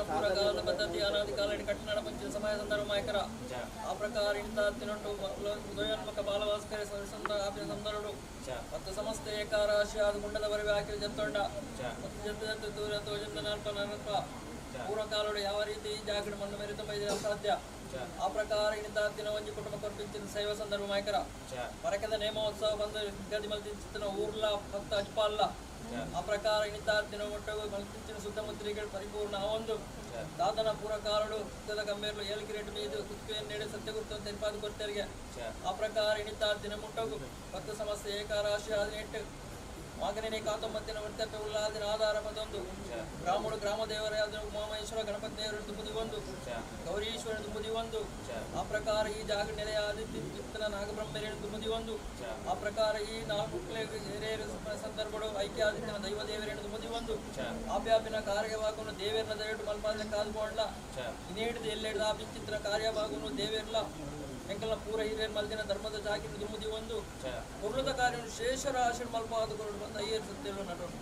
ಪೂರಕಾಲದ ಪದ್ಧತಿ ಅನಾದಿ ಕಾಲಡಿ ಕಟ್ಟಡ ಪಂಚಿನ ಸಮಯ ಸಂದರ್ಭ ಮಾಯಕರ ಆ ಪ್ರಕಾರ ಇಂತಾತ್ತಿನೊಟ್ಟು ಉದಯೋನ್ಮುಖ ಬಾಲಭಾಸ್ಕರ ಸಂದ ಆಪಿನ ಸಂದರುಡು ಮತ್ತು ಸಮಸ್ತ ಏಕಾರಾಶಿ ಆದ ಗುಂಡದವರೆಗೆ ಹಾಕಿದ ಜತ್ತೊಂಡ ಮತ್ತು ಜತ್ತ ಜತ್ತ ದೂರ ತೋಜಂದ ನಾಲ್ಪ ನರಲ್ಪ ಪೂರ್ವಕಾಲಡು ಯಾವ ರೀತಿ ಈ ಜಾಗಡ ಮಣ್ಣು ಮೇರೆ ತುಂಬ ಇದೆ ಅಸಾಧ್ಯ ಆ ಪ್ರಕಾರ ಇಣಿತಾತ್ತಿನ ಒಂಜಿ ಕುಟುಂಬ ಕೊರ್ಪಿಂಚಿನ ಶೈವ ಸಂದರ್ಭ ಮಾಯಕರ ಪರಕದ ನೇಮೋತ್ಸವ ಬಂದು ಗದಿ ಮಲ್ತಿಂಚಿನ ಊರ್ಲ ಭಕ್ತ ಅಜ್ಪಾಲ್ಲ ಆ ಪ್ರಕಾರ ಇಣಿತಾತ್ತಿನ ಒಟ್ಟಗು ಮಲ್ತಿಂಚಿನ ಸುತ್ತಮುತ್ತಲಿಗಳು ಪರಿಪೂರ್ಣ ಆ ಒಂದು ದಾದನ ಪೂರ್ವಕಾಲಡು ಸುತ್ತದ ಗಂಭೀರ್ಲು ಏಳ್ಕಿರೇಟ್ ಮೀದು ಕುತ್ಕುವೆಯನ್ನು ನೀಡಿ ಸತ್ಯಗುಪ್ತ ತೆರಿಪಾದು ಕೊರ್ತರಿಗೆ ಆ ಪ್ರಕಾರ ಇಣಿತಾತ್ತಿನ ಮುಟ್ಟಗು ಭಕ್ತ ಸಮಸ್ಯೆ ಏಕಾರಾಶಿ ಹದಿನೆಂಟು ಮಾಗನೇ ಕಾತೊಂಬತ್ತಿನ ವರ್ತಪ್ಯ ಉಲ್ಲಾದಿನ ಆಧಾರ ಪದೊಂದು ಗ್ರಾಮಡು ಗ್ರಾಮ ದೇವರಾದ ಉಮಾಮಹೇಶ್ವರ ಗಣಪತಿ ದೇವರು ದುಂಬುದಿ ಒಂದು ಗೌರೀಶ್ವರ ದುಂಬುದಿ ಒಂದು ಆ ಪ್ರಕಾರ ಈ ಜಾಗ ನೆಲೆಯಾದ ಚಿತ್ತನ ನಾಗಬ್ರಹ್ಮರೇಣು ದುಂಬುದಿ ಒಂದು ಆ ಪ್ರಕಾರ ಈ ನಾಲ್ಕು ಸಂದರ್ಭಗಳು ಐಕ್ಯ ಆದಿತ್ಯನ ದೈವ ದೇವರೇಣು ದುಂಬುದಿ ಒಂದು ಆಪ್ಯಾಪಿನ ಕಾರ್ಯವಾಗುನು ದೇವೇರ್ನ ದಯಟು ಮಲ್ಪಾದನೆ ಕಾದುಕೊಂಡ್ಲ ಇನ್ನೇಡಿದ ಎಲ್ಲೆಡ್ದ ಆ ಬಿಂಚಿತ್ರ ಕಾರ್ಯವಾಗುನು ದೇವೇರ್ಲ ಎಂಕಲ್ನ ಪೂರ ಹಿರಿಯರ್ ಮಲ್ದಿನ ಧರ್ಮದ ಜಾಗಿನ ದುಮ್ಮುದಿ ಒಂದು ಕೊರ್ಲದ ಕಾರ್ಯ ಶೇಷರ ಆಶೀರ್ ಮಲ್ಪಾದ ಕೊರಡು ಬಂದ ಅಯ್ಯರ್ ಸತ್ಯಲು ನಟೋಣ.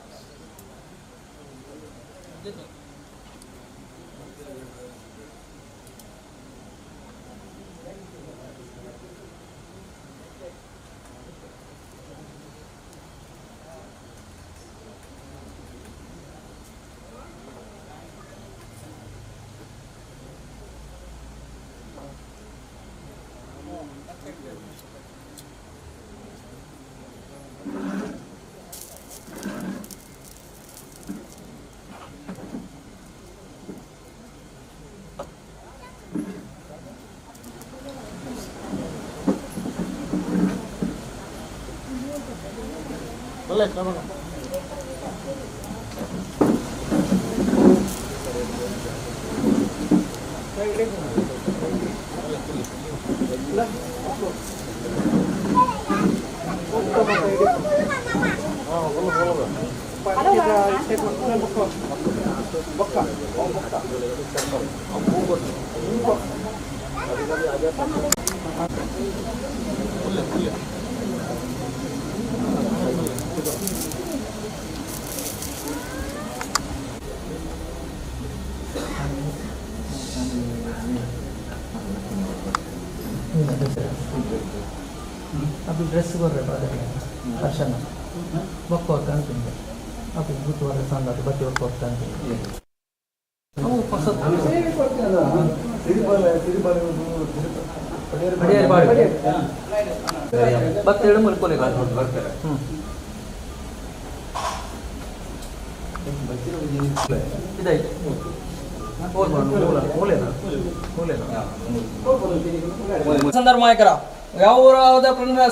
ಅದು ಡ್ರೆಸ್ ಬರ್ರೆ ಬಾದರೆ ಹರ್ಷನ ಬೊಕ್ಕ ಅಂತೀನಿ ಅದು ಗುತ್ತುವರೆ ಸಂದ ಅದು ಬತ್ತಿ ಒಕ್ಕ ಅಂತೀನಿ ಅವು ಹೊಸ ಪಡಿಯಾರಿ ಬಾಡಿ ಬತ್ತೆರಡು ಮುಲ್ಕೊಲೆ. ಹ್ಞೂ, ಇದಾಯ್ತು. ಸಂದರ್ಭ ನಾಯಕರ ಯಾವ ಊರಾದ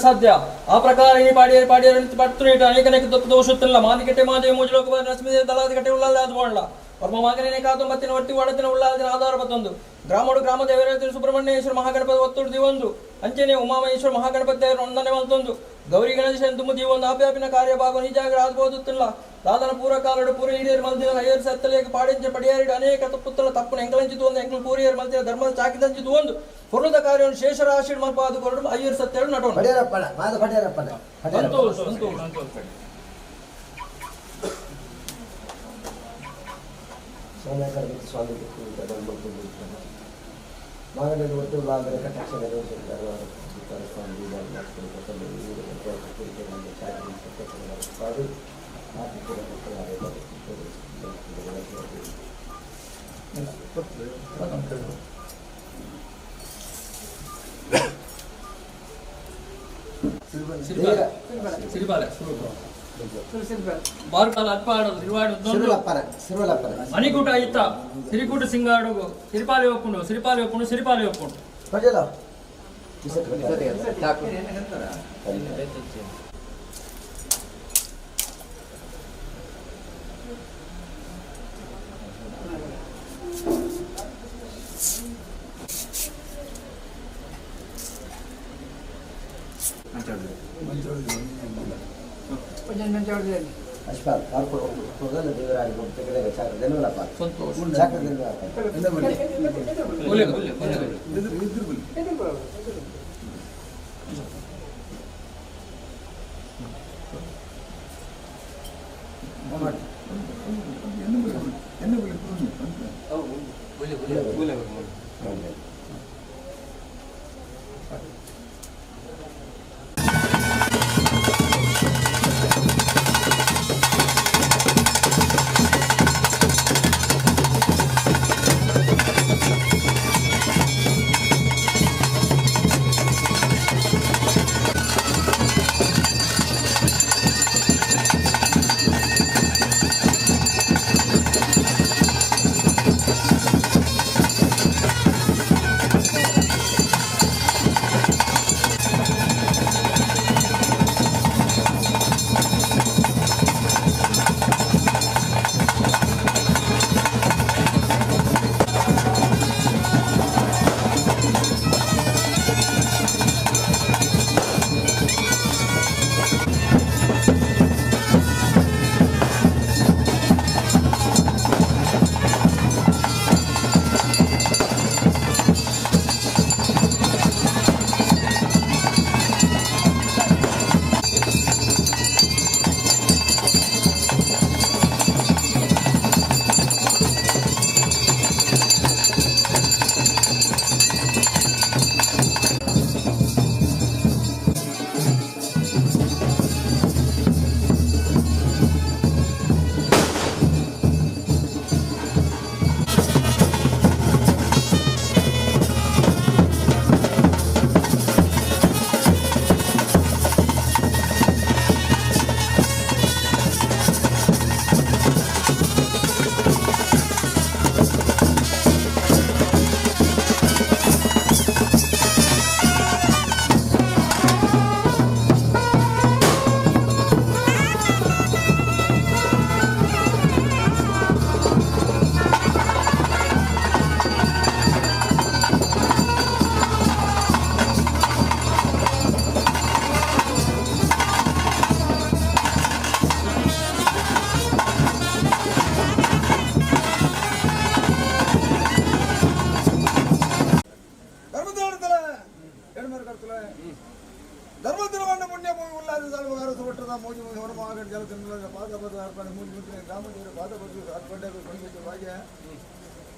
ಸಾಧ್ಯ ಆ ಪ್ರಕಾರ ಈ ಪಾಡಿಯರಿ ಪಾಡಿಯರಿ ಪಟ್ಟು ಅನೇಕ ಅನೇಕ ದೋಷುತ್ತಿಲ್ಲ ಮಾದಿಕಟ್ಟೆ ಮಾದೇವಿ ಮೂಜಲೋಕ ಲಕ್ಷ್ಮೀ ದಳಾದಿಕಟ್ಟೆ ಉಳ್ಳಾದ ಅದು ಬೋಂಡ್ಲ ವರ್ಮ ಮಾಗನೇ ಕಾತೊಂಬತ್ತಿನ ಒಟ್ಟಿ ಒಡತಿನ ಉಳ್ಳಾದಿನ ಆಧಾರ ಪತ್ತೊಂದು ಗ್ರಾಮಡು ಗ್ರಾಮ ದೇವರ ಸುಬ್ರಹ್ಮಣ್ಯೇಶ್ವರ ಮಹಾಗಣಪತಿ ಒತ್ತುಡು ದಿವೊಂದು ಅಂಚನೆ ಉಮಾಮಹೇಶ್ವರ ಮಹಾಗಣಪತಿ ದೇವರ ಒಂದನೆ ಮಲ್ತೊಂದು ಗೌರಿ ಗಣೇಶನ ತುಮು ದಿವೊಂದು ಆಪ್ಯಾಪಿನ ಕಾರ್ಯ ಭಾಗ ನಿಜಾಗ್ರ ಆದ್ಬೋದುತ್ತಿಲ್ಲ ದಾದನ ಪೂರ ಕಾಲಡು ಪೂರ ಹಿರಿಯರು ಮಲ್ದಿನ ಐಯರ್ ಸತ್ತಲೇಕ ಪಾಡಿಂಚ ಪಡಿಯಾರಿಡು ಅನೇಕ ತಪ್ಪುತ್ತಲ ತಪ್ಪುನ ಎಂಕಲಂಚಿತು ಒಂದು ಎಂಕಲ್ ಪೂರಿಯರು ಮಲ್ದಿನ ಧರ್ಮದ ಚಾಕಿದಂಚಿತು ಒಂದು ಪುರ್ಣದ ಕಾರ್ಯವನ್ನು ಶೇಷರಾಶಿ ಮಲ್ಪಾದು ಕೊರಡು ಐಯರ್ ಸತ್ಯರು ನಟೋಣ. ಪಡಿಯರಪ್ಪಣ ಮಾದ ಪಡಿಯರಪ್ಪಣ. ಸಂತೋಷ ಸಂತೋಷ. ಸ್ವಾಮಿ ಸ್ವಾಮಿ ಮಾಗಡಿ ಒಟ್ಟು ಲಾಂದ್ರೆ ಕಟಾಕ್ಷ ಸ್ವಾಮಿ ಸಿರಿಪಾಲೆ ಬಾರ್ಕಾಲ ಅತ್ಪಾಡು ತಿರುವಾಡು. ಸಿರುಲಪ್ಪನ ಸಿರುಲಪ್ಪನ. ಮಣಿಕೂಟ ಇತ್ತ ಸಿರಿಕೂಟ ಸಿಂಗಾಡುಗು ಸಿರಿಪಾಲೆ ಒಪ್ಪುಂಡು ಸಿರಿಪಾಲೆ ಒಪ್ಪುಂಡು ಸಿರಿಪಾಲೆ ಒಪ್ಪುಂಡು. ಪಜಲ. ಅಶ್ಪಾಲ್ ಕಾರ್ಪೊರೇಟ್ ದೇವರಾಗಿ ಚಾಕ್ರ ಧನ್ಯವಾದಪ್ಪ. ಸಂತೋಷ. ಚಾಕ್ರ ಧನ್ಯವಾದಪ್ಪ. ಒಳ್ಳೆ ಒಳ್ಳೆ ಒಳ್ಳೆ.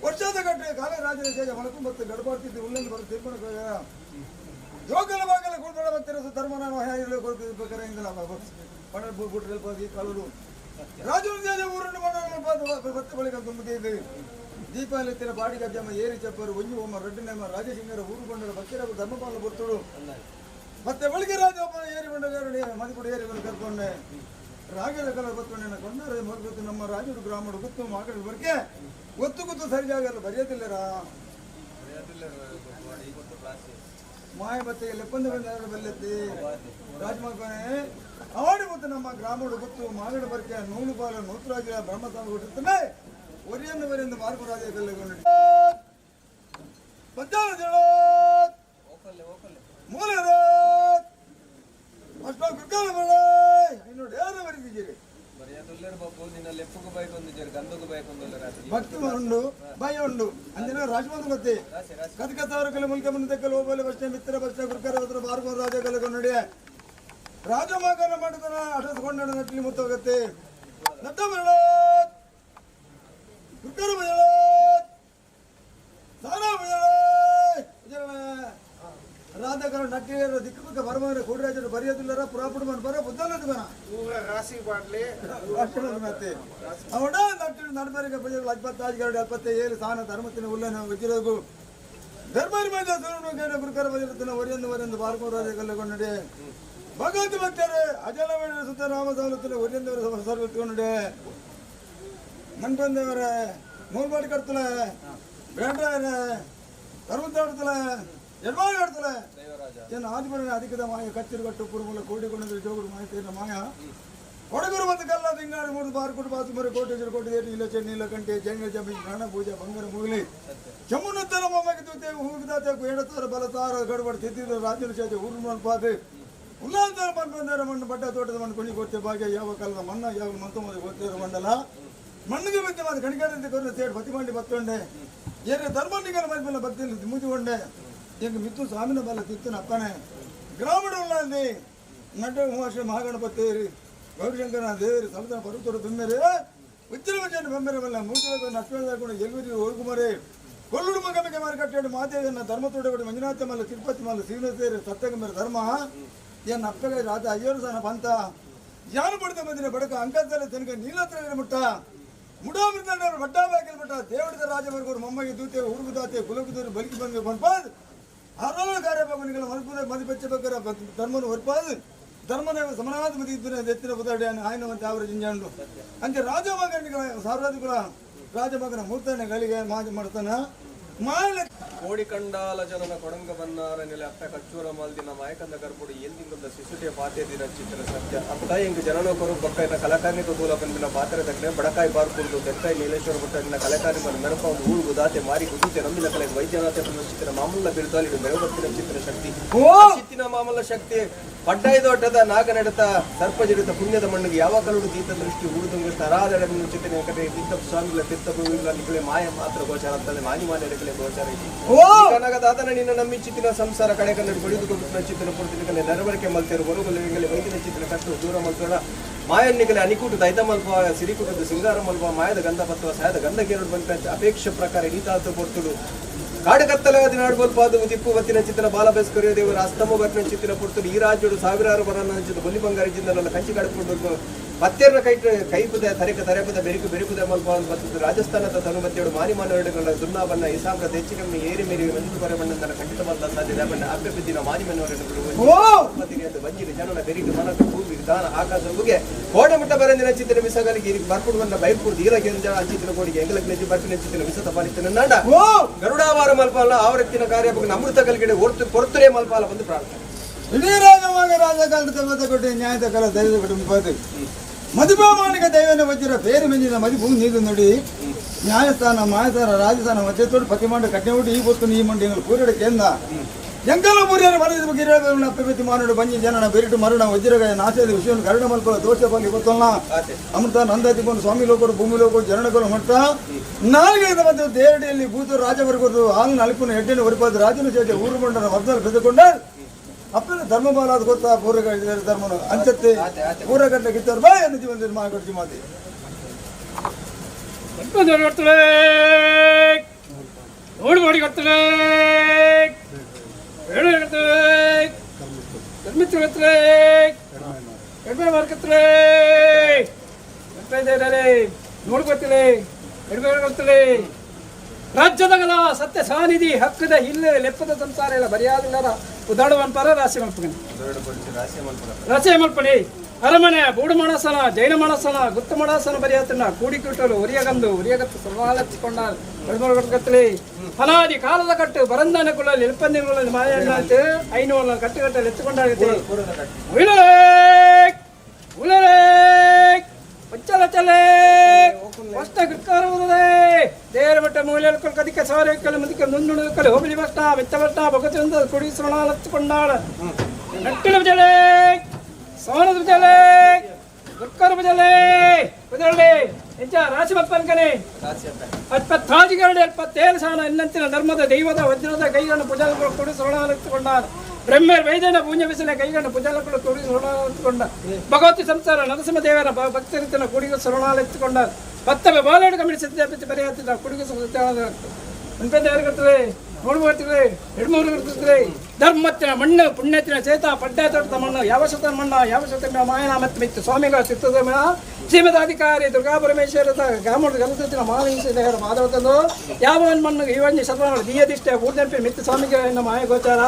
ವರ್ಷದ ಗಟ್ಟೆ ಕಾಲ ರಾಜನ ತೇಜ ಮಣಕು ಮತ್ತು ಗಡಬಾಡ್ತಿದ್ದು ಉಲ್ಲನ್ನು ಬರೋ ತೀರ್ಮಾನ ಜೋಗಲ ಬಾಗಲ ಕೂಡ್ಬೇಡ ಬರ್ತಿರೋ ಧರ್ಮ ನಾನು ಬೇಕಾರೆ ಕಾಲುಡು ರಾಜನ ತೇಜ ಊರನ್ನು ಬತ್ತ ಬಳಿಕ ತುಂಬಿದೆ ದೀಪಾವಳಿ ಬಾಡಿ ಗದ್ದೆಮ್ಮ ಏರಿ ಚಪ್ಪರು ಒಂಜು ಒಮ್ಮ ರಡ್ಡನೆಮ್ಮ ರಾಜಸಿಂಗರ ಊರು ಬಂಡರ ಬಕ್ಕಿರ ಧರ್ಮಪಾಲ ಬರ್ತುಡು ಮತ್ತೆ ಬಳಿಕ ರಾಜ ಒಬ್ಬ ಏರಿ ಬಂಡ ಮದಿಪುಡು ಏರಿ ಬಂದು ಕರ್ಕೊಂಡೆ ರಾಗರ ಕಲ ಬತ್ತೊಂಡೆ ಕೊಂಡರೆ ಮೊದಲು ನಮ್ಮ ರಾಜರು ಗ್ರಾಮಡು ಗೊತ್ತು ಮಾಕಡೆ ಬರ್ಕೆ ಗೊತ್ತು ಗೊತ್ತು ಸರಿ ಜಾಗ ಬರೆಯೋದಿಲ್ಲರಾ ಮಾಯ ಬತ್ತೆ ಲೆಪ್ಪಂದು ಬಂದ ಬಲ್ಲೆತ್ತಿ ರಾಜಮಗನೇ ಆಡಿ ಮತ್ತು ನಮ್ಮ ಗ್ರಾಮಡು ಗೊತ್ತು ಮಾಗಡ ಬರ್ಕೆ ನೂಲು ಪಾಲ ನೂತರಾಜ ಬ್ರಹ್ಮಸ್ವಾಮಿ ಕೊಟ್ಟಿರ್ತಾನೆ ಒರಿಯನ್ನು ಒರಿಯಂದು ಮಾರ್ಗು ರಾಜ ಕಲ್ಲೆಗೊಂಡು ಮೂಲ ಅಷ್ಟೋ ಕುರ್ಕಾಲ ಬೇಡ ಇನ್ನೋಡು ಯಾರು ಬರೀತಿದ್ದೀರಿ ಭಕ್ತಿ ಉಂಡು ಭಯ ಉಂಡು ಅಂದಿನ ರಾಜಮಂತ್ರ ಮತ್ತೆ ಕದಕತಾರ ಕಲೆ ಮುಲ್ಕೆ ಮುನ್ನ ತೆಕ್ಕಲು ಓಬಲೆ ಬಸ್ನೆ ಮಿತ್ರ ಬಸ್ನೆ ಗುರುಕರ ಹತ್ರ ಬಾರ್ಗೋ ರಾಜ ಕಲೆ ನೋಡಿ ರಾಜಮಗನ ಮಾಡಿದನ ಅಟಸ್ಕೊಂಡ ನಟ್ಲಿ ಮುತ್ತೋಗತ್ತೆ ನಟ್ಟ ಬರಳ ಗುರುಕರ ಬಜಳ ಸಾರಾ ಬಜಳ ರಾಧಕರ ನಟ್ಟಿರ ದಿಕ್ಕುಮುಕ್ಕ ಬರಮನ ಕೋಡಿರಾಜರು ಬರೆಯೋದಿಲ್ಲರ ಪುರಾಪುಡು ಮನ್ ಬರ ಬುದ್ಧನದು ಬನ ರಾಸಿ ಬಾಡ್ಲಿ ಮತ್ತೆ ಅವಡ ನಟ್ಟು ನಡಬರಿಗೆ ಪೂಜೆಗಳು ಅಜ್ಪತ್ತಾಜ್ಗರಡು 77 ಸಾನ ಧರ್ಮತಿನ ಉಲ್ಲನ ವಜ್ರಗು ಧರ್ಮರಿ ಮಧ್ಯ ಸೂರ್ಯನ ಗುರುಕರ ವಜ್ರತಿನ ಒರಿಯಂದು ಒರಿಯಂದು ಬಾರ್ಕೋರಾಜ ಕಲ್ಲಗೊಂಡೆ ಭಗವತಿ ಭಕ್ತರು ಅಜಲವೇಣ ಸುತ್ತ ರಾಮ ಸವಲತ್ತಿನ ಒರಿಯಂದವರ ಸರ್ವತ್ಕೊಂಡೆ ಮನ್ಪಂದವರ ನೂಲ್ಪಾಡು ಕಡ್ತಲೆ ಬೇಡ್ರಾಯರ ಧರ್ಮತಾಡ್ತಲೆ ಎಡ್ವಾಡಿ ಕಡ್ತಲೆ ಏನು ಆದಿಪುರ ಅಧಿಕದ ಮಾಯ ಕಚ್ಚಿರು ಕಟ್ಟು ಪುರುಮುಲ ಕೋಟಿ ಕೊಂಡಂದ್ರೆ ಜೋಗುಡು ಮಾಯ ತೀರಿನ ಮಾಯ ಕೊಡಗುರು ಮತ್ತು ಕಲ್ಲ ತಿಂಗಾಡು ಮೂರು ಬಾರು ಕೊಟ್ಟು ಬಾಸು ಮರು ಕೋಟಿ ಜರು ಕೋಟಿ ಏಟು ಇಲ್ಲ ಚೆನ್ನಿ ಇಲ್ಲ ಕಂಟೆ ಜಂಗ ಜಮಿ ಪ್ರಾಣ ಪೂಜೆ ಬಂಗರ ಮುಗಲಿ ಚಮ್ಮುನುತ್ತರ ಮೊಮ್ಮಗಿ ತೂತೆ ಹೂಗಿದಾತೆ ಎಡತಾರ ಬಲತಾರ ಗಡಬಡ ತಿದ್ದಿದ ರಾಜನ ಸೇತೆ ಊರು ಮನ್ಪಾದೆ ಉಲ್ಲಾಂತರ ಮನ್ಪಂದರ ಮಣ್ಣು ಬಡ್ಡ ತೋಟದ ಮಣ್ಣು ಕುಣಿ ಕೊತ್ತೆ ಭಾಗ್ಯ ಯಾವ ಕಾಲದ ಮಣ್ಣ ಯಾವ ಮಂತ ಮೊದಲು ಗೊತ್ತಿರೋ ಮಂಡಲ ಮಣ್ಣಿಗೆ ಮಧ್ಯೆ ಮಾತು ಕಣಿಕಾರಂತೆ ಕೊರನ ಸೇಡ್ ಬತಿ ಮಾಡಿ ಬತ್ತೊಂಡೆ ಏನೇ ಧರ್ಮನಿಗರ ಮಧ್ಯೆ ಭಕ್ತಿಯಲ್ಲಿ ಮುಗಿದುಕೊಂಡೆ ಎಂಗ ಮಿತ್ತು ಸ್ವಾಮಿನ ಬಲ ತಿತ್ತನ ಅಪ್ಪನೆ ಗ್ರಾಮೀಣ ಉಳ್ಳಾಂದಿ ನಟ ಉಮಾಶ್ರೀ ಮಹಾಗಣಪತಿ ಗೌರಿಶಂಕರನ ದೇವರು ಸಮುದ್ರ ಪರ್ವತರು ಬೆಮ್ಮೆರೆ ಉಜ್ಜಲ ವಚನ ಬೆಮ್ಮೆರೆ ಬಲ್ಲ ಮೂಜಲ ನಷ್ಟಕೊಂಡು ಎಲ್ವಿರಿ ಓಳ್ಕುಮಾರೆ ಕೊಲ್ಲುಡು ಮಗಮಿಗೆ ಮಾರುಕಟ್ಟೆ ಮಾತೇವನ್ನ ಧರ್ಮತೋಟಗಡೆ ಮಂಜುನಾಥ ಮಲ್ಲ ತಿರುಪತಿ ಮಲ್ಲ ಶ್ರೀನತೇರು ಸತ್ತಗಂಬರ ಧರ್ಮ ಎನ್ನ ಅಪ್ಪಗೆ ರಾಜ ಅಯ್ಯರು ಸನ ಪಂತ ಯಾರು ಪಡೆದ ಬಂದಿನ ಬಡಕ ಅಂಕತ್ತಲೆ ತನಕ ನೀಲತ್ರ ಮುಟ್ಟ ಮುಡಾಮೃತನವರು ಬಟ್ಟಾಬಾಕಿಲ್ ಮಟ್ಟ ದೇವಡಿದ ರಾಜವರ್ಗವರು ಮೊಮ್ಮಗೆ ದೂತೆ ಹುಡುಗುದಾತೆ ಕುಲಗುದೂರು ಬಲಿಗೆ ಬಂದು ಪನ್ಪಾದ್ ಅರಳು ಕಾರ್ಯಪಾಪನಿಗಳ ಮಲ್ಪುದ ಮದಿಪಚ್ಚ ಬಕ್ಕರ ಧರ್ಮನು ಹೊರ್ಪಾದು ಧರ್ಮನ ಸಮನಾದ ಮದಿ ಇದ್ದರೆ ಎತ್ತಿನ ಬುದಾಡಿ ಆಯ್ನವಂತೆ ಅವರ ಜಿಂಜಾಂಡು ಅಂಚೆ ರಾಜಮಗನಿಗಳ ಸಾರ್ವಜನಿಕರ ರಾಜಮಗನ ಮೂರ್ತನೆ ಗಳಿಗೆ ಮಾಜಿ ಮಾಡ್ತಾನ ಮಾಯಲ ಕೋಡಿಕಂಡಾಲ ಜನನ ಕೊಡಂಗ ಬನ್ನಾರ ನೆಲೆ ಅಪ್ಪ ಕಚ್ಚೂರ ಮಾಲ್ದಿನ ಮಾಯಕಂದ ಕರ್ಪುಡಿ ಏಲ್ದಿಂಗದ ಶಿಶುಟೆ ಪಾತೆ ದಿನ ಚಿತ್ರ ಸತ್ಯ ಅಪ್ಪ ಎಂಗ್ ಜನನೋಕರು ಬೊಕ್ಕೈನ ಕಲಾಕಾರ್ನಿಕ ತೂಲ ಪನ್ಪಿನ ಪಾತ್ರ ತಕ್ಕನೆ ಬಡಕಾಯಿ ಬಾರ್ಕುರ್ದು ತೆಕ್ಕಾಯಿ ನೀಲೇಶ್ವರ ಭಟ್ಟನ ಕಲಾಕಾರಿ ಮನ ಮೆರಪ ಒಂದು ಊರು ಗುದಾತೆ ಮಾರಿ ಗುದೂತೆ ನಂಬಿನ ಕಲೆ ವೈದ್ಯನಾಥೆ ಪನ್ಪಿನ ಚಿತ್ರ ಮಾಮೂಲ ಬಿರುದಾಲಿಡು ಮೆರವತ್ತಿನ ಚಿತ್ರ ಶಕ್ತಿ ಚಿತ್ತಿನ ಮಾಮೂಲ ಶಕ್ತಿ ಪಡ್ಡಾಯ್ದೋಟದ ನಾಗನಡತ ಸರ್ಪಜಡಿತ ಪುಣ್ಯದ ಮಣ್ಣಿಗೆ ಯಾವ ಕರುಡು ತೀತ ದೃಷ್ಟಿ ಊರುದುಂಗಸ್ತ ಅರಾಧಡೆ ಚಿತ್ತನೆ ಕಡೆ ತೀರ್ಥ ಸ್ವಾಮಿಗಳ ತೀರ್ಥ ಭೂಮಿಗಳ ನಿಕಲೆ ಮಾಯ ಮಾತ್ರ ಗೋಚಾರ ಅಂತಂದ್ರೆ ಮಾನಿ ಮಾನ್ಯರಕಲೆ ಗೋಚಾರ ಐತಿ ಕನಕದಾತನ ನಿನ್ನ ನಂಬಿ ಚಿತ್ತಿನ ಸಂಸಾರ ಕಡೆ ಕನ್ನಡ ಬಡಿದು ಕೊಟ್ಟು ಚಿತ್ತಿನ ಪುರ್ತಿನಿಕಲೆ ನೆರವರಿಕೆ ಮಲ್ತೇರು ಬರುಗಲೆ ವೈದ್ಯನ ಚಿತ್ತಿನ ಕಟ್ಟು ದೂರ ಮಲ್ತೋಣ ಮಾಯನ್ನಿಕಲೆ ಅನಿಕೂಟ ದೈತ ಮಲ್ಪ ಸಿರಿಕೂಟದ ಸಿಂಗಾರ ಮಲ್ಪ ಮಾಯದ ಗಂಧ ಪತ್ವ ಸಾಯದ ಗಂಧ ಕೇರಳು ಬಂತ ಅಪೇಕ್ಷೆ ಪ್ರಕಾರ ನೀತಾತು ಪೊರ್ತುಡು ಕಾಡುಕತ್ತಲಾದ ನಾಡುಬಲ್ಪಾದ ಉದಿಪ್ಪು ಬತ್ತಿನ ಚಿತ್ರ ಬಾಲಭಸ್ಕರಿಯ ದೇವರ ಅಸ್ತಮ ಬತ್ತಿನ ಚಿತ್ತಿನ ಪೊರ್ತುಡು ಈ ರಾಜ್ಯಡು ಸಾವಿರಾರು ಬರನ ಹಂಚಿದ ಬೊಲ್ಲಿ ಬಂಗಾರಿ ಜಿಂದಲ್ಲ ಕಂಚಿ ಕಾಡುಕೊಂಡು ಪತ್ತೆರ್ನ ಕೈ ಕೈಪುದ ತರೆಕ ತರೆಪದ ಬೆರಿಕು ಬೆರಿಕುದ ಮಲ್ಪ ಬತ್ತದ ರಾಜಸ್ಥಾನದ ತನುಮತ್ತೆಯಡು ಮಾನಿ ಮಾನವರುಗಳ ದುರ್ನಾಬನ್ನ ಇಸಾಮ್ರ ತೆಚ್ಚಿಕಮ್ಮಿ ಏರಿ ಮೇರಿ ಮಂಜು ಬರ ಬಣ್ಣಂದನ ಖಂಡಿತ ಮಲ್ಲ ಸಾಧ್ಯತೆ ಬಣ್ಣ ಅಪ್ಪೆ ಬಿದ್ದಿನ ಮಾನಿ ಮನವರನ್ನು ಬಂಜಿನ ಜನನ ಬೆರಿಕು ಮನಕ ಭೂಮಿ ದಾನ ಆಕಾಶ ಹೋಗಿ ಕೋಡೆ ಮುಟ್ಟ ಬರಂದಿನ ಚಿತ್ತಿನ ಮಿಸಗಲಿಗೆ ಬರ್ಪುಡು ಬಂದ ಬೈಪುಡು ಧೀರ ಕೇಂದ್ರ ಅಂಚಿತ್ತಿನ ಕೋಡಿಗೆ ಎಂಗಲಕ್ಕೆ ನೆಜ್ಜು ಬರ್ಪಿನ ಚಿತ್ತಿನ ವಿಸ ತಪಾಲಿತ್ತಿನ ನಾಡ ಗರುಡಾವಾರ ಮಲ್ಪಾಲ ಆವೃತ್ತಿನ ಕಾರ್ಯ ಅಮೃತ ಕಲ್ಗಡೆ ಹೊರ್ತು ಕೊರ್ತುರೇ ಮಲ್ಪಾಲ ಬಂದು ಪ್ರಾರ್ಥನೆ ಇಡೀ ರಾಜಮಾಗ ರಾಜ ಕಾಲದ ತಮ್ಮದ ಕೊಟ್ಟು ನ್ಯಾಯದ ಕಾಲ ದೈವದ ಕುಟುಂಬ ಮದಿಪಾಮಾನಿಕ ದೈವನ ವಜ್ರ పేరు మెంజిన మది భూమి నీదు నుడి న్యాయస్థానం మాయస్థాన రాజస్థానం వచ్చేతోడు పతి మండు కట్టినప్పుడు ఈ పొత్తు ఈ మండు ఎంగలు పూర్యుడు కేంద ఎంకల పూర్యాన్ని మన గిరిరాజు అప్పి మానుడు బంజి జనన బెరిటు మరుణ వజ్రగాయ నాశేది విషయం కరుణ మల్పల దోషపాలు ఇవ్వతున్నా అమృత నందాతి స్వామి లోకుడు భూమి లోకుడు జననకులు మొట్ట నాలుగైదు మంది దేరడిಯಲ್ಲಿ భూತು ರಾಜವರ್ಗರು ಹಾಲು ನಲ್ಪುನ ಎಡ್ಡಿನ ಒರಿಪಾದ ರಾಜನ చేసే ఊరు మండల వర్ధాలు పెద్దకుండా ಅಪ್ಪನ ಧರ್ಮಬಾಲ ಅದು ಗೊತ್ತಾ ಪೂರ್ವ ಧರ್ಮನು ಅಂಚತ್ತೆ ಪೂರ್ವಗಟ್ಟಲೆ ಕಿತ್ತವ್ರು ಬಾ ಎನ್ನು ಜೀವನ ಮಾಕೊಡ್ತಿ ಮಾತಿ. ಕರ್ತಳೆ ನೋಡು ಮಾಡಿ ಕರ್ತಳೆ ಹೇಳು ಕರ್ತಳೆ ಧರ್ಮಿತ್ರ ಕರ್ತಳೆ ಎಡ್ಮೆ ಮಾರ್ಕತ್ತಲೆ ನೋಡ್ಕೊತ್ತಲೆ ಎಡ್ಮೆ ಕರ್ತಳೆ ರಾಜ್ಯದಗಲ ಸತ್ಯ ಸಾನಿಧಿ ಹಕ್ಕದ ಇಲ್ಲ ಲೆಪ್ಪದ ಸಂಸಾರ ಇಲ್ಲ ಬರಿಯಾದಿಲ್ಲರ ಉದಾಡುವನ್ ಪರ ರಾಶಿ ಮಲ್ಪಗನೆ ರಾಶಿ ಮಲ್ಪಣಿ ಅರಮನೆ ಬೂಡು ಮಣಸನ ಜೈನ ಮಣಸನ ಗುತ್ತ ಮಣಸನ ಬರಿಯಾತನ ಕೂಡಿಕಿಟ್ಟಲು ಒರಿಯಗಂದು ಒರಿಯಗತ್ತು ಸರ್ವಾಲಚ್ಚಿಕೊಂಡ ಕತ್ತಲಿ ಅನಾದಿ ಕಾಲದ ಕಟ್ಟು ಬರಂದನ ಕುಲಲ್ಲಿ ಎಲ್ಪಂದಿಗಳಲ್ಲಿ ಮಾಯಣ್ಣಾಯ್ತು ಐನೂರ ಕಟ್ಟುಕಟ್ಟಲ್ಲಿ ಎತ್ತುಕೊಂಡಾಗುತ್ತೆ ಉಳಲೇ ಉಳಲೇ ಪಚ್ಚಲ ಚಲೆ ಫಸ್ಟ್ ಕೃತ್ಕಾರವುದೇ ದೇವರ ಮಟ್ಟ ಮೂಲೆಯಲ್ಲಿ ಕದಿಕೆ ಸಾವಿರ ಮುಂದಕ್ಕೆ ನುಣ್ಣುಣುಕಲು ಹೋಬಳಿ ಬಸ್ಟ ಮೆತ್ತ ಬಟ್ಟ ಭಗತಿಯಿಂದ ಕುಡಿ ಸೃಣಾಲಚ್ಚಿಕೊಂಡಾಳ ನಟ್ಟಿನ ಜಲೆ ಸೋನದ ಜಲೆ ದುರ್ಕರ ಜಲೆ ಕುದರಳೆ ಎಂಚ ರಾಶಿ ಮಪ್ಪನ್ಕನೆ ಅತ್ಪತ್ತಾಜಿಗರಡೆ ಅಲ್ಪತ್ತೇಳು ಸಾನ ಇನ್ನಂತಿನ ಧರ್ಮದ ದೈವದ ವಜ್ರದ ಕೈಗಳನ್ನು ಪುಜಾಲಗಳು ಕೊಡಿ ಸೃಣಾಲಚ್ಚಿಕೊಂಡ ಬ್ರಹ್ಮರ್ ವೈದ್ಯನ ಪೂಜ್ಯ ಬಿಸಿಲ ಕೈಗನ್ನು ಪುಜಾಲಗಳು ಕೊಡಿ ಸೃಣಾಲಚ್ಚಿಕೊಂಡ ಭಗವತಿ ಸಂಸಾರ ನರಸಿಂಹದೇವರ ಭಕ್ತರಿತನ ಕುಡಿಗೆ ಸೃಣಾಲಚ್ಚಿಕೊಂಡ ಪತ್ತವೆ ಬಾಲೇಡು ಕಮಿಟಿ ಸಿದ್ಧ ಬರೆಯುತ್ತಿದ್ದ ಕುಡಿಗೆ ಉಂಟೆ ನೋಡ್ಬರ್ತೀವಿ ಎರಡು ಇರ್ತಿದ್ರಿ ಧರ್ಮತ್ತಿನ ಮಣ್ಣು ಪುಣ್ಯತ್ತಿನ ಚೇತ ಪಡ್ಡೆ ತೋಟದ ಮಣ್ಣು ಯಾವ ಶತ ಮಣ್ಣ ಯಾವ ಶತ ಮಾಯನ ಮತ್ತು ಮಿತ್ತು ಸ್ವಾಮಿಗಳ ಚಿತ್ತದ ಶ್ರೀಮದಾಧಿಕಾರಿ ದುರ್ಗಾ ಪರಮೇಶ್ವರದ ಗ್ರಾಮದ ಗಲಸತ್ತಿನ ಮಹಾಲಿಂಗೇಶ್ವರ ಮಾಧವ ತಂದು ಯಾವ ಮಣ್ಣು ಇವನ್ನಿ ಶತಮಾನ ದೀಯದಿಷ್ಟೆ ಊರ್ದೆಂಪಿ ಮಿತ್ತು ಸ್ವಾಮಿಗಳ ಮಾಯ ಗೋಚಾರ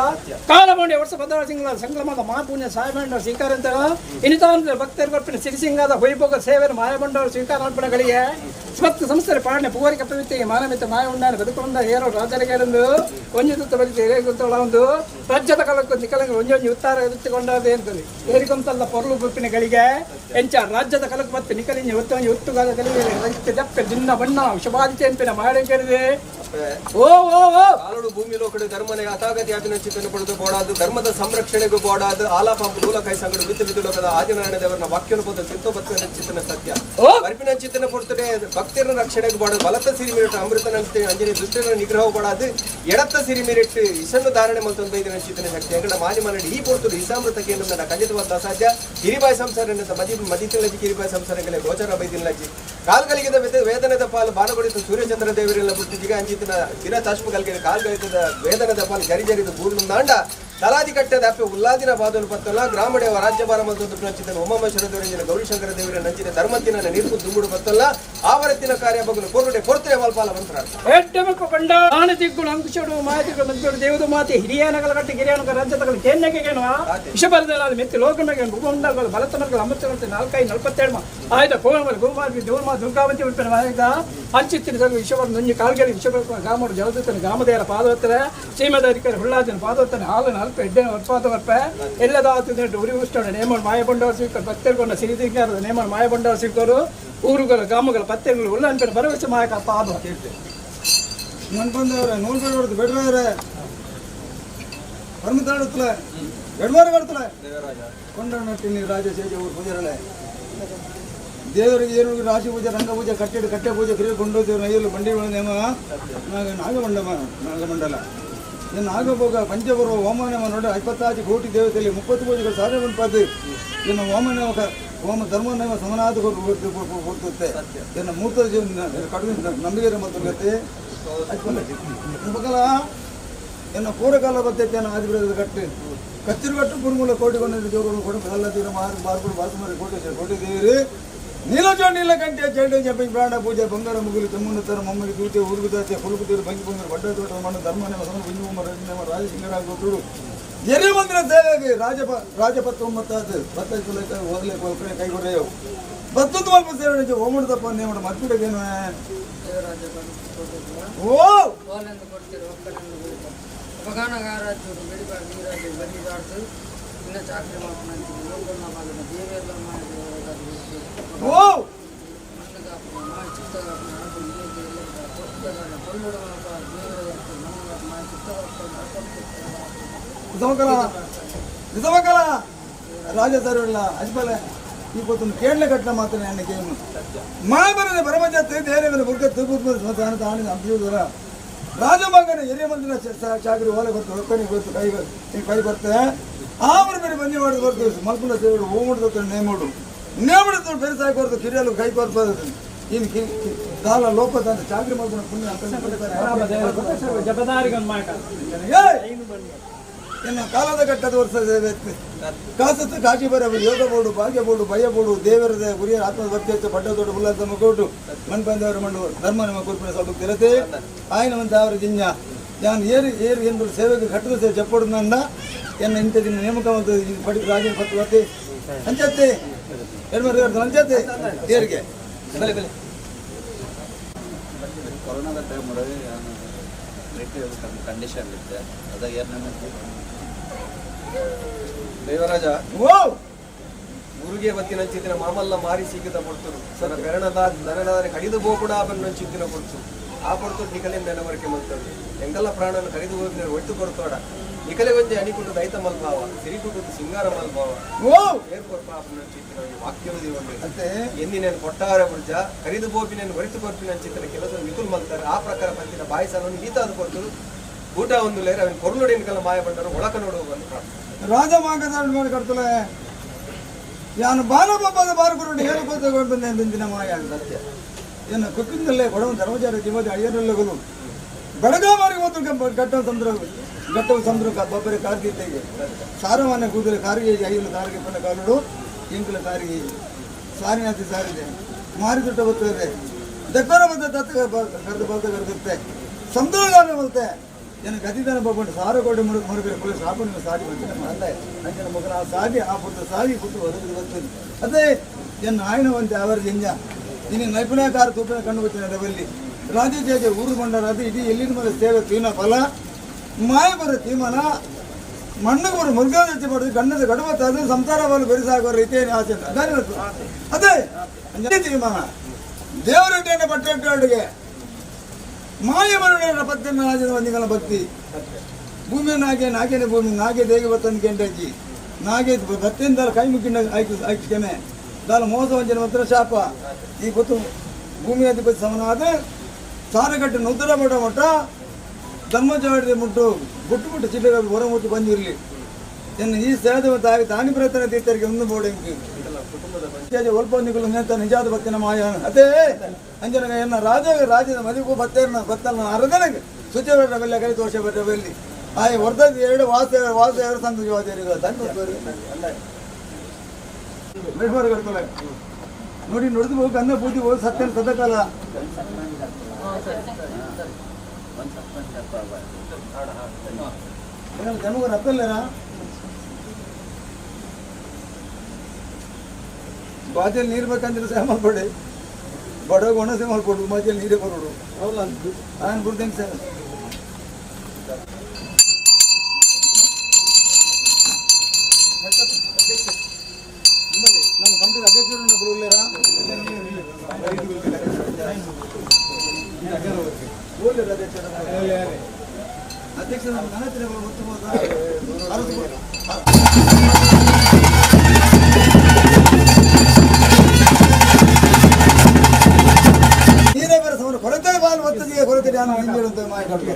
ಕಾಲಮೌಂಡಿ ವರ್ಷ ಭದ್ರ ಸಿಂಗಳ ಸಂಕ್ರಮದ ಮಹಾಪುಣ್ಯ ಸಾಯಬಂಡ ಸ್ವೀಕಾರ ಅಂತ ಇನಿತಾನದ ಭಕ್ತರ ಕೊಪ್ಪಿನ ಸಿರಿಸಿಂಗದ ಹೊಯ್ಭೋಗ ಸೇವೆಯ ಮಾಯಬಂಡವರು ಸ್ವೀಕಾರ ಅರ್ಪಣೆಗಳಿಗೆ ಸ್ಮತ್ ಸಂಸ್ಥೆ ಪಾಡನೆ ಪೂವರಿಕ ಪವಿತ್ರಿಗೆ ಮಾನಮಿತ ಮಾಯ ಉಂಡಾನ ಬದುಕೊಂಡ ಏರೋ ರಾಜರಿಗೆರೆಂದು ಒಂಜಿ ತುತ್ತ ಬಲಿತು ಏರಿಗೊಂತಳ ಒಂದು ರಾಜ್ಯದ ಕಾಲಕ್ಕೆ ನಿಕಲಂಗ ಒಂಜೊಂಜಿ ಉತ್ತಾರ ಎತ್ತಿಕೊಂಡದೆ ಅಂತದೆ ಏರಿಗೊಂತಲ್ಲ ಪೊರ್ಲು ಗುಪ್ಪಿನಗಳಿಗೆ ಎಂಚ ರಾಜ್ಯದ ಕಲಕ್ಕೆ ಮತ್ತು ನಿಕಲಿಂಜಿ ಒತ್ತೊಂಜಿ ಒತ್ತುಗಾಲ ಕಲಿಗೆ ರೈತ ದಪ್ಪೆ ಜಿನ್ನ ಬಣ್ಣ ವಿಷಬಾಧಿತ ಎಂಪಿನ ಮಾಡಂಕರಿದೆ ಓ ಓ ಓ ಕಾಲೋಡು ಭೂಮಿ ಲೋಕಡು ಧರ್ಮನೆ ಅತಾಗತಿ ಅಭಿನಂಚಿತನ್ನು ಪಡೆದು ಬೋಡಾದು ಧರ್ಮದ ಸಂರಕ್ಷಣೆಗೂ ಬೋಡಾದು ಆಲಾಪಾಂಪು ನೂಲಕೈ ಸಂಗಡು ಬಿತ್ತು ಬಿದ್ದು ಲೋಕದ ಆದಿನಾರಾಯಣ ದೇವರನ್ನ ವಾಕ್ಯನು ಪದ ಸಿಂತೋ ಬತ್ವನಂಚಿತನ ಸತ್ಯ ಪರಿಪಿನಂಚಿತನ ಪೊರ್ತಡೆ ಭಕ್ತರ ರಕ್ಷಣೆಗೂ ಬಾಡದು ಬಲತ್ತ ಸಿರಿಮಿರಿಟ್ಟು ಅಮೃತನಂತೆ ಅಂಜನೆ ದುಷ್ಟರ ನಿಗ್ರಹ ಬಾಡಾದು ಎಡತ್ತ ಸಿರಿಮಿರಿಟ್ಟು ಇಸನ್ನು ಧಾರಣೆ ಮಲ್ತೊಂದು ಬೈದಿನ ಶಕ್ತಿ ಅಂಗಡ ಮಾಲಿ ಮನಡಿ ಈ ಪೊರ್ತುಡು ಇಸಾಮೃತ ಕೇಂದ್ರ ಖಂಡಿತವಾದ ಅಸಾಧ್ಯ ಕಿರಿಬಾಯಿ ಸಂಸಾರ ಮದಿ ಮದಿತಿಲಜಿ ಕಿರಿಬಾಯಿ ಸಂಸಾರಗಳೇ ಗೋಚರ ಬೈದಿನಲಜಿ ಕಾಲ್ಗಲಿಗಿದ ವೇದನೆದ ಪಾಲು ಬಾಣಗೊಡಿತು ಸೂರ್ಯಚಂದ್ರ ದೇವರೆಲ್ಲ ಬಿಟ್ಟು ಅಂಚಿತನ ದಿನ ಚಾಷ್ಮ ಕಲ್ಗೆ ಕಾಲ್ಗಳಿತದ ವೇದನದ ಪಾಲು ಜರಿ ಜರಿದು ಬೂರ್ಣಾಂಡ ತಲಾದಿ ಕಟ್ಟದ ಅಪ್ಪೆ ಉಲ್ಲಾದಿನ ಬಾದಲು ಪತ್ತಲ್ಲ ಗ್ರಾಮದೇವ ರಾಜ್ಯಭಾರ ಮತ್ತು ನಂಚಿತನ ಉಮಾಮೇಶ್ವರ ದೇವರಂಜನ ಗೌರಿಶಂಕರ ದೇವರ ನಂಚಿನ ಧರ್ಮತ್ತಿನ ನೀರ್ಪು ದುಂಬುಡು ಪತ್ತಲ್ಲ ಆವರತ್ತಿನ ಕಾರ್ಯ ಬಗ್ನು ಕೊರುಡೆ ಕೊರ್ತರೆ ವಾಲ್ಪಾಲ ಮಂತ್ರ ಕಂಡ ಆಣತಿಗ್ಗುಳು ಅಂಕುಶಡು ಮಾತಿಗಳು ಮದ್ಗಳು ದೇವದ ಮಾತೆ ಹಿರಿಯನಗಲ ಕಟ್ಟಿ ಗಿರಿಯನಗ ರಾಜ್ಯದಗಳು ಕೇನ್ಯಗೆನು ವಿಷಬರದಲ್ಲ ಮೆತ್ತಿ ಲೋಕಮಗೆ ಭೂಮಂಡಲಗಳು ಬಲತಮಗಳು ಅಮೃತಗಳು ನಾಲ್ಕೈ 47 ಆಯ್ದ ಕೋಮಲ್ ಗೋಮಾರ್ವಿ ದೇವರ್ಮಾ ದುರ್ಗಾವತಿ ಉಳ್ಪಿನ ಮಾಯಿದ ಅಂಚಿತ್ತಿನ ಸಗ ವಿಷವರ ನುಂಜಿ ಕಾಲ್ಗಲಿ ವಿಷಬರ ಗಾಮರು ಜಲದತ್ತನ ಗಾಮದೇವರ ಪಾದವತ್ತರ ಶ್ರೀಮದ ಅಧಿಕಾರಿ ಹುಳ್ಳಾಜನ ಪಾದವತ್ತನ ಹಾಲನ ಅಲ್ಪ ಎಡ್ಡೆನ ವರ್ಪಾದ ವರ್ಪ ಎಲ್ಲದಾತು ಉರಿ ಉಷ್ಟೋಣ ನೇಮನ್ ಮಾಯಬಂಡವರು ಸ್ವೀಕರು ಭಕ್ತರುಗೊಂಡ ಸಿರಿದಿಂಗಾರದ ನೇಮನ್ ಮಾಯಬಂಡವರು ಸ್ವೀಕರು ಊರುಗಳ ಗ್ರಾಮಗಳ ಪತ್ತೆಗಳು ಉಳ್ಳ ಅನ್ಪಿನ ಭರವಸೆ ಮಾಯಕ ಪಾದ ಮನ್ಪಂದವ್ರೆ ನೂಲು ಹೊಡೆದು ಬೆಡ್ರವ್ರೆ ಪರ್ಮಿತಾಡುತ್ತಲೆ ಎಡ್ಮಾರು ಕಡ್ತಲೆ ಕೊಂಡನಟ್ಟಿನಿ ರಾಜ ಸೇಜ ಊರು ಪೂಜಾರಳೆ ದೇವರಿಗೆ ಏನು ರಾಶಿ ಪೂಜೆ ರಂಗ ಪೂಜೆ ಕಟ್ಟೆಡು ಕಟ್ಟೆ ಪೂಜೆ ಕ್ರಿಯೆ ಕೊಂಡೋದೇವ್ರ ನೈಯಲು ಬಂಡಿ ನೇಮ ನಾಗ ನಾಗಮಂಡಮ ನಾಗಮಂಡಲ ಇನ್ನು ನಾಗಭೋಗ ಪಂಚಪರ್ವ ಹೋಮನೇಮ ನೋಡಿ 25 ಕೋಟಿ ದೇವತೆಯಲ್ಲಿ 30 ಪೂಜೆಗಳು ಸಾಧನೆ ಬಂಪಾದು ಇನ್ನು ಹೋಮನೇಮ ಹೋಮ ಧರ್ಮನೇಮ ಸಮನಾದ ಕೊಡ್ತುತ್ತೆ ಇನ್ನು ಮೂರ್ತ ಜೀವನ ಕಡಿಮೆ ನಂಬಿಕೆ ಮತ್ತು ಗತಿ ಬಕಲ ಎನ್ನ ಪೂರ್ವಕಾಲ ಬರ್ತೈತೆ ಆದಿಬಿರದ ಕಟ್ಟು ಕಚ್ಚಿರು ಕಟ್ಟು ಪುರುಮೂಲ ಕೋಟಿಗೊಂಡು ಜೋಗರು ಕೊಡು ಕಲ್ಲ ಮಾರು ಬಾರ್ಗುಡು ಬಾಸುಮಾರಿ ಕೋಟಿ ಕೋಟಿ ದೇವರು ನೀಲಜೋ ನೀಲಕಂಠೆ ಚಂಡೆ ಜಪಿ ಪ್ರಾಣ ಪೂಜೆ ಬಂಗಾರ ಮುಗುಲು ಕೆಮ್ಮುನ್ನತರ ಮಮ್ಮಿಗೆ ದೂತೆ ಉರುಗುದಾತೆ ಹುಳುಕುತೀರು ಬಂಗಿ ಬಂಗಾರ ಬಡ್ಡ ತೋಟ ಮಣ್ಣು ಧರ್ಮನೇಮ ಸಮ ಕುಂಜುಮ ರಜನೇಮ ರಾಜಸಿಂಗರಾಗ ಗೊತ್ತುಡು ಎರೆ ಮಂದಿರ ಸೇವೆಗೆ ರಾಜಪ ರಾಜಪತ್ವ ಮತ್ತಾದ ಬತ್ತೈತು ಹೋಗ್ಲೆ ಕೈಗೊಡ್ರೆಯವು ಬತ್ತೊಂದು ಮಲ್ಪ ಸೇವೆ ಓಮುಡದಪ್ಪ ನೇಮಡ ಮರ್ಪಿಡಗೇನು ಓ ಓ ನಿಜಮಕಲ ನಿಜಮಕಲ ರಾಜ ಸರ್ ಅಜ್ಬಲ ಈ ಪೊತ್ತೊಂದು ಕೇಳಲೆ ಕಟ್ಟಲ ಮಾತ್ರ ನನ್ನ ಗೇಮ್ ಮಾಯಬರನೆ ಪರಮಜತ್ತೆ ದೇವರ ಬುರ್ಗ ತುಬು ತಾಣ ಅಂಬಿಯುವುದರ ರಾಜಮಗನ ಹಿರಿಯ ಮಂದಿರ ಚಾಕರಿ ಓಲೆ ಗೊತ್ತು ಒಕ್ಕಣಿ ಗೊತ್ತು ಕೈ ಕೈ ಬರ್ತೆ ಆವರ ಬೇರೆ ಬಂದಿ ಮಾಡಿದ ಬರ್ತು ಮಲ್ಪುನ ಸೇವೆ ಓಮುಡ್ದ ನೇಮುಡು ನೇಮುಡು ಬೇರೆ ಸಾಯಿ ಕೊರ್ತು ಕಿರಿಯಲು ಕೈ ಕೊರ್ತು ಇನ್ ದಾಲ ಲೋಪದ ಚಾಕ್ರಿ ಮಾಡ್ಕೊಂಡು ಪುಣ್ಯ ಇನ್ನು ಕಾಲದ ಕಟ್ಟದ ವರ್ಷ ಕಾಸತ್ತು ಕಾಶಿ ಬರ ಯೋಗ ಬೋಡು ಭಾಗ್ಯ ಬೋಡು ಭಯ ಬೋಡು ದೇವರದ ಗುರಿಯ ಆತ್ಮ ವರ್ತಿಯಚ್ಚ ಪಡ್ಡ ದೊಡ್ಡ ಉಲ್ಲಾಸ ಮಗೋಟು ಮಣ್ ಬಂದವರು ಮಂಡು ಧರ್ಮ ನಿಮ್ಮ ಕುರುಪಿನ ಸ್ವಲ್ಪ ತಿರತೆ ಆಯ್ನ ಒಂದು ಅವರ ಜಿಂಜ ನಾನು ಏರು ಏರು ಎಂದು ಸೇವೆಗೆ ಕಟ್ಟದ ಸೇವೆ ಚಪ್ಪಡು ನಂದ ಎನ್ನ ಇಂಥ ದಿನ ನೇಮಕ ಒಂದು ಪಡಿ ರಾಜನ ಪತ್ತು ಬರ್ತಿ ಅಂಚತ್ತೆ ಎರಡು ಅಂಚತ್ತೆ ಏರಿಗೆ ಬಲೆ ಬಲೆ. ಕೊರೋನಾದ ಟೈಮ್ ಕಂಡೀಷನ್ ಇತ್ತೆ ಅದ ಏನ್ ದೈವರಾಜ, ಓ ಊರಿಗೆ ಬತ್ತಿನಂಚಿತ್ತಿನ ಮಾಮಲ್ಲ ಮಾರಿ ಸಿಕ್ಕಿದ ಪೊರ್ತುರು ಸನ ಬೆರಣದ ದನದಾರೆ ಕಡಿದು ಬೋಕುಡ ಬನ್ನಂಚಿತ್ತಿನ ಪೊರ್ತು ಆ ಪೊರ್ತು ನಿಕಲೆ ನೆಲವರಿಕೆ ಮಲ್ತಳು ಎಂಗಲ್ಲ ಪ್ರಾಣನ ಕರಿದು ಹೋಗಿನ ಒಟ್ಟು ಕೊಡ್ತೋಡ ನಿಕಲೆ ಒಂಜಿ ಅಣಿಕುಟ್ಟು ದೈತ ಮಲ್ಭಾವ ಸಿರಿಕುಟ್ಟು ಸಿಂಗಾರ ಮಲ್ಭಾವ ಓ ಏರ್ ಕೊರ್ಪ ಬನ್ನಂಚಿತ್ತಿನ ಒಂಜಿ ವಾಕ್ಯದ ಒಂದು ಅಂತೆ ಎಂದಿನೇನು ಕೊಟ್ಟಾರ ಬುರ್ಜ ಕರಿದು ಬೋಪಿನೇನು ಒರಿತು ಕೊರ್ಪಿನಂಚಿತ್ತಿನ ಕೆಲಸ ಮಿತುಲ್ ಮಲ್ತಾರೆ ಆ ಪ್ರಕಾರ ಪಂಚಿನ ಬಾಯಿ ಸಲವನ್ನು ಈತಾದ ಕೊರ್ತರು ಊಟ ಒಂದು ಲೇರ ಅವನ ಕೊರ್ಲುಡಿ ಎನ್ಕಲ್ಲ ಮಾಯ ಬಂಡರು ಒಳಕ ನೋಡುವ ಬಂದು ಪ್ರಾರ್ಥನೆ. ರಾಜ ಮಾಂಗದ ಮಾಡಿ ಕಡ್ತಲೆ ಯಾನು ಬಾಲ ಬಾಬಾದ ಬಾರಗುರುಡು ಹೇಳಕೋತ ಬಂದೆ ಮಾಯ ಸತ್ಯ ಏನು ಕುಕ್ಕಿಂದಲ್ಲೇ ಕೊಡವ ಧರ್ಮಚಾರ ಜೀವದ ಅಯ್ಯರಲ್ಲಗಲು ಬೆಳಗಾಮಾರಿಗೆ ಮಾತ್ರ ಗಟ್ಟ ಸಂದ್ರ ಗಟ್ಟವ ಸಂದ್ರ ಬಬ್ಬರಿ ಕಾರ್ಗಿತೆಗೆ ಸಾರಮಾನ್ಯ ಕೂದಲು ಕಾರಿಗೆ ಅಯ್ಯಲು ಕಾರಿಗೆ ಪನ್ನ ಕಾಲುಡು ಇಂಕುಲ ಕಾರಿಗೆ ಸಾರಿನಾತಿ ಸಾರಿದೆ ಮಾರಿ ದುಡ್ಡ ಬರ್ತದೆ ದಕ್ಕರ ಬದ್ದ ದತ್ತ ಕರೆದು ಬಲ್ತ ಕರೆದಿರುತ್ತೆ ಸಂದೋಗಾನ ಬಲ್ತೆ ಏನು ಗತಿದಾನ ಬಬ್ಬಂಡು ಸಾರ ಕೋಟೆ ಮುರು ಮುರುಗರೆ ಕುಲ ಸಾಪು ನಿಮ್ಮ ಸಾರಿ ಬಂచిన ಅಂದ ಅಂಚಿನ ಮಗನ ಆ ಸಾಗಿ ಆ ಪುಟ್ಟ ಸಾಗಿ ಪುಟ್ಟು ಹೊರಗೆ ಬರ್ತದೆ ಅದೇ ಎನ್ನ ಆಯ್ನ ಒಂತೆ ಅವರ ಜಿಂಜ ಇನ್ನು ನೈಪುಣ್ಯಕಾರ ತೂಪಿನ ಕಣ್ಣು ಬಚ್ಚಿನ ಡಬಲ್ಲಿ ರಾಜ ಊರು ಬಂಡರಾದ ಇಡೀ ಎಲ್ಲಿನ ಮೇಲೆ ಸೇವೆ ತೀನ ಫಲ ಮಾಯ ಬರ ತೀಮನ ಮಣ್ಣು ಬರು ಮುರುಘಾದಚ್ಚಿ ಪಡೆದು ಗಂಡದ ಗಡಬತ್ತಾದ ಸಂಸಾರ ಬಲು ಬೆರೆಸಾಗುವ ರೀತಿಯ ಆಸೆ ಅದೇ ಅಂಜನೆ ತೀರ್ಮಾನ ದೇವರೆಡ್ಡಿಯನ್ನು ಪಟ್ಟೆಡ್ಡೋಡಿಗೆ ಮಾಯ ಬರುಡ ಪತ್ತನ ರಾಜನ ವಂದಿಗಳ ಭಕ್ತಿ ಭೂಮಿ ನಾಗೆ ನಾಗೇನೆ ಭೂಮಿ ನಾಗೆ ದೇಗೆ ಬತ್ತಂದು ಕೆಂಡಜ್ಜಿ ನಾಗೆ ಬತ್ತಿಂದ ಕೈ ಮುಕ್ಕಿಂಡ ಆಯ್ತು ಆಯ್ಕೆನೆ ದಾಲ ಮೋಸ ವಂಚನೆ ಮಾತ್ರ ಶಾಪ ಈ ಗೊತ್ತು ಭೂಮಿ ಅಧಿಪತಿ ಸಮನಾದ ಸಾರಗಟ್ಟು ನುದ್ದರ ಮಠ ಮಠ ಧರ್ಮಜಾಡಿ ಮುಟ್ಟು ಗುಟ್ಟು ಮುಟ್ಟು ಚಿಲ್ಲರೆ ಹೊರ ಮುಟ್ಟು ಬಂದಿರಲಿ ಇನ್ನು ಈ ಸೇದ ತಾಯಿ ತಾನಿ ಪ್ರಯತ್ನ ತೀರ್ಥರಿಗೆ ಒಂದು ಬೋರ್ಡ್ ಒಲ್ಪ ನಿಗುಲು ನೇತ ನಿಜಾದ ಭಕ್ತಿನ ಮಾಯ ಅದೇ ಅಂಜನಗ ಎನ್ನ ರಾಜ ರಾಜ್ಯದ ಮದಿಗೂ ಬತ್ತೇನ ಬತ್ತಲ್ಲ ಅರದನಗೆ ಸುಚೇವರ ಬೆಲ್ಲ ಕೈ ದೋಷ ಬರಬಲ್ಲಿ ಆಯ್ ವರ್ಧದ ಎರಡು ವಾಸ ವಾಸ ಎರಡು ಸಂತ ನೋಡಿ ನುಡಿದು ಹೋಗಿ ಅನ್ನ ಪೂಜೆ ಹೋಗಿ ಸತ್ಯನ ಸದಕಾಲ ಜನಗರ ಹತ್ತಲ್ಲೇರಾ ಬಾಜಲ್ಲಿ ನೀರು ಬೇಕಂದ್ರೆ ಸೇವೆ ಮಾಡ್ಬೇಡಿ ಬಡವ ಒಣ ಸೇವೆ ಮಾಡ್ಕೊಡು ಬಾಜಲ್ಲಿ ನೀರೇ ಬರೋಡು ಹೌದಾ ನಾನು ಬಿಡ್ತೇನೆ ಸರ್. ನಮ್ಮ ಕಂಪನಿ ಅಧ್ಯಕ್ಷರನ್ನು ಕೊಡಲಿರಾ ಅಧ್ಯಕ್ಷರು ನಮ್ಮ ನನ್ನ ನೀರೇ ಬೇರೆ ಸಮರ ಕೊರತೆ ಬಾಲ್ ಒತ್ತಿಗೆ ಕೊರತೆ ನಾನು ಹಿಂದಿರುವಂತ ಮಾಹಿತಿ.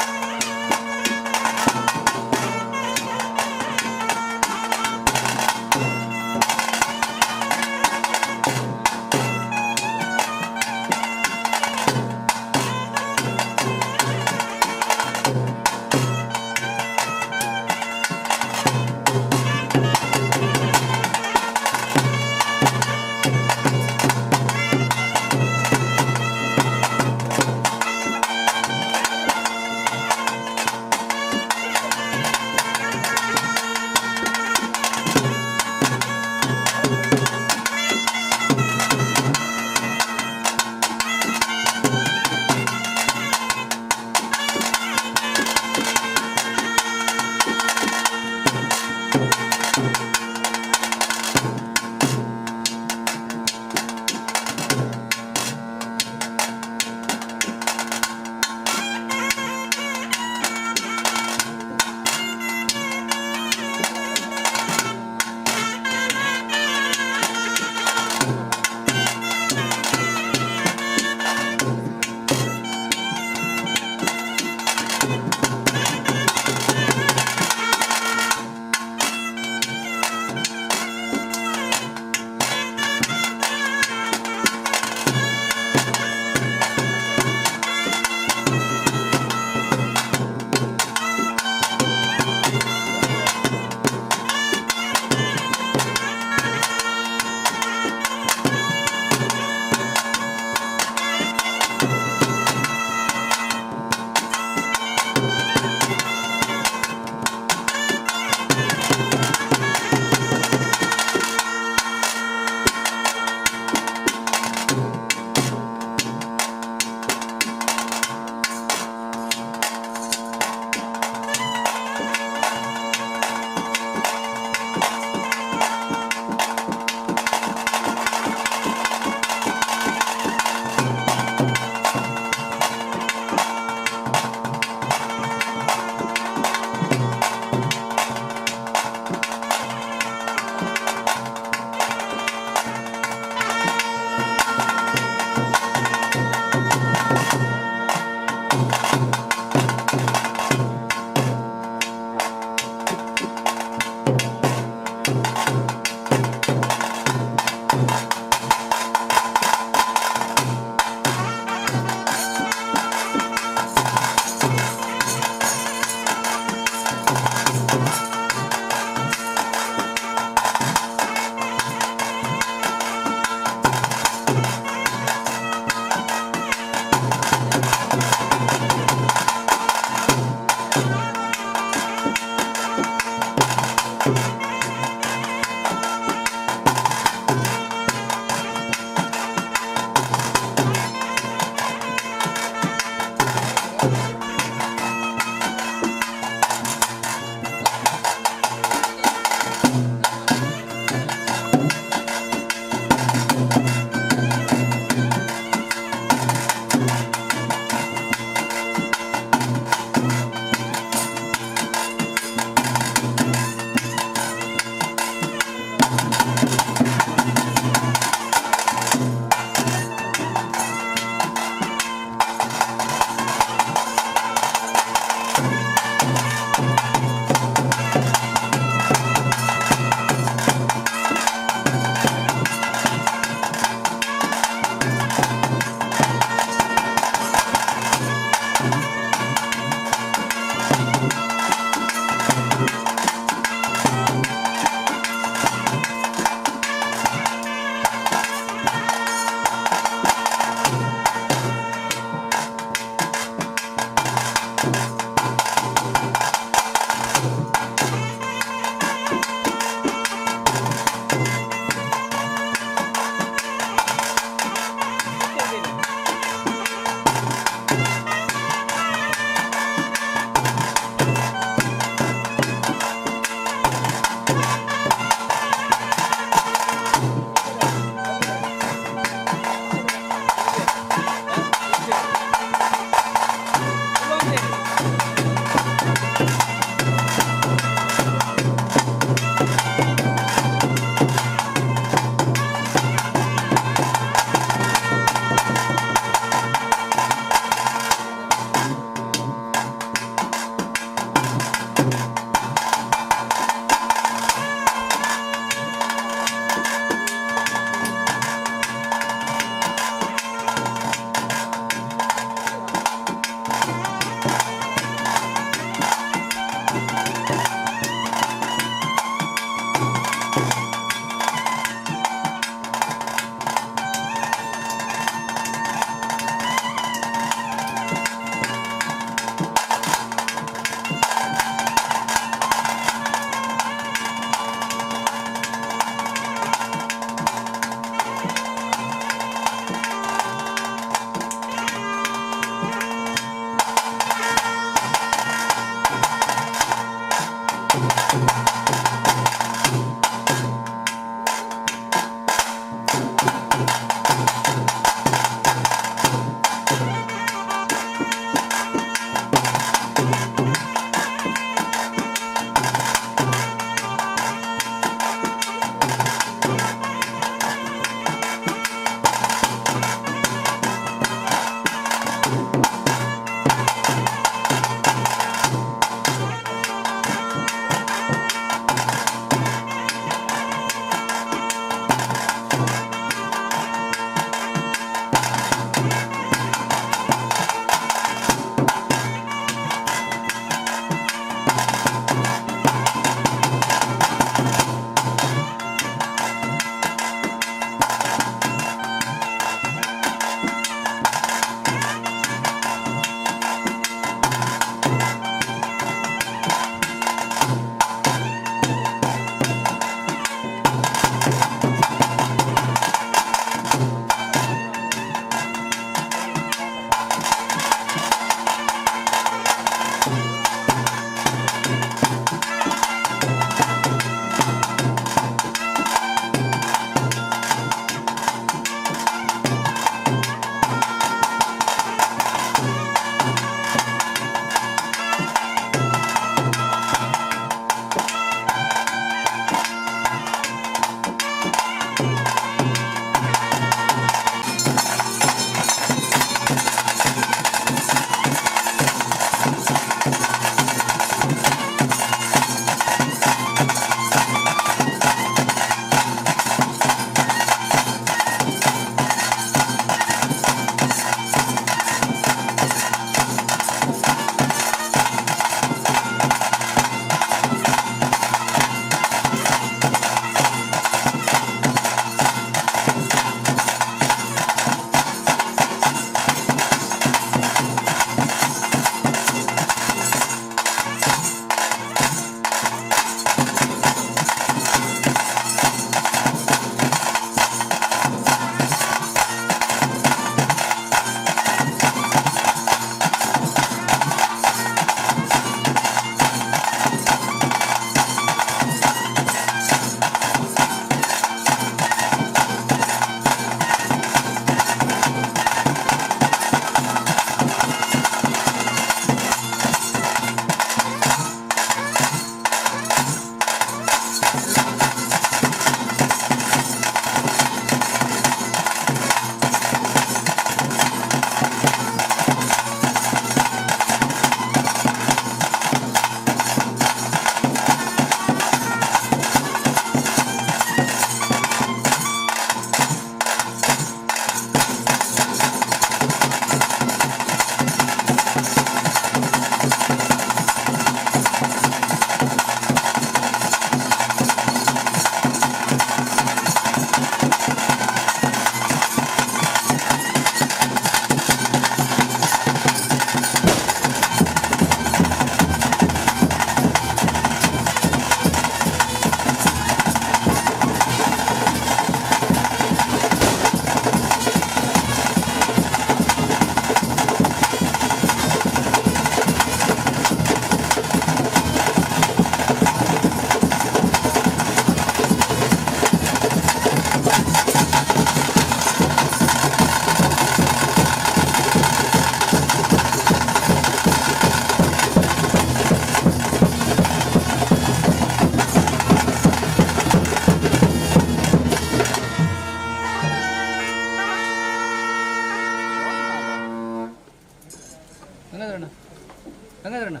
ಗಂಗಾಧರಣ್ಣ.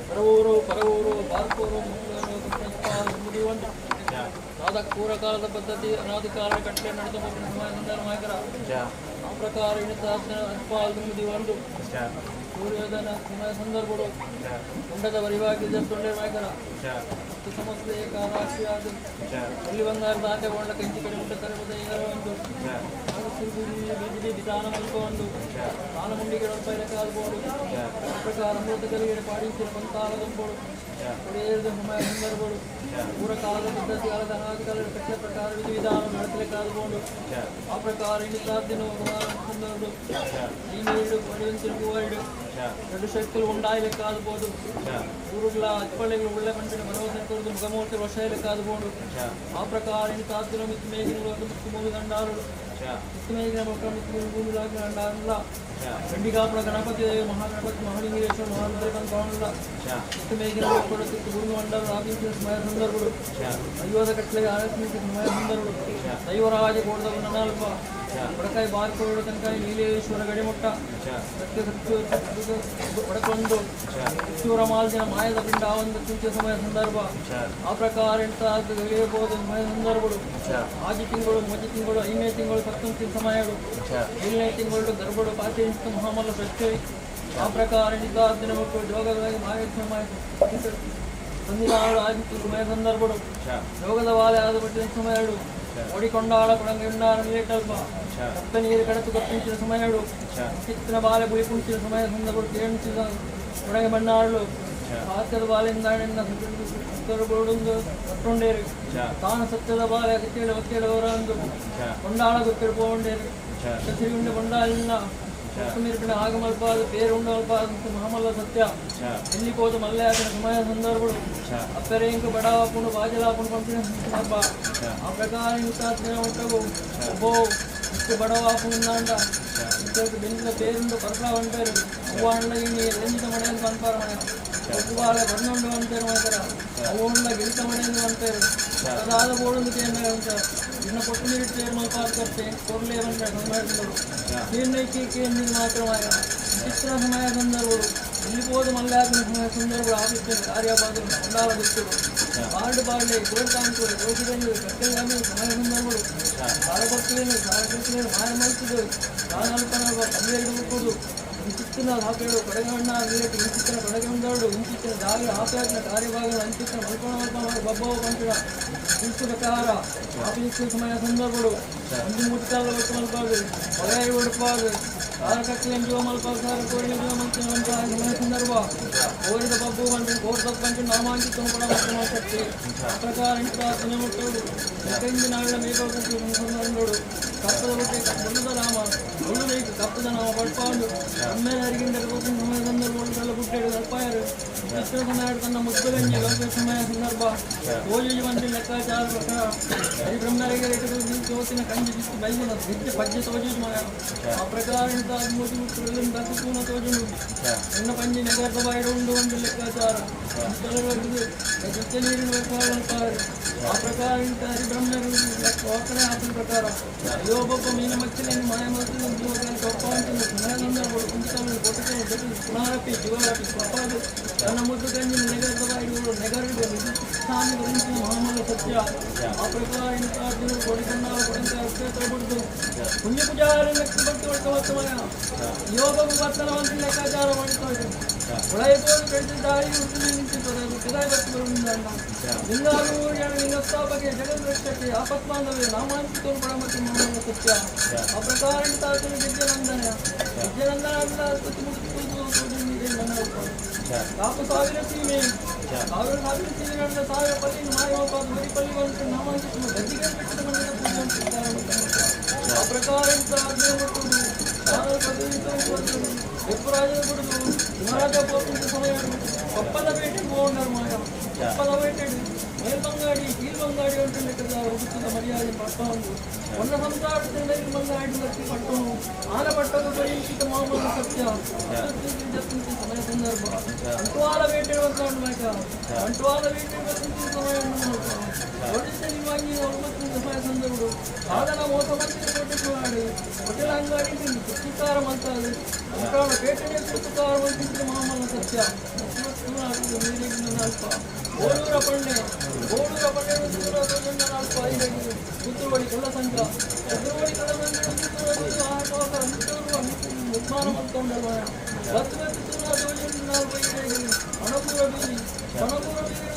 ಪರವೂರು ಪರವೂರು ಬಾರ್ಕೂರು ಮುಗಿಯುವಂತ ಪೂರ್ವ ಕಾಲದ ಪದ್ಧತಿ ಅನಾದಿಕಾಲ ಕಟ್ಟೆ ನಡೆದು ನಾಯಕರ ಆ ಪ್ರಕಾರ ಮುಗಿಯುವಂದು ಸೂರ್ಯೋದಯ ಸಮಯ ಸಂದರ್ಭಗಳು ಕುಂಡದ ಬರಿವಾಗಿ ತೊಂಡೆ ನಾಯಕರ ಮತ್ತು ಸಮಸ್ತ ಏಕಾರಾಶಿಯಾದ ಅಲ್ಲಿ ಬಂಗಾರದ ಆಟೆ ಕೊಂಡ ಕಂಚಿ ಕಡೆ ಮುಟ್ಟ ತರಬದ ಒಂದು ಬಿಜಿಲಿ ವಿಧಾನ ಮಲ್ಕೊಂಡು ತಾನಮುಂಡಿಗೆ ಪೈರಕಾಲ್ಬೋಡು ಆ ಪ್ರಕಾರ ಅಮೃತ ಕಲಿಗೆ ಪಾಡಿಸಿದ ಪಂತಾಲದಂಬೋಡು ಕೊಡೆಯೇರಿದ ಸಮಯ ಸಂದರ್ಭಗಳು ಪೂರ ಕಾಲದ ಪದ್ಧತಿ ಕಾಲದ ಅನಾದಿಕಾಲದ ಕಟ್ಟೆ ಪ್ರಕಾರ ವಿಧಿ ವಿಧಾನ ನಡೆಸಲಿಕ್ಕಾದಕೊಂಡು ಆ ಪ್ರಕಾರ ಇನ್ನಿತಾದಿನ ಸಂದರ್ಭಗಳು ಈ ನೀರು ಕೊಡೆಯಂತಿರುಗುವರಡು ಎರಡು ಶಕ್ತಿಗಳು ಉಂಡಾಯಲೆಕ್ಕಾದಬಹುದು ಊರುಗಳ ಅಪ್ಪಳೆಗಳು ಉಳ್ಳೆ ಮಂಡಿನ ಭರವಸೆ ಕೊರದು ಮುಖಮೂರ್ತಿ ವರ್ಷ ಆ ಪ್ರಕಾರ ಇನ್ನಿತಾದಿನ ಮಿತ್ತು ಮೇಗಿನ ಮುತ್ತು ಮೂರು ಗಂಡಾರಳು ಮುತ್ತು ಮೇಗಿನ ಮಕ್ಕಳ ಮುತ್ತು ಭೂಮಿ ಗಂಡಾರಲ್ಲ ಗಂಡಿಗಾಪುರ ಗಣಪತಿ ಮಹಾಗಣಪತಿ ಮಹಾಲಿಂಗೇಶ್ವರ ಮಹಾರುದ್ರ ಕಂತಾವಲ್ಲ ಮುತ್ತು ಮೇಗಿನ ಮಕ್ಕಳು ತಿತ್ತು ಭೂಮಿ ಮಂಡಲ ಆಫೀಸಿನ ಸಮಯ ಸಂದರ್ಭಗಳು ದೈವದ ಕಟ್ಟಲೆಗೆ ಆರತ್ಮಿಕ ಸಮಯ ಸಂದರ್ಭಗಳು ದೈವರಾಜ ಕೋಡದ ನಲ್ಪ ಬಡಕಾಯಿ ಬಾರ್ಕೋಡು ತನಕ ನೀಲೇಶ್ವರ ಗಡಿಮುಟ್ಟ ಸತ್ಯ ಸತ್ಯ ಒಡಕೊಂದು ಚೂರ ಮಾಲ್ದಿನ ಮಾಯದ ಪಿಂಡ ಆ ಒಂದು ಚಿಂತೆ ಸಮಯ ಸಂದರ್ಭ ಆ ಪ್ರಕಾರ ಎಂತಾದ್ದು ತಿಳಿಯಬಹುದು ಸಮಯ ಸಂದರ್ಭಗಳು ಆಜಿ ತಿಂಗಳು ಮೊಜಿ ತಿಂಗಳು ಐದನೇ ತಿಂಗಳು ಪತ್ತೊಂದು ಸಮಯಗಳು ಏಳನೇ ತಿಂಗಳು ಗರ್ಭಡು ಪಾಚೆ ಮಹಾಮಲ್ಲ ಸತ್ಯ ಆ ಪ್ರಕಾರ ದಿನ ಮಕ್ಕಳು ಜೋಗದಾಗಿ ಮಾಯ ಸಮಯ ಸಂಧಿನಾಳು ಆಜಿ ಸಮಯ ಸಂದರ್ಭಗಳು ಯೋಗದ ವಾಲೆ ಆದ ಪಟ್ಟಿನ ಸಮಯಗಳು ಓಡಿಕೊಂಡಾಳ ಕೊಡಂಗಂಡಾರ ನೀಟಲ್ಪ ಕಪ್ಪ ನೀರು ಕಡತು ಕಪ್ಪಿಂಚಿನ ಸಮಯಗಳು ಚಿತ್ರ ಬಾಲೆ ಗುಳಿ ಕುಂಚಿನ ಸಮಯ ಸಂದರ್ಭಗಳು ಕೇಣಿಸಿದ ಕೊಡಗೆ ಬಣ್ಣಾಳು ಪಾತ್ರದ ಬಾಲೆಯಿಂದ ಕಟ್ಟೊಂಡೇರು ತಾನು ಸತ್ಯದ ಬಾಲೆ ಅಗತ್ತೇಳು ಒತ್ತೇಳು ಕೊಂಡಾಳ ಗೊತ್ತಿರು ಪೋಂಡೇರು ಕಸಿರುಂಡೆ ಕೊಂಡಾಳಿನ ನೀರಿನ ಆಗಮಲ್ಪಾದ ಬೇರುಂಡ ಅಲ್ಪಾದ ಮಹಾಮಲ್ಲ ಸತ್ಯ ಎಲ್ಲಿ ಹೋದ ಮಲ್ಯಾದಿನ ಸಮಯ ಸಂದರ್ಭಗಳು ಅಪ್ಪರೇಂಕು ಬಡಾಪುಂಡು ಬಾಜಲಾಪುಂಡು ಪಂಪಿನ ಸಂದರ್ಭ ಆ ಪ್ರಕಾರ ಉಂಟು ಒಬ್ಬೋ ಇಷ್ಟು ಬಡವಾಪುಂಡ ಬೆಂದ పేరుండు పరపడా అంటారు ಅವ್ವಾಂಡ ಇನ್ನು ರಂಜಿತ ಮಡೆ ಅಂತ ಅನ್ಪಾರ ಮನೆ ಒಬ್ಬಾಳೆ ಬಂದುಂಡು ಅಂತಾರೆ ಮಾತ್ರ ಅವ್ವಂಡ ಗಿಳಿತ ಮಡೆ ಅಂತ ಅಂತಾರೆ ಅದಾದ ಬೋಡೊಂದು ಕೇಂದ್ರ ಅಂತ ಇನ್ನು ಕೊಟ್ಟು ನೀರು ತೇರು ಮಲ್ಪಾಡ್ಕೊತ್ತೆ ಕೊರ್ಲೆ ಬಂದ ಸಮಯಗಳು ನೀರ್ನೈಕಿ ಕೇಂದ್ರ ಮಾತ್ರ ಚಿತ್ರ ಸಮಯ ಸಂದರ್ಭಗಳು ಎಲ್ಲಿ ಹೋದ ಮಲ್ಯಾದಿನ ಸಮಯ ಸಂದರ್ಭಗಳು ಆಫೀಸಿನ ಕಾರ್ಯಬಾದರು ಮಂಡಾಲ ಗೊತ್ತರು ಬಾರ್ಡು ಬಾರ್ಲೆ ಗೋಲ್ಕಾಂತು ಗೋಜಿಗಂದು ಕಟ್ಟೆಗಾಮಿ ಸಮಯ ಸಂದರ್ಭಗಳು ಸಾರಗೊತ್ತೇನು ಸಾರಗೊತ್ತೇನು ಮಾಯ ಮಲ್ತಿದ್ದು ನಾಲ್ಕನಲ್ವ ಕಮ್ಮಿಯರು ಕೊಡು ಇಂಚಿತ್ತಿನ ಹಾಪೇಳು ಕೊಡಗಣ್ಣ ನೀರಕ್ಕೆ ಇಂಚಿತ್ತಿನ ಕೊಡಗೆ ಉಂದಾಡು ಇಂಚಿತ್ತಿನ ಜಾಗ ಹಾಪೇನ ಕಾರ್ಯಭಾಗ ಅಂಚಿತ್ತಿನ ಮಲ್ಕೋಣ ಮಲ್ಪ ಬಬ್ಬವ ಪಂಚಡ ಇಂಚು ಪ್ರಕಾರ ಆಫೀಸು ಸಮಯ ಸಂದರ್ಭಗಳು ಒಂದು ಮುಟ್ಟಾಗ ಒಟ್ಟು ಮಲ್ಪಾದು ಹೊಳೆಯ ಉಡುಪಾದು ಸಾರಕಟ್ಟಿನ ಜೀವ ಮಲ್ಪಾದು ಸಾರ ಕೋರಿನ ಜೀವ ಮಲ್ತಿನ ಸಮಯ ಸಂದರ್ಭ ಕೋರಿದ ಬಬ್ಬು ಬಂಟು ಕೋರ್ ತಪ್ಪಂಟು ನಾಮಾಂಕಿತ ಕೂಡ ಶಕ್ತಿ ಆ ಪ್ರಕಾರ ಇಂಥ ದಿನಮುಟ್ಟೋಡು ನಾವಿನ ಮೇಕೋಡು ಕಪ್ಪದ ಬಟ್ಟೆ ಮುಳ್ಳುದ ನಾಮ ಮುಳ್ಳುದೈಕು ಕಪ್ಪದ ನಾಮ ಪಡ್ಪಾಂಡು ಒಮ್ಮೆಲೆ ಅರಿಗಿಂದ ಸಮಯ ಸಂದರ್ಭ ಗುಡ್ಡೆಡು ಅಲ್ಪಾಯರು ಚಿತ್ರ ಸಮಯ ತನ್ನ ಮುದ್ದುಗಂಜಿ ಲೋಕ ಸಮಯ ಸಂದರ್ಭ ಓಜಿ ಬಂದು ಲೆಕ್ಕಾಚಾರ ಪ್ರಕಾರ ಹರಿಬ್ರಹ್ಮರಿಗೆ ಚೋತಿನ ಕಂಜಿ ಬಿತ್ತು ಬೈಗುನ ಬಿದ್ದು ಪಜ್ಜೆ ತೋಜು ಮಾಯ ಆ ಪ್ರಕಾರ ಮೂತಿ ಮುಟ್ಟುಗಳಿಂದ ತೂನ ತೋಜುಂಡು ಎನ್ನ ಪಂಜಿ ನಗರದ ಬಾಯಿಡು ಉಂಡು ಒಂದು ಲೆಕ್ಕಾಚಾರ ನೀರಿನ ವರ್ಷ ಆ ಪ್ರಕಾರ ಇಂತ ಹರಿಬ್ರಹ್ಮರು ವಾಕನೆ ಆತನ ಪ್ರಕಾರ ಅಯ್ಯೋಬೊಬ್ಬ ಮೀನ ಮಚ್ಚಲೆಯನ್ನು ಮಾಯ ಮತ್ತಿನ ಜೀವಕಾಲ ಕೊಪ್ಪ ಅಂತ ಸುಮಯನಂದನಗಳು ಕುಂಚಿತವನ್ನು ಕೊಟ್ಟುಕೊಂಡು ಬೆಟ್ಟು ಪುನರಪಿ ಜೀವರಾಪಿ ಕೊಪ್ಪಾದು ತನ್ನ ಮುದ್ದು ಗಂಜಿನ ನೆಗರದ ಬಾಯಿಗಳು ನೆಗರಿಡು ಸ್ವಾಮಿ ಗುರುಂಚಿನ ಮಹಾಮಲ್ಲ ಸತ್ಯ ಆ ಪ್ರಕಾರ ಇಂಥ ಅರ್ಜುನರು ಕೊಡಿಕೊಂಡಾಗ ಕೊಡಂತ ಕ್ಷೇತ್ರ ಬಿಡ್ದು ಪುಣ್ಯ ಪೂಜಾರಿ ಲಕ್ಷ್ಮಿ ಭಕ್ತಿ ಒಳಕ ಯೋಗ ಬರ್ತನ ಲೆಕ್ಕಾಚಾರ ಮಾಡಿಕೊಂಡು ಒಳಗೆ ಕಳಿಸಿದ್ದಾಯಿ ಲಿಂಗಾರೂರ್ಯಣ ಲಿಂಗಸ್ಥಾಪಕೆ ಜಗದ್ರಕ್ಷಕೆ ಆಪತ್ಮಾಂಧವೇ ನಾಮಾಂಕಿತರು ಪಡಮತಿ ಮಹಾಮಲ್ಲ ಸತ್ಯ ಆ ಪ್ರಕಾರ ಇಂಥ ವಿದ್ಯಾನಂದನ ವಿದ್ಯಾನಂದನ ಕಾಪು ಸಾವಿರ ಸೀಮೆ ಸಾವಿರ ಸಾವಿರ ಸೀಮೆಗಳ ಸಾವಿರ ಪಲ್ಲಿ ಮಾಯವಾದ ಬರಿ ಪಲ್ಲಿ ಬಂತು ನಾಮಾಂಕಿತ ಗದ್ದಿಗೆ ಬಿಟ್ಟು ಮನೆಯ ಪೂಜೆ ಆ ಪ್ರಕಾರ ಇಂಥ ಅರ್ಜುನ ಮುಟ್ಟುವುದು ಎಪ್ಪರಾಜ ಬಿಡುದು ಯುವರಾಜ ಪೋಪಿಂತ ಸಮಯ ಕೊಪ್ಪದ ಬೇಟೆ ಗೋಂಡರ್ ಮಾಯ ಕೊಪ್ಪದ ಬೇಟೆ ಮೇಲ್ಬಂಗಾಡಿ ಕೀಳ್ಬಂಗಾಡಿ ಉಂಟು ಲೆಕ್ಕದ ಹುಡುಕದ ಮರ್ಯಾದೆ ಪಟ್ಟ ಒಂದು ಒನ್ನ ಸಂಸಾರದ ಮೇಲ್ಬಂಗಾಡಿ ಲಕ್ಕಿ ಪಟ್ಟಣು ಆನ ಪಟ್ಟದ ಪರಿಚಿತ ಮಾಮೂಲು ಸತ್ಯ ಸಮಯ ಸಂದರ್ಭ ಅಂಟುವಾಲ ಬೇಟೆ ಬಂದ ಮಾಯಕ ಅಂಟುವಾಲ ಬೇಟೆ ಬಂದ ಸಮಯ ಒಡಿಸ್ಸಲಿ ಒಂಬತ್ತು ಸಮಯ ಸಂದರ್ಭ ಸಾಧನ ಮೋಸ ಮಂತ್ರಿ ಕೊಟ್ಟಿದ್ದು ಮಾಡಿ ಹೋಟೆಲ್ ಅಂಗಡಿ ಕುತ್ತಿಕಾರ ಮಂತಾದು ಅಂಟಾಳ ಬೇಟೆಗೆ ಕುತ್ತುಕಾರ ಮಂತಿದ್ರೆ ಮಾಮಲ್ಲ ಸತ್ಯ ಅಲ್ಪ ಗೋಳೂರ ಪಂಡೆ ಗೋಳೂರ ಪಂಡೆ ಅಲ್ಪ ಐದು ಕುತ್ತುರುವಳಿ ಕಳ್ಳ ಸಂಘ ಕುತ್ತುರುವಳಿ ಕಳ್ಳ ನಿರ್ಮಾಣ ಮಾಡ್ಕೊಂಡಲ್ವ ಬತ್ತು ಬತ್ತು ಅಣಪುರ ಬೀದಿ ಅಣಪುರ ಬೀದಿ.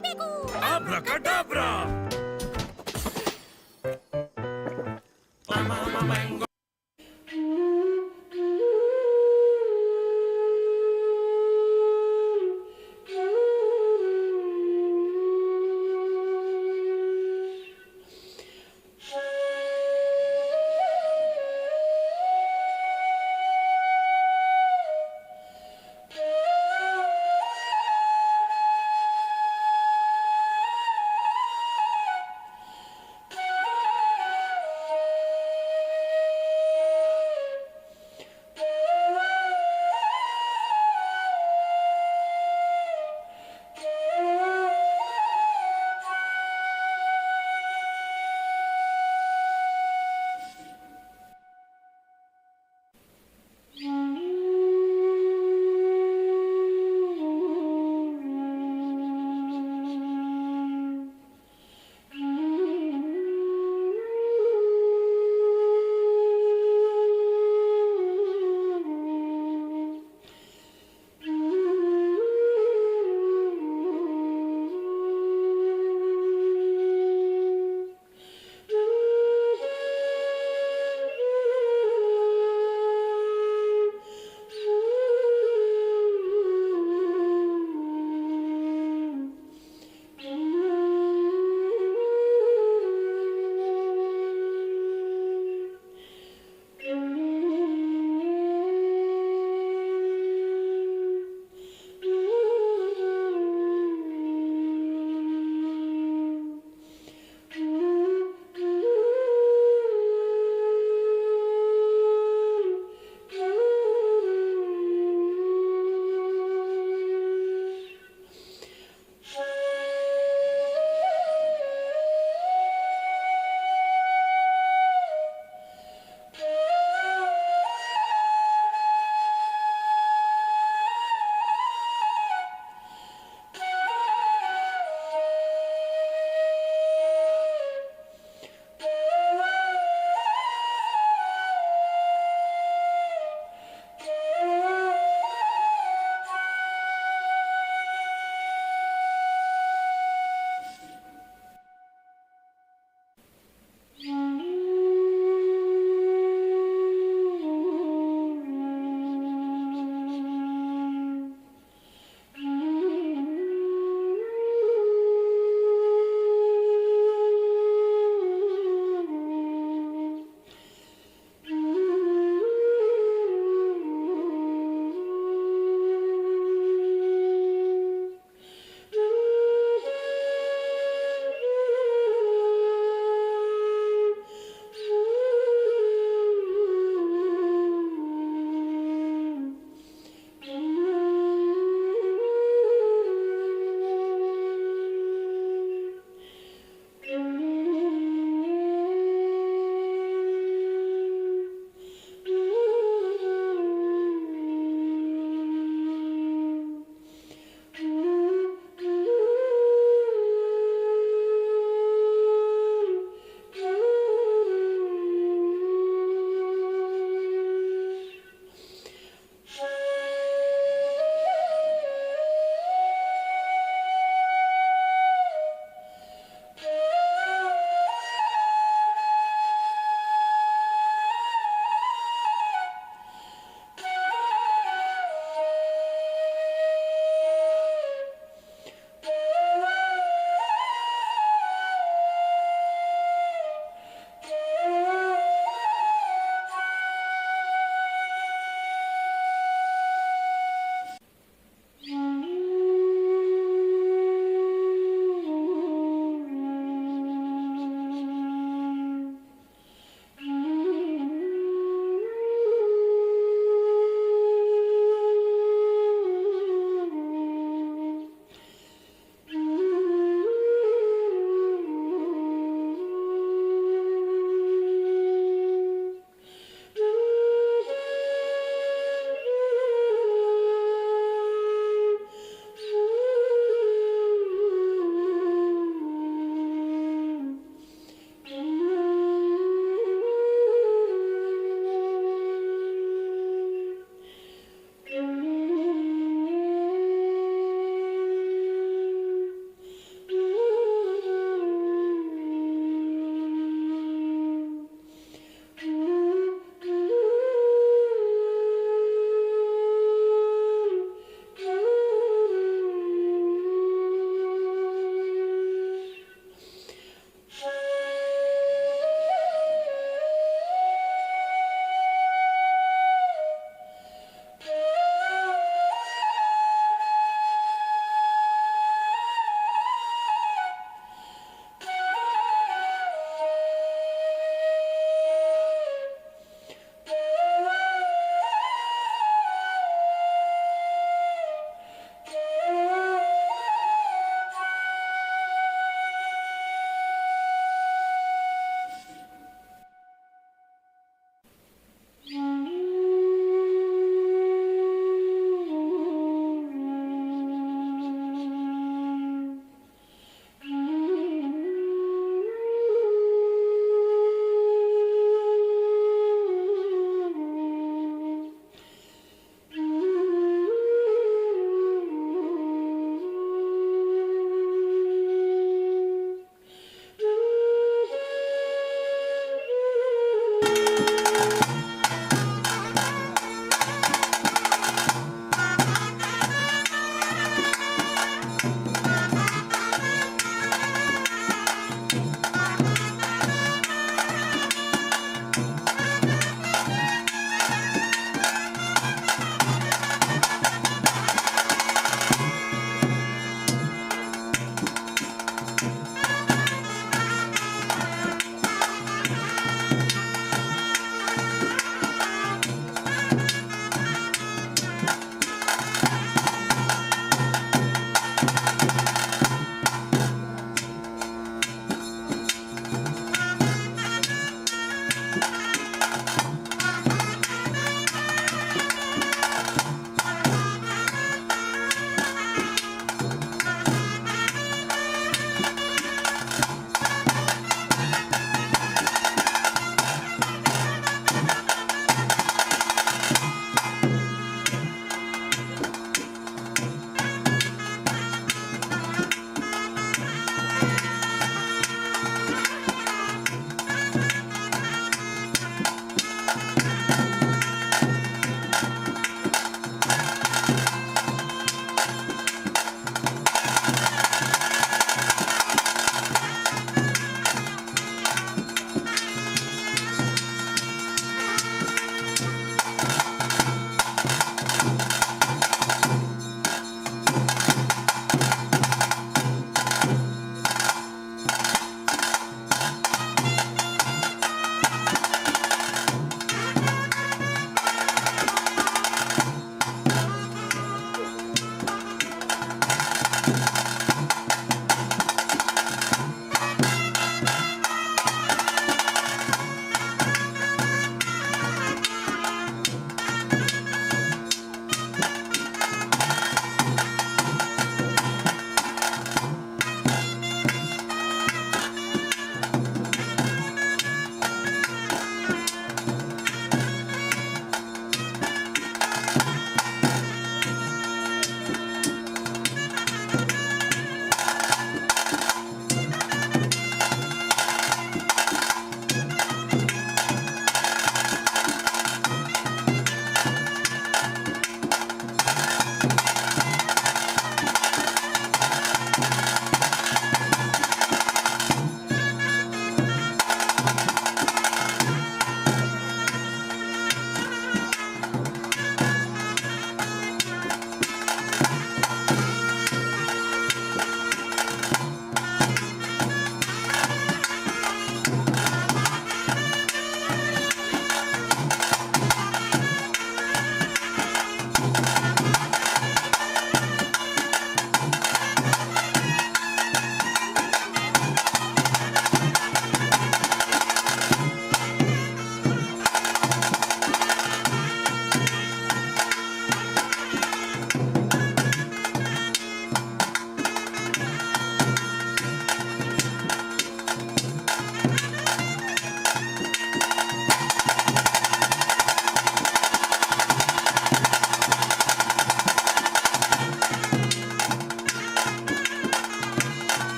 ಹೊಡಿಬೇಕು.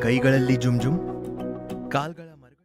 ಕೈಗಳಲ್ಲಿ ಜುಮ್ ಜುಮ್, ಕಾಲ್ಗಳ ಮರುಗಟ್ಟು.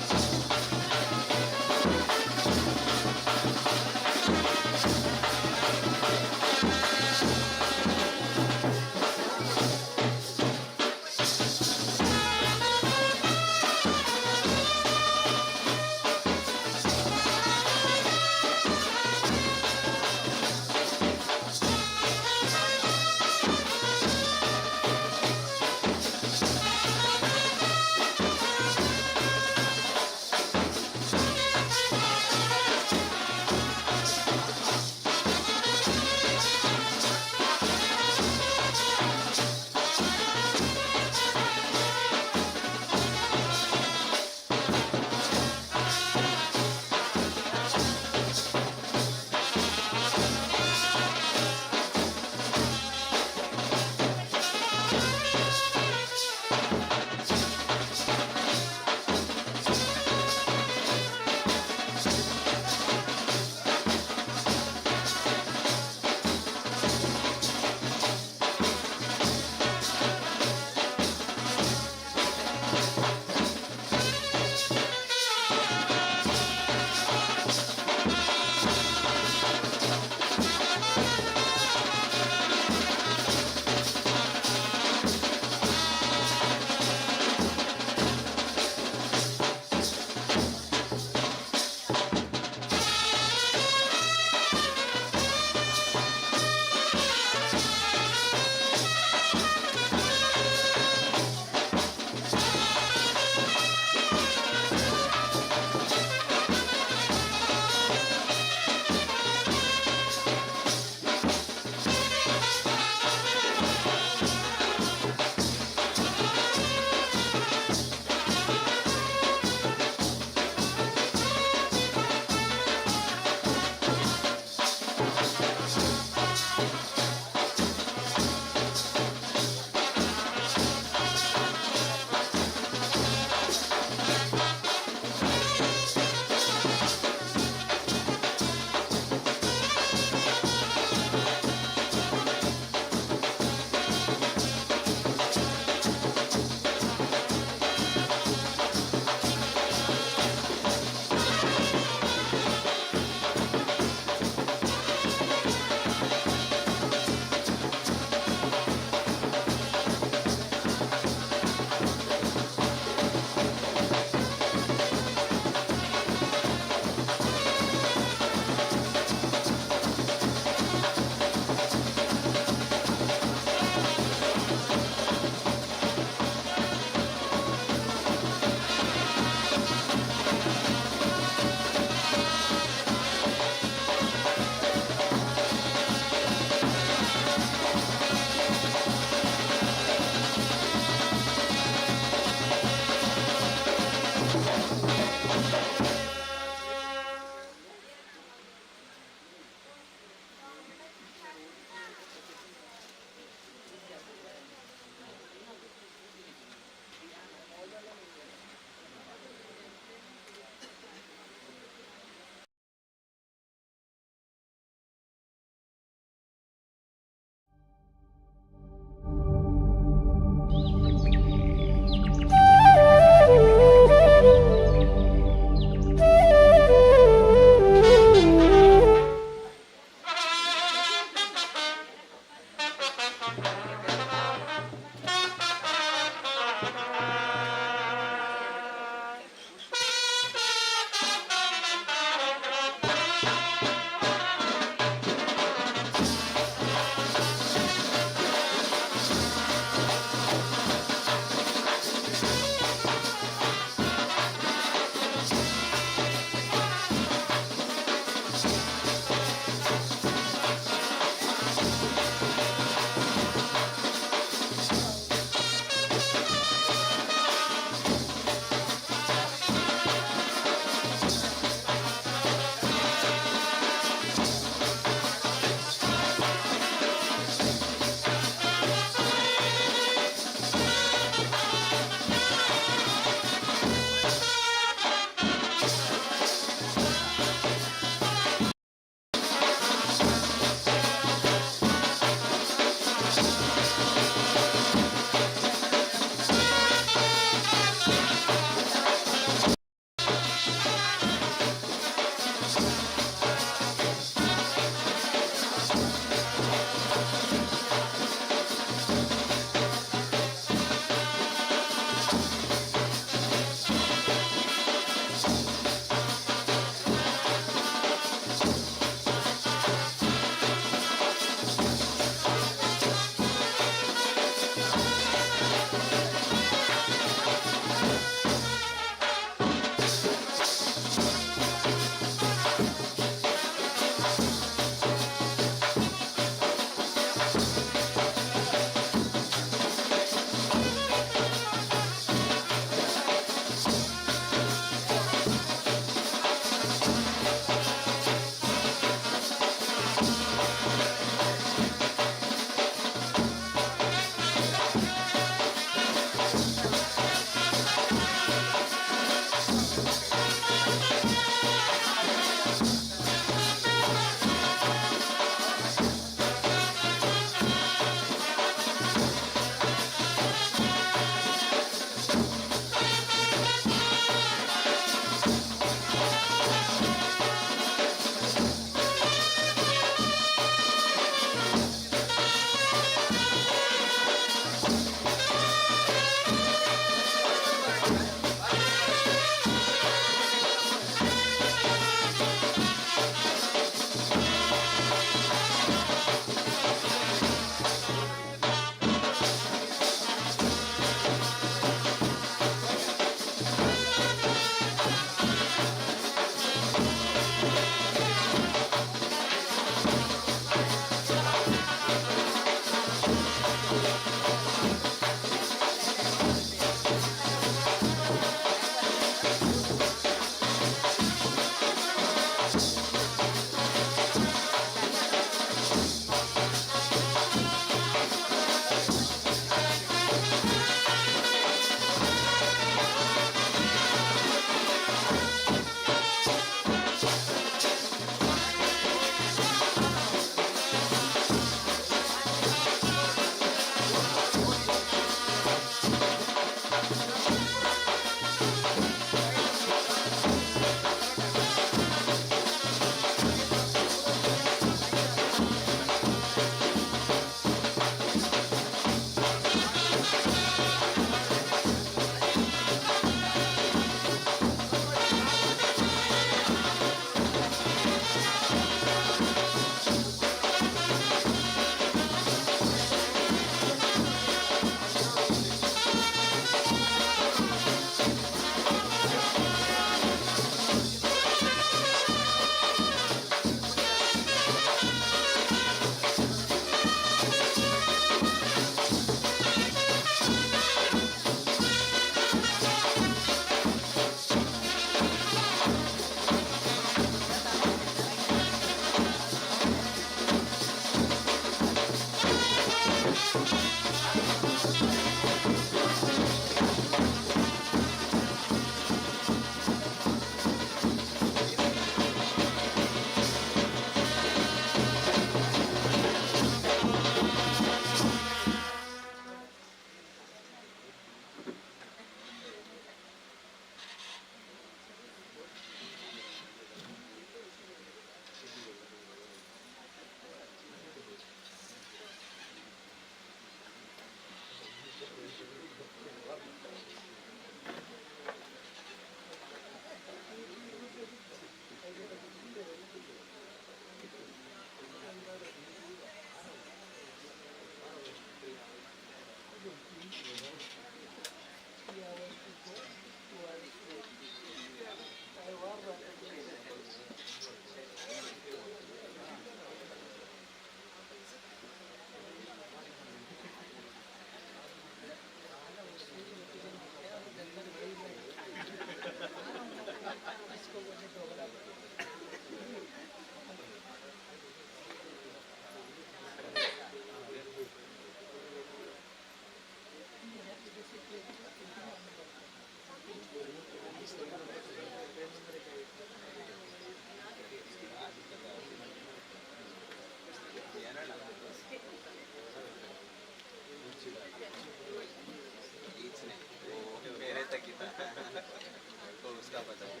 तो उसका पता है,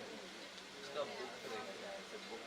उसका बुक बुक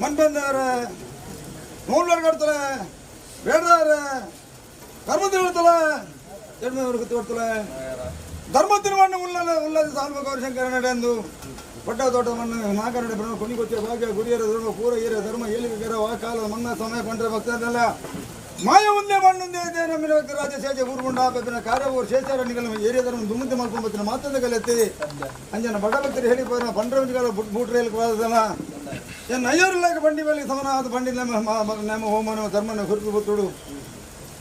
ಮನ್ಪಂದವರ ನೂಲು ಕಡ್ತಲೆ ಬೇಡ್ರವ್ರೆ ಧರ್ಮത്തിൽ എടുത്തಲೆ ಎಡ್ಮೆಯವರು ಗುತ್ತು ಕೊಡ್ತಲೆ ಧರ್ಮത്തിന് ಮಣ್ಣು ಉಲ್ಲದ ಉಲ್ಲದ ಸಾಲ್ವ ಗೌರಿಶಂಕರ ನಡೆಂದು ಪಟ್ಟ ತೋಟ ಮಣ್ಣು ನಾಗರಡೆ ಬ್ರಹ್ಮ ಕುಣಿಗೊಚ್ಚ ಭಾಗ್ಯ ಗುರಿಯರ ಧರ್ಮ ಪೂರ ಈರ ಧರ್ಮ ಏಳಿಗೆರ ವಾಕಾಲದ ಮನ್ನ ಸಮಯ ಪಂಡ್ರೆ ಭಕ್ತರನ್ನೆಲ್ಲ ಮಾಯ ಒಂದೇ ಮಣ್ಣೊಂದೇ ಇದೆ ನಮ್ಮ ಭಕ್ತ ರಾಜ ಶೇಷ ಊರುಗೊಂಡ ಬೆಪ್ಪಿನ ಕಾರ್ಯ ಶೇಷಾರಣ್ಯಗಳ ಏರಿಯ ಧರ್ಮ ದುಮ್ಮುದ್ದೆ ಮಲ್ಕೊಂಬತ್ತಿನ ಮಾತಂದ ಕಲೆತ್ತಿ ಅಂಜನ ಬಡ ಭಕ್ತರು ಹೇಳಿ ಪೋರ ಪಂಡ್ರವಂಜಿಗಳ ಬೂಟ್ರೇಲ್ ವಾದನ ಎನ್ ಅಯ್ಯರ್ಲಾಗ ಬಂಡಿ ಮೇಲೆ ಸಮನಾದ ಬಂಡಿ ನಮ್ಮ ನಮ್ಮ ಹೋಮನ ಧರ್ಮನ ಹುರುಪು ಬತ್ತುಡು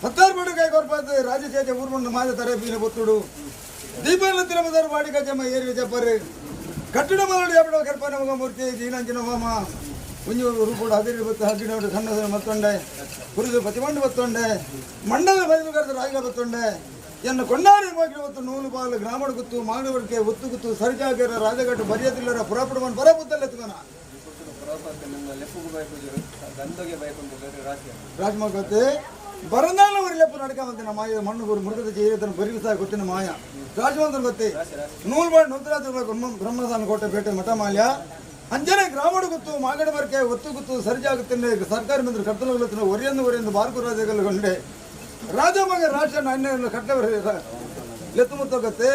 ಹತ್ತಾರು ಬಡು ಕೈ ಕೊರ್ಪಾದ ರಾಜಶೇಷ ಊರುಗೊಂಡ ಮಾದ ತರಬೀನ ಬತ್ತುಡು ದೀಪಾಲ ತಿರುಮದಾರ ವಾಡಿ ಗಜಮ್ಮ ಏರಿ ಜಪ್ಪರು ಕಟ್ಟಡ ಮರಳು ಎಪ್ಪಡ ಕರ್ಪನ ಮಗ ಮೂರ್ತಿ ಜೀನಂಜಿನ ಹೋಮ ಒಂಜೂರು ರೂಪೋಡು ಹದಿರಿ ಬತ್ತು ಹಗ್ಗಿನೋಡು ಸಣ್ಣ ಮತ್ತೊಂಡೆ ಕುರಿದು ಪತಿಮಂಡು ಬತ್ತೊಂಡೆ ಮಂಡಲ ಬೈದು ಕರೆದ ರಾಗಿಲ ಬತ್ತೊಂಡೆ ಎನ್ನು ಕೊಂಡಾರಿ ಮೋಗಿನ ಬತ್ತು ನೂಲು ಬಾಲು ಗ್ರಾಮಣ ಗುತ್ತು ಮಾನವರಿಗೆ ಒತ್ತು ಗುತ್ತು ಸರಿಜಾಗಿರ ರಾಜಘಟ್ಟು ಬರಿಯದಿಲ್ಲರ ಪುರಾಪುಡಮನ್ ಪರಬುತ್ತಲ್ಲೆತ್ತುಗನ ರಾಜಮಗತೆ ಬರಂದಾಲ ಊರಿಲೆಪ್ಪ ನಡಕ ಬಂದಿನ ಮಾಯ ಮಣ್ಣು ಗುರು ಮುರುಗದ ಜೀರಿತನ ಬರಿವಿಸ ಗೊತ್ತಿನ ಮಾಯ ರಾಜವಂತನ ಗೊತ್ತಿ ನೂಲ್ಬಾಡ್ ನೂತರಾಜ ಬ್ರಹ್ಮಸ್ಥಾನ ಕೋಟೆ ಪೇಟೆ ಮಠ ಮಾಲ್ಯ ಅಂಜನೆ ಗ್ರಾಮಡು ಗುತ್ತು ಮಾಗಡ ಬರ್ಕೆ ಒತ್ತು ಗುತ್ತು ಸರಿಜಾಗುತ್ತೇನೆ ಸರ್ಕಾರ ಮಂತ್ರಿ ಕರ್ತನ ಒರಿಯಂದು ಒರಿಯಂದು ಬಾರ್ಕು ರಾಜಗಲ್ಲುಗೊಂಡೆ ರಾಜಮಗ ರಾಷ್ಟ್ರ ಅನ್ಯ ಕಟ್ಟ ಲೆತ್ತು ಮುತ್ತೊಗತ್ತೆ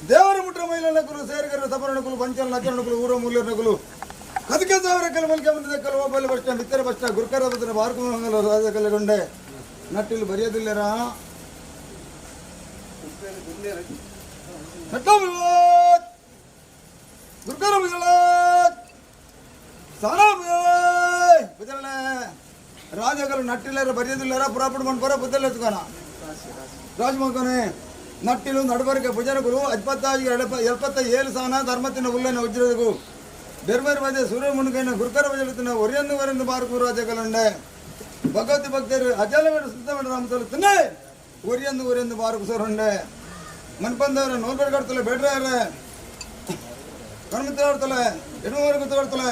ದೇವರ ಮುಟ್ರ ಮೈಲನಕುಲು ಸೇರಿಗರ ಸಬರಣಕುಲು ಪಂಚಲ ನಚರಣಕುಲು ಊರ ಮೂಲ್ಯನಕುಲು ಕದಕ ಸಾವಿರ ಕಲ್ ಮಲ್ಕೆ ಬಂದ ಕಲ್ ಓಬಲ್ ಬಸ್ ಸ್ಟ್ಯಾಂಡ್ ಬಿತ್ತರ ಬಸ್ ಸ್ಟ್ಯಾಂಡ್ ಗುರುಕರ ಬದ್ರ ಬಾರ್ಕು ರಾಜಗಲ್ಲುಗೊಂಡೆ ನಟ್ಟಿಲು ಬರೆಯೋದಿಲ್ಲರಾ ಗುರುಕರ ರಾಜಗಳು ನಟ್ಟಿಲ್ಲರ ಬರೆಯೋದಿಲ್ಲರ ಪುರಾಪುಡು ಮಣ್ ಪರ ಬುದ್ಧಲ್ಲ ಎತ್ಕೋಣ ರಾಜಮೋಹನೆ ನಟ್ಟಿಲು ನಡಬರಿಕೆ ಭುಜನಗುರು 77 ಸಾನ ಧರ್ಮತಿನ ಉಲ್ಲನ ವಜ್ರದಗು ಬೆರ್ಬೇರು ಮಧ್ಯೆ ಸೂರ್ಯ ಮುನುಗೈನ ಗುರುಕರ ಭಜಲುತ್ತಿನ ಒರಿಯಂದು ವರೆಂದು ಬಾರ್ಕು ರಾಜಗಲುಂಡೆ ಭಗವತಿ ಭಕ್ತರು ಅಜಲವೇಡು ಸುತ್ತಮಡ ರಾಮತಲುತ್ತನೆ ಒರಿಯಂದು ಒರಿಯಂದು ಬಾರ್ಕು ಸರುಂಡೆ ಮನ್ಪಂದವರ ನೂಲ್ಬೆಡ್ ಕಡ್ತಲೆ ಬೇಡ್ರೆ ಕರ್ಮಿತ್ರ ಎಡುವರೆ ಗೊತ್ತಲೆ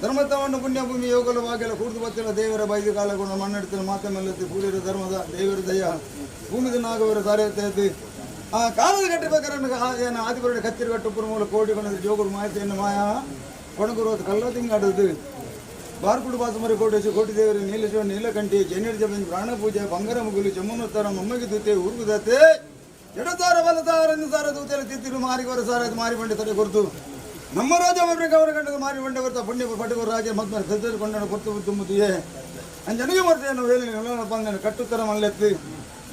ಧರ್ಮತವನ್ನು ಪುಣ್ಯಭೂಮಿ ಯೋಗಲು ಭಾಗ್ಯಲ ಕೂರ್ದು ಬತ್ತಿಲ್ಲ ದೇವರ ಬೈದು ಕಾಲಗುಣ ಮಣ್ಣೆಡ್ತಿನ ಮಾತೆ ಮಲ್ಲತ್ತಿ ಪೂಜೆರ ಧರ್ಮದ ದೇವರ ದಯ ಭೂಮಿದ ನಾಗವರ ಸಾರೆ ಆ ಕಾಲದ ಕಟ್ಟಬೇಕಾದ್ರೆ ಏನು ಆದಿಪುರ ಕತ್ತಿರ ಕಟ್ಟುಪುರ ಮೂಲ ಕೋಟಿ ಕೊಂಡ ಜೋಗುರು ಮಾಯತೆಯನ್ನು ಮಾಯ ಕೊಣಗುರು ಕಲ್ಲ ತಿಂಗಾಡದು ಬಾರ್ಕುಡು ಬಾಸುಮರಿ ಕೋಟೇಶು ಕೋಟಿ ದೇವರು ನೀಲೇಶ್ವರ ನೀಲಕಂಠಿ ಜೈನರ ಜಮೀನ್ ಪ್ರಾಣ ಪೂಜೆ ಬಂಗಾರ ಮುಗುಲು ಜಮ್ಮುನೋತ್ತರ ಮೊಮ್ಮಗೆ ದೂತೆ ಊರುಗುದಾತೆ ಎಡತಾರ ಬಲತಾರ ಸಾರ ದೂತೆಲ್ಲ ತಿತ್ತಿರು ಮಾರಿಗೋರ ಸಾರ ಮಾರಿ ಬಂಡೆ ತಡೆ ಕೊರ್ತು ನಮ್ಮ ರಾಜ ಒಬ್ಬರಿಗೆ ಅವರ ಗಂಡದ ಮಾರಿ ಬಂಡೆ ಬರ್ತಾ ಪುಣ್ಯ ಪಟಗೋರ ರಾಜ ಮತ್ಮ ಕೊಂಡಣ ಕೊರ್ತು ತುಂಬುತ್ತಿಯೇ ಅಂಜನಿಗೆ ಬರ್ತೇನೆ ವೇಲಿ ಬಂದನು ಕಟ್ಟುತ್ತರ ಮಲ್ಲೆತ್ತು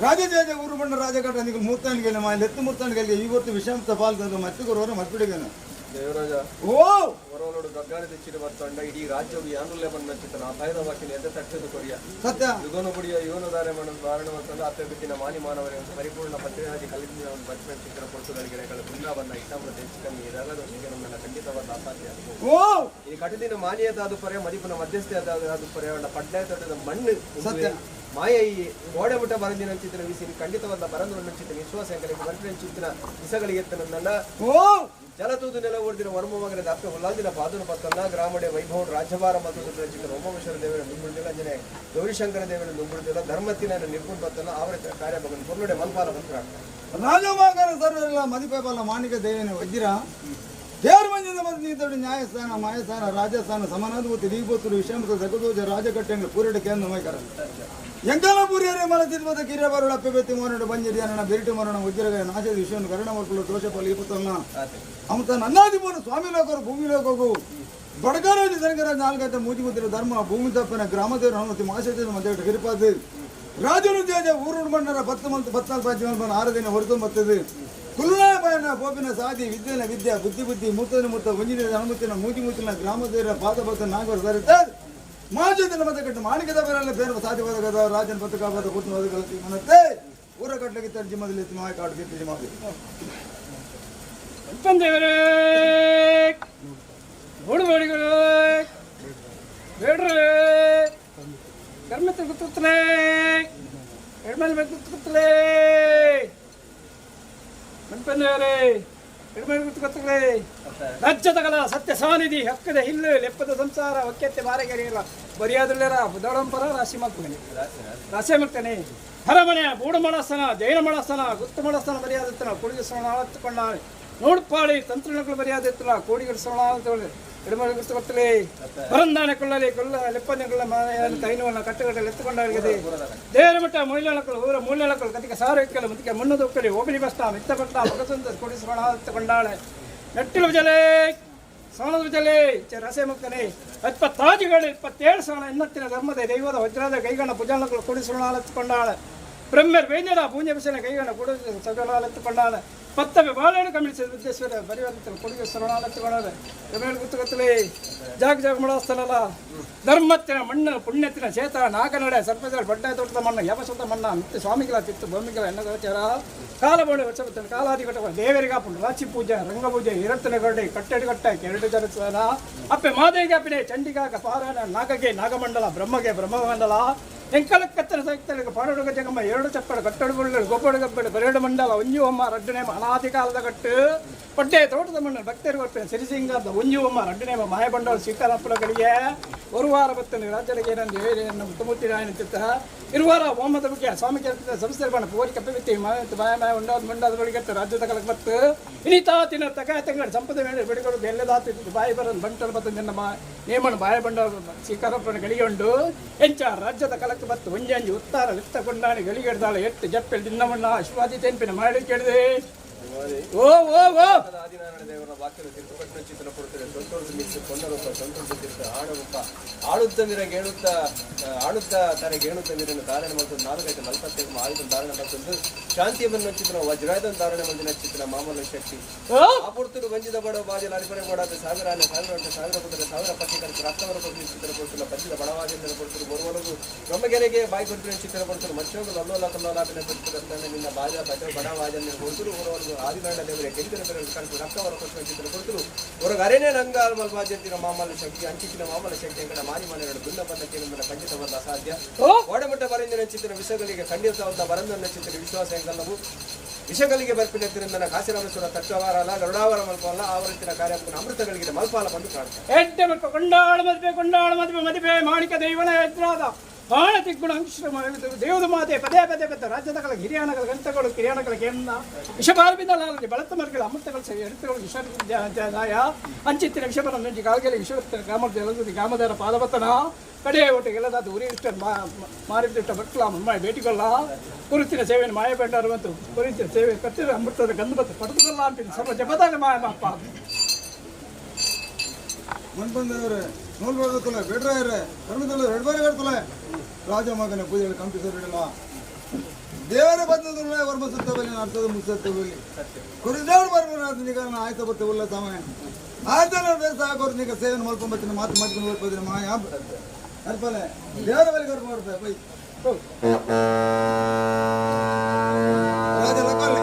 ರಾಜ ಜೇಜ ಊರು ಬಂಡ ರಾಜ ಕಟ್ಟ ನೀವು ಮೂರ್ತಾನಿಗೆ ಎತ್ತು ಮೂರ್ತಾನಿಗೆ ಇವತ್ತು ವಿಷಾಂತ ಪಾಲ್ತದ ಮತ್ತೆ ಗುರುವರ ಮತ್ಬಿಡಿಗನು ದೇವರಾಜ ಓ ಹೊರವಲೋಡು ಗಗ್ಗಾರ ತೆಚ್ಚಿನ ಬರ್ತಂಡ ಇಡೀ ರಾಜ್ಯವು ಯಾನುಲ್ಲೆ ಬಣ್ಣ ಅಭಯದ ವಾಕಿನ ಎದೆ ತಟ್ಟದು ಕೊರಿಯ ಸತ್ಯ ಯುಗನು ಬುಡಿಯ ಇವನು ದಾರೆ ಮಾಡಲು ಬಾರಣ ಮತ್ತು ಅಪ್ಪೆ ಮಾನಿ ಮಾನವರೇ ಒಂದು ಪರಿಪೂರ್ಣ ಪತ್ರಿಹಾಜಿ ಕಲಿತಿನ ಒಂದು ಬಟ್ಮೆಂಟ್ ಚಿತ್ರ ಪೊರ್ತುಗಳಿಗೆ ಪುಣ್ಯ ಬಂದ ಇಷ್ಟಾಮೃತ ಹೆಚ್ಚು ಕಮ್ಮಿ ಇದಾಗದ ನಮ್ಮನ್ನ ಖಂಡಿತವಾದ ಅಸಾಧ್ಯ. ಓ ಈ ಕಟದಿನ ಮಾನಿಯದಾದ ಪೊರೆ ಮದಿಪುನ ಮಧ್ಯಸ್ಥೆ ಆದ ಪೊರೆ ಅವಳ ಪಡ್ಡಾಯ ತೊಟ್ಟದ ಮಣ್ಣು ಸತ್ಯ. ಮಾಯ ಈ ಗೋಡೆ ಮುಟ್ಟ ಬರಂದಿನ ಚಿತ್ರ ವಿಸಿ ಖಂಡಿತವಾದ ಬರಂದು ಚಿತ್ರ ವಿಶ್ವಾಸ ಚಿತ್ರ ಇಸಗಳಿಗೆ ಎತ್ತನನ್ನ ಓ ಜಲತೂದು ನೆಲ ಓಡಿದಿನ ವರ್ಮ ಮಗನ ಅಪ್ಪೆ ಹುಲ್ಲಾಲ್ದಿನ ಪಾದನ ಪತ್ತನ್ನ ಗ್ರಾಮಡೆ ವೈಭವ ರಾಜ್ಯಭಾರ ಮತ್ತು ಚಿತ್ರ ಉಮಾಮೇಶ್ವರ ದೇವರ ನುಂಬುಳಿದಿಲ್ಲ ಅಂಜನೆ ಗೌರಿಶಂಕರ ದೇವರ ನುಂಬುಳಿದಿಲ್ಲ ಧರ್ಮತ್ತಿನ ನಿರ್ಗುಣ ಪತ್ತನ್ನ ಅವರ ಕಾರ್ಯ ಬಗನ್ ಪೊರ್ಲುಡೆ ಮಲ್ಪಾಲ ಮಂತ್ರ ರಾಜಮಾಗರ ಸರ್ವರೆಲ್ಲ ಮದಿಪೇಪಲ್ಲ ಮಾಣಿಕ ದೇವನ ವಜ್ರ ದೇವರ ಮಂಜಿದ ಮದ್ದು ನೀತಡು ನ್ಯಾಯಸ್ಥಾನ ಮಾಯಸ್ಥಾನ ರಾಜಸ್ಥಾನ ಸಮಾನಾಧಿಪತಿ ದೀಪೋತ್ತರು ವಿಷಮತ ಸಗದೋಜ ರಾಜಕಟ್ಟೆಂಗ್ಲ ಪೂರಡ ಕೇಂದ್ರ ಮೈಕರ ಎಂಕಲ ಪೂರಿಯರೇ ಮಲ ತಿದ್ಬದ ಕಿರಿಯ ಬರುಳ ಅಪ್ಪೆ ಬೆತ್ತಿ ಮೋನಡು ಬಂಜಿರಿ ಅನ್ನ ಬೆರಿಟು ಮರಣ ವಜ್ರಗ ನಾಶದ ವಿಶ್ವನು ಕರುಣ ಮಕ್ಕಳು ದೋಷ ಪಾಲು ಈಪತ್ತಲ್ಲ ಅಮತ ನನ್ನಾದಿಪೋನು ಸ್ವಾಮಿ ಲೋಕರು ಭೂಮಿ ಲೋಕಗೂ ಬಡಗಾರಾಜ ಸರಂಗರಾಜ ನಾಲ್ಕೈತ ಮೂಜಿ ಮುತ್ತಿರ ಧರ್ಮ ಭೂಮಿ ತಪ್ಪನ ಗ್ರಾಮದೇವರ ಹನುಮತಿ ಮಾಶೇಜನ ಮಧ್ಯೆ ಗಿರಿಪಾದು ರಾಜನು ಜೇಜ ಊರುಡು ಮಣ್ಣರ ಪತ್ತು ಮಂತ್ ಪತ್ನಾಲ್ಕು ಪಾಂಚ ಮಲ್ಪನ ಆರು ದಿನ ಹೊರತು ಬರ್ತದೆ ಕುಲ್ಲುನಾಯ ಬಾಯನ ಗೋಪಿನ ಸಾದಿ ವಿದ್ಯೆನ ವಿದ್ಯಾ ಬುದ್ಧಿ ಬುದ್ಧಿ ಮೂತನ ಮೂತ ಒಂಜಿನ ಹನುಮತಿನ ಮೂಜಿ ಮುತ್ತಿನ ಗ್ರಾಮದೇವರ ಪಾದ ಪತ್ತ ನಾಗರ ಸರಿತ ಮಾಜದಿನ ಮತ ಕಟ್ಟು ಮಾಣಿಕದ ಬೇರೆಲ್ಲ ಬೇರೆ ಸಾಧ್ಯವಾದ ಕದ ರಾಜನ ಪತ್ತು ಕಾಪಾದ ಕೂತು ಕಲತಿ ಮನತ್ತೆ ಊರ ಕಟ್ಲಿಕ್ಕೆ ತರ್ಜಿಮದಲ್ಲಿ ಮಾಯ ಕಾಡು ಜಿಮಾದಿ ದೇವರೇ ಓಡುಬಾಡಿಗಳು ಬೇಡ್ರೆ ಕರ್ಮತೆ ಗೊತ್ತಲೇ ಎಡ್ಮೇಲೆ ಗೊತ್ತಲೇ ಮನ್ಪಂದೇವರೇ ಎಡ್ಮೇಲೆ ಗೊತ್ತಲೇ ರಾಜ್ಯದ ಕಲ ಸತ್ಯ ಸಾನಿಧಿ ಹಕ್ಕದ ಹಿಲ್ಲು ಲೆಪ್ಪದ ಸಂಸಾರ ಒಕ್ಕೆತ್ತೆ ಬಾರಗೆರೆಯಲ್ಲ ಬರಿಯಾದುಳ್ಳರ ಬುದಳಂಪರ ರಾಶಿ ಮಾಡ್ತಾನೆ ರಾಶಿ ಮಾಡ್ತಾನೆ ಹರಮನೆ ಬೂಡು ಮಾಡಸನ ಜೈನ ಮಾಡಸನ ಗುತ್ತು ಮಾಡಸನ ಬರಿಯಾದತ್ತನ ಕೊಡಿಗೆ ಸೋಣ ಹತ್ತುಕೊಂಡ ನೋಡ್ಪಾಳಿ ತಂತ್ರಗಳು ಬರಿಯಾದತ್ತಲ್ಲ ಕೋಡಿಗಳ ಸೋಣ ಅಂತ ಹೇಳಿದ್ರೆ ಎಡಮಾಡಿ ಗುರ್ತು ಕೊತ್ತಲೇ ಬರಂದಾನೆ ಕೊಳ್ಳಲಿ ಕೊಲ್ಲ ಲೆಪ್ಪನೆ ಕೊಲ್ಲ ತೈನವನ್ನ ಕಟ್ಟುಗಟ್ಟಲೆ ಎತ್ತುಕೊಂಡಾಗಿದೆ ದೇವರ ಮಟ್ಟ ಮಹಿಳೆಗಳು ಊರ ಮೂಲೆಗಳು ಕತಿಗೆ ಸಾರು ಇಕ್ಕಲು ಮುತ್ತಿಗೆ ಮಣ್ಣು ದೊಕ್ಕಲಿ ಓಬಳಿ ಬಸ್ತ ಮಿತ್ತ ಪಟ್ಟ ಮಗಸಂದ ಕೊಡಿಸೋಣ ಎತ್ತುಕೊಂಡಾಳೆ ನೆಟ್ಟಿಲು ಜಲೆ ಸೋಣದ ಜಲೆ ರಸೆ ಮುಕ್ಕನೆ 20 27 ಸೋಣ ಇನ್ನತ್ತಿನ ಧರ್ಮದ ದೈವದ ವಜ್ರದ ಕೈಗಣ ಭುಜಾಣಗಳು ಕೊಡಿಸೋಣ ಎತ್ತುಕೊಂಡಾಳೆ ಬ್ರಹ್ಮರ್ ವೈದ್ಯರ ಪೂಂಜೆ ಬಿಸಿಲ ಕೈಗಣ ಕೊಡು ಸಗಣ ಎತ್ತುಕೊಂಡಾಳೆ ಪತ್ತವೆ ಬಾಳೆಹಣ್ಣು ಕಮಿಳಿಸಿದ ವಿದ್ಯೇಶ್ವರ ಬರಿವಂತ ಕೊಡುಗೆ ಸರಣಾಲತ್ಕೊಂಡಾಳೆ ರಮೇಶ್ ಗುತ್ತುಗತ್ತಲೇ ಜಾಗ ಜಾಗ ಮಾಡೋಸ್ತಲಲ್ಲ ಧರ್ಮತ್ತಿನ ಮಣ್ಣು ಪುಣ್ಯತ್ತಿನ ಚೇತ ನಾಗನಡೆ ಸರ್ಪದ ಬಡ್ಡ ತೋಟದ ಮಣ್ಣು ಯವಸದ ಮಣ್ಣ ಮಿತ್ತು ಸ್ವಾಮಿಗಳ ತಿತ್ತು ಭೂಮಿಗಳ ಎನ್ನಗೋಚರ ಕಾಲಬೋಣೆ ವರ್ಷ ಕಾಲಾದಿ ಘಟಕ ದೇವರಿಗಾಪುಂಡು ರಾಚಿ ಪೂಜೆ ರಂಗಪೂಜೆ ಇರತ್ತನ ಗರಡೆ ಕಟ್ಟಡಿ ಕಟ್ಟ ಕೆರಡು ಜರಸನ ಅಪ್ಪೆ ಮಾದೇಗೆ ಅಪ್ಪಿನೆ ಚಂಡಿಗಾಗ ಪಾರಾಯಣ ನಾಗಗೆ ನಾಗಮಂಡಲ ಬ್ರಹ್ಮಗೆ ಬ್ರಹ್ಮಮಂಡಲ ಎಂಕಲಕ್ಕತ್ತನ ಸಾಹಿತ್ಯಗಳಿಗೆ ಪಾಡುಡುಗ ಜಗಮ್ಮ ಎರಡು ಚಪ್ಪಡ ಕಟ್ಟಡು ಬುಳ್ಳರು ಗೊಬ್ಬಡು ಗಬ್ಬಡು ಬರೆಡು ಮಂಡಲ ಒಂಜು ಅಮ್ಮ ರಡ್ಡನೇ ಅನಾದಿ ಕಾಲದ ಕಟ್ಟು ಪಡ್ಡೆ ತೋಟದ ಮಣ್ಣು ಭಕ್ತರು ಕೊಡ್ತೇನೆ ಸಿರಿಸಿಂಗದ ಒಂಜು ಅಮ್ಮ ರಡ್ಡನೇ ಮಾಯಬಂಡೋಳು ಸ್ವೀಕಾರಪ್ಪಗಳಿಗೆ ಒಂದು ವಾರ ಬತ್ತನೆ ರಾಜ್ಯರಿಗೆ ನಮ್ಮ ತುಮೂರ್ತಿ ರಾಯನ ಚಿತ್ತ ಇರುವಾರ ಓಮದ ಬಗ್ಗೆ ಸ್ವಾಮಿ ಕೇಳ್ತಿದ್ದ ಸಂಸ್ಥೆ ಬಣ್ಣ ಪೋರಿ ಕಪ್ಪೆ ಮಾಯ ಮಾಯ ಮಾಯ ಉಂಡಾದ ಮುಂಡಾದ ಬಳಿಗೆ ರಾಜ್ಯದ ಕಲಕ್ಕೆ ಬತ್ತು ಇನಿತಾ ತಿನ್ನ ತಕ ತಂಗಡಿ ಸಂಪದ ಮೇಲೆ ಬಿಡುಗಡೆ ಎಲ್ಲದಾತು ಬಾಯಿ ಬರೋದು ಬಂಟರು ಬತ್ತ ನಿನ್ನ ನೇಮಣ ಬಾಯ ಬಂಡ ಸ್ವೀಕಾರಪ್ಪನ ಗಳಿಗೆ ಉಂಡು ಎಂಚ ರಾಜ್ಯದ ಕಲಕ್ಕೆ ಬತ್ತು ಒಂಜಂಜಿ ಉತ್ತಾರ ಲಿಪ್ತ ಕೊಂಡಾಣಿ ಗಳಿಗೆಡ್ದಾಳೆ ಎಟ್ಟು ಜಪ್ಪೆಲ್ ದಿನ್ನಮಣ್ಣ ಅಶ್ವಾದಿ ತೆಂಪಿನ ಮಾಡಿ ಕೇಳಿದೆ ಓ ಓ ಓ ಆದಿನಾರಾಯಣ ದೇವರ ವಾಕ್ಯದ ತಿರುಪಟ್ಟಿನ ಚಿತ್ರನ ಕೊಡುತ್ತಾರೆ ಸೊಂಟೊಡ್ದು ಮಿಕ್ಸ್ ಕೊಂಡರೂಪ ಸೊಂಟೊಡ್ದು ತಿರುತ ಆಡರೂಪ ಆಡುತ್ತ ಮಿರಗೆ ಹೇಳುತ್ತಾ ಆಡುತ್ತಾ ತನಗೆ ಹೇಳುತ್ತ ಮಿರನ್ನು ಧಾರಣೆ ಮಾಡ್ತದ್ದು ನಾಲ್ಕೈದು ನಲ್ವತ್ತೈದು ಆಯುಧ ಧಾರಣೆ ಮಾಡ್ತದ್ದು ಶಾಂತಿಯ ಬನ್ನ ಚಿತ್ರ ವಜ್ರಾಯುಧ ಧಾರಣೆ ಮಂದಿನ ಚಿತ್ರ ಮಾಮೂಲ ಶಕ್ತಿ ಆಪುರ್ತರು ಬಂಜಿದ ಬಡ ಬಾಜಲ ಅರಿಪಣೆ ಕೊಡಾದ ಸಾವಿರ ಆನೆ ಸಾವಿರ ಹೊಟ್ಟೆ ಸಾವಿರ ಕುದುರೆ ಸಾವಿರ ಪಟ್ಟಿ ಕರೆತು ರಕ್ತವರ ಕೊಟ್ಟು ಚಿತ್ರ ಕೊಡ್ತಿಲ್ಲ ಬಜ್ಜಿದ ಬಡವಾದಿಂದ ಕೊಡ್ತಿರು ಬರುವಲಗು ಬ್ರಹ್ಮಗೆರೆಗೆ ಬಾಯಿ ಕೊಡ್ತಿರೋ ಚಿತ್ರ ಕೊಡ್ತಿರು ಮಚ್ಚೋಗು ಲಲ್ಲೋಲ ಕಲ್ಲೋಲಾಪಿನ ಕೊಡ್ತಿರು ನಿನ್ನ ಬಾಜ ಬಜ ಬಡವಾಜನ ಕೊಡ್ತಿರು ಬರುವಲಗು ಆದಿನಾರಾಯಣ ದೇವರೇ ಕೆಂದಿನ ಬೆರಳು ಕರೆತು ರಕ್ತವರ ಕೊಟ್ಟು ಚಿತ್ರ ಕೊಡ್ತಿರು ಹೊರಗರೇನೆ ರಂಗ ಮಲ್ಬಾಜಂತಿನ ಮಾಮೂಲ ಶಕ್ತಿ ಅಂಚಿನ ಮಾಮೂಲ ಶಕ್ತಿ ಅಂಕಣ ಮಾರಿ ಮನೆಗಳು ಗುಂಡ ಬಂದ ಕೇಳಿದ ಖಂಡಿತ ಬಂದ ಅಸಾಧ್ಯ ಓಡಮಟ್ಟ ಬರಂದಿನ ಚಿತ್ರ ವಿಷಗಳಿಗೆ ಖಂಡಿತವಾದ ಬರಂದನ್ನ ಚಿತ್ರ ವಿಶ್ವಾಸ ಎಂಗಲ್ಲವು ವಿಷಗಳಿಗೆ ಬರ್ಪಿನ ಕಾಶಿರಾಮೇಶ್ವರ ತಟ್ಟವಾರಲ್ಲ ಗರುಡಾವರ ಮಲ್ಪಾಲ ಆವೃತ್ತಿನ ಕಾರ್ಯಕ್ರಮ ಅಮೃತಗಳಿಗೆ ಮಲ್ಪಾಲ ಬಂದು ಕಾಣ್ತಾರೆ ಎಡ್ಡೆ ಮಕ್ಕ ಕೊಂಡಾಳ ಮದುವೆ ಕೊಂಡಾಳ ಮದುವೆ ಮದುವೆ ಮಾಣಿಕ ದೈವನ ಎದ್ರಾದ ಬಾಣ ತಿಗ್ಗುಣ ಅಂಶಮ ದೇವದ ಮಾತೆ ಪದೇ ಪದೇ ಪದೇ ರಾಜ್ಯದ ಕಲ ಹಿರಿಯಾಣಗಳ ಗಂತಗಳು ಕಿರಿಯಾಣಗಳ ಕೇಂದ್ರ ವಿಷಭಾರವಿಂದಲಾರದೆ ಬಳತ ಮರ್ಗಳ ಅಮೃತಗಳ ಸೇವೆ ಎಡತಗಳು ವಿಷ ಅಂಚಿತ್ತಿನ ವಿಷಬರ ನಂಜಿ ಕಾಲ್ಗೆಲೆ ವಿಶ್ವತ್ತಿನ ಕಾಮದ ಎಲದುದಿ ಕಾಮದಾರ ಪಾದವತನ ಕಡೆ ಒಟ್ಟು ಗೆಲ್ಲದಾದ ಉರಿ ಇಷ್ಟ ಮಾರಿದಿಟ್ಟ ಬಟ್ಲ ಮುಮ್ಮಾಯಿ ಭೇಟಿಗೊಲ್ಲ ಕುರುತಿನ ಸೇವೆಯನ್ನು ಮಾಯ ಬೇಂಡಾರು ಮತ್ತು ಕುರಿತಿನ ಸೇವೆ ಕತ್ತಿರ ಅಮೃತದ ಗಂಧ ಬತ್ತ ಪಡೆದುಕೊಳ್ಳ ಅಂತೀನಿ ಸರ್ವ ಜಪದಾಗ ಮಾಯ ಮಾಪ ಮಣ್ಬಂದವರೇ ನೂಲ್ ಬಡದಲ್ಲ ಬೇಡ್ರಾಯರೇ ಕರ್ಮದಲ್ಲ ಎಡ್ಬಾರಿ ಕಡ್ತಲೆ ರಾಜಮಗನ ಪೂಜೆಗಳು ಕಂಪಿಸಬಿಡಲ್ಲ ದೇವರ ಬಂದದಲ್ಲ ವರ್ಮ ಸುತ್ತಬಲಿ ಅರ್ಥದ ಮುಸತ್ತಬಲಿ ಕುರಿದೇವರು ಬರ್ಬಾರ್ದು ನಿಗ ಆಯ್ತ ಬರ್ತವಲ್ಲ ಸಮಯ ಆಯ್ತಲ್ಲ ಬೇರೆ ಸಾಕೋರು ನಿಗ ಸೇವನೆ ಮಲ್ಕೊಂಬತ್ತೀನಿ ಮಾತು ಮಾಡ್ಕೊಂಡು ಬರ್ಬೋದಿನ ಮಾಯ ಅರ್ಪಲೆ ದೇವರ ಬಲಿ ಕರ್ಕೊಂಡು ಬರ್ತಾರೆ ಬೈ ರಾಜ ಲಕ್ಕಲ್ಲಿ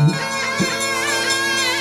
Thank you.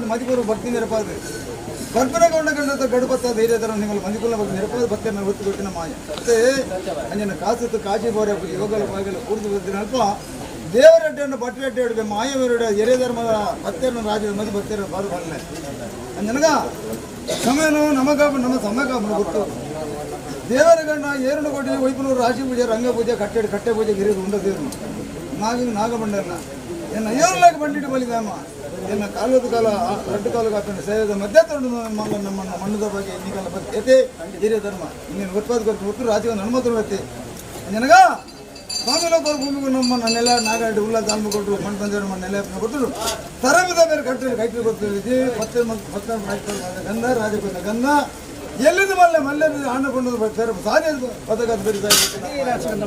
ಮದಿಪೂರ್ವ ಭಕ್ತಿ ನಿರಪಾದ ಕಲ್ಪನೆಗೊಂಡ ಕಂಡ ಗಡುಪತ್ತ ಧೈರ್ಯ ತರ ನಿಮ್ಮಲ್ಲಿ ಮದಿಪುಲ್ಲ ಭಕ್ತಿ ನಿರಪಾದ ಭಕ್ತಿಯನ್ನು ಹೊತ್ತು ಕೊಟ್ಟಿನ ಮಾಯ ಮತ್ತೆ ಅಂಜನ ಕಾಸುತ್ತು ಕಾಶಿ ಬೋರೆ ಯೋಗಲ ಪಾಗಲ ಕೂರ್ದು ಬರ್ತೀನಿ ಅಲ್ಪ ದೇವರಡ್ಡೆಯನ್ನು ಬಟ್ಟೆಡ್ಡೆ ಹಿಡಿದು ಮಾಯವೆರಡ ಎರೆ ಧರ್ಮದ ಭಕ್ತಿಯನ್ನು ರಾಜ್ಯದ ಮದಿ ಭಕ್ತಿಯನ್ನು ಬಾರು ಬರಲೆ ಅಂಜನಗ ಸಮಯನು ನಮಗ ನಮ್ಮ ಸಮಯಕ ಗೊತ್ತು ದೇವರ ಗಂಡ ಏರುಣ ಕೋಟಿ ವೈಪುನೂರು ರಾಶಿ ಪೂಜೆ ರಂಗ ಪೂಜೆ ಕಟ್ಟೆ ಕಟ್ಟೆ ಪೂಜೆ ಗಿರಿದು ಉಂಡ ದೇವರು ನಾಗ ನಾಗಬಂಡನ್ನ ಎನ್ನ ಏರ್ಲಾಗ ಬಂಡಿಟ್ಟು ಬಲಿದಾಮ ಎನ್ನ ಕಾಲದ ಕಾಲ ರಡ್ಡು ಕಾಲು ಕಾಪಿನ ಸೇವೆದ ಮಧ್ಯ ತೊಂಡು ಮಲ್ಲ ನಮ್ಮ ಮಣ್ಣದ ಬಗ್ಗೆ ಇನ್ನಿಗೆಲ್ಲ ಬತ್ತೆ ಹಿರಿಯ ಧರ್ಮ ಇನ್ನೇನು ಉತ್ಪಾದ ಕೊಟ್ಟು ಒತ್ತು ರಾಜ್ಯ ಹನುಮಂತರು ಬತ್ತೆ ನನಗ ಸ್ವಾಮಿ ಭೂಮಿಗೂ ನಮ್ಮ ನೆಲ ನಾಗಾಡಿ ಉಲ್ಲ ತಾಲ್ಮು ಕೊಟ್ಟರು ಮಣ್ಣು ತಂದೆ ನಮ್ಮ ನೆಲೆ ಕೊಟ್ಟರು ತರಬಿದ ಬೇರೆ ಕಟ್ಟಲು ಕೈಪಿ ಕೊಡ್ತೀವಿ ಪತ್ತೆ ಪತ್ತ ಗಂಧ ರಾಜಕೊಂಡ ಗಂಧ ಎಲ್ಲಿದ್ದು ಮಲ್ಲೆ ಮಲ್ಲೆ ಹಣ್ಣು ಕೊಂಡು ಬೇರೆ ಸಾಧ್ಯ ಪದಕ ಬೇರೆ ಗಂಧ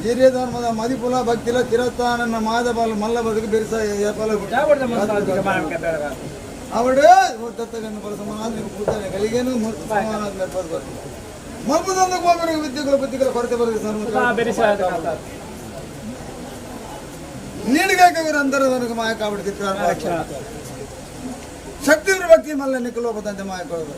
ಹಿರಿಯ ಧರ್ಮದ ಮದಿಪುಲ ಭಕ್ತಿಲ ತಿರತ್ತಾನನ್ನ ಮಾದ ಬಾಲ ಮಲ್ಲ ಬದುಕು ಬೆರಿಸ ಏಪಾಲ ಅವಡು ದತ್ತಗನ್ನು ಬಲ ಸಮಾನ ಕೂತಾನೆ ಗಲಿಗೇನು ಸಮಾನ ಮಲ್ಪದಂದು ಗೋಮರಿಗೆ ವಿದ್ಯೆಗಳ ಬುದ್ಧಿಗಳ ಕೊರತೆ ಬರಬೇಕು ನೀಡಿಗಾಕಿ ಅಂತರದವನಿಗೆ ಮಾಯ ಕಾಬಿಡ್ತಿತ್ತು ಶಕ್ತಿ ಭಕ್ತಿ ಮಲ್ಲ ನಿಕ್ಕಲೋಪದಂತೆ ಮಾಯ ಕೊಡೋದು.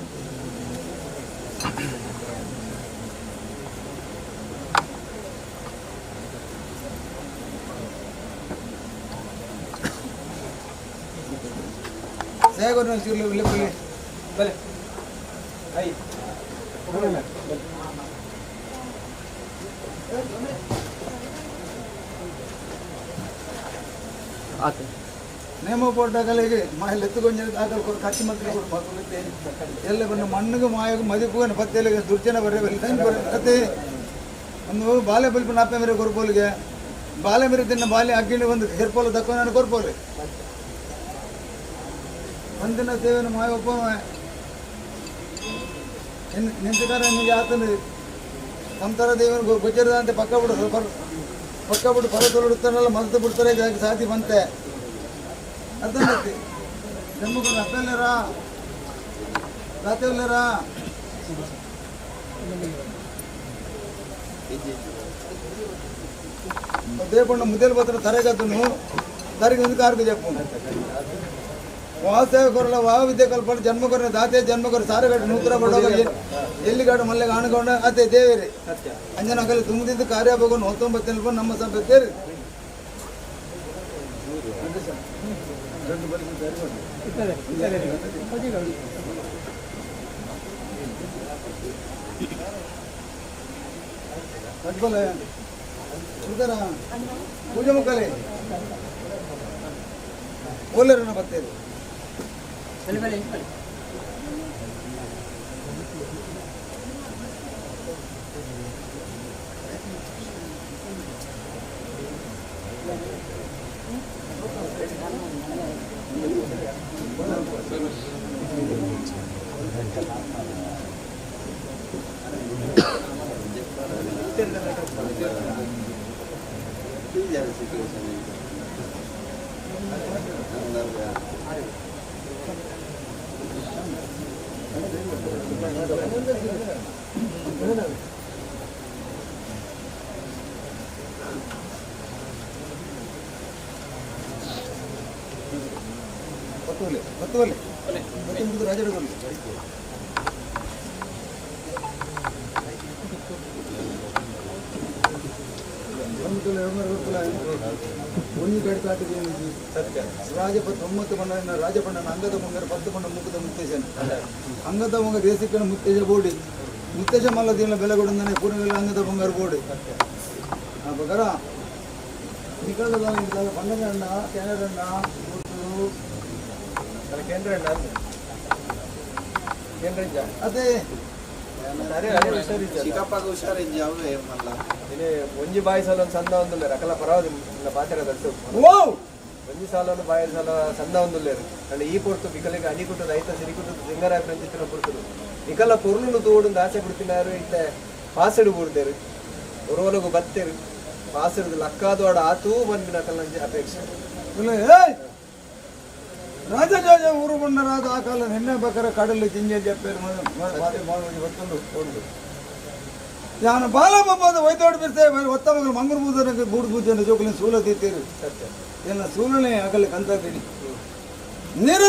ಬಲೆ I ನೇಮ ಪೋಟಗಳಿಗೆ ಮಾಯಲ್ಲಿ ಎತ್ತುಕೊಂಜ ದಾಖಲು ಕೊಡು ಕಚ್ಚಿ ಮಂತ್ರಿ ಕೊಡು ಮಕ್ಕಳು ಎಲ್ಲ ಬಂದು ಮಣ್ಣಿಗೆ ಮಾಯకు ಮದಿಪು ಪತ್ತೆಲಿಗೆ ದುರ್ಜನ ಬರ್ರೆ ಕತೆ ಒಂದು ಬಾಲೆ ಬಲ್ಪು ನಾಪೆ ಮೇರೆ ಕೊರ್ಪೋಲಿಗೆ ಬಾಲೆ ಮೇರೆ ತಿನ್ನ ಬಾಲೆ ಅಗ್ಗಿಣಿ ಒಂದು ಹೆರ್ಪೋಲು ತಕ್ಕ ನಾನು ಕೊರ್ಪೋಲಿ ಒಂದಿನ ಸೇವೆನ ಮಾಯ ಒಪ್ಪ ನಿಂತಕಾರ ನಿಮಗೆ ಆತನ ಸಂಸಾರ ದೇವನ ಗೊತ್ತಿರದ ಅಂತ ಪಕ್ಕ ಬಿಡು ಪಕ್ಕ ಬಿಡು ಪರ ತೊಲುತ್ತಾನಲ್ಲ ಮದ್ದು ಬಿಡ್ತಾರೆ ಸಾಧಿ ಬಂತೆ ಅರ್ಥ ಮಾಡ್ತಿ ಜಮ್ಮುಕೊಂಡು ಅಪ್ಪಲ್ಲೇರಾ ರಾತ್ರಿ ದೇಪಣ್ಣ ಮುದ್ದೇಲು ಪತ್ರ ತರಗತನು ತರಗಿ ಒಂದು ಕಾರ್ಗೆ చెప్పు ವಾಸವ ಕೊರಲ ವಾ ವಿದ್ಯೆ ಕಲ್ಪನೆ ಜನ್ಮ ಕೊರ ದಾತೆ ಜನ್ಮ ಕೊರ ಸಾರಗಟ್ಟು ನೂತರ ಬಡೋಗ ಎಲ್ಲಿಗಾಡು ಮಲ್ಲೆಗೆ ಆಣಗೊಂಡ ಅತೆ ದೇವೇರಿ ಅಂಜನ ಅಗಲಿ ತುಂಬಿದ್ದು ಕಾರ್ಯ ಭಗವನ್ ಹೊತ್ತೊಂಬತ್ತು ನಮ್ಮ ಸಭೆ ತೇರಿ ಪೂಜೆ ಮುಕ್ಕಲೆ ಓಲೇರನ್ನ ಬರ್ತೇವೆ. ಪತ್ತುವಲೆ ಪತ್ತುವಲೆ ಪತ್ತು ರಾಜರಗೊಲ್ಲಿ ಒಂಜಿ ಕಡೆ ಸತ್ಯ. ರಾಜಪತ್ 9 ಬಣ್ಣ ರಾಜಪಣ್ಣನ ಅಂಗದ ಮುಂಗರ 10 ಬಣ್ಣ ಮುಖದ ಮುತ್ತೇಶನ ಅಂಗದ ಮುಂಗ ದೇಶಕ್ಕೆ ಮುತ್ತೇಶ ಬೋಡಿ ಮುತ್ತೇಶ ಮಲ್ಲ ದಿನ ಬೆಲೆ ಕೊಡಂದಾನೆ ಪೂರ್ಣವೆಲ್ಲ ಅಂಗದ ಬಂಗಾರ ಬೋಡಿ ಆ ಬಗರ ನಿಕಳದ ಪಣ್ಣಗಣ್ಣ ಕೆನರಣ್ಣ ಕೇಂದ್ರ ಕೇಂದ್ರ ಅದೇ ಅರೆ ಅರೆ ಹುಷಾರಿದ್ದ ಚಿಕ್ಕಪ್ಪಗ ಹುಷಾರಿದ್ದೆ ಅವೇ ಮಲ್ಲ ಇನೇ ಒಂಜಿ ಬಾಯಿ ಸಾಲ ಒಂದು ಸಂದ ಒಂದುಲ್ಲೇರು ಅಕಲ ಪರವಾದ ಪಾತೆರ ದಟ್ಟು ಓ ಒಂಜಿ ಸಾಲನ್ನು ಬಾಯಿ ಸಾಲ ಸಂದ ಒಂದುಲ್ಲೇರು ಅಂಡ್ ಈ ಪೊರ್ತು ಬಿಕಲಿಗೆ ಅಣಿ ಕುಟ್ಟದ ಐತ ಸಿರಿ ಕುಟ್ಟದ ಸಿಂಗರಾಯ ಪ್ರಂಚಿತ್ತಿನ ಪೊರ್ತುಡು ನಿಕಲ ಪೊರ್ಲುನು ತೋಡುಂದು ಆಸೆ ಬಿಡ್ತಿನಾರು ಇತ್ತೆ ಪಾಸೆಡು ಬೂಡ್ದೇರು ಒರೋಲಗು ಬತ್ತೇರು ಪಾಸೆಡ್ದು ಲಕ್ಕಾದೋಡ ಆತೂ ಬಂದಿನ ಕಲ್ಲಂಜಿ ಅಪೇಕ್ಷೆ. ಏಯ್ ರಾಜ ರಾಜ ಊರು ಬಂಡರಾದ ಆ ಕಾಲ ನಿನ್ನೆ ಬೇಕಾರೆ ಕಡಲು ಜಿಂಜೆ ಜಪ್ಪೇರು ಗೊತ್ತುಂಡು ಯಾನ ಬಾಲ ಬಬ್ಬದ ವೈತೋಡು ಬಿರ್ತೆ ಒತ್ತ ಮಗಲು ಮಂಗೂರು ಬೂದನ ಬೂಡು ಬೂಜನ ಜೋಕುಲಿನ ಸೂಲ ತೀತೀರು ಸತ್ಯ. ಎಲ್ಲ ಸೂಲನೆ ಆಗಲಿ ಕಂತೀನಿ ನೀರು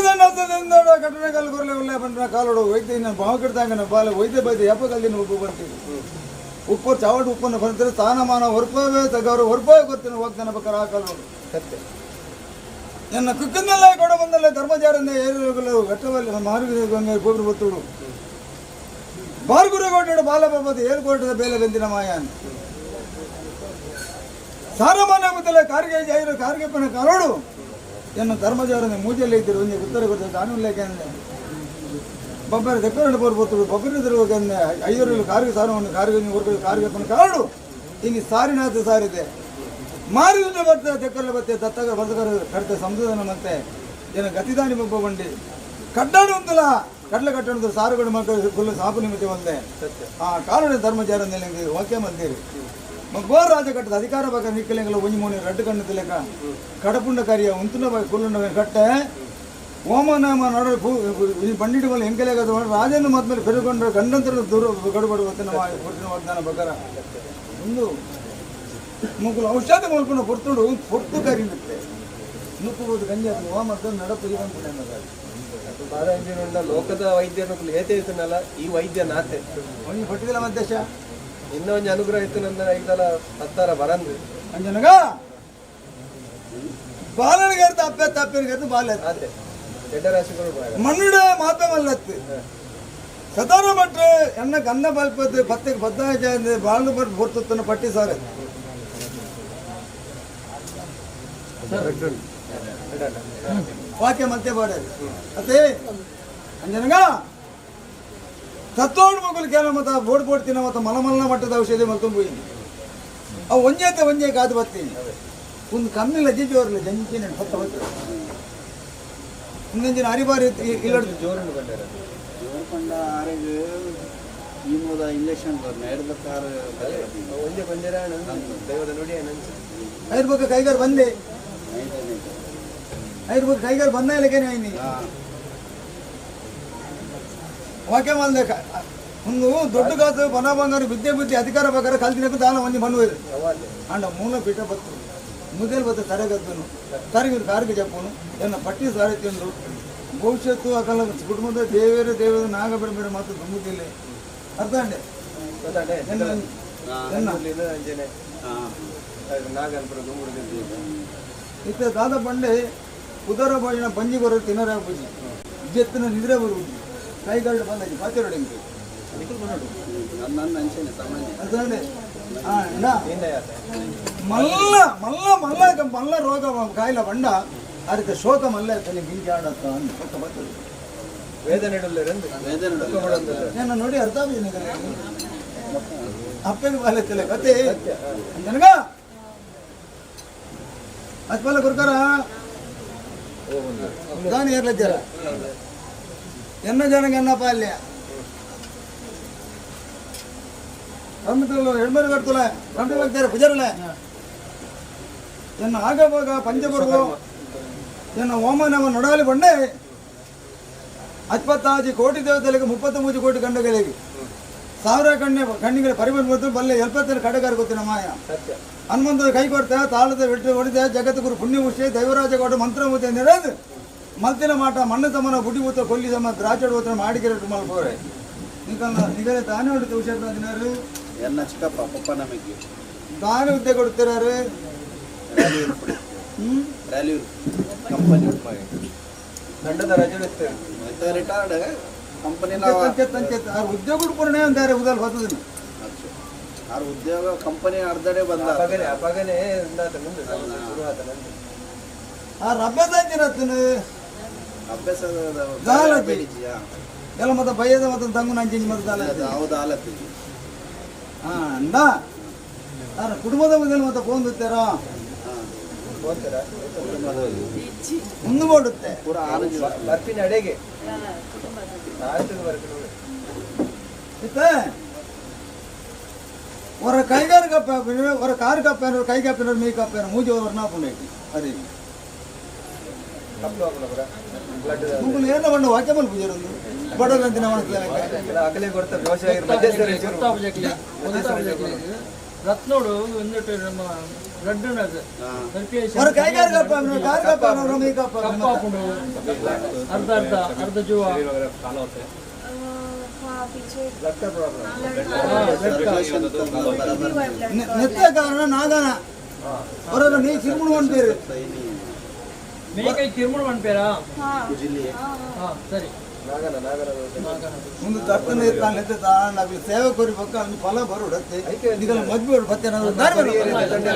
ಕಟ್ಟಣ ಕಲ್ಲು ಕೊರಲೆ ಉಲ್ಲೆ ಬಂದ್ರ ಕಾಲೋಡು ವೈದ್ಯ ನಾನು ಬಾವು ಕಿಡ್ತಾಂಗ ಬಾಲ ವೈದ್ಯ ಬೈದ್ಯ ಎಪ್ಪ ಕಲ್ಲಿನ ಉಪ್ಪು ಬರ್ತೀವಿ ಉಪ್ಪು ಚಾವಟ್ ಉಪ್ಪನ್ನು ಬರ್ತಾರೆ ಸ್ಥಾನಮಾನ ಹೊರಪವೇ ತಗವರು ಹೊರಪವೇ ಗೊತ್ತಿನ ಹೋಗ್ತಾನೆ ಬೇಕಾರೆ ಆ ಕಾಲೋಡು. ಸತ್ಯ. ನನ್ನ ಕುಕ್ಕಂದಲ್ಲೇ ಕೊಡ ಬಂದಲ್ಲೇ ಧರ್ಮಜಾರಿಂದ ಏರಿಗಳು ಘಟ್ಟವಲ್ಲಿ ಮಾರ್ಗ ಗೋಪುರ ಬತ್ತುಡು ಬಾರ್ಗುರಗೋಟೆಡು ಬಾಲಬಾಬದ ಏಳ್ಕೋಟದ ಬೇಲೆ ಬೆಂದಿನ ಮಾಯಾನ್ ಸಾರಮಾನ ಬದಲ ಕಾರ್ಗೆ ಜಾಯಿರು ಕಾರ್ಗೆಪ್ಪನ ಕರೋಡು ಎನ್ನು ಧರ್ಮಜಾರನ ಮೂಜಲ್ಲಿ ಇದ್ದರು ಒಂಜಿ ಉತ್ತರ ಕೊಡ್ತಾರೆ ಕಾನೂನು ಲೇಖ ಬೊಬ್ಬರ ದೆಕ್ಕರಡು ಬರ್ಬೋದು ಬೊಬ್ಬರ ಐವರು ಕಾರ್ಗೆ ಸಾರವನ್ನು ಕಾರ್ಗೆ ಹೊರಗೆ ಕಾರ್ಗೆಪ್ಪನ ಕಾರಡು ಇನ್ನು ಸಾರಿನಾಥ ಸಾರಿದೆ ಮಾರಿದ ಬರ್ತೆ ದೆಕ್ಕರಲು ಬತ್ತೆ ದತ್ತಗ ಬರ್ತಕರ ಕಡಿತ ಸಂಶೋಧನೆ ಮತ್ತೆ ಏನ ಗತಿದಾನಿ ಬೊಬ್ಬ ಬಂಡಿ ಕಡ್ಡಾಡು ಒಂದಲ್ಲ ಕಡಲೆ ಕಟ್ಟಣ ಸಾರುಗಳು ಮಕ್ಕಳು ಫುಲ್ ಸಾಪು ನಿಮಿತ್ತ ಒಂದೇ ಆ ಕಾರಣ ಧರ್ಮಜಾರ ಓಕೆ ಮಂದಿರಿ ಮಗ್ವಾರ ರಾಜ ಕಟ್ಟದ ಅಧಿಕಾರ ಭಾಗ ನಿಕ್ಕಲೆಂಗಲ ಒಂಜಿ ಮೂನಿ ರಡ್ಡು ಕಣ್ಣು ತಿಲಕ ಕಡಪುಂಡ ಕಾರ್ಯ ಉಂತುನ ಬಾಗ ಕುಲ್ಲುಂಡ ಕಟ್ಟೆ ಓಮನಾಮ ನಡ ಬಂಡಿಡು ಮಲ್ಲ ಎಂಕಲೆಗದ ರಾಜನ ಮದ್ಮೇಲೆ ಪೆರುಗೊಂಡ ಗಂಡಂತರ ದೂರ ಗಡುಬಡು ವತನ ಪುರ್ತಿನ ವಾಗ್ದಾನ ಬಗರ ಒಂದು ಮುಗುಲು ಔಷಧ ಮಲ್ಪುನ ಪೊರ್ತುಡು ಪೊರ್ತು ಕರಿನುತ್ತೆ ನುಕ್ಕುವುದು ಗಂಜಿ ಅದು ಓಮ ನಡಪು ಜೀವನ ಪುಣ್ಯ. ಬಾದಾಂಜಿನುಂಡ ಲೋಕದ ವೈದ್ಯರು ಏತೆ ಇತ್ತನಲ್ಲ ಈ ವೈದ್ಯ ನಾತೆ ಒಂಜಿ ಪಟ್ಟಿದಲ ಮಧ್ಯಶ. ಇನ್ನ ಒಂಜಿ ಅನುಗ್ರಹ ಇತ್ತು ನನ್ನ ಐದಲ ಹತ್ತಾರ ಬರಂದು. ಅಂಜನಗ ಬಾಲನಿಗೆ ಅರ್ಥ ಅಪ್ಪೆ ತಪ್ಪಿನಿಗೆ ಅರ್ಥ ಬಾಲ. ಆತೆ ದೊಡ್ಡ ರಾಶಿಗಳು. ಮಣ್ಣಿಡ ಮಾಪೆ ಮಲ್ಲತ್ತು ಸದಾನ ಭಟ್ರು ಎನ್ನ ಗಂಧ ಬಲ್ಪದ್ದು ಪತ್ತೆಗೆ ಬದ್ದಾಯ ಬಾಳು ಬಟ್ ಬರ್ತುತ್ತನ ಪಟ್ಟಿ ಸಾರ ವಾಕ್ಯ ಮತ್ತೆ ಬಾಡದು ಅತ್ತೆ ಅಂಜನಗ ತತ್ತೋಡು ಮಗುಲು ಕೇಳ ಮತ್ತ ಬೋಡ್ ಬೋಡ್ ತಿನ್ನ ಮತ್ತ ಮಲಮಲ್ಲ ಮಟ್ಟದ ಔಷಧಿ ಮಲ್ತೊಂಬೋಯಿನಿ ಅವು ಒಂಜೇತೆ ಒಂಜೇ ಕಾದು ಬತ್ತೀನಿ ಒಂದು ಕಮ್ಮಿ ಲಜ್ಜೆ ಜೋರ್ಲ ಜಂಚಿನ ಹೊತ್ತ ಹೊತ್ತ ಮುಂದಂಜಿನ ಅರಿಬಾರಿ ಇಲ್ಲಡ್ದು. ಜೋರುಂಡು ಬಂಡಾರ. ಜೋರ್ಕೊಂಡ ಆರೆಗ್ ಈ ಮೂದ ಇಂಜೆಕ್ಷನ್ ಎಡ್ಬತ್ತಾರು. ಒಂಜೆ ಪಂಜರ ದೈವದ ನುಡಿ ನಂಚ. ಐರ್ಬಕ್ಕ ಕೈಗಾರ್ ಬಂದೆ, ಐರ್ಬಕ್ಕ ಕೈಗಾರ್ ಬಂದ ಇಲ್ಲಕೇನೆ ಐನಿ ವಾಕ್ಯ ಮಾಲ್ದೆ. ಒಂದು ದೊಡ್ಡ ಕಾಸು ಬನ ಬಂಗಾರ ವಿದ್ಯೆ ಬುದ್ಧಿ ಅಧಿಕಾರ ಪ್ರಕಾರ ಕಲ್ತಿನಕ್ಕೂ ದಾನ ಒಂಜಿ ಮಣ್ಣು ಅಂಡ ಮೂಲ ಪೀಠ ಬತ್ತು ಮುದೇಲ್ ಬತ್ತ ತರಗದ್ದನು ತರಗಿ ಕಾರಿಗೆ ಜಪ್ಪನು ಎನ್ನ ಪಟ್ಟಿ ಸಾರಿ ತಿಂದು ಭವಿಷ್ಯತ್ತು ಅಕಲ ಕುಟುಂಬದ ದೇವೇರು ದೇವರ ನಾಗ ಬೇಡ ಬೇಡ ಮಾತು ತುಂಬುತ್ತಿಲ್ಲ ಅರ್ಥ ಅಂಡೆ. ಗೊತ್ತಾಂಡೆ. ಎನ್ನ ಅಂಜನೆ ನಾಗನ್ಪುರ ದುಂಗುಡು. ಇತ್ತ ದಾದ ಬಂಡೆ ಉದರ ಭೋಜನ ಬಂಜಿ ಬರೋ ತಿನ್ನರ ಬುಜಿ ಜೆತ್ತಿನ ನಿದ್ರೆ ಬರುವುದು ಕೈಗಾಡು ಬಂದ ಪಾತಿರೋಡು ಹಿಂಗೆ. ನನ್ನ ಅಂಚೆನೆ ಸಾಮಾನ್ಯ. ಅರ್ಥ ಅಂಡೆ. ಮಲ್ಲ ಮಲ್ಲ ಮಲ್ಲ ಮಲ್ಲ ರೋಗ ಕಾಯಿಲೆ ಬಂಡ ಅದಕ್ಕೆ ಶೋಕ ಮಲ್ಲ ತಲೆ ಗಿಂಜಿ ಆಡತ್ತ ಅಂದ್ ಕೊಟ್ಟ ಬರ್ತದೆ. ವೇದನೆ ಇಡಲ್ಲೇರಂದು. ವೇದನೆ. ನಾನು ನೋಡಿ ಅರ್ಥ ಆಗಿದೆ ಅಪ್ಪಗೆ ಬಾಲೆ ತಲೆ ಕತೆ ನನಗ ಅತ್ಪಲ್ಲ ಗುರುಕರ ದಾನಿ ಏರ್ಲಜ್ಜರ ಎನ್ನ ಜನಗೆ ಎನ್ನ ಪಾಲ್ಯ ರಮ್ಮಿತಲು ಎಡ್ಮರು ಕಟ್ತುಲೆ ರಮ್మి ಹೋಗ್ತಾರೆ ಪುಜಾರಲೆ ಎನ್ನ ಆಗಬೋಗ ಪಂಚಬರ್ಗು ಎನ್ನ ಓಮನವ ನೊಡಾಲಿ ಬಂಡೆ ಅತ್ಪತ್ತಾಜಿ ಕೋಟಿ ದೇವತೆಗಳಿಗೆ 33 ಕೋಟಿ ಗಂಡಗಳಿಗೆ ಸಾವಿರ ಕಣ್ಣೆ ಕಣ್ಣಿಗೆ ಪರಿಮಳ ಬಂತು ಬಲ್ಲೆ ಎಲ್ಪತ್ತೆರಡು ಕಡೆಗಾರ ಗೊತ್ತಿನ ಮಾಯ. ಸತ್ಯ. ಹನುಮಂತನ ಕೈ ಕೊಡ್ತೆ ತಾಳದ வெற்றி ಹೊಡಿದೆ ಜಗದ್ಗುರು ಪುಣ್ಯಭೂಷೆ ದೈವರಾಜ ಗೌಡ ಮಂತ್ರಮೂರ್ತಿ ಅಂತ ಮಲ್ತಿನ ಮಾಟ ಮಣ್ಣು ಸಮನ ಬುಡಿ ಊತ ಕೊಲ್ಲಿ ಸಮ ದ್ರಾಕ್ಷಿ ಊತ ಮಾಡಿಗೆರೆ ಮಲ್ಪೋರೆ ನಿಕಲ್ಲ ನಿಗರೆ ತಾನೇ ಹೊಡಿತು ಹುಷಾರ್ ದಿನಾರು. ಎನ್ನ ಚಿಕ್ಕಪ್ಪ ಪಪ್ಪ ನಮಗೆ. ತಾನೇ ಹುದ್ದೆ ಕೊಡ್ತಿರಾರು. Rally company. ದಂಡದ ರಜೆ ಇರ್ತೇವೆ. Retired company. ಅಂಚೆ ಉದ್ಯೋಗ ಪೂರ್ಣೆ ಅಂತಾರೆ ಉದಲ್ ಬರ್ತದೆ. ಆರ್ ಉದ್ಯೋಗ ಕಂಪನಿ ಅರ್ಧಡೆ ಬಂದ. ಅಪಗನೆ ಅಪಗನೆ ಎಂದಾತ ಮುಂದೆ ಶುರು ಆತ ನಂದು. ಆ ರಬ್ಬದ ಅಂಚಿನತ್ತನು. ಅಭ್ಯಾಸ. ದಾಲತಿ. ಎಲ್ಲ ಮತ್ತೆ ಬಯ್ಯದ ಮತ್ತೆ ತಂಗು ನಂಚಿಂಚಿ ಮತ್ತೆ ದಾಲ. ಹೌದು ಆಲತ್ತಿ. ಹಾ ಅಂದ ಆರ ಕುಟುಂಬದ ಮೊದಲು ಮತ್ತೆ ಫೋನ್ ದುತ್ತೀರ. ಹೋಗ್ತೀರಾ? ಮುಂದೆ ಮಾಡುತ್ತೆ. ಪೂರ ಆನಂದ. ಬರ್ಪಿನ ಅಡೆಗೆ ಆಯ್ತು ಬರ್ಪಿನ. ಇತ್ತ ಹೊರ ಕೈಗಾರ ಕಪ್ಪ ಹೊರ ಕಾರ್ ಕಪ್ಪ ಕೈ ಕಪ್ಪಿನ ಮೀ ಕಪ್ಪ ಮೂಜಿ ವರ್ಣ ಪುಂಡೈತಿ ಅದೇ. ಕಪ್ಪು ಹಾಕೋಣ ಬರ ಬ್ಲಡ್. ಮುಗುಲು ಏನ ಬಣ್ಣ ವಾಕ್ಯ ಪೂಜೆ ಒಂದು ಬಡವರಂತಿನ ಮಾಡ್ತಾರೆ. ಅಗಲೇ ಕೊಡ್ತಾ ವ್ಯವಸಾಯ ಮಧ್ಯಸ್ಥರ. ರತ್ನೋಡು ಒಂದಿಟ್ಟು ನಮ್ಮ ಬ್ಲಡ್. ಹೊರ ಕೈಗಾರ ಕಪ್ಪ ಕಾರ್ ಕಪ್ಪ ಮೀ ಕಪ್ಪ. ಕಪ್ಪಾಪುಂಡು ಅರ್ಧ ಅರ್ಧ ಅರ್ಧ ಜೀವ. ನೆತ್ತ ಕಾರಣ ನಾಗನ ಹೊರ ನೀ ಚಿರುಮುಣ ಹೊಂಟೀರಿ. ಮೇಕೈ ಕಿರ್ಮುಣ ಮನ್ಪೇರಾ? ಹಾ ಸರಿ. ಒಂದು ತರ್ತನ ಇತ್ತಾನೆ ತಾನು ಸೇವೆ ಕೊರಿ ಬೊಕ್ಕ ಒಂದು ಫಲ ಬರುಡತ್ತೆ ನಿಗಲ ಮದ್ವೆ ಬತ್ತೆ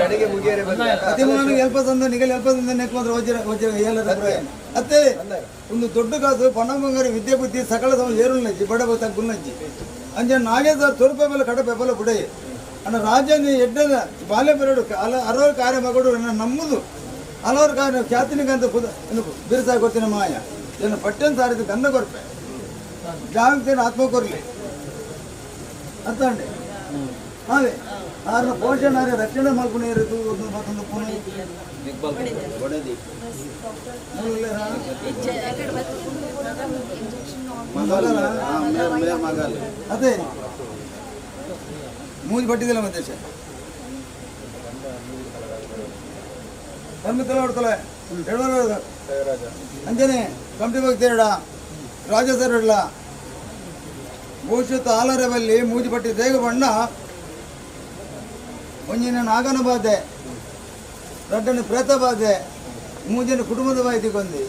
ಅಡಿಗೆ ಮುಗಿಯರೆ ಬಂದ ಅತಿಮಾನ ಎಲ್ಪ ತಂದ ನಿಗಲ ಎಲ್ಪ ತಂದ ನೆಕ್ ಮಾತ್ರ ವಜ್ರ ವಜ್ರ ಏಲದ ಅತ್ತೆ ಒಂದು ದೊಡ್ಡ ಕಾಸು ಪಣ ಬಂಗಾರ ವಿದ್ಯೆ ಬುದ್ಧಿ ಸಕಲ ಸಮ ಏರುನಜ್ಜಿ ಬಡ ಬತ್ತ ಗುನ್ನಜ್ಜಿ ಅಂಜೆ ನಾಗೇಶ್ವರ ತೊರುಪೆ ಮೇಲೆ ಕಡ ಬೆಬಲ ಬುಡೈ ಅಣ್ಣ ರಾಜ ಎಡ್ಡದ ಬಾಲ್ಯ ಬರಡು ಅಲ ಅರವರು ಕಾರ್ಯ ಮಗಡು ನನ್ನ ನಮ್ಮದು ಹಲವಾರು ಕಾರ್ಯ ಖ್ಯಾತಿನಿಗಂತ ಕುದ ಬಿರುಸಾಗಿ ಗೊತ್ತಿನ ಮಾಯ ಏನು ಪಟ್ಟೆನ್ ಸಾರಿದ ಗಂಧ ಕೊರ್ಪೆ ಜಾಗೃತಿ ಆತ್ಮ ಕೊರ್ಲಿ ಅರ್ಥ ಅಂడి ಅದೇ ಆರ್ನ ಪೋಷಣೆ ಆರ್ಯ ರಕ್ಷಣೆ ಮಲ್ಪುನ ಏರಿತು ಒಂದು ಮತ್ತೊಂದು ಪುನಃ ಅದೇ ಮೂಜಿ ಪಟ್ಟಿದಿಲ್ಲ ಮತ್ತೆ ಧರ್ಮಸ್ಥಳ ಹೊಡ್ತಲೆ ಅಂಜನೆ ಕಂಪ್ನಿ ಭಕ್ತೇರಡ ರಾಜಸರಡ್ಲ ಭವಿಷ್ಯತ್ ಆಲರವಲ್ಲಿ ಮೂಜಿಪಟ್ಟಿ ದೇಗ ಬಣ್ಣ ಒಂಜಿನ ನಾಗನ ಬಾಧೆ ರಡ್ಡನ ಪ್ರೇತ ಬಾಧೆ ಮೂಜಿನ ಕುಟುಂಬದ ಬಾಧೆ ಕೊಂದಿ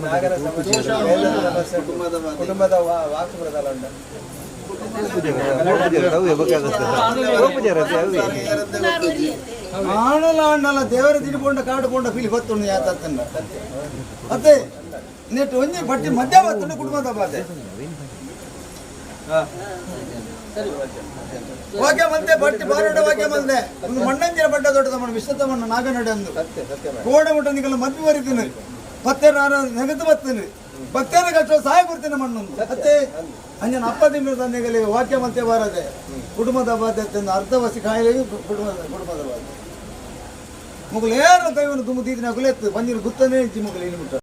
ನಾಗರ ಸಮಸ್ಯೆ ಕುಟುಂಬದ ವಾಕ್ ಬರದಲ್ಲ ಉಂಟು. ಆಣಲ ಅಣ್ಣಲ ದೇವರ ತಿಳ್ಕೊಂಡ ಕಾಡು ಕೊಂಡ ಫೀಲ್ ಗೊತ್ತುಂಡು ಯಾತನ್ನ ಅತ್ತೆ ನೆಟ್ ಒಂಜಿ ಪಟ್ಟಿ ಮಧ್ಯ ಬತ್ತುಂಡು ಕುಟುಂಬದ ಬಾಧೆ ವಾಕ್ಯ ಮಂದೆ ಪಟ್ಟಿ ಬಾರೋಡ ವಾಕ್ಯ ಮಂದೆ ಒಂದು ಮಣ್ಣಂಜಿನ ಪಟ್ಟ ದೊಡ್ಡದ ಮಣ್ಣು ವಿಶ್ವದ ಮಣ್ಣು ನಾಗನಡೆ ಅಂದು ಕೋಡ ಮುಟ್ಟ ನಿಗಲ ಮದ್ವೆ ಬರಿತೀನಿ ಪತ್ತೆ ನಾನು ನೆಗದು ಬತ್ತೀನಿ ಭಕ್ತನ ಕಷ್ಟ ಸಹಾಯ ಕೊಡ್ತೀನಿ ಮಣ್ಣೊಂದು ಅತ್ತೆ ಅಂಜನ ಅಪ್ಪ ತಿಂಗಳ ತಂದೆಗಳಿಗೆ ವಾಕ್ಯ ಮತ್ತೆ ಬಾರದೆ ಕುಟುಂಬದ ಬಾಧ್ಯತೆ ಅರ್ಧವಸಿ ಕಾಯಿಲೆಯು ಕುಟುಂಬದ ಕುಟುಂಬದ ಬಾಧೆ ಮುಗುಲು ಏನು ದೈವನ ತುಂಬ ತೀದಿನ ಕುಲೆತ್ತು ಪಂಜಿನ ಗುತ್ತನೇ ಇಜ್ಜಿ ಮುಗುಲು ಇಲ್ಲಿ ಮುಟ್ಟ.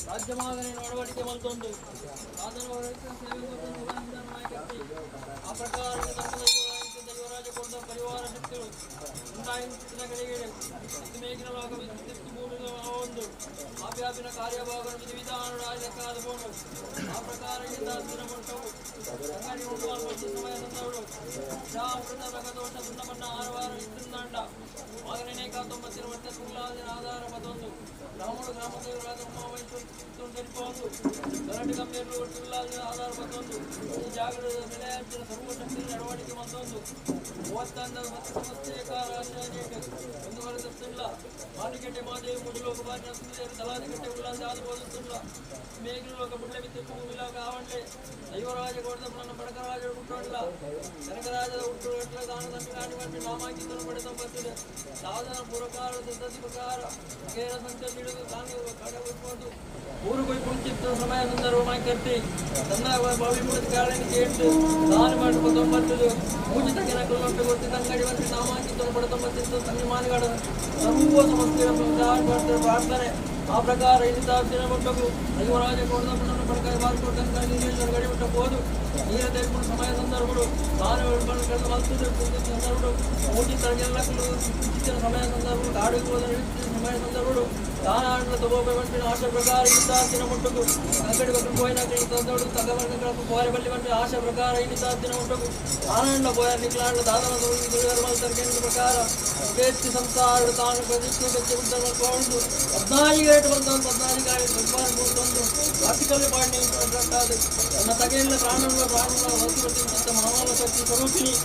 ರಾಜ್ಯಮಾಗನೆ ನಡವಳಿಕೆ ಮಲ್ತೊಂದು ಆ ಪ್ರಕಾರ ಯುವರಾಜ ಕೊಟ್ಟ ಪರಿವಾರ ಶಕ್ತಿಗಳು ಒಂದು ಆಪ್ಯಾಪಿನ ಕಾರ್ಯಭಾಗವನ್ನು ವಿಧಿವಿಧಾನ ಲೆಕ್ಕಾದ ಆ ಪ್ರಕಾರ ಸಮಯ ತಂದವಳು ರಗದೋಷ ಸುಣ್ಣಬಣ್ಣ ಆರವಾರ ಇತ್ತಿಂದಾಂಡ ಮಗನೇಕ ತೊಂಬತ್ತಿನ ಒಟ್ಟೆ ಸುಳ್ಳಾದಿನ ಆಧಾರ ಪದೊಂದು ರಾಮುಡು ಗ್ರಾಮದೇವರಾದ ಉಮಾವೈಸು ಕರಡಿ ಕಂಬೇರು ಒಟ್ಟುಲ್ಲಾದಿನ ಆಧಾರ ಪದೊಂದು ಈ ಜಾಗೃತ ಬೆಲೆಯಂಚಿನ ಸರ್ವಶಕ್ತಿ ನಡವಳಿಕೆ ಮತ್ತೊಂದು ಮೂವತ್ತೊಂದರ ಮತ್ತು ಸಮಸ್ಯೆಕಾರ ಒಂದು ವರದಿಲ್ಲ ಮಾಲಿಕಟ್ಟೆ ಮಾದೇವಿ ಮುಜುಲೋಕ ಬಾರಿನ ಸುಂದರ ತಲಾದಿಕಟ್ಟೆ ಉಲ್ಲಾಸ ಆದ ಓದುತ್ತಿಲ್ಲ ಮೇಘಲೋಕ ಬುಡ್ಲೆ ಬಿತ್ತು ವಿಲಾಕ ಆವಂಡೆ ದೈವರಾಜ ಗೋಡದಪ್ಪನ ಬಡಕರಾಜ ಹುಟ್ಟೋಡ್ಲ ಕನಕರಾಜದ ಹುಟ್ಟು ದಾನ ತಮಿಳುನಾಡು ಬಂದು ನಾಮಾಂಕಿತನು ಪಡೆದ ಬರ್ತಿದೆ ಸಾಧನ ಪುರಕಾರ ಸಂತತಿ ಪ್ರಕಾರ ಕೇರ ಸಂಚಲಿ ಹಿಡಿದು ತಾನು ಕಡೆ ಉಟ್ಕೊಂಡು ಊರು ಕೊಯ್ ಕುಂಚಿತ್ತು ಸಮಯ ಸಂದರ್ಭ ಮಾಕರ್ತಿ ತನ್ನ ಬಾವಿ ಮುಡಿದ ಕಾರಣಕ್ಕೆ ಕೇಂಡು ತಾನು ಮಾಡಿ ತೊಂಬತ್ತದು ಮೂಜಿತ ಕೆನಕಲ್ಲೊಟ್ಟು ಗೊತ್ತಿ ತಂಗಡಿ ಬಂದು ನಾಮಾಂಕಿತನು ಪಡೆದ ಬರ್ತಿತ್ತು ತನ್ನ ಮಾನಗಾಡ ಸರ್ವ ಸಮಸ್ಯೆ ಪ್ರಾರ್ಥನೆ ಆ ಪ್ರಕಾರ ಇಲ್ಲಿ ದಿನ ಮಟ್ಟಕ್ಕೂ ದೈವರಾಜ ಕೋಡದಪ್ಪನನ್ನು ಪಡಕಾಯಿ ಬಾರ್ಕೊಟ್ಟಂತ ಗಡಿ ಮಟ್ಟ ಹೋದು ನೀರ ತೆಗೆದುಕೊಂಡು ಸಮಯ ಸಂದರ್ಭಗಳು ತಾನು ಕಳೆದು ಮಲ್ತದೆ ಸಂದರ್ಭಗಳು ಮೂಟಿ ತರಗೆಲ್ಲಕ್ಕೂ ಸಮಯ ಸಂದರ್ಭಗಳು ಕಾಡಿಗೆ ಹೋದ ಸಮಯ ಸಂದರ್ಭಗಳು ತಾನಾಡಲು ತಗೋಬೇಕು ಆಶೆ ಪ್ರಕಾರ ಇಂಥ ದಿನ ಮುಟ್ಟುಕು ಅಂಗಡಿ ಬಕ್ಕ ಕೋಯಿನ ತಂದೋಡು ತಗವರ್ಗಗಳ ಕೋರೆ ಬಲ್ಲಿ ಬಂದು ಆಶೆ ಪ್ರಕಾರ ಇಂಥ ದಿನ ಮುಟ್ಟುಕು ಆನಂದ ಬೋಯ ನಿಕ್ಲಾಂಡ ದಾದನ ತರಗೆಂದು ಪ್ರಕಾರ ಬೇತ್ತಿ ಸಂಸಾರ ತಾನು ಪ್ರತಿಷ್ಠೆ ಬೆಚ್ಚ ಕೊಂಡು 14 ಗೇಟ್ ಬಂದ 14 ಗಾಡಿ ಭಗವಾನ್ ಮೂರ್ತೊಂದು ವಾಟಿಕಲ್ಲಿ ಪಾಂಡೆ ನನ್ನ ತಗೆಯಲ್ಲ ಪ್ರಾಣಗಳ ಪ್ರಾಣಗಳ ಹೊತ್ತು ಮಾನವ ಶಕ್ತಿ ಸ್ವರೂಪಿಣಿ.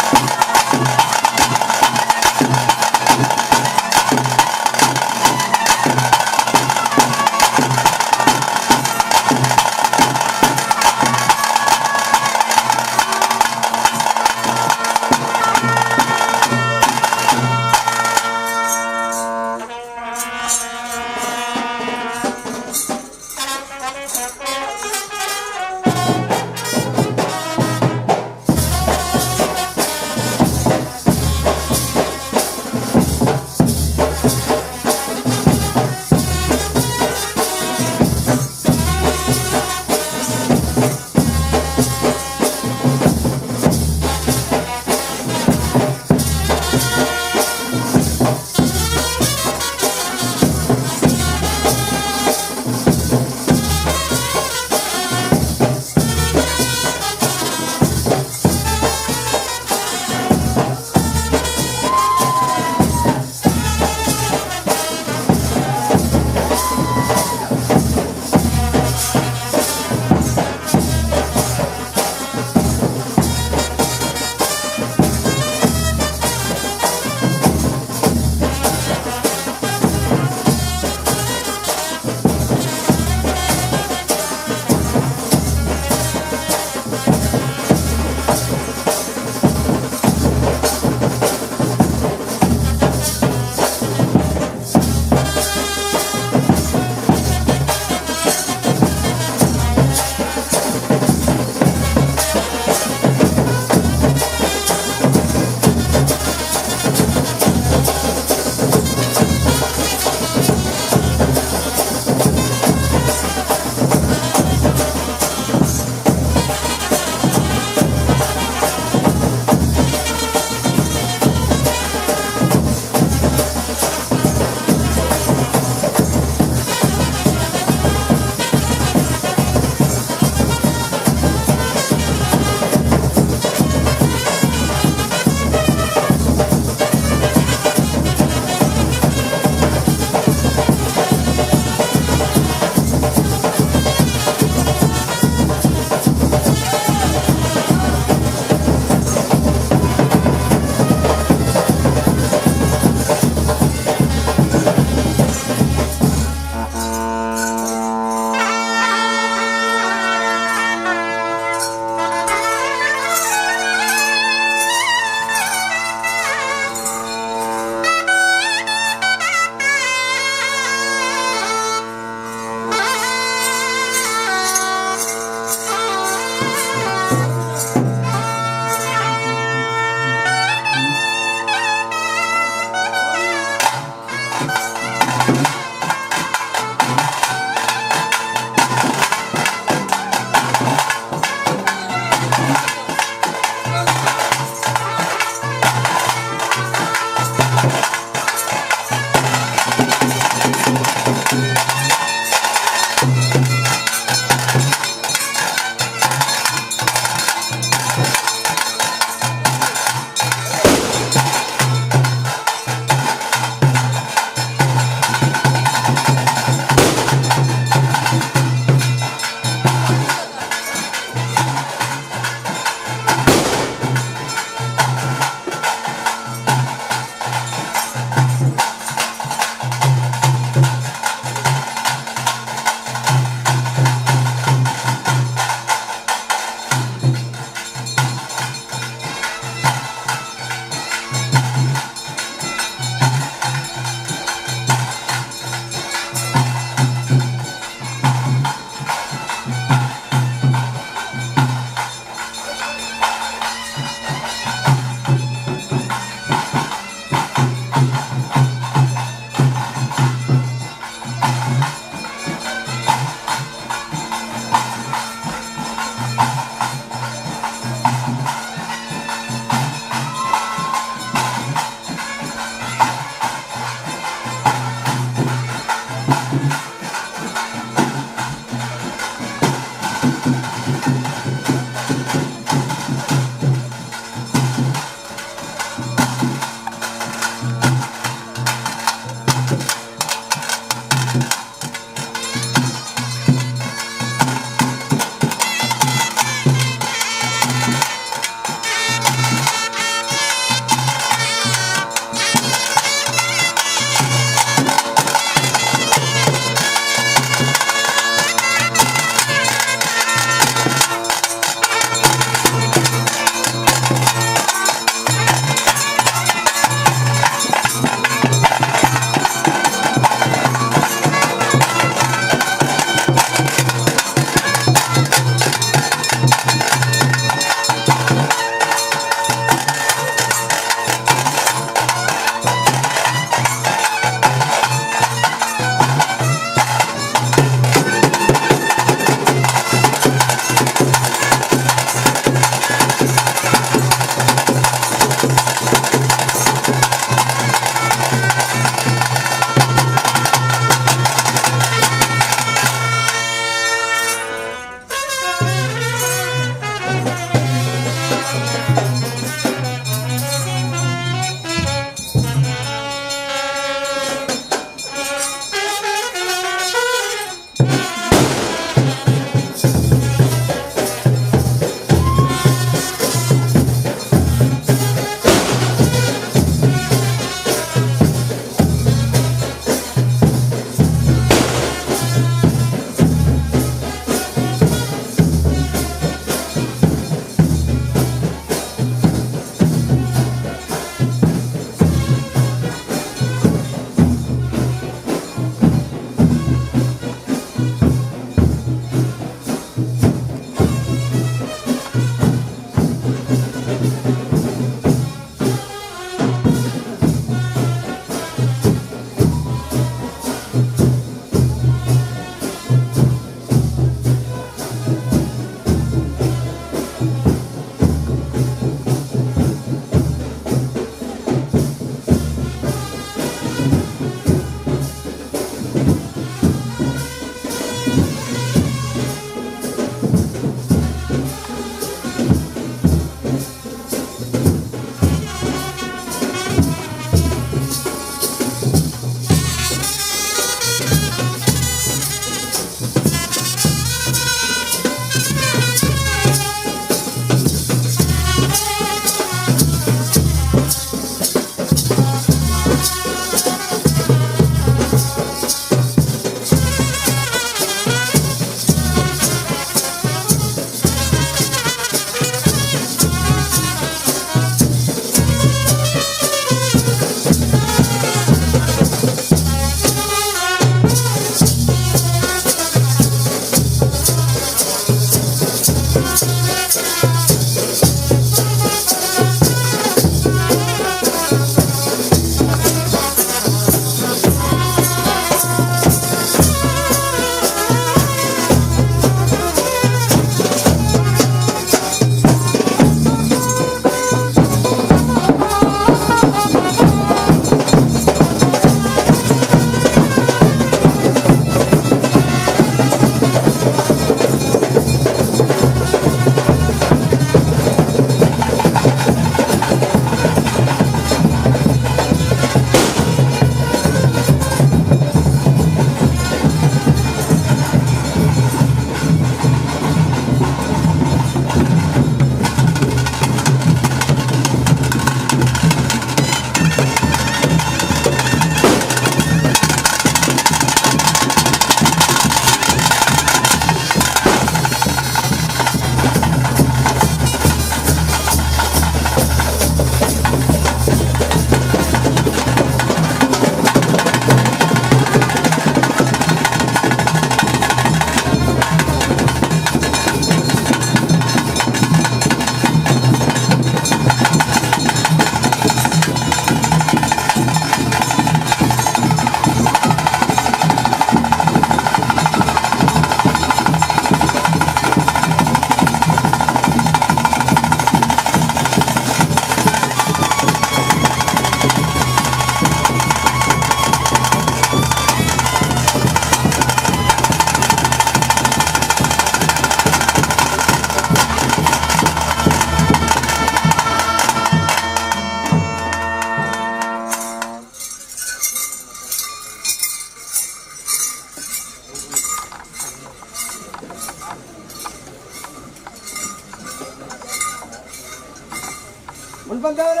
ಬಂದವರ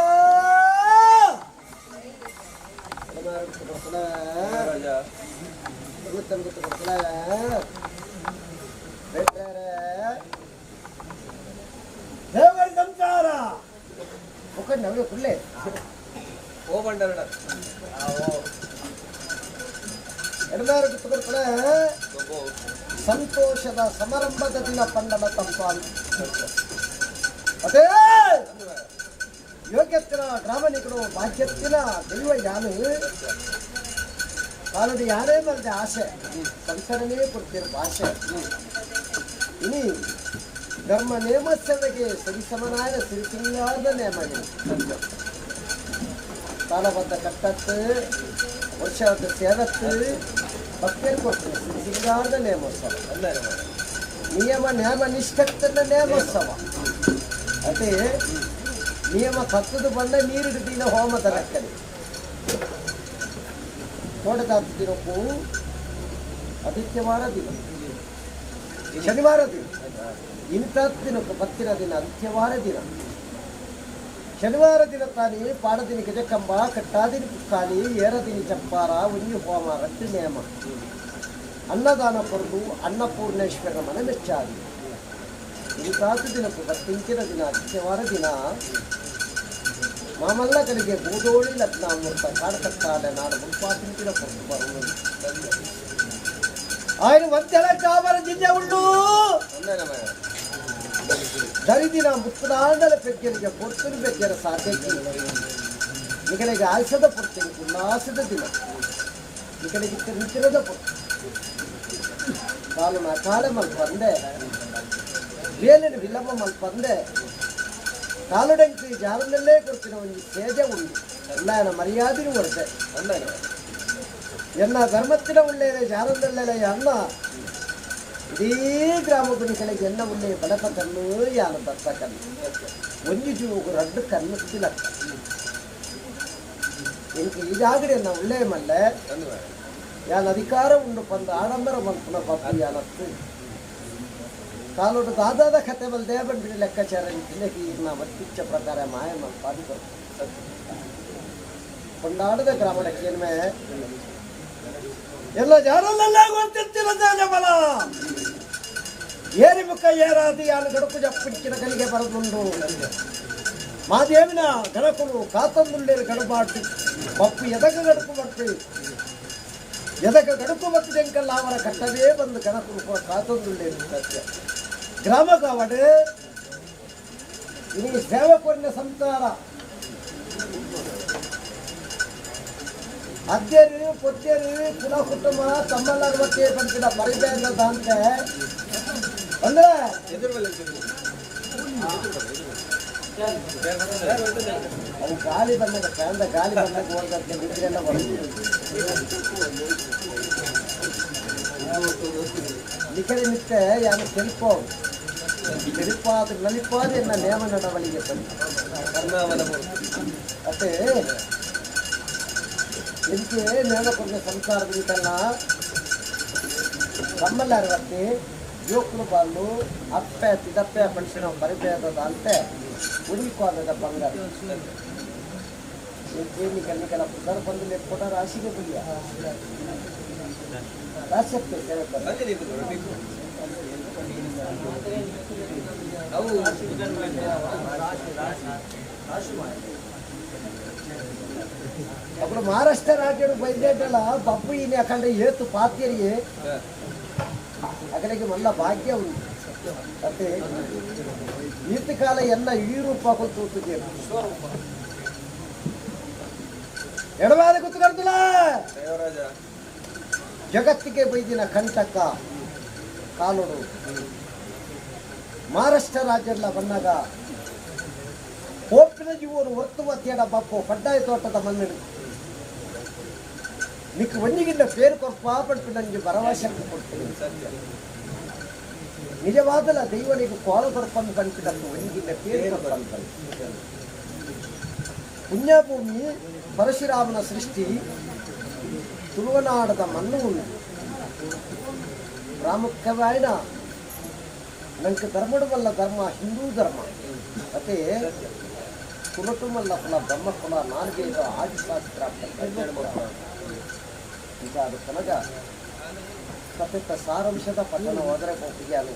ದೇವರ ಸಂಸಾರ ನವೇ ಕುಳ್ಳೆ ಓ ಬಂಡರಡ ಎಡದಾರ ಗುತ್ತುಕೊಡ್ಕೊಳೆ ಸಂತೋಷದ ಸಮಾರಂಭದ ದಿನ ಪಂಡನ ತಂಪಾಲು ಅದೇ ಯೋಗ್ಯತ್ತಿನ ಗ್ರಾಮನಿಕರು ಭಾಗ್ಯತ್ತಿನ ದೈವ ಯಾನು ಕಾಲದ ಯಾರೇ ಮರದ ಆಸೆ ಸಂಸರನೇ ಕೊಡ್ತಿರೋ ಭಾಷೆ ಇನಿ ಧರ್ಮ ನೇಮ ಸೇವೆಗೆ ಸರಿಸಮನಾದ ಸಿರಿಸಿಂಗಾದ ನೇಮ ಕಾಲಬದ್ಧ ಕಟ್ಟತ್ತು ವರ್ಷದ ಸೇವತ್ತು ಭಕ್ತರು ಕೊಡ್ತಾರೆ ಸಿರಿಸಿಂಗಾರದ ನೇಮೋತ್ಸವ ನಿಯಮ ನೇಮ ನಿಷ್ಠತ್ತನ ನೇಮೋತ್ಸವ ಅದೇ ನಿಯಮ ತತ್ತದು ಬಂದ ನೀರಿಡು ದಿನ ಹೋಮದ ಲೆಕ್ಕನೆ ತೋಟದಾದ ದಿನಕ್ಕೂ ಆದಿತ್ಯವಾರ ದಿನ ಶನಿವಾರ ದಿನ ಇಂಥ ದಿನಕ್ಕೂ ಪತ್ತಿನ ದಿನ ಆದಿತ್ಯವಾರ ದಿನ ಶನಿವಾರ ದಿನ ತಾನೇ ಪಾಡದಿನ ಗಜಕಂಬ ಕಟ್ಟಾದಿನ ಕುಕ್ಕಾಲಿ ಏರದಿನಿ ಚಪ್ಪಾರ ಉಂಜಿ ಹೋಮ ರಟ್ಟು ನೇಮ ಅನ್ನದಾನ ಕೊರದು ಅನ್ನಪೂರ್ಣೇಶ್ವರನ ಮನೆ ಮೆಚ್ಚಾದಿ ಇಂತಾತು ದಿನಕ್ಕೂ ಬತ್ತಿಂಚಿನ ದಿನ ಆದಿತ್ಯವಾರ ದಿನ ಮಾಮಲ್ಲ ಕಡೆಗೆ ಬೂದೋಳಿ ಲಗ್ನಾಮೃತ ಕಾಡಕಟ್ಟಾದ ನಾಡು ಮುಲ್ಪಾತಿಂಚಿನ ಕೊಟ್ಟು ಬರುವುದು ఆయన వంతెల కావల జింజ ఉండు ದರಿದಿನ ಮುತ್ತುದಾಂಡಲ ಪೆಗ್ಗರಿಗೆ ಪೊರ್ತುನು ಬೆಗ್ಗರ ಸಾಧ್ಯಕ್ಕೆ ನಿಗಲಿಗೆ ಆಸದ ಪೊರ್ತಿಗೆ ಉಲ್ಲಾಸದ ದಿನ ನಿಗಲಿಗೆ ತಿರುತಿರದ ಪೊರ್ತು ಕಾಲು ಕಾಲ ಮಲ್ಪಂದೆ ವೇಲಿನ ವಿಲಂಬ ಮಲ್ಪಂದೆ ಕಾಲುಡಂಕಿ ಜಾರದಲ್ಲೇ ಕೊಡ್ತಿನ ಒಂದು ಸೇಜ ಉಂಡು ಅಲ್ಲಾಯನ ಮರ್ಯಾದೆಯೂ ಹೊರತೆ ಎನ್ನ ಧರ್ಮತ್ತಿನ ಉಳ್ಳೇರೆ ಜಾರದಲ್ಲೆಲೆ ಅನ್ನ ಇಡೀ ಗ್ರಾಮ ಗುಣಿಗಳಿಗೆ ಎನ್ನ ಉಳ್ಳೆ ಬಲಪ ಕಣ್ಣು ಯಾನ ದತ್ತ ಕಣ್ಣು ಒಂಜಿ ಜೂಗು ರಡ್ಡು ಕಣ್ಣು ತಿಲಕ್ಕ ಇಂಕ ಈಗಾಗಲೇ ಎನ್ನ ಉಳ್ಳೇ ಮಲ್ಲೆ ಯಾನ ಅಧಿಕಾರ ಉಂಡು ಪಂದ ಆಡಂಬರ ಮಲ್ಪುನ ಪಪ್ಪು ಯಾನತ್ತು ಕಾಲೋಡು ದಾದಾದ ಕತೆ ಬಲ್ದೇ ಬಂದ್ಬಿಡಿ ಲೆಕ್ಕಾಚಾರ ತಿಲಕಿ ನಾ ಮತ್ತಿಚ್ಚ ಪ್ರಕಾರ ಮಾಯ ಮಲ್ಪಾದಿ ಬರ್ತದೆ ಕೊಂಡಾಡದ ಗ್ರಾಮದ ಕೇನ್ಮೆ ಎಲ್ಲ ಜಾರಲ್ಲೆಲ್ಲ ಗೊತ್ತಿರ್ತಿಲ್ಲ ಬಲ ಏರಿ ಮುಖ ಏರಾದಿ ಯಾನು ಗಡುಕು ಜಪ್ಪಿಡಿచిన ಕಲಿಗೆ ಬರದುಂಡು ಮಾದೇವಿನ ಗಣಕುಲು ಕಾತಂದುಳ್ಳೇರು ಗಡುಬಾಟು ಪಪ್ಪು ಎದಗ ಗಡುಕು ಬರ್ತಿ ಎದಗ ಗಡುಕು ಬತ್ತಿದೆಂಕಲ್ಲ ಅವರ ಕಟ್ಟವೇ ಬಂದು ಗಣಕುಲು ಕಾತಂದುಳ್ಳೇರು ಸತ್ಯ ಗ್ರಾಮ ಕಾವಡು ಇನಿ ಸೇವಕೊರಿನ ಸಂಸಾರ ಅದ್ದೇರು ಪೊತ್ತೇರು ಕುಲ ಕುಟುಂಬ ತಮ್ಮಲ್ಲಾಗುವತ್ತೆ ಬಂತಿನ ಪರಿಚಯ ದಾಂತೆ ಅಂದ್ರೆ ಅವು ಗಾಳಿ ಬಂದಾಗ ಫ್ಯಾನ್ದ ಗಾಳಿ ಬಂದಾಗ ಓಡ್ದಕ್ಕೆ ನಿದ್ರೆಲ್ಲ ಬರುತ್ತೆ ನಿಖರೆ ನಿತ್ಯ ಯಾನು ತೆಲುಪೋ ತೆಲುಪಾದ ನಲಿಪಾದ ಎನ್ನ ನೇಮ ನಡವಳಿಗೆ ಬಂತು ಮತ್ತೆ ಇದಕ್ಕೆ ನೇಮ ಕೊಡ್ನ ಸಂಸಾರದ ಬಿಟ್ಟಲ್ಲ ತಮ್ಮಲ್ಲಾರು ಬರ್ತಿ ಜೋಕುಲು ಬಾಲು ಅಪ್ಪೆ ತಿದಪ್ಪೆ ಮನುಷ್ಯನ ಬರಿಬೇದ ಅಂತೆ ಉಳಿಕೋದ ಬಂಗಾರ ನಿಕಲ್ ಪುದರ್ ಬಂದು ಲೆಪ್ಪುಟ ರಾಶಿಗೆ ಬುಲಿಯ ರಾಶಿ అప్పుడు మహారాష్ట్ర రాజ్యం బయలుదేరలా బప్పు ఈయన అక్కడ ఏతు పాత్యరి అక్కడికి మళ్ళా భాగ్యం ఉంది అంటే ఈతకాల ఎన్న ఈ రూపాకులు తూతుంది ఎడవాది గుర్తుకడుతులా జగత్తికే బైదిన కంటక్క కాలుడు ಮಹಾರಾಷ್ಟ್ರ ರಾಜ್ಯದ ಬಂದಾಗ ಹೋಪಿನ ಜೀವನ ಒರ್ತುವ ತೇಡ ಬಪ್ಪು ಕಡ್ಡಾಯ ತೋಟದ ಮಣ್ಣಿಡು ನಿಕ್ ಒಂಜಿಗಿಂತ ಪೇರು ಕೊರ್ಪ ಪಡ್ಪಿ ನಂಗೆ ಭರವಸೆ ಕೊಡ್ತೀನಿ ನಿಜವಾದಲ ದೈವನಿಗೆ ಕೋಲ ಕೊರ್ಪಂದು ಕಣ್ಪಿಡತ್ತು ಒಂಜಿಗಿಂತ ಪೇರು ಕೊರ್ಪಂತ ಪುಣ್ಯಭೂಮಿ ಪರಶುರಾಮನ ಸೃಷ್ಟಿ ತುಳುವನಾಡದ ಮಣ್ಣು ಉಂಡು ಪ್ರಾಮುಖ್ಯವಾದ ನಂಗೆ ಧರ್ಮಡು ಬಲ್ಲ ಧರ್ಮ ಹಿಂದೂ ಧರ್ಮ ಮತ್ತೆ ಕುಲಟುಮಲ್ಲ ಕುಲ ಬ್ರಹ್ಮಕುಲ ನಾಲ್ಗೇದ ಆದಿಶಾಸ್ತ್ರ ಈಗ ಅದು ಕನಗ ಕಥೆತ ಸಾರಾಂಶದ ಪಠಣ ಹೋದರೆ ಹೋಗಿಯಾನು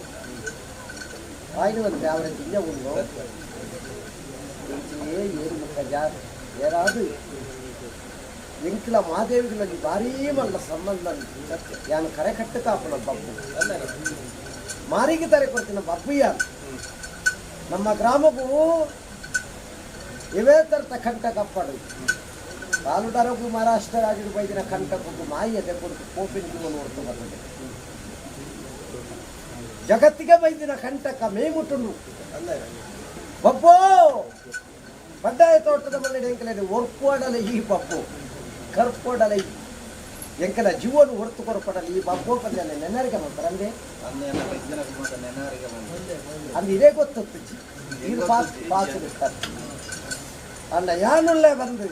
ಆಯ್ದು ಯಾವ ಜಿಂಜ ಉಂಡು ಏರು ಮುಖ ಏರಾದು ಎಂಕ್ಲ ಮಾದೇವಿಗಳಲ್ಲಿ ಭಾರೀ ಮಲ್ಲ ಸಂಬಂಧ ಯಾನು ಕರೆ ಕಟ್ಟು ಕಾಪನ ಬಬ್ಬು ಮಾರಿಗೆ ತಾರೆ ಕೊಡ್ತೀನ ಬಬ್ಬು ಯಾನು ನಮ್ಮ ಗ್ರಾಮಕ್ಕೂ ಇವೇ ತರ್ತ ಕಂಠ ಕಪ್ಪಡು ಕಾಲುಡರಗು ಮಹಾರಾಷ್ಟ್ರ ರಾಜ್ಯದ ಬೈದಿನ ಕಂಠಕ್ಕೂ ಮಾಯಿ ಅದೇ ಕೊಡ್ತು ಕೋಪಿನ ಜೀವನ ಹೊರತು ಬರ್ತದೆ ಜಗತ್ತಿಗೆ ಬೈದಿನ ಕಂಟಕ ಮೇಮುಟ್ಟುಂಡು ಬಬ್ಬೋ ಬಡ್ಡಾಯ ತೋಟದ ಮನೆ ಎಂಕಲೆ ಒರ್ಪೋಡಲೆ ಈ ಬಬ್ಬು ಕರ್ಪೋಡಲೆ ಎಂಕಲ ಜೀವನ ಹೊರತು ಕೊರಪಡಲಿ ಈ ಬಬ್ಬೋ ಪಂದ್ಯ ನೆನರಿಗೆ ಮಾಡ್ತಾರಂದೆ ಅಂದ್ ಇದೇ ಗೊತ್ತು ಇದು ಪಾಸ್ ಪಾಸ್ ಇರ್ತಾರೆ ಅಲ್ಲ ಯಾನುಳ್ಳೆ ಬಂದು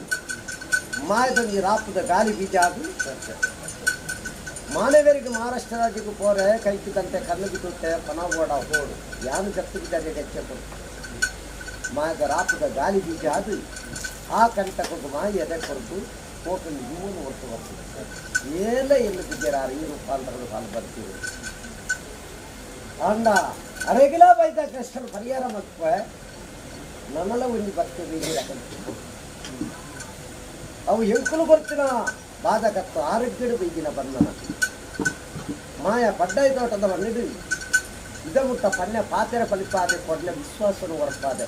ಮಾಯದೊಂದು ರಾಪದ ಗಾಳಿ ಬೀಜ ಅದು ಮಾನವರಿಗೆ ಮಹಾರಾಷ್ಟ್ರ ರಾಜ್ಯಕ್ಕೆ ಪೋರೆ ಕೈಕಿದಂತೆ ಕಣ್ಣು ಬಿದ್ದುತ್ತೆ ಪನಗೋಡ ಹೋಡು ಯಾನು ಜತ್ತಿದ್ದಾರೆ ಹೆಚ್ಚ ಮಾಯದ ರಾಪದ ಗಾಳಿ ಬೀಜ ಅದು ಆ ಕಂಟಕ್ಕೊಟ್ಟು ಮಾಯಿ ಎದೆ ಕೊರತು ಕೋಪನ ಜೀವನ ಹೊರತು ಬರ್ತದೆ ಏಲ ಎಲ್ಲಿ ಬಿದ್ದೀರಾರು ಈ ರೂಪಾಂತರದ ಕಾಲ ಬರ್ತೀವಿ ಅಂಡ ಅರೆಗಿಲ ಬೈದ ಕಷ್ಟ ಪರಿಹಾರ ಮಕ್ಕ ನನ್ನಲ್ಲ ಒಂದು ಬರ್ತೀವಿ ಅವು ಎಂಕುಲು ಕೊಡ್ತೀನ ಬಾಧಕತ್ತು ಆರೋಗ್ಯಡು ಬೈದಿನ ಬಂದನ ಮಾಯ ಪಡ್ಡಾಯ ತೋಟದ ಮಣ್ಣಿಡು ಇದ ಮುಟ್ಟ ಪನ್ಯ ಪಾತೆರ ಫಲಿಪಾದೆ ಕೊಡ್ಲೆ ವಿಶ್ವಾಸನು ಹೊರಪಾದೆ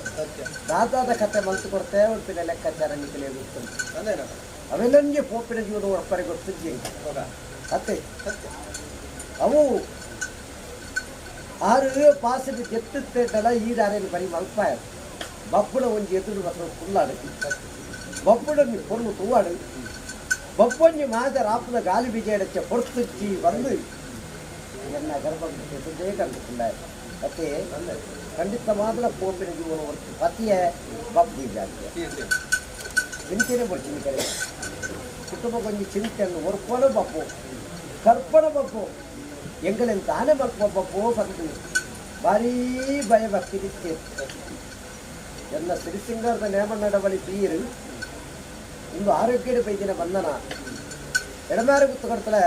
ದಾದಾದ ಕತೆ ಮಲ್ತು ಕೊಡ್ತೇ ಉಂಟಿನ ಲೆಕ್ಕಾಚಾರ ನಿಖಲೆ ಗೊತ್ತುಂಟು ಅವೆಲ್ಲಂಗೆ ಪೋಪಿನ ಜೀವನ ಹೊರಪರೆ ಗೊತ್ತಿದ್ದೆ ಅತ್ತೆ ಅವು ಆರು ಪಾಸದ ಎತ್ತುತ್ತೇಟಲ್ಲ ಈ ದಾರಿಯಲ್ಲಿ ಬರೀ ಮಲ್ಪಾಯ ಬಪ್ಪುಡ ಒಂಜಿ ಎದುರು ಬಸವ ಕುಲ್ಲಾಡು ಬಪ್ಪುಡನ್ನು பொண்ணு ತೂವಾಡು ಬಪ್ಪೊಂಜಿ ಮಾದ ರಾಪದ ಗಾಲಿ ಬೀಜ பொறுத்துச்சி வந்து என்ன ಗರ್ಭ ಕಂಡುಕೊಂಡ ಮತ್ತೆ ಖಂಡಿತ ಮಾತ್ರ ಪೋಪಿನ ಜೀವನ ಹೊರತು ಪತಿಯ ಬಪ್ಪು ಜಾತಿ ಚಿಂತೆನೆ ಬರ್ತೀನಿ ಕರೆ ಕುಟುಂಬ ಕೊಂಚ ಚಿಂತೆಯನ್ನು ಒರ್ಪಣ ಬಪ್ಪು ಕರ್ಪಣ ಬಪ್ಪು ಎಂಗಲೆನ್ ತಾನೇ ಮಲ್ಪ ಬಪ್ಪು ಬಂದು ಭಾರೀ ಭಯಭಕ್ತಿ ಎಲ್ಲ ಸಿರಿಸಿಂಗಾರದ ನೇಮ ನಡವಳಿ ಪೀರು ಇಂದು ಆರೋಗ್ಯದ ಬೈದಿನ ಬಂಧನ ಎಡಮಾರು ಗುತ್ತು ಕೊಡ್ತಲೆ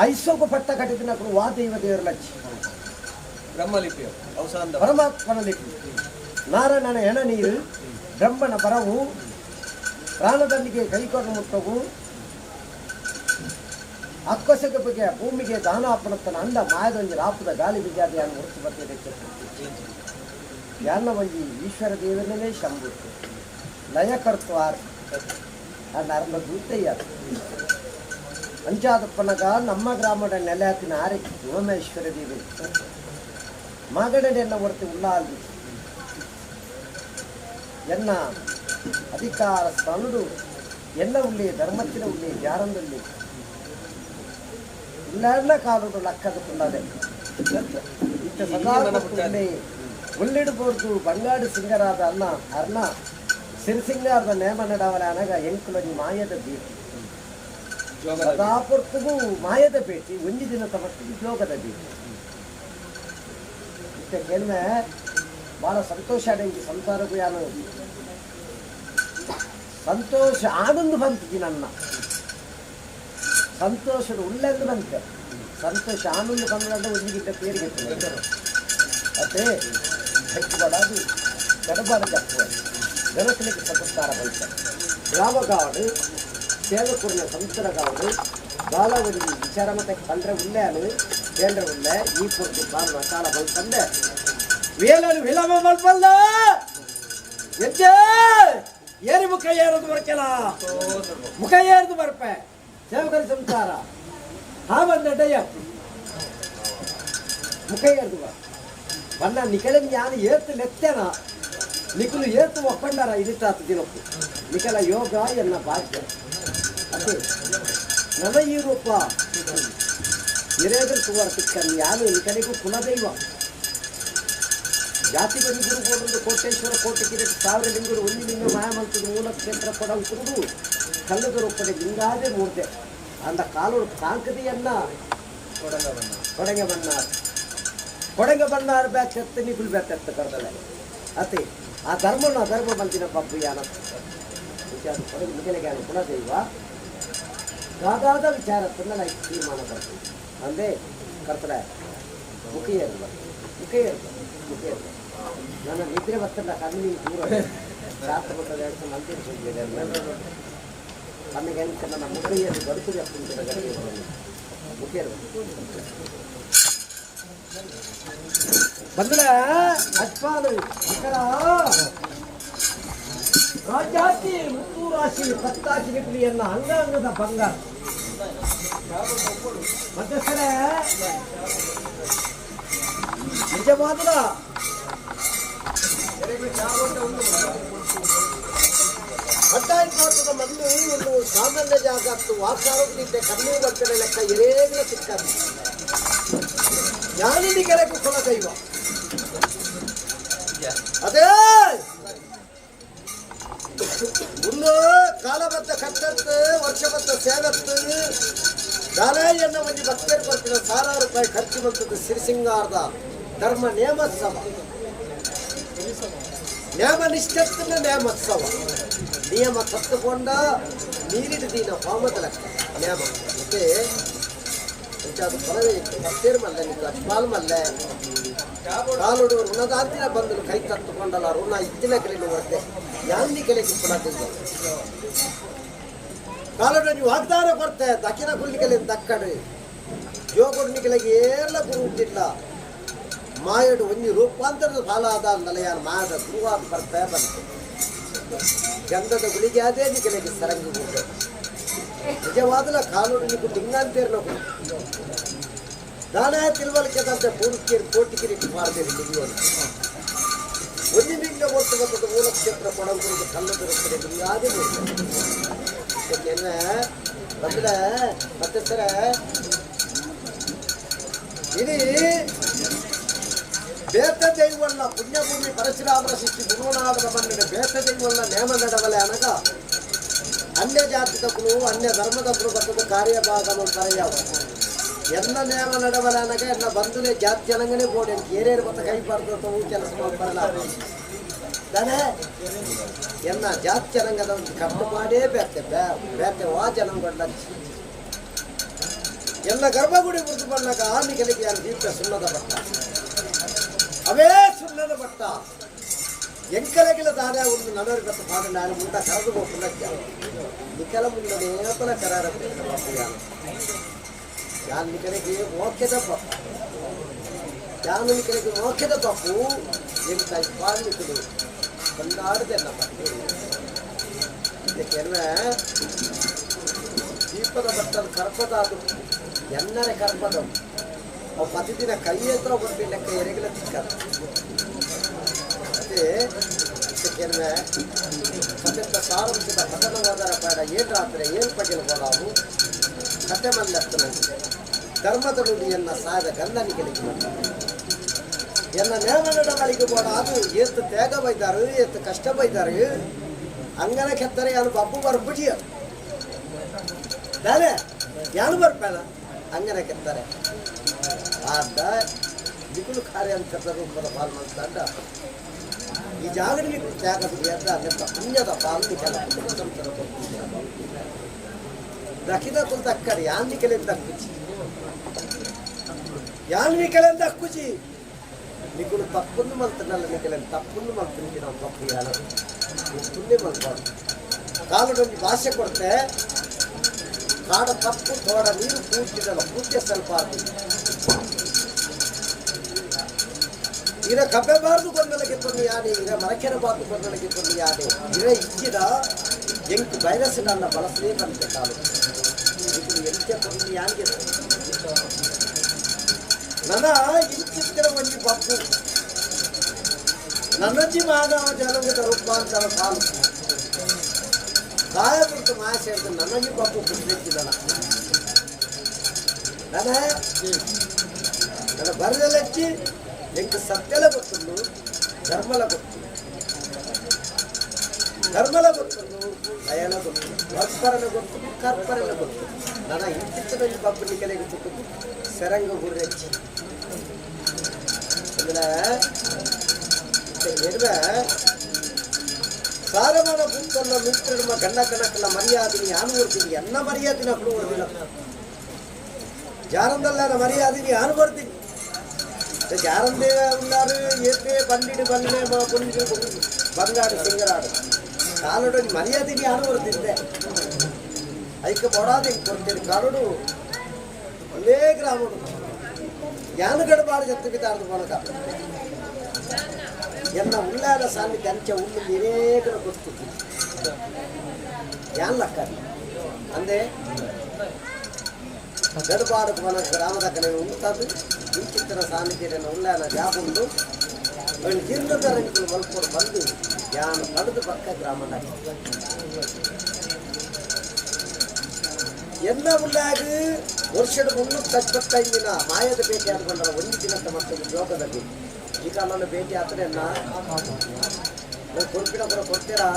ಐಸೋಗು ಪಟ್ಟ ಕಟ್ಟಿದಿನప్పుడు ವಾ ದೈವ ದೇವರ ಲಕ್ಷ ಬ್ರಹ್ಮಲಿಪಿ ಪರಮಾತ್ಮನ ಲಿಪಿ ನಾರಾಯಣನ ಎಣ ನೀರು ಬ್ರಹ್ಮನ ಬರವು ಪ್ರಾಣದಂಡಿಗೆ ಕೈಕೊಂಡು ಮುಟ್ಟವು ಅಕ್ಕೊಸಗ ಬಗ್ಗೆ ಭೂಮಿಗೆ ದಾನ ಅಪ್ಪಣತ್ತನ ಅಂಡ ಮಾಯದೊಂಜಿ ರಾಪದ ಗಾಳಿ ಬಿಜಾದಿಯನ್ನು ಹೊರತು ಬರ್ತಿದೆ ಯಾನ ಒಂಜಿ ಈಶ್ವರ ದೇವರನ್ನೇ ಶಂಭು ಲಯ ಕರ್ತ್ವಾರ್ ಅನ್ನ ದೂತಯ್ಯ ಅಂಚಾದಪ್ಪನಗ ನಮ್ಮ ಗ್ರಾಮದ ನೆಲೆ ಆರೆ ಉಮಾಮೇಶ್ವರ ದೇವಿ ಮಗಡೆನ್ನ ಹೊರತು ಉಳ್ಳಾಲ್ದಿ ಎನ್ನ ಅಧಿಕಾರ ಸ್ಥಾನುಡು ಎಲ್ಲ ಉಳ್ಳಿ ಧರ್ಮತ್ತಿನ ಉಳ್ಳಿ ಜಾರಂದುಳ್ಳಿ ಉಳ್ಳಾರ್ನ ಕಾಲುಡು ಲಕ್ಕದ ಕುಳ್ಳದೆ ಇತ್ತ ಸದಾ ಉಳ್ಳಿ ಉಳ್ಳಿಡ್ಬೋರ್ದು ಬಂಗಾಡು ಸಿಂಗರಾದ ಅನ್ನ ಅರ್ಣ ಸಿರಿಸಿಂಗಾರದ ನೇಮ ನಡವಲ ಅನಗ ಎಂಕುಲೊಂಜಿ ಮಾಯದ ಭೇಟಿ ಸದಾ ಪೊರ್ತುಗು ಮಾಯದ ಭೇಟಿ ಒಂಜಿ ದಿನ ತಮಟ್ಟಿಗೆ ಜೋಗದ ಭೇಟಿ ಇತ್ತ ಕೇಳ್ಮೆ ಭಾಳ ಸಂತೋಷ ಅಡಂಗಿ ಸಂಸಾರಕ್ಕೂ ಯಾನು ಸಂತೋಷ ಆನಂದ ಬಂತು ನನ್ನ ಸಂತೋಷದ ಉಳ್ಳೆಂದು ಬಂತೆ ಸಂತೋಷ ಆನಂದ ಬಂದ ಒಂದಿಗಿಂತ ಪೇರಿಗೆ ಅದೇ ಹೆಚ್ಚು ಗಡಬಾರ ಜಪ್ಪುವ ಗಣಕಲಿಗೆ ಸಪುತ್ತಾರ ಬಂತ ಗ್ರಾಮಗಾವಡು ಸೇವಕುರ್ನ ಸಂತರಗಾವಡು ಬಾಲವಡಿ ವಿಚಾರ ಮತ್ತೆ ಪಂಡ್ರೆ ಉಳ್ಳೆ ಅನು ಕೇಂದ್ರ ಉಳ್ಳೆ ಈ ಪೂರ್ತಿ ಬಾಲ ಮಸಾಲ ಬಲ್ಪಂದೆ ವೇಲನು ವಿಲಂಬ ಮಲ್ಪಲ್ಲ ಎಜ್ಜೆ ಏರಿ ಮುಖ ಏರದು ಬರ್ಕೆಲ ಮುಖ ಏರದು ಬರ್ಪೆ ಸೇವಕರ ಸಂಸಾರ ಹಾ ಬಂದ ಡಯ್ಯ ಮುಖ ಏರದು ಬಾ ಬಣ್ಣ ನಿಕಲ ಜ್ಞಾನ ಏತು ಲೆತ್ತೇನ ನಿಕಲು ಏತು ಒಪ್ಪಂಡಾರ ಇರಿತಾತ ದಿನಕ್ಕೂ ನಿಕಲ ಯೋಗ ಎನ್ನ ಭಾಗ್ಯ ಅದೇ ನನ ಈ ರೂಪ ಹಿರೇದ್ರ ಸುವರ್ ತಿಕ್ಕನ್ ಯಾನು ನಿಕಲಿಗೂ ಕುಲದೈವ ಜಾತಿ ಗುರು ಬೋಡ್ರದು ಕೋಟೇಶ್ವರ ಕೋಟೆ ಕಿರೀಟ ಸಾವಿರ ಲಿಂಗುಡು ಒಂದು ಲಿಂಗ ಮಾಯಮಂತದ ಮೂಲ ಕ್ಷೇತ್ರ ಕೊಡಂತುದು ಕಲ್ಲದ ರೂಪದ ಲಿಂಗಾದೇ ಮೂರ್ತೆ ಅಂದ ಕಾಲೋಡು ಕಾಂಕದಿಯನ್ನ ಕೊಡಂಗ ಬಣ್ಣ ಕೊಡಂಗ ಬಣ್ಣಾರ್ ಬ್ಯಾಚ್ ಎತ್ತ ನಿಗುಲ್ ಬ್ಯಾಚ್ ಎತ್ತ ಕರ್ದಲೆ ಅತೆ ಆ ಧರ್ಮನು ಅಧರ್ಮ ಬಂದಿನ ಪಪ್ಪು ಯಾನತ್ತು ವಿಚಾರ ಕೊಡಗು ಮಿಗಲೆಗೆ ಕುಲದೈವ ದಾದಾದ ವಿಚಾರ ಲೈಕ್ ತೀರ್ಮಾನ ಬರ್ತೀವಿ ಅಂದೇ ಕರ್ತಲೆ ಮುಖಿಯರ್ವ ಮುಖಿಯರ್ವ ಮುಖಿಯರ್ವ ನನ್ನ ನಿದ್ರೆ ಬರ್ತಲ್ಲ ಕಣ್ಣಿ ದೂರ ಶಾಸ್ತ್ರ ಬರ್ತದೆ ಮಂದಿರ ಕಣ್ಣಿಗೆ ಎಂತ ನನ್ನ ಮುಖಿಯಲ್ಲಿ ಬದುಕುದು ಮುಖಿಯರ್ವ ಬಂದ್ರೆ ಅಜ್ಪಾಲು ಇಕರ ರಾಜಾತಿ ಮುತ್ತು ರಾಶಿ ಪತ್ತಾಶಿ ಲಿಪಿಯನ್ನ ಅಂಗಾಂಗದ ಬಂಗಾರ ಮಧ್ಯಸ್ಥರೇ ನಿಜವಾದ ಪಟ್ಟಾಯ ಮಣ್ಣು ಒಂದು ಸಾಮಾನ್ಯ ಜಾಗತ್ತು ವಾಸಾರೋಗ್ಯತೆ ಕಣ್ಣು ಬರ್ತದೆ ಲೆಕ್ಕ ಎರೇಗಿನ ಸಿಕ್ಕದು ಜ್ಞಾನಿನಿ ಕೆರೆಕು ಕುಲ ದೈವ ಅದೇ ಮುನ್ನೋ ಕಾಲಬದ್ದ ಕಟ್ಟತ್ತು ವರ್ಷಬದ್ದ ಸೇವತ್ತು ದಾಲಾಯನ್ನ ಒಂಜಿ ಭಕ್ತರು ಬರ್ತಿನ ಸಾವಿರಾರು ರೂಪಾಯಿ ಖರ್ಚು ಬಂತದ್ದು ಸಿರಿಸಿಂಗಾರದ ಧರ್ಮ ನೇಮೋತ್ಸವ. ನೇಮ ನಿಷ್ಠತ್ತಿನ ನೇಮೋತ್ಸವ. ನಿಯಮ ತತ್ತುಕೊಂಡ ನೀರಿಡ ದಿನ ಹೋಮದ ಲೆಕ್ಕ ನೇಮ. ಮತ್ತೆ ಅದು ಫಲವೇ ಇತ್ತು ಭಕ್ತೇರು ಮಲ್ಲೆ ನಿಂತು ಅಜ್ಪಾಲ್ ಮಲ್ಲೆ ಕಾಲುಡು ಋಣದಾಂತಿನ ಬಂದನು ಕೈ ತತ್ತುಕೊಂಡಲ್ಲ ಋಣ ಇತ್ತಿನ ಕಲಿನು ವರ್ತೆ ಯಾಂದಿ ಕಲೆಗೆ ಪುನಃ ಕಾಲುಡು ನೀವು ವಾಗ್ದಾನ ಕೊಡ್ತೆ ದಕ್ಕಿನ ಗುಳ್ಳಿಗೆಲೆ ದಕ್ಕಡು ಜೋಗುಡ್ನಿಗಳಿಗೆ ಏರ್ಲ ಗುರು ಹುಟ್ಟಿಲ್ಲ ಮಾಯಡು ಒಂಜಿ ರೂಪಾಂತರದ ಫಲ ಆದ ನಲೆಯಾನ ಮಾಯದ ಗುರುವಾದ ಬರ್ತಾ ಬಂತು ಗಂಧದ ಗುಳಿಗೆ ಅದೇ ನಿಕಲೆಗೆ ಸರಂಗು ಗುಡ್ಡೆ ನಿಜವಾದಲ ಕಾಲುಡು నీకు డింಗಾಂತೇರ್ನ ದಾನ ತಿಳುವಳಿಕೆದಂತೆ ಪೂರ್ತಿ ಕೋಟಿಗಿರಿ ಮಾಡ್ತೀರಿ ಲಿಂಗೋನು ಒಂಜಿ ಲಿಂಗ ಒಟ್ಟು ಬರ್ತದ ಮೂಲ ಕ್ಷೇತ್ರ ಕೊಡಂಗುರಿಗೆ ಕಲ್ಲು ದೊರಕುತ್ತದೆ ಲಿಂಗಾದಿ ಬಂದ್ರೆ ಮತ್ತೆ ಸರ ಇಡೀ ಬೇತ ದೈವಲ್ಲ ಪುಣ್ಯಭೂಮಿ ಪರಶುರಾಮರ ಶಿಷ್ಯ ಗುರುನಾಥರ ಮಣ್ಣಿನ ಬೇತ ದೈವಲ್ಲ ನೇಮ ನಡವಲೆ ಅನಗ ಅನ್ಯ ಜಾತಿದಕ್ಕೂ ಅನ್ಯ ಧರ್ಮದಕ್ಕೂ ಬರ್ತದ ಕಾರ್ಯಭಾಗ ಪರೆಯಾವ ಎನ್ನ ನೇಮ ನಡವಲೆ ಅನಗ ಎನ್ನ ಬಂಧುಲೆ ಜಾತಿ ಅನಂಗನೆ ಬೋರ್ಡ್ ಏರೇರು ಬತ್ತ ಕೈ ಬಾರ್ದು ಕೆಲಸ ಮಾಡ್ಬರಲ್ಲ ತಾನೇ ಎನ್ನ ಜಾತಿ ಜನಾಂಗದ ಒಂದು ಕಟ್ಟುಪಾಡೇ ಬೇತೆ ಬೇತೆ ವಾ ಜನಾಂಗಡ್ಲ ಎಲ್ಲ ಗರ್ಭಗುಡಿ ಗುರುತು ಬಂದಾಗ ಆನಿಗಳಿಗೆ ಯಾರು ದೀಪ ಸುಣ್ಣದ ಬಟ್ಟ ಅವೇ ಸುಣ್ಣದ ಬಟ್ಟ ಎಂಕಲಗಿಲ ದಾರ ಒಂದು ನನರಿ ಬತ್ತ ಪಾಡ ನಾನು ಮುಂಡ ಕರೆದು ಹೋಗ್ತಲ್ಲ ನಿಕಲ ಮುಂದೆ ನೇಪಲ ಕರಾರ ಯಾನ್ ನಿಕಲಿಗೆ ಮೋಕ್ಯದ ಪಪ್ಪ ಯಾನು ನಿಕಲಿಗೆ ಮೋಕ್ಯದ ಪಪ್ಪು ಎಂತ ಪಾಲಿಕಲು ಕೊಂಡಾಡದೆಲ್ಲ ಪಪ್ಪು ಇದಕ್ಕೆಲ್ಲ ದೀಪದ ಬಟ್ಟಲು ಕರ್ಪದ ಅದು ಎನ್ನರೆ ಕರ್ಪದವು ಅವು ಪ್ರತಿದಿನ ಕೈ ಹತ್ರ ಬಂದು ಲೆಕ್ಕ ಎರೆಗಿಲ ತಿಕ್ಕದು ಮತ್ತೆ ಇದಕ್ಕೆಲ್ಲ ಕಥೆತ್ತ ಸಾರಾಂಶದ ಪತನವಾದರ ಪಾಡ ಏನ್ ರಾತ್ರಿ ಏನ್ ಪಗೆಲು ಬೋಡಾವು ಕತೆ ಮಲ್ಲತ್ತನ ಧರ್ಮದ ನುಡಿಯನ್ನ ಸಾದ ಗಂಧನಿಗೆ ಎನ್ನ ನೇಮನಡ ಮಳಿಗೆ ಬೋಡ ಅದು ಏತ್ತು ತೇಗ ಬೈದಾರು ಏತ್ತು ಕಷ್ಟ ಬೈದಾರು ಅಂಗನ ಕೆತ್ತರೆ ಯಾನು ಬಬ್ಬು ಬರ್ಬಿಡಿ ದಾನೆ ಯಾನು ಬರ್ಪೇನ ಅಂಗನ ಕೆತ್ತಾರೆ ಆದ ದಿಗುಲು ಕಾರ್ಯಾಂತರದ ರೂಪದ ಪಾಲ್ ಮಂತಂಡ ಈ ಜಾಗರಿಗೆ ತ್ಯಾಗ ದುಡಿಯದ ನೆತ್ತ ಪುಣ್ಯದ ಪಾಲು ನಿಕಲ ಸಂತರ ದಕ್ಕಿದ ತುಲ್ ತಕ್ಕಡಿ ಯಾನ್ ನಿಕಲೆ ದಕ್ಕುಚಿ ಯಾನ್ ನಿಕಲೆ ದಕ್ಕುಚಿ ನಿಕುಲು ತಪ್ಪುಂದು ಮಲ್ತನಲ್ಲ ನಿಕಲೆ ತಪ್ಪುಂದು ಮಲ್ತನಿಗೆ ನಾವು ತಪ್ಪು ಯಾನ ಪುಣ್ಯ ಮಲ್ಪಾಡು ಕಾಲುಡೊಂದು ಭಾಷೆ ಕೊಡ್ತೆ ಕಾಡ ತಪ್ಪು ತೋಡ ನೀರು ಪೂಜಿದಲ್ಲ ಪೂಜ್ಯ ಸ್ವಲ್ಪ ಇರ ಕಬ್ಬೆಬಾರ್ದು ಗೊಂದಲಕ್ಕೆ ತೊಂದು ಯಾನೆ ಇರ ಮರಕೆರಬಾರ್ದು ಗೊಂದಲಕ್ಕೆ ತೊಂದು ಯಾನೆ ಇರ ಇಚ್ಚಿದ ಎಂಕ್ ವೈರಸ್ ನನ್ನ ಬಳಸಲೇ ಬಂತೆ ಕಾಲು ಇದು ಎಂಚ ತೊಂದು ಯಾನ್ಗೆ ನನ್ನ ಇಂಚಿತ್ತಿರ ಒಂಜಿ ಬಪ್ಪು ನನ್ನಜ್ಜಿ ಮಾನವ ಜನಾಂಗದ ರೂಪಾಂತರ ಕಾಲು ಕಾಯ ಬಿಡ್ತು ಮಾಯ ಸೇರಿದ ನನ್ನಜ್ಜಿ ಬಪ್ಪು ಪುಟ್ಟಿದ್ದಲ್ಲ ನನ್ನ ನನ್ನ ಬರದಲ್ಲಚ್ಚಿ ಎಂಕ್ ಸತ್ಯಲ ಗೊತ್ತುಂಡು ಧರ್ಮಲ ಗೊತ್ತು ಧರ್ಮಲ ಗೊತ್ತುಂಡು ದಯಲ ಗೊತ್ತು ವರ್ಪರನ ಗೊತ್ತು ಕರ್ಪರನ ಗೊತ್ತು ನನ್ನ ಇಂಚಿತ್ತದಲ್ಲಿ ಬಪ್ಪು ನಿಕಲೆಗೆ ತುಕ್ಕುದು ಸೆರಂಗ ಗುರ್ರೆಚ್ಚಿ ಅಂದ್ರೆ ಸಾರಮಾನ ಪುತ್ತಲ್ಲ ಮಿತ್ರಮ ಗಣ್ಣ ಕಣಕ್ಕಲ್ಲ ಮರ್ಯಾದಿನಿ ಆನು ಕೊಡ್ತೀನಿ ಎನ್ನ ಮರ್ಯಾದಿನ ಅಕ್ಕಳು ಕೊಡ್ತಿಲ್ಲ ಜಾರಂದಲ್ಲ ಮರ್ಯಾದಿನಿ ಆನು ಕೊಡ್ತೀನಿ ಜಾರಂದೇ ಉన్నారు ಏತೆ ಬಂಡಿಡು ಬಲ್ಲೆ ಪುಂಡಿ ಬಂಗಾಡು ಸಿಂಗರಾಡು ಕಾಲುಡು ಮರ್ಯಾದಿನಿ ಆನು ಕೊಡ್ತಿದ್ದೆ ಐಕ ಬೊಡಾದ ಕೊಡ್ತೀನಿ ಕಾಲುಡು ಒಂದೇ ಗ್ರಾಮಡು ಯಾನು ಗಡಬಾಡು ಜೊತೆ ಬಿದ್ದಾರ್ದು ಮೊಳಗ ಎನ್ನ ಉಳ್ಳಾದ ಸಾನ್ನಿಧ್ಯ ಅಂಚೆ ಉಳ್ಳು ನೀರೇಗನ ಗೊತ್ತು ಯಾನ್ ಲಕ್ಕ ಅಂದೆ ಗಡಬಾಡು ಮನ ಗ್ರಾಮದ ಕಡೆ ಉಂಟದು ಇಂಚಿತ್ತಿನ ಸಾನ್ನಿಧ್ಯನ ಉಳ್ಳಾನ ಜಾಬುಂಡು ಅವನು ಜೀರ್ಣಧರಣಿಗಳು ಮಲ್ಪೋಡು ಬಂದು ಯಾನು ಪಡೆದು ಪಕ್ಕ ಗ್ರಾಮದ ಎಲ್ಲ ಉಳ್ಳಾಗ ವರ್ಷದ 375 ದಿನ ಮಾಯದ ಭೇಟಿ ಆದ್ಕೊಂಡ್ರೆ ಒಂದು ದಿನಕ್ಕೆ ಮತ್ತೆ ಜೋಗದಲ್ಲಿ ಈ ಕಾಲನ್ನು ಭೇಟಿ ಆದ್ರೆ ಕೊಡ್ಪಿನ ಕೂಡ ಕೊಡ್ತೀರಾ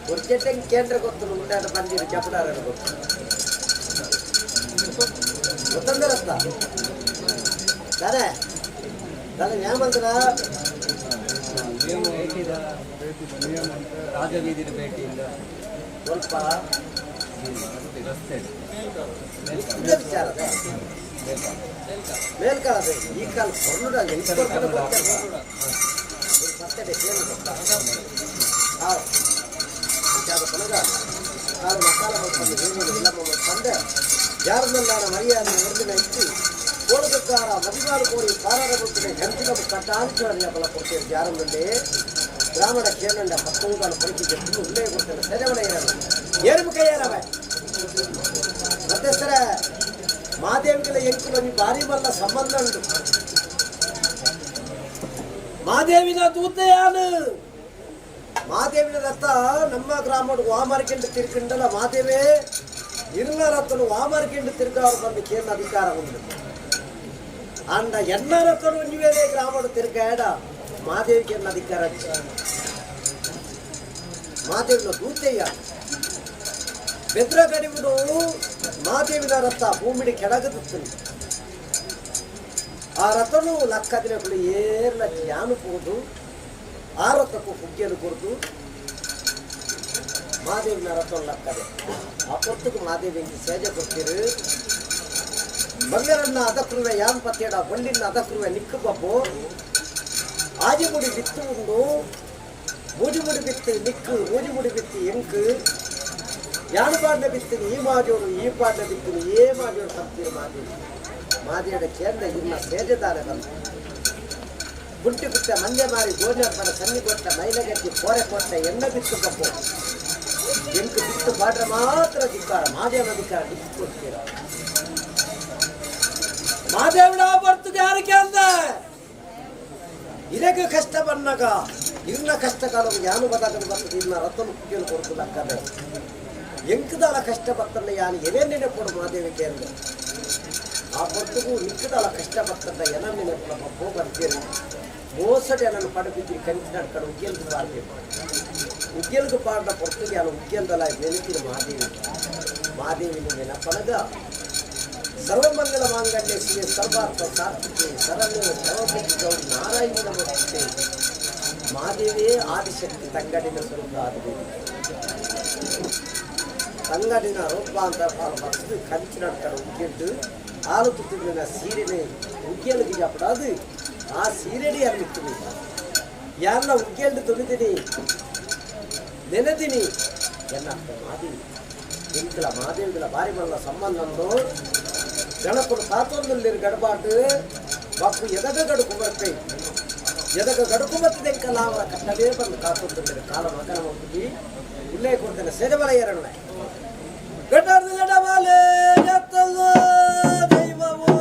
ಕೊಡ್ತೇಟೆ ಕೇಂದ್ರ ಗೊತ್ತು ಉಳ್ಳಾಟ ಬಂದಿರು ಚಪಡಾರ ಗೊತ್ತು ಗೊತ್ತಂದಿರತ್ತ ತಾನೇ ತಾನೇ ನ್ಯಾಮಂದ್ರ ರಾಜಬೀದಿನ ಭೇಟಿಯಿಂದ ಸ್ವಲ್ಪ ರಸ್ತೆ ವಿಚಾರದ ಮೇಲ್ಕಾಲದ ಈ ಕಾಲ ಕೊರ್ನುಡ ಮತ್ತೆ ಏನು ಗೊತ್ತಾ ವಿಚಾರ ಪನಗ ಕಾಲು ಮಸಾಲ ಮಲ್ಪಂದು ಏನು ವಿಳಂಬ ಮಲ್ಪಂದೆ ಯಾರನ್ನೆಲ್ಲ ಮರ್ಯಾದೆ ಹೊರದಿನ ಇತ್ತು ಕೋಡದಕ್ಕಾರ ಮದಿಮಾರು ಕೋರಿ ಪಾರಾರ ಮುಟ್ಟಿನ ಗಂಜಿನ ಕಟ್ಟಾಂಚೋರಿಯ ಬಲ ಕೊಡ್ತೇವೆ ಜಾರನಲ್ಲಿ ಗ್ರಾಮದ ಕೇನಂಡ ಪತ್ತೊಂದು ಪಡಿಕೆ ಉಳ್ಳೇ ಕೊಡ್ತೇನೆ ಸೆರೆಮನೆ ಇರಲ್ಲ ಏರು ಕೈಯಾರವೆ ಮತ್ತೆ ಸರ ಮಾದೇವಿಗಳ ಎಂಕುಲನಿ ಭಾರಿ ಬಲ್ಲ ಸಂಬಂಧ ಉಂಟು ಮಾದೇವಿನ ದೂತೆಯಾನು ಮಾದೇವಿನ ರಥ ನಮ್ಮ ಗ್ರಾಮದ ವಾಮರ್ಕೆಂಡು ತಿರ್ಕಂಡಲ್ಲ ಮಾದೇವೇ ಇರ್ಲ ರಥನು ವಾಮರ್ಕೆಂಡು ತಿರ್ಗಾರು ಬಂದು ಕೇನ ಅಧಿಕಾರ ಉಂಟು ಅಂದ ಎನ್ನ ರಥನು ಒಂಜಿ ವೇಳೆ ಗ್ರಾಮದ ತಿರ್ಗಾಡ ಮಾದೇವಿಗೆ ಎನ್ನ ಅಧಿಕಾರ ಮಾದೇವಿನ ದೂತೆಯ ಬೆದ್ರ ಕಡಿಬಿಡು ಮಾದೇವಿನ ರಥ ಭೂಮಿಡಿ ಕೆಳಗದುತ್ತದೆ ಆ ರಥನು ಲಕ್ಕದಿನಗಳು ಏರ್ಲ ಜ್ಞಾನ ಪೋದು ಆ ರಥಕ್ಕೂ ಹುಗ್ಗಿಯನ್ನು ಕೊರದು ಮಾದೇವಿನ ರಥ ಲಕ್ಕದೆ ಆ ಪೊರ್ತುಕು ಮಾದೇವಿಗೆ ಸೇಜ ಕೊಡ್ತೀರು ಬಂಗರನ್ನ ಅದಕ್ರುವೆ ಯಾನ್ ಪತ್ತೇಡ ಬಳ್ಳಿನ ಅದಕ್ರುವೆ ನಿಕ್ಕು ಬಬ್ಬು ಆಜಿಮುಡಿ ಬಿತ್ತು ಉಂಡು ಮೂಜಿಮುಡಿ ಬಿತ್ತು ನಿಕ್ಕು ಮೂಜಿಮುಡಿ ಬಿತ್ತು ಎಂಕು ಯಾನು ಪಾಡ್ನ ಬಿತ್ತೀನಿ ಈ ಮಾಜೋಡು ಈ ಪಾಡ್ನ ಬಿತ್ತೀನಿ ಏ ಮಾಜೋಡು ಕಂತೀರು ಮಾದೇವಿ ಮಾದೇಡ ಕೇಂದ್ರ ಇನ್ನ ಸೇಜದಾರೆ ಬಂದು ಗುಂಟಿ ಗುತ್ತ ಮಂದೆ ಮಾರಿ ಗೋಣ್ಯಪ್ಪನ ಸನ್ನಿ ಕೊಟ್ಟ ಮೈಲಗಟ್ಟಿ ಕೋರೆ ಕೊಟ್ಟ ಎಣ್ಣ ಬಿತ್ತು ಕಪ್ಪು ಎಂಕು ಬಿತ್ತು ಪಾಡ್ರೆ ಮಾತ್ರ ಧಿಕ್ಕಾರ ಮಾದೇವ ಅಧಿಕಾರ ದಿಕ್ಕು ಕೊಡ್ತೀರ ಮಾದೇವಡ ಬರ್ತದೆ ಯಾರಿಗೆ ಅಂದ ಇದಕ್ಕೆ ಕಷ್ಟ ಬಂದಾಗ ಇರ್ನ ಕಷ್ಟ ಕಾಲ ಯಾನು ಬದಾಗದು ಬರ್ತದೆ ಇನ್ನ ರತ್ನ ಕುಗ್ಗಿಯನ್ನು ಕೊಡ್ತದೆ ಅಕ್ಕದೆ ಎಂಕದಾಲ ಕಷ್ಟ ಬರ್ತಲ್ಲ ಯಾನು ಏನೇ ನೆನಪೋಡು ಮಾದೇವಿಗೆ ಅಂದ ಆ ಪೊರ್ತುಗು ನಿಕ್ಕದಾಲ ಕಷ್ಟ ಬರ್ತದ ಎನ ನೆನಪು ಪಪ್ಪೋ ಬರ್ತೀರಿ ಮೋಸಡೆ ನನ್ನ ಪಡಬಿದ್ರಿ ಕಂಚಿನ ಕಡೆ ಉಗ್ಗೆಲ್ಗೆ ಪಾಡಬೇಕು ಉಗ್ಗೆಲ್ಗೆ ಪಾಡಿದ ಪೊರ್ತುಗೆ ಯಾನು ಉಗ್ಗೆಲ್ದಲ್ಲ ನೆನಪಿನ ಮಾದೇವಿ ಮಾದೇವಿನ ನೆನಪನಗ ಸರ್ವಮಂಗಲ ಮಾಂಗಲ್ಯ ಶಿವೆ ಸರ್ವಾರ್ಥ ಸಾರ್ಥಿಕೆ ಶರಣ್ಯ ಸರ್ವಪತಿ ಗೌರಿ ನಾರಾಯಣ ನಮಸ್ತೆ ಮಾದೇವಿಯೇ ಆದಿಶಕ್ತಿ ತಂಗಡಿನ ಸ್ವರೂಪ ಆದಿದೇವಿ ತಂಗಡಿನ ರೂಪಾಂತರ ಬರ್ತದೆ ಕಂಚಿನ ಕಡೆ ಉಗ್ಗೆದ್ದು ಹಾಲು ತುತ್ತಿನ ಸೀರೆನೆ ಉಗ್ಗೆಲ್ಗೆ ಜಾಪಡಾದು ಆ ಸೀರೆಡಿ ಅರ್ಮಿತ್ತು ಯಾರನ್ನ ಉಗ್ಗೆಲ್ದು ತುಳಿದಿನಿ ನೆನೆದಿನಿ ಎನ್ನ ಮಾದೇವಿ ಇಂಕಲ ಮಾದೇವಿಗಳ ಬಾರಿ ಮಲ್ಲ ಸಂಬಂಧಂದು ಗಣಪುರು ಕಾತೊಂದುಲ್ಲಿರು ಗಡಬಾಟು ಬಪ್ಪು ಎದಗ ಗಡುಕು ಬರ್ಪೆ ಎದಗ ಗಡುಕು ಬರ್ತದೆ ಅವರ ಕಟ್ಟವೇ ಬಂದು ಕಾತೊಂದುಲ್ಲಿರು ಕಾಲ ಮಗನ ಮಕ್ಕಿ ಉಲ್ಲೇಖ ಕೊಡ್ತೇನೆ ಸೆಜಬಲ ಎರಡನೇ ಗಡ್ಡಾರ್ದು ಗಡಬಾಲೆ ಎತ್ತಲ್ಲೋ ದೈವವು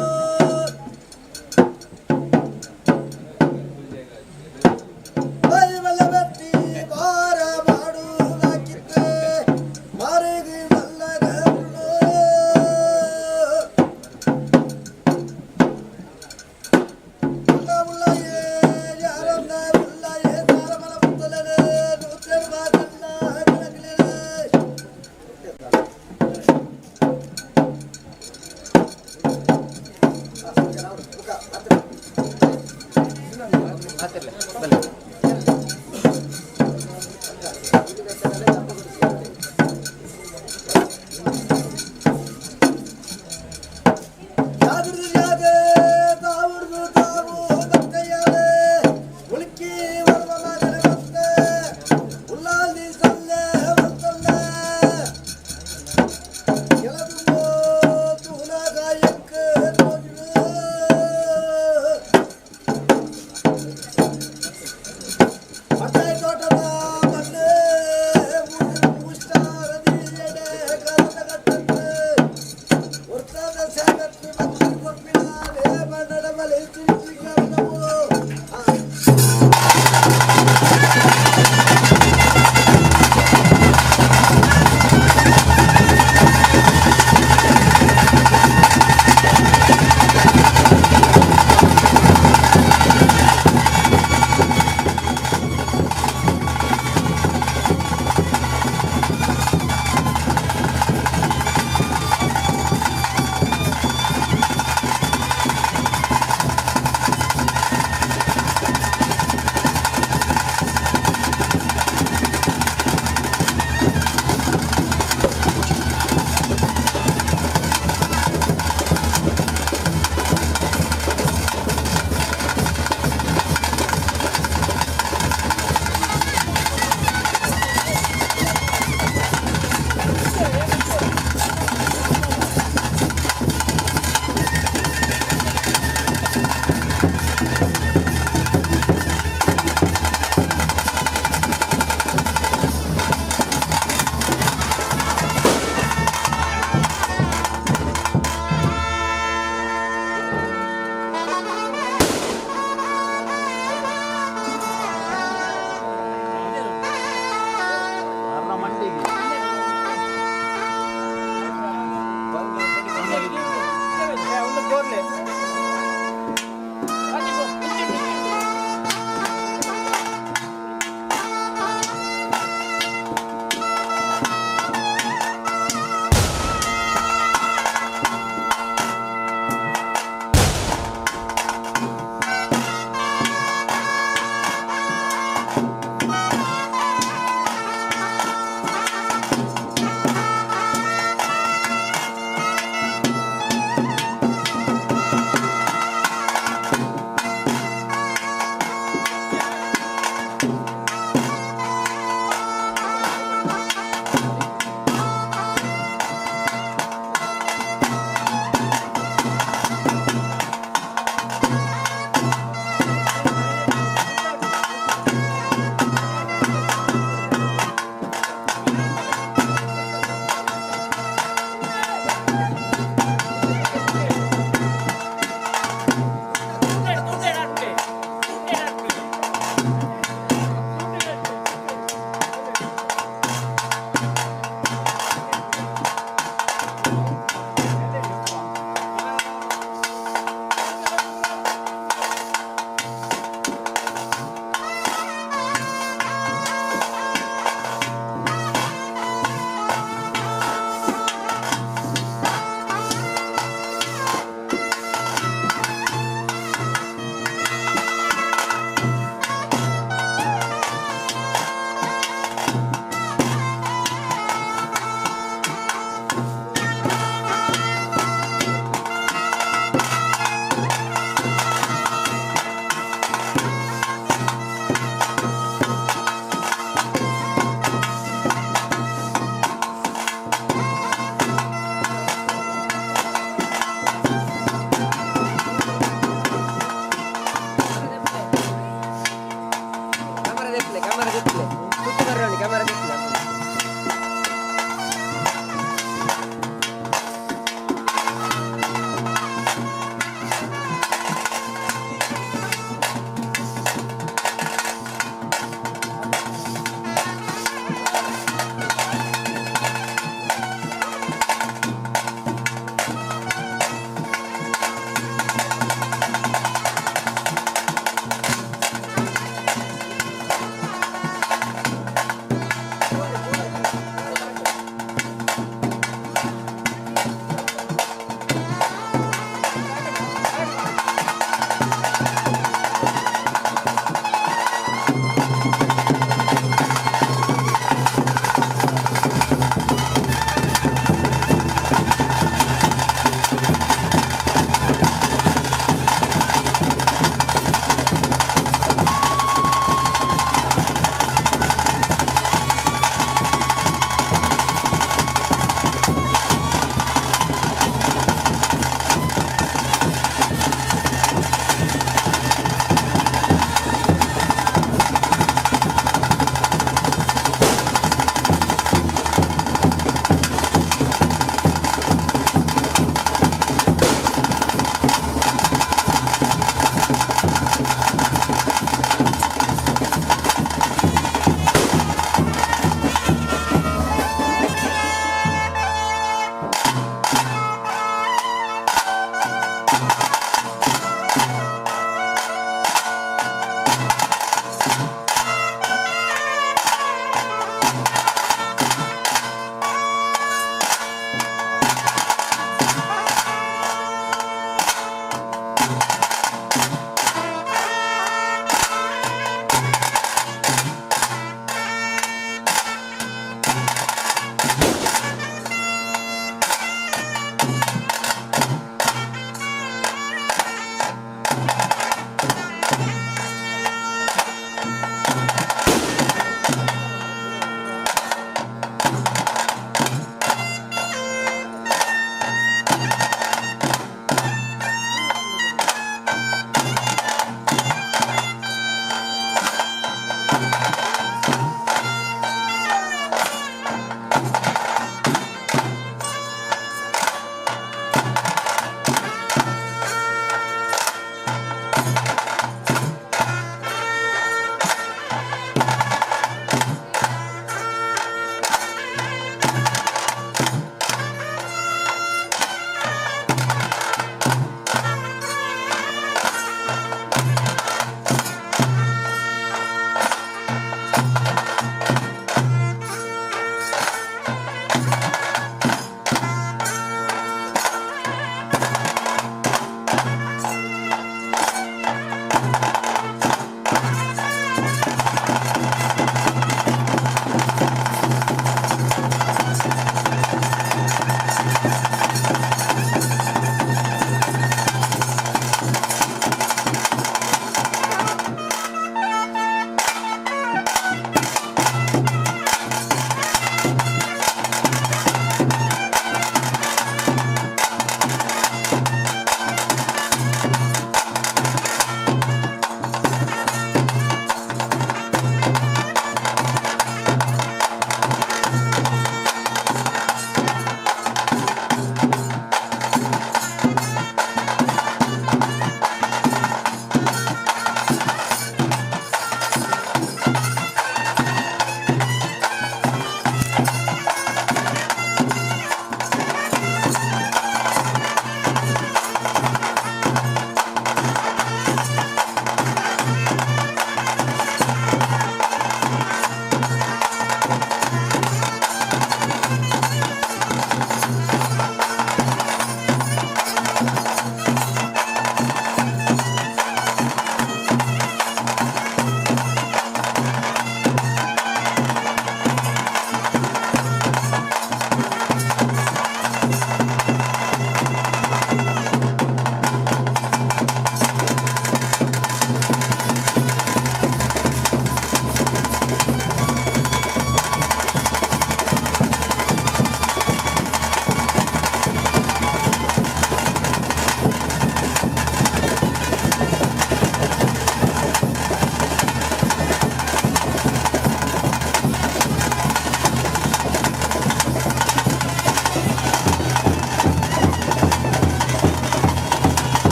ದೈವಲ ಬತ್ತಿ ಬಾರ ಮಾಡುವುದಾಕಿತ್ತೆ ಮಾರಿಗೆ ಮಲ್ಲಗರುಳು ಉಳ್ಳ ಉಳ್ಳಯೇ ಯಾರನ್ನ ಉಳ್ಳಯೇ ತಾರಮನ ಮುತ್ತಲನೆ ನೂತನ ಮಾತನ್ನ ಕಣಕಲೇ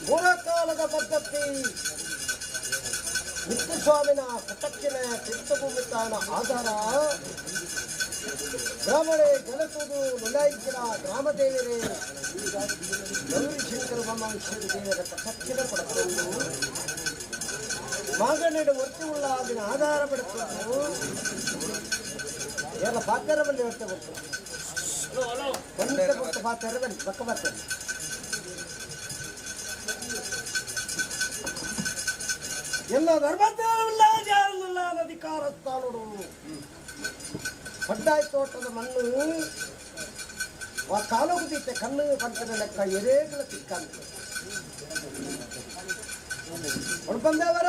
ಪೂರ್ವಕಾಲದ ಪದ್ಧತಿ ಮುತ್ತುಸ್ವಾಮಿನ ಕಟಕ್ಕಿನ ತೀರ್ಥಭೂಮಿ ತಾಣ ಆಧಾರ ಬ್ರಾಹ್ಮಣೆ ಜನಸುದು ನುಲಾಯಿಸಿನ ಗ್ರಾಮದೇವರೇ ಗೌರಿಶಂಕರ ಮಹಾಶಿವ ದೇವರ ಕಟಕ್ಕಿನ ಪಡೆದುಕೊಂಡು ಮಾಗಣಿಡ ಒತ್ತಿ ಉಳ್ಳ ಅದನ್ನ ಆಧಾರ ಪಡೆದುಕೊಂಡು ಎಲ್ಲ ಪಾತ್ರ ಬಲ್ಲಿ ಒತ್ತೆ ಕೊಡ್ತು ಒಂದೇ ಕೊಟ್ಟು ಪಾತ್ರ ಬನ್ನಿ ಪಕ್ಕ ಪಾತ್ರ ಎಲ್ಲ ಧರ್ಮದೇವಲ್ಲ ಜಾರಲ್ಲ ಅಧಿಕಾರ ಸ್ಥಾನಡು ಪಡ್ಡಾಯಿ ತೋಟದ ಮಣ್ಣು ಆ ಕಾಲೋಗುದೀತೆ ಕಣ್ಣು ಪಂಚದ ಲೆಕ್ಕ ಎರೇಗಲ ತಿಕ್ಕಂತ ಬಂದವರ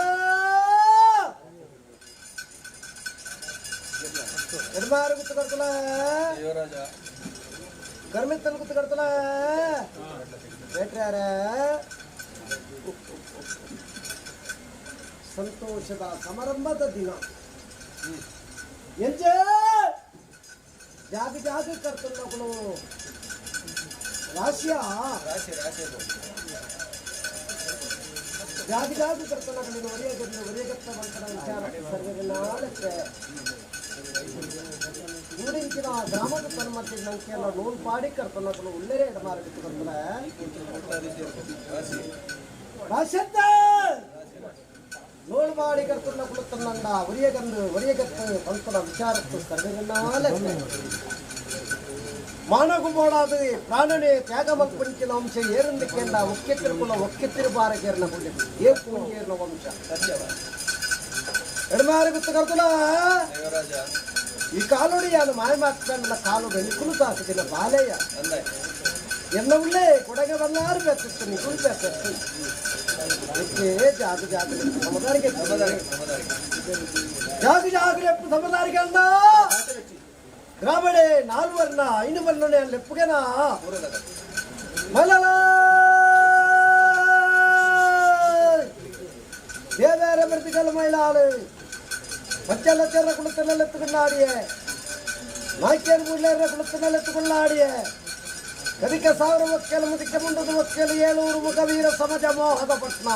ಎಡಮಾರು ಗುತ್ತು ಕಡ್ತಲ ಗರ್ಮಿತ್ತಲ್ ಗುತ್ತು ಕಡ್ತಲ ಬೇಟ್ರ್ಯಾರ ಸಂತೋಷದ ಸಮಾರಂಭದ ದಿನ ಎಂಜೆ ಜಾಗ ಜಾಗ ಕರ್ತನ್ನಗಳು ರಾಶಿಯ ರಾಶಿ ರಾಶಿ ಜಾಗ ಜಾಗ ಕರ್ತನಗಳಿನ ಒರೆಯಗನ್ನು ಒರೆಯಗತ್ತ ಬಂತನ ವಿಚಾರ ಸರ್ವನಾಳಕ್ಕೆ ಊರಿಂಚಿನ ಗ್ರಾಮದ ತನ್ಮತಿ ನಂಕೆಲ್ಲ ನೂಲ್ ಪಾಡಿ ಕರ್ತನಗಳು ಉಳ್ಳರೆ ಎಡಮಾರಬಿಟ್ಟು ಬಂದಲ ರಾಶತ್ತ ನೂಲ್ ಮಾಡಿ ಕರ್ತನ ಕುಳುತ್ತನ್ನಂಡ ಒರಿಯಗಂದು ಒರಿಯಗತ್ತು ಬಂತನ ವಿಚಾರತ್ತು ಸರ್ವನಾಳಕ್ಕೆ ಮಾನಗುಬೋಡಾದ ಪ್ರಾಣನೇ ತ್ಯಾಗ ಮಲ್ಪಂಚಿನ ಅಂಶ ಏರಂದಕ್ಕೆಲ್ಲ ಒಕ್ಕೆತ್ತಿರುಕುಲ ಒಕ್ಕೆತ್ತಿರುಬಾರಗೇರ್ನ ಗುಂಡಿ ಏರ್ನ ವಂಶ ಎಡಮಾರಿ ಗುತ್ತು ಕರ್ತಲ ಈ ಕಾಲೋಡಿ ಯಾನು ಮಾಯ ಮಾತಾಡಲ್ಲ ಕಾಲು ಬೆಳಿಕುಲು ತಾಕದಿಲ್ಲ ಬಾಲೆಯ ಎಲ್ಲ ಉಳ್ಳೇ ಕೊಡಗೆ ಬಲ್ಲಾರು ಬೇಕಿತ್ತು ನಿಗುಲು ಬೇಕಿತ್ತು ಅದಕ್ಕೆ ಜಾಗ ಜಾಗ ಸಮದಾರಿಗೆ ಜಾಗ ಜಾಗ ಸಮದಾರಿಗೆ ಅಲ್ಲ ಗ್ರಾಮಣೆ ನಾಲ್ವರ್ಣ ಐನು ವರ್ಣನೆ ಲೆಪ್ಪುಗೆನಾ ಮಲಲ ದೇವೇರ ಬರ್ತಿಗಲ ಮೈಲಾಳು பச்சல சேர்ற குளத்து நல்லத்துக்குள்ளாடிய நாய்க்கேர் மூலேற குளத்து நல்லத்துக்குள்ளாடிய ಕದಿಕ ಸಾವಿರ ಒಕ್ಕೆಲು ಮುದಿಕ ಮುಂಡದ ಒಕ್ಕೆಲು ಏಳೂರು ಮುಖವೀರ ಸಮಜ ಮೋಹದ ಪಟ್ನ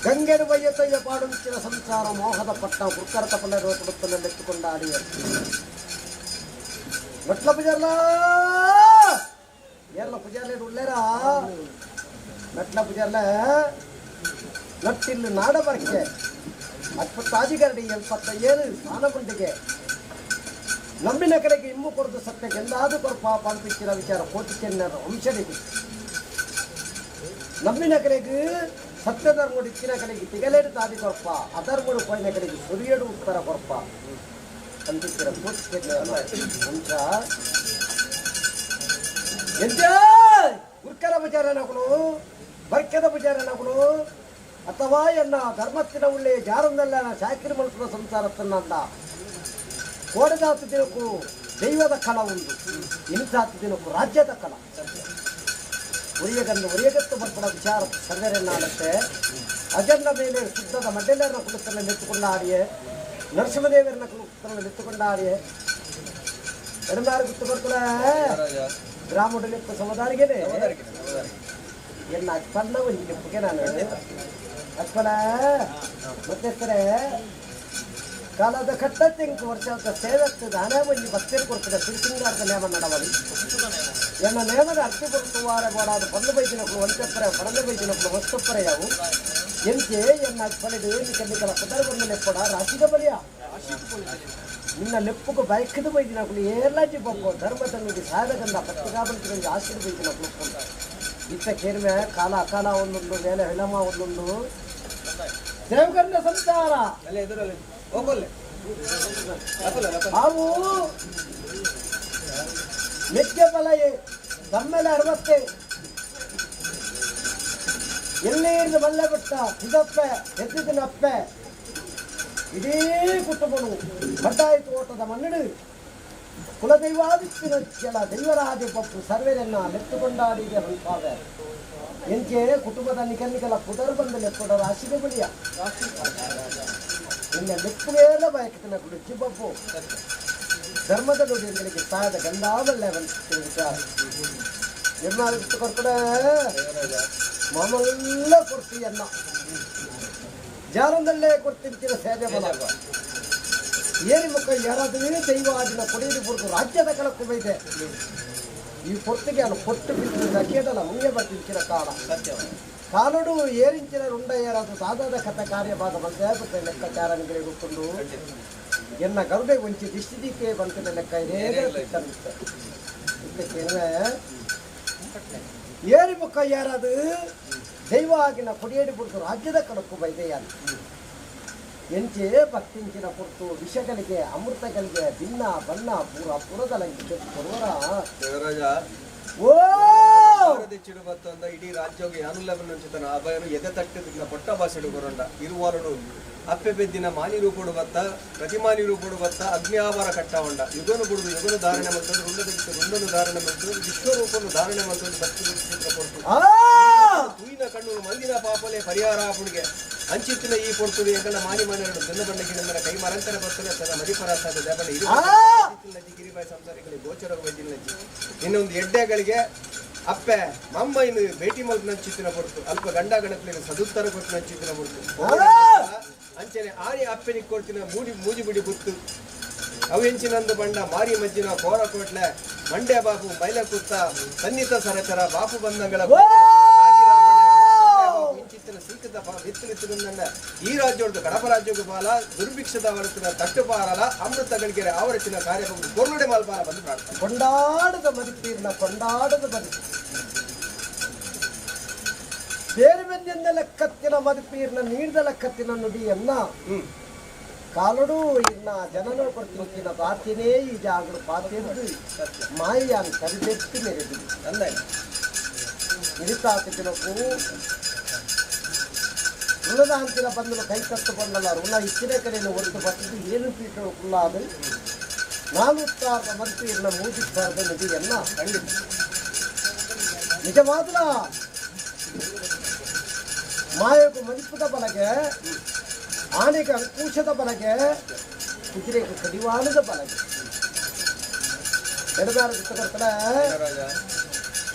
ಗಂಗೆರು ಬಯ್ಯತಯ್ಯ ಪಾಡುಂಚಿನ ಸಂಸಾರ ಮೋಹದ ಪಟ್ನ ಕುರ್ಕರತ ಪಲ್ಲರು ಕುಡುತ್ತ ನೆಲೆತ್ತುಕೊಂಡಾಡಿಯ మెట్ల పుజార్లా ఏర్ల పుజార్లేడు ఉళ్ళేరా మెట్ల ಪುಜಾರ್ಲ ನಟ್ಟಿಲ್ಲು ನಾಡ ಬರ್ಕೆ ಅಪ್ಪತ್ತಾಜಿಗರಡಿ ಎಪ್ಪತ್ತ ಏಳು ಸ್ಥಾನಗುಂಡಿಗೆ ನಂಬಿನ ಕಡೆಗೆ ಇಮ್ಮು ಕೊರದು ಸತ್ಯಕ್ಕೆ ಎಂದಾದು ಕೊರಪ ಪಂಪಿಕ್ಕಿನ ವಿಚಾರ ಕೋಟಿ ಚೆನ್ನರ ವಂಶನಿಗೆ ನಂಬಿನ ಕಡೆಗೆ ಸತ್ಯಧರ್ಮುಡು ಇಕ್ಕಿನ ಕಡೆಗೆ ತಿಗಲೇಡು ತಾದಿ ಕೊರಪ ಅಧರ್ಮುಡು ಪೋಯಿನ ಕಡೆಗೆ ಸುರಿಯಡು ಉತ್ತರ ಕೊರಪ ಅಂತಿಕ್ಕಿರ ಕೋಟಿ ಚೆನ್ನರ ವಂಶ ಎಂಜ ಉರ್ಕರ ಪೂಜಾರನಗುಳು ಬರ್ಕೆದ ಪೂಜಾರನಗುಳು ಅಥವಾ ಎನ್ನ ಧರ್ಮತ್ತಿನ ಉಳ್ಳೆ ಜಾರಂದಲ್ಲ ಶಾಕಿರಿ ಮಲ್ಪುನ ಸಂಸಾರತ್ತನ್ನಂದ ಕೋಡದಾತು ದಿನಕ್ಕೂ ದೈವದ ಕಲ ಉಂಡು ಇನ್ಸಾತು ದಿನಕ್ಕೂ ರಾಜ್ಯದ ಕಲ ಉರಿಯಗಂದು ಉರಿಯಗತ್ತು ಬರ್ಪಡ ವಿಚಾರ ಸರ್ವರೆನ್ನಾಡತ್ತೆ ಅಜನ್ನ ಮೇಲೆ ಶುದ್ಧದ ಮಡ್ಡೆಲ್ಲರ ಕುಲತ್ತನ್ನ ಮೆತ್ತುಕೊಂಡಾಡಿಯೇ ನರಸಿಂಹದೇವರನ್ನ ಕುಲತ್ತನ್ನ ಮೆತ್ತುಕೊಂಡಾಡಿಯೇ ಎಡಮಾರು ಗುತ್ತು ಬರ್ಕುಲ ಗ್ರಾಮದಲ್ಲಿ ಸಮುದಾರಿಗೆನೆ ಎನ್ನ ಅಪ್ಪನ್ನ ಒಂದು ಲೆಪ್ಪುಗೆ ನಾನು ಅಪ್ಪನ ಮತ್ತೆ ಕಾಲದ ಕಟ್ಟ ತಿಂಕ್ ವರ್ಷ ಸೇವತ್ತು ದಾನೇ ಒಂಜಿ ಭಕ್ತರು ಕೊಡ್ತದೆ ಸಿರಿಸಿಂಗಾರದ ನೇಮ ನಡವಳಿ ಎನ್ನ ನೇಮದ ಅರ್ಥ ಕೊಡ್ತು ವಾರ ಬೋಡಾದ ಬಂದು ಬೈದಿನಕ್ಕಳು ಒಂತೆಪ್ಪರೆ ಪಡಂದು ಬೈದಿನಕ್ಕಳು ವಸ್ತುಪ್ಪರೆ ಯಾವು ಎಂಚೆ ಎನ್ನ ಅಪ್ಪನಿದು ನಿಕಲಿಕಲ ಪುದರ್ ಬಂದ ಲೆಪ್ಪಡ ರಾಶಿಗ ಬಲಿಯ ನಿನ್ನ ಲೆಪ್ಪುకు ಬೈಕದ ಬೈದಿನಕ್ಕಳು ಏರ್ಲಾಜಿ ಬೊಕ್ಕೋ ಧರ್ಮದ ನುಡಿ ಸಾಧಗಂದ ಪತ್ತಿಗಾಬಂತಿಗೆ ಆಶೀರ್ ಬೈದಿನಕ್ಕಳು ಇತ್ತ ಕೇರ್ಮೆ ಕಾಲ ಅಕಾಲ ಒಂದೊಂದು ವೇಳೆ ವಿಳಮ ಒಂದೊಂದು ದೇವಗಂಡ ಸಂಸಾರ ಅವು ಮೆಕ್ಕೆ ಬಲ ದಮ್ಮೆಲೆ ಅರವತ್ತೆ ಎಲ್ಲಿ ಬಲ್ಲೆ ಬಿಟ್ಟ ಸಿದಪ್ಪೆ ಎತ್ತಿದಿನಪ್ಪೆ ಇಡೀ ಕುಟುಂಬನು ಬಡ್ಡಾಯಿ ತೋಟದ ಮಣ್ಣಿಡು ಕುಲದೈವಾದಿತ್ತಿನ ಕೆಲ ದೈವರಾಜ ಪಪ್ಪು ಸರ್ವೆರನ್ನ ಲೆತ್ತುಕೊಂಡಾಡಿದೆ ಹೊಂಪಾವೆ ಎಂಚೆ ಕುಟುಂಬದ ನಿಕಲಿಕಲ ಪುದರ್ ಬಂದ ಲೆಪ್ಪಡ ರಾಶಿಗೆ ಬಳಿಯ ನಿನ್ನ ಲೆಪ್ಪುಗೇಲ ಬಯಕತನ ಕುಡಿಚಿ ಬಪ್ಪು ಧರ್ಮದ ನುಡಿಗಳಿಗೆ ಸಾಯದ ಗಂಧಾವಲ್ಲೆ ವಿಚಾರ ಎನ್ನಾಗುತ್ತೆ ಕೊಡ್ತಾರೆ ಮಾಮಲ್ಲ ಕೊಡ್ತೀಯನ್ನ ಜಾಲಂದಲ್ಲೇ ಕೊಡ್ತಿರ್ತೀರ ಸೇವೆ ಬಲ ಏರಿ ಮುಖ ಯಾರಾದರೂ ದೈವ ಆದಿನ ಕೊಡೆಯಲ್ಲಿ ಬುಡ್ದು ರಾಜ್ಯದ ಕಲಕ್ಕು ಬೈದೆ ಈ ಪೊರ್ತಿಗೆ ಅಲ್ಲ ಕೊಟ್ಟು ಬಿದ್ದು ಕೇಡಲ್ಲ ಮುಂಗೆ ಬರ್ತಿರ್ತೀರ ಕಾಲ ಕಾಲಡು ಏರಿಂಚಿನ ರುಂಡ ಏರಾದ ಸಾದಾದ ಕಥ ಕಾರ್ಯಭಾಗ ಬಂದೇ ಲೆಕ್ಕಾಚಾರ ಗೊತ್ತುಂಡು ಎನ್ನ ಗರುಡೆ ಒಂಚಿ ದಿಷ್ಟಿದಿಕ್ಕೆ ಬಂತಿನ ಲೆಕ್ಕ ಇದೇ ಏರಿ ಮುಖ ಯಾರಾದು ದೈವ ಆಗಿನ ಕೊಡಿಯಡಿ ಬುಡ್ದು ರಾಜ್ಯದ ಕಣಕ್ಕು ಬೈದೆಯಾನ ಎಂಚೆ ಭಕ್ತಿಂಚಿನ ಪುರ್ತು ವಿಷಗಳಿಗೆ ಅಮೃತಗಳಿಗೆ ಭಿನ್ನ ಬಣ್ಣ ಪೂರ ಪುರದಲಂಗಿ ಕೊಡುವರ ದೇವರಾಜ ಓ ಚಿಡು ಬತ್ತಂದ ಇಡೀ ರಾಜ್ಯಗೆ ಯಾನುಲ್ಲವನ್ನ ಅಭಯನು ಎದೆ ತಟ್ಟಿದ ಪೊಟ್ಟ ಭಾಷೆಡು ಕೊರಂಡ ಇರುವಾರುಡು ಅಪ್ಪೆ ಬೆದ್ದಿನ ಮಾನಿ ರೂಪುಡು ಬತ್ತ ಪ್ರತಿಮಾನಿ ರೂಪುಡು ಬತ್ತ ಅಗ್ನಿ ಆವಾರ ಕಟ್ಟವಂಡ ಯುಗನು ಬುಡುದು ಯುಗನು ಧಾರಣೆ ಮಲ್ತದ್ದು ರುಂಡದ ರುಂಡನು ಧಾರಣೆ ಮಲ್ತದ್ದು ವಿಶ್ವರೂಪನು ಧಾರಣೆ ಮಲ್ತದ್ದು ಭಕ್ತಿ ಚಿತ್ರ ಕೊಡ್ತು ತೂಯಿನ ಕಣ್ಣು ಮಂದಿನ ಪಾಪಲೆ ಪರಿಹಾರ ಆಪುಣಿಗೆ ಅಂಚಿತ್ತಿನ ಈ ಪೊರ್ತುಡು ಎಂಕಲ್ಲ ಮಾನಿ ಮಾನೆರಡು ಬೆನ್ನ ಬಣ್ಣ ಗಿಡಂದರ ಕೈ ಮರಂತರ ಬರ್ತದೆ ತನ್ನ ಮದಿಪರ ಸಾಧ ದೇವಣ್ಣ ಇರು ಗಿರಿಬಾಯಿ ಸಂಸಾರಿಗಳಿಗೆ ಗೋಚರ ವೈದ್ಯನಜ್ಜಿ ಇನ್ನೊಂದು ಎಡ್ಡೆಗಳಿಗೆ ಅಪ್ಪೆ ಮಮ್ಮ ಇನ್ನು ಭೇಟಿ ಮಲ್ಪ್ ನಂಚಿತ್ತಿನ ಪೊರ್ತು ಅಲ್ಪ ಗಂಡ ಗಣಪಲಿಗೆ ಸದುತ್ತರ ಕೊಟ್ಟು ನಂಚಿತ್ತಿನ ಪೊರ್ತು ಅಂಚನೆ ಆರಿ ಅಪ್ಪೆನಿಗೆ ಕೊಡ್ತಿನ ಮೂಡಿ ಮೂಜಿ ಬಿಡಿ ಗುತ್ತು ಅವೆಂಚಿನಂದು ಬಂಡ ಮಾರಿ ಮಜ್ಜಿನ ಕೋರ ಕೋಟ್ಲೆ ಮಂಡ್ಯ ಬಾಪು ಮೈಲ ಕುತ್ತ ಸನ್ನಿತ ಸರಚರ ಬಾಪು ಬಂದಂಗಳ ಇಂಚಿತ್ತಿನ ಸೀಕದ ಬಿತ್ತಲಿತ್ತುಕೊಂಡ ಈ ರಾಜ್ಯೋರ್ದು ಕಡಪ ರಾಜ್ಯಕ್ಕೂ ಬಾಲ ದುರ್ಭಿಕ್ಷದ ವರತಿನ ತಟ್ಟುಪಾರಲ ಅಮೃತಗಳಿಗೆ ಆವರಚಿನ ಕಾರ್ಯ ಕೊರ್ನುಡೆ ಮಾಲ್ಪಾಲ ಬಂದು ಪ್ರಾರ್ಥನೆ ಕೊಂಡಾಡದ ಮದಿಪೀರ್ನ ಕೊಂಡಾಡದ ಮದಿಪು ಬೇರೆ ಬೆಂದಿಂದ ಲೆಕ್ಕತ್ತಿನ ಮದಿಪೀರ್ನ ನೀಡ್ದ ಲೆಕ್ಕತ್ತಿನ ನುಡಿಯನ್ನ ಕಾಲಡು ಇನ್ನ ಜನನ ಕೊಡ್ತಿನ ಬಾತಿನೇ ಈ ಜಾಗಡು ಪಾತೆಂದು ಮಾಯಿಯಾನ್ ಕರಿದೆತ್ತಿ ಮೆರೆದು ಇರಿತಾತ ದಿನಕ್ಕೂ ಋಣದಾಂತಿನ ಬಂದನು ಕೈ ತತ್ತು ಬಂದಲ್ಲ ಋಣ ಇಚ್ಚಿನ ಕಡೆಯನ್ನು ಹೊರತು ಬರ್ತದ್ದು ಏನು ಪೀಠ ಕುಲ್ಲಾದು ನಾನುತ್ತಾರದ ಮದುಪೀರ್ನ ಮೂಜಿತ್ತಾರದ ನಿಧಿಯನ್ನ ಖಂಡಿತ ನಿಜವಾದ ಮಾಯకు ಮದಿಪುದ ಬಲಗೆ ಆನೆಗೆ ಅಂಕುಶದ ಬಲಗೆ ಕುದುರೆಗೆ ಕಡಿವಾಣದ ಬಲಗೆ ಎಡದಾರ ಕೊಡ್ತಾನೆ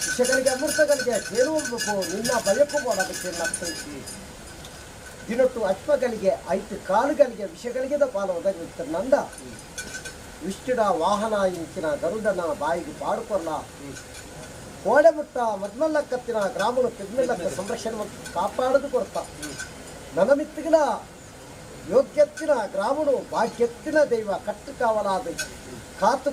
ವಿಷಗಳಿಗೆ ಅಮೃತಗಳಿಗೆ ಕೇಳುವಬೇಕು ನಿನ್ನ ಭಯಕ್ಕೂ ಅದಕ್ಕೆ ದಿನಟ್ಟು ಅಶ್ವಗಳಿಗೆ ಐತು ಕಾಲುಗಳಿಗೆ ವಿಷಗಳಿಗೆ ಪಾಲು ಒದಗಿತ್ತ ನಂದ ವಿಷ್ಣುಡ ವಾಹನ ಇಂಚಿನ ಗರುಡನ ಬಾಯಿಗೆ ಪಾಡುಕೊಲ್ಲ ಕೋಡೆಮುಟ್ಟ ಮದ್ಮಲ್ಲಕ್ಕತ್ತಿನ ಗ್ರಾಮನು ಪೆದ್ಮೆಲ್ಲಕ್ಕ ಸಂರಕ್ಷಣೆ ಮತ್ತು ಕಾಪಾಡದು ಕೊಡ್ತ ನನಮಿತ್ತಿಗಿನ ಯೋಗ್ಯತ್ತಿನ ಗ್ರಾಮನು ಭಾಗ್ಯತ್ತಿನ ದೈವ ಕಟ್ಟು ಕಾವಲಾದ ಕಾತು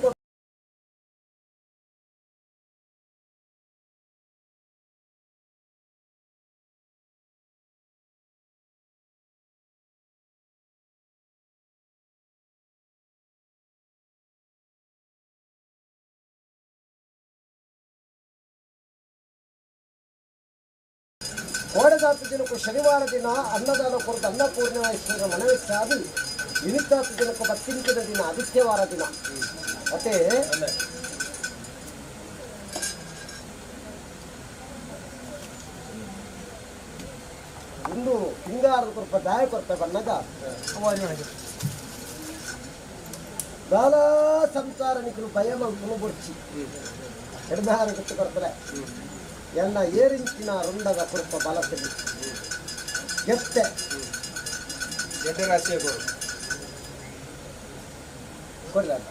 ಕೋಡೆದಾತ ದಿನಕ್ಕೂ ಶನಿವಾರ ದಿನ ಅನ್ನದಾನ ಕೊರತು ಅನ್ನಪೂರ್ಣೇಶ್ವರ ಮನವಿಷ್ಟಾದಿ ವಿನಿತಾತ ದಿನಕ್ಕೂ ಬತ್ತಿಂಕಿನ ದಿನ ಆದಿತ್ಯವಾರ ದಿನ. ಮತ್ತೆ ಒಂದು ಹಿಂಗಾರದ ಕೊರಪ ದಾಯ ಕೊರತೆ ಬಣ್ಣಗ ದಾಲಾ ಸಂಸಾರ ನಿಖಲು ಭಯ ಬೊಡ್ಚಿ ಎಡದಾರ ಗೊತ್ತು ಕೊಡ್ತಾರೆ ಎನ್ನ ಏರಿಂಚಿನ ರುಂಡದ ಕುರುಪ ಬಲಸಲಿ ಗೆತ್ತೆ ಎಡ್ಡೆ ರಾಶಿಯ ಕೊಡು ಕೊಡ್ಲ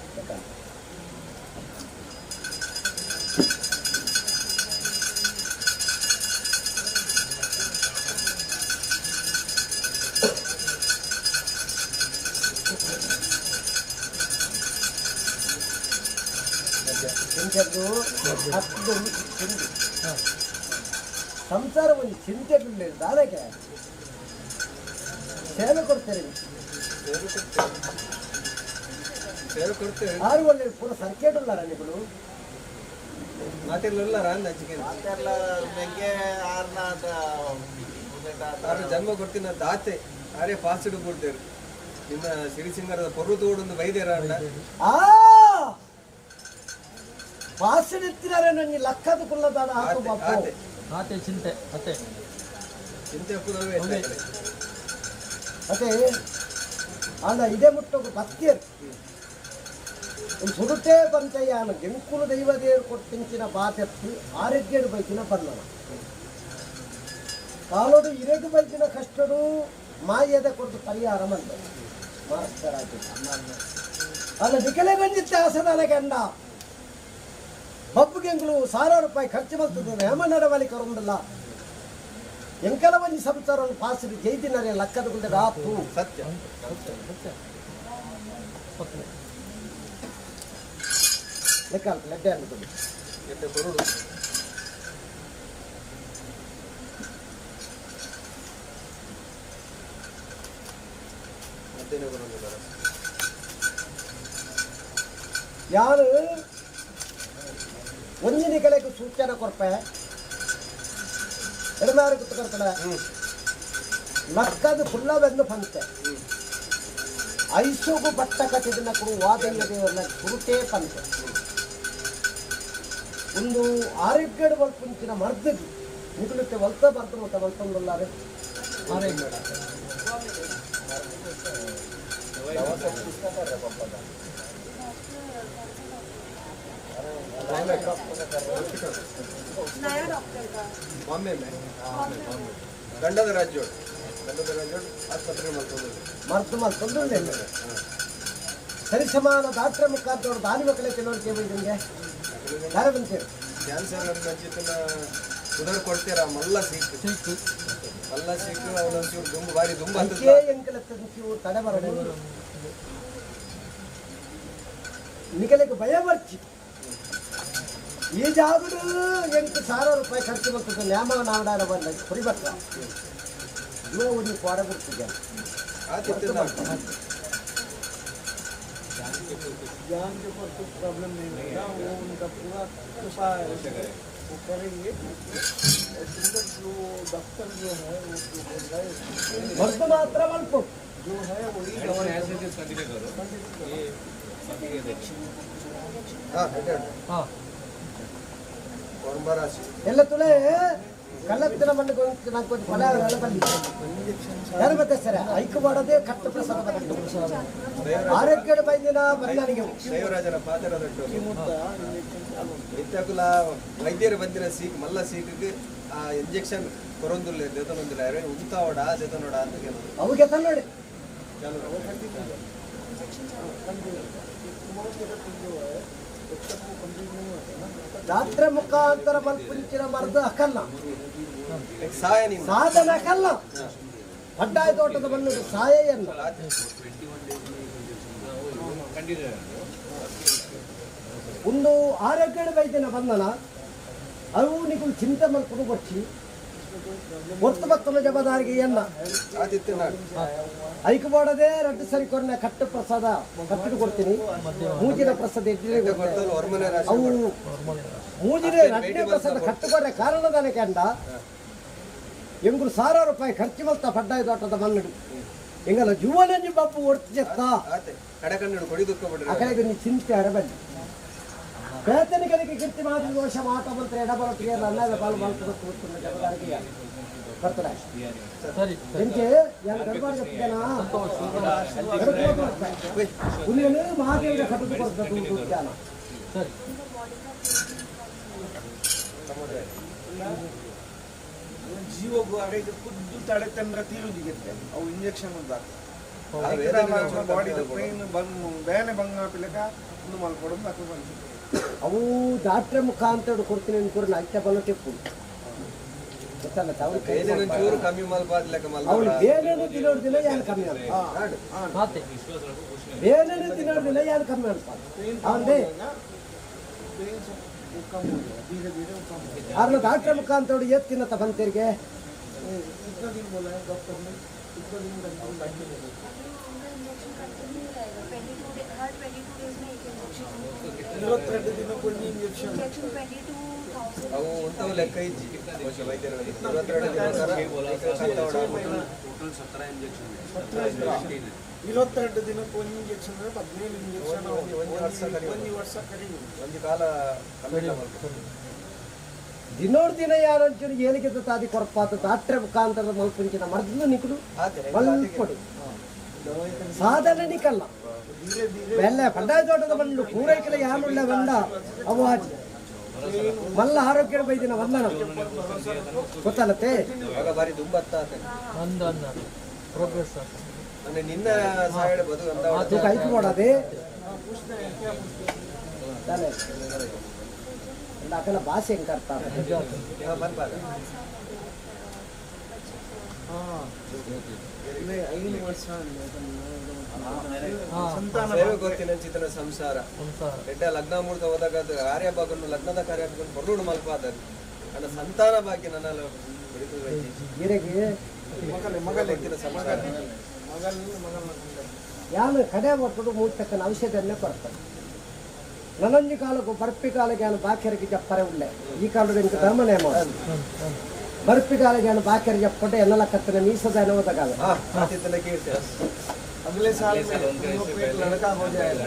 ಹತ್ತು ಚಿಂದಿ ಸಂಸಾರ ಒಂದು ಚಿಂತೆ ದಾದಕ್ಕೆ ಸೇವೆ ಕೊಡ್ತೇನೆ. ಸೇವೆ ಕೊಡ್ತೇವೆ. ಆರು ಒಳ್ಳೆ ಪೂರ ಸರ್ಕೇಟ್ ಉಲ್ಲಾರ ನಿಗಳು ಮಾತಿರ್ಲಿಲ್ಲ ರಾಂದ್ ಹಂಚಿಕೆ ಆರು ಜನ್ಮ ಕೊಡ್ತೀನಿ ದಾತೆ ಆರೇ ಫಾಸ್ಟ್ ಕೊಡ್ತೇವೆ. ನಿಮ್ಮ ಸಿರಿಸಿಂಗರದ ಪೊರ್ರು ತೋಡೊಂದು ಬೈದೇರ ಅಣ್ಣ. ಆ ಪಾಸಿಡಿತ್ತಿನಾರೆ ನನ್ನ ಲಕ್ಕದ ಕುಲ್ಲದಾದ ಹಾಕು ಬಾಪು. ಆತೆ ಆತೆ ಚಿಂತೆ ಅತೆ ಚಿಂತೆ ಉಪ್ಪುದವೇ ಅದೇ ಅಲ್ಲ ಇದೇ ಮುಟ್ಟೋಗು ಬತ್ತಿಯರು. ಒಂದು ಸುಡುಟೇ ಬಂತಯ್ಯಾನ ಎಂಕುಲು ದೈವ ದೇವರು ಕೊಟ್ಟಿಂಚಿನ ಬಾತೆತ್ತು ಆರೋಗ್ಯಡು ಬೈತಿನ ಬಂದನ ಕಾಲೋಡು ಇರೆಗು ಬೈತಿನ ಕಷ್ಟಡು ಮಾಯದ ಕೊಟ್ಟು ಪರಿಹಾರ ಮಂದ ಮಹಾರಾಷ್ಟ್ರ ರಾಜ್ಯ ಅಲ್ಲ ನಿಖಲೆ ಬಂದಿತ್ತ ಆಸದಾನ ಗಂಡ ಬಬ್ಬುಗೆಂಗ್ಳು ಸಾವಿರ ರೂಪಾಯಿ ಖರ್ಚು ಮಾಡ್ತದೆ ಹೇಮ ನಡವಳಿ ಕರುಂಡಲ್ಲ ಎಂಕಲ ಒಂಜಿ ಸಂಸಾರ ಪಾಸಿರು ಜೈದಿನರೆ ಲಕ್ಕದ ಗುಂಡೆ ರಾತು ಸತ್ಯ. ಲೆಕ್ಕ ಲೆಡ್ಡೆ ಅನ್ನೋದು ಎಡ್ಡೆ ಬರುಡು. ಮತ್ತೇನು ಬರೋದು ಬರ. ಯಾರು ಒಂಜಿನ ಕಡೆಗೆ ಸೂಚನೆ ಕೊರ್ಪೆ ಎಡಮಾರು ಕುತ್ಕೊರ್ಪಲೆ ಲಕ್ಕದ ಫುಲ್ಲ ಬೆಂದು ಪಂತೆ ಐಸೋಗು ಬಟ್ಟ ಕಟ್ಟಿದ ಕುರು ವಾದಯ್ಯ ದೇವರನ್ನ ಸುರುಟೇ ಪಂತೆ ಒಂದು ಆರೋಗ್ಯದ ಒಲ್ಪುಂಚಿನ ಮರ್ದಿಗೆ ನಿಗುಲುತ್ತೆ ಒಲ್ತ ಬರ್ದು ಮತ್ತೆ ಒಲ್ತೊಂದುಲ್ಲಾರೆ. नया डॉक्टर का. ಬಾಂಬೆ ಮೇ ಗಂಡದ ರಾಜ್ಯೋಡು, ಗಂಡದ ರಾಜ್ಯೋಡು ಆಸ್ಪತ್ರೆ ಮಲ್ತೊಂದು. ಮರ್ದು ಮಲ್ತೊಂದುಲ್ಲೆ. ಸರಿ ಸಮಾನ ಡಾಕ್ಟರ್ ಮುಖಾಂತರ ದಾನಿ ಮಕ್ಕಳೇ ಕೆಲವರು ನಿಮಗೆ ಯಾರ ಬಂತೀರಿ. ಕ್ಯಾನ್ಸರ್ ಅಂಚಿತ್ತಿನ ಉದರ್ ಕೊಡ್ತೀರಾ ಮಲ್ಲ ಸೀಕ್ ಮಲ್ಲ ಸೀಕ್ ಅವನೊಂಚೂರು ದುಂಬು ಬಾರಿ ದುಂಬು ಅಂಚೆ ಎಂಕಲ ತಂಚು ತಡೆ ಬರಬಹುದು ನಿಕಲೆಗೆ ಭಯ ಬರ್ಚಿ. ಈ ಜಾಗಡು ಎಂಟು ಸಾವಿರ ರೂಪಾಯಿ ಖರ್ಚು ಬರ್ತದೆ ನ್ಯಾಮ ನಾವಡಾರ ಬಂದ ಕುರಿಬಕ್ಕ ಜೀವ ಒಂದು ಕ್ವಾಡ ಬಿಡ್ತಿದ್ದೆ. जान के ऊपर कुछ प्रॉब्लम नहीं होगा, वो उनका पूरा कृपा है, वो करेंगे। सिंगल जो डॉक्टर जो है वो जो बोल रहा है ಮದ್ದು ಮಾತ್ರ ಮಲ್ಪ जो है वही दवाई. ಹಾಂ ಕೊರಂಬರಾಶಿ. ಎಲ್ಲ ತುಳೆ ಕಲ್ಲತ್ತಿನ ಮಣ್ಣು ನಾಲ್ಕು ಫಲ ಬಲ್ಲಿ ಯಾರು ಮತ್ತೆ ಸರ್ ಐಕು ಮಾಡೋದೇ ಕಟ್ಟು ಪ್ರಸಾದ ಬಂದಿತ್ತು. ಆರೋಗ್ಯದ ಬಂದಿನ ಬಂದನಿಗೆ. ದೈವರಾಜನ ಪಾತ್ರದಟ್ಟು ಇತ್ತಕುಲ ವೈದ್ಯರು ಬಂದಿನ ಸೀಕ್ ಮಲ್ಲ ಸೀಕಿಗೆ ಆ ಇಂಜೆಕ್ಷನ್ ಕೊರೊಂದುಲ್ಲ ದೇತನೊಂದಿಲ್ಲ ಅರೆ ಉಂತಾವಡ ದೇತನೋಡ ಅಂತ ಕೆಲವು. ಅವಿಗೆ ನೋಡಿ. ಚಾಲು. ಜಾತ್ರೆ ಮುಖಾಂತರ ಮಲ್ಪುಂಚಿನ ಮರದ ಅಕಲ್ಲ. ಸಾಯ ನಿಮ್ಮ ಸಾಧನ ಕಲ್ಲ ಅಡ್ಡಾಯ ತೋಟದ ಮಣ್ಣು ಸಾಯೆಯನ್ನು. ಒಂದು ಆರೋಗ್ಯದ ವೈದ್ಯನ ಬಂದನ ಅವು ನೀವು ಚಿಂತೆ ಮಲ್ಪುಡು ಬಚ್ಚಿ ಒತ್ತು ಬತ್ತನ ಜವಾಬ್ದಾರಿಗೆ ಎನ್ನ ಆತಿಥ್ಯ ನಾಡು. ಐಕು ಮಾಡದೆ ರಡ್ಡು ಸರಿ ಕೊರ್ನ ಕಟ್ಟು ಪ್ರಸಾದ ಕಟ್ಟಿಡು ಕೊಡ್ತೀನಿ. ಮೂಜಿನ ಪ್ರಸಾದ ಇಡ್ಲಿ ಕೊಡ್ತಾರೆ ಹೊರಮನೆ ರಾಶಿ. ಅವು ಮೂಜಿನ ರಡ್ಡನೇ ಪ್ರಸಾದ ಕಟ್ಟುಕೊಡ್ರೆ ಕಾರಣದಾನೆ ಕಂಡ ಎಂಗುರು ಸಾವಿರ ರೂಪಾಯಿ ಖರ್ಚು ಮಲ್ತ ಪಡ್ಡಾಯ ತೋಟದ ಮಣ್ಣು ಎಂಗಲ ಜೀವನಂಜಿ ಬಬ್ಬು ಒಡ್ತು ಚೆತ್ತ. ಆತೆ ಕಡೆ ಕಣ್ಣು ಕೊಡಿ ದುಃಖ ಬಿಡ್ರಿ. ಅಕಡೆಗೆ ನೀ ಚಿಂತೆ ಅರಬಲ್ಲಿ ಬೇತನಿಗಳಿಗೆ ಕೀರ್ತಿ ಮಾತ್ರ ದೋಷ ಮಾಟ ಮಂತ್ರ ಎಡಬಲ ಕ್ರಿಯೆ ಅನ್ನದ ಬಾಲು ಬಾಲು ಕೂತ್ಕೊಂಡ ಜವಾಬ್ದಾರಿಗೆ ಬರ್ತಾರೆ. ಸರಿ. ಎಂಕೆ ಯಾರು ಗರ್ಭಾರ చెప్తానా ಉನ್ನೇನು ಮಹಾದೇವರ ಕಟ್ಟುದು ಕೊಡ್ತದೆ ಜ್ಞಾನ. ಸರಿ. ಜೀವಗೂ ಅಡೆಗೆ ಖುದ್ದು ತಡೆ ತಂದ್ರೆ ತೀರುದಿಗೆ ಅವು ಇಂಜೆಕ್ಷನ್ ಬಾಡಿದ ಪೈನ್ ಬಂಗ್ ಬೇನೆ ಬಂಗ ಪಿಲಕ ಒಂದು ಮಲ್ಕೊಡೋದು ಅಕ್ಕ ಬಂತು. ಅವು ಡಾಕ್ಟ್ರ ಮುಖಾಂತರ ಕೊಡ್ತೀನಿ ಅನ್ಕೋರು ಐಟ ಬಲ ಟಿಪ್ಪು ಗೊತ್ತಲ್ಲ ಅವ್ರು. ಬೇನೆ ಒಂಚೂರು ಕಮ್ಮಿ ಮಲ್ಪಾದ್ಲೆಕ್ಕ ಮಲ್ಪ. ಅವಳು ಬೇನೇನು ತಿನ್ನೋದಿಲ್ಲ ಯಾರು ಕಮ್ಮಿ ಅಲ್ಪ. ಮಾತೆ ಬೇನೇನು ತಿನ್ನೋದಿಲ್ಲ ಯಾರು ಕಮ್ಮಿ ಅಲ್ಪ ಅವನೇ. पेन सब कम हो गया, धीरे धीरे वो कम हो गया. ಅವ್ರನ್ನ ಡಾಕ್ಟ್ರ ಮುಖಾಂತರ ಏತ್ ತಿನ್ನತ್ತ ಬಂತೇರಿಗೆ. ये कितना दिन बोला है डॉक्टर ने? कितना दिन कंटिन्यू? अभी उनका इंजेक्शन कंटिन्यू रहेगा 22 डे, हर 22 डेज में एक इंजेक्शन. 22 ದಿನಕ್ಕೊಂದು ಇಂಜೆಕ್ಷನ್. इंजेक्शन 22,000. ಅವು ಉಂಟವು ಲೆಕ್ಕ ಇಜ್ಜಿ ಬಹುಶಃ ವೈದ್ಯರು 22 ದಿನ. 22 ದಿನಕ್ಕೆ ಒಂದು ಇಂಜೆಕ್ಷನ್ ಅಂದ್ರೆ 17 ಇಂಜೆಕ್ಷನ್. ಒಂದು ವರ್ಷ ಕಡಿಮೆ. ಒಂದು ವರ್ಷ ಕಡಿಮೆ. ಒಂದು ಕಾಲ ಕಮ್ಮಿ ಮಲ್ಪ. ದಿನೋಡ್ ದಿನ ಯಾರಂಚೂರು ಏನಿಗೆ ತಾದಿ ಕೊರಪಾತ ಡಾಕ್ಟ್ರ ಮುಖಾಂತರ ಮಲ್ಪುಂಚಿನ ಮರ್ದು ನಿಕುಲು ಆತೆ ಮಲ್ಪಡು. ಸಾಧನೆ ನಿಕಲ್ಲ ಬೆಲ್ಲ ಪಂಡಾಯ ತೋಟದ ಬಂದು ಪೂರೈಕೆಲ ಯಾನುಳ್ಳ ಬಂದ ಅವು ಆಜಿ ಮಲ್ಲ ಆರೋಗ್ಯ ಬೈದಿನ ವಂದನ ಗೊತ್ತಲ್ಲತ್ತೆ ಆಗ ಬಾರಿ ದುಂಬತ್ತ ಅಂದ ಅಂದ ಪ್ರೋಗ್ರೆಸ್ ಅಂದ್ರೆ ನಿನ್ನ ಸಾಯಡೆ ಬದು ಅಂದ ತೂಕ ಐಕ್ ಮಾಡದೆ ಅಕಲ ಭಾಷೆ ಹೆಂಗ್ ಕರ್ತಾರೆ ಮನ್ಪಾದ ಸೇವೆ ಗೊತ್ತಿನ ಸಂಸಾರ ಸಂಸಾರ ಎಡ್ಡ ಲಗ್ನ ಮುಹೂರ್ತ ಹೋದಾಗ ಅದು ಕಾರ್ಯಭಾಗನ್ನು ಲಗ್ನದ ಕಾರ್ಯಭಾಗನ್ನು ಬರುಡು ಮಲ್ಪಾದ ನನ್ನ ಸಂತಾನ ಭಾಗ್ಯ ನನ್ನ ಗಿರೆಗೆ ಮಗಲಿನ ಸಂಸಾರ ಯಾನು ಕಡೆ ಒಟ್ಟು ಮೂರ್ತಕ್ಕನ ಔಷಧನ್ನೇ ಕೊಡ್ತಾರೆ ನನೊಂಜಿ ಕಾಲಕ್ಕೂ ಬರ್ಪಿ ಕಾಲಕ್ಕೆ ಯಾನು ಬಾಕ್ಯರಿಗೆ ಜಪ್ಪರೆ ಉಳ್ಳೆ ಈ ಕಾಲದ ಇಂಕ ಧರ್ಮ ನೇಮ ಬರ್ಪಿ ಕಾಲಕ್ಕೆ ಯಾನು ಬಾಕ್ಯರಿಗೆ ಜಪ್ಪಟ್ಟೆ ಎನ್ನಲ ಕತ್ತನೆ ಮೀಸದ ಹೋದಾಗ ಹಾ ಆತಿಥ್ಯನ ಕೀರ್ತಿ अगले साल में उनको एक लड़का हो जाएगा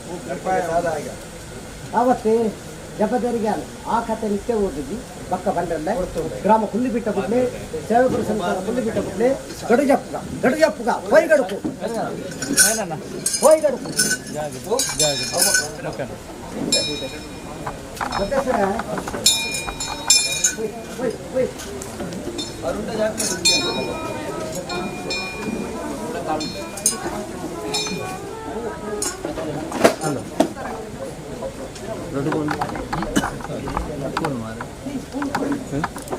वो कृपा ಸಾದ ಆಗ ಆವತ್ತೆ ಜಪದರಿಗೆ ಆ ಕತೆ ನಿತ್ಯ ಓದಿದ್ವಿ ಬಕ್ಕ ಬಂಡಲ್ಲ ಗ್ರಾಮ ಕುಲ್ಲಿ ಬಿಟ್ಟ ಬಿಡ್ಲೆ ಸೇವಕರು ಸಂಸಾರ ಕುಲ್ಲಿ ಬಿಟ್ಟ ಬಿಡ್ಲೆ ಗಡು ಜಪ್ಪುಗ ಗಡು ಜಪ್ಪುಗ ಹೋಯ್ ಗಡುಕು ಹೋಯ್ ಗಡುಕು ಮತ್ತೆ ಸರ ಹೋಯ್ ಹೋಯ್ ಹೋಯ್ ಅರುಣ ಜಾತಿ Thank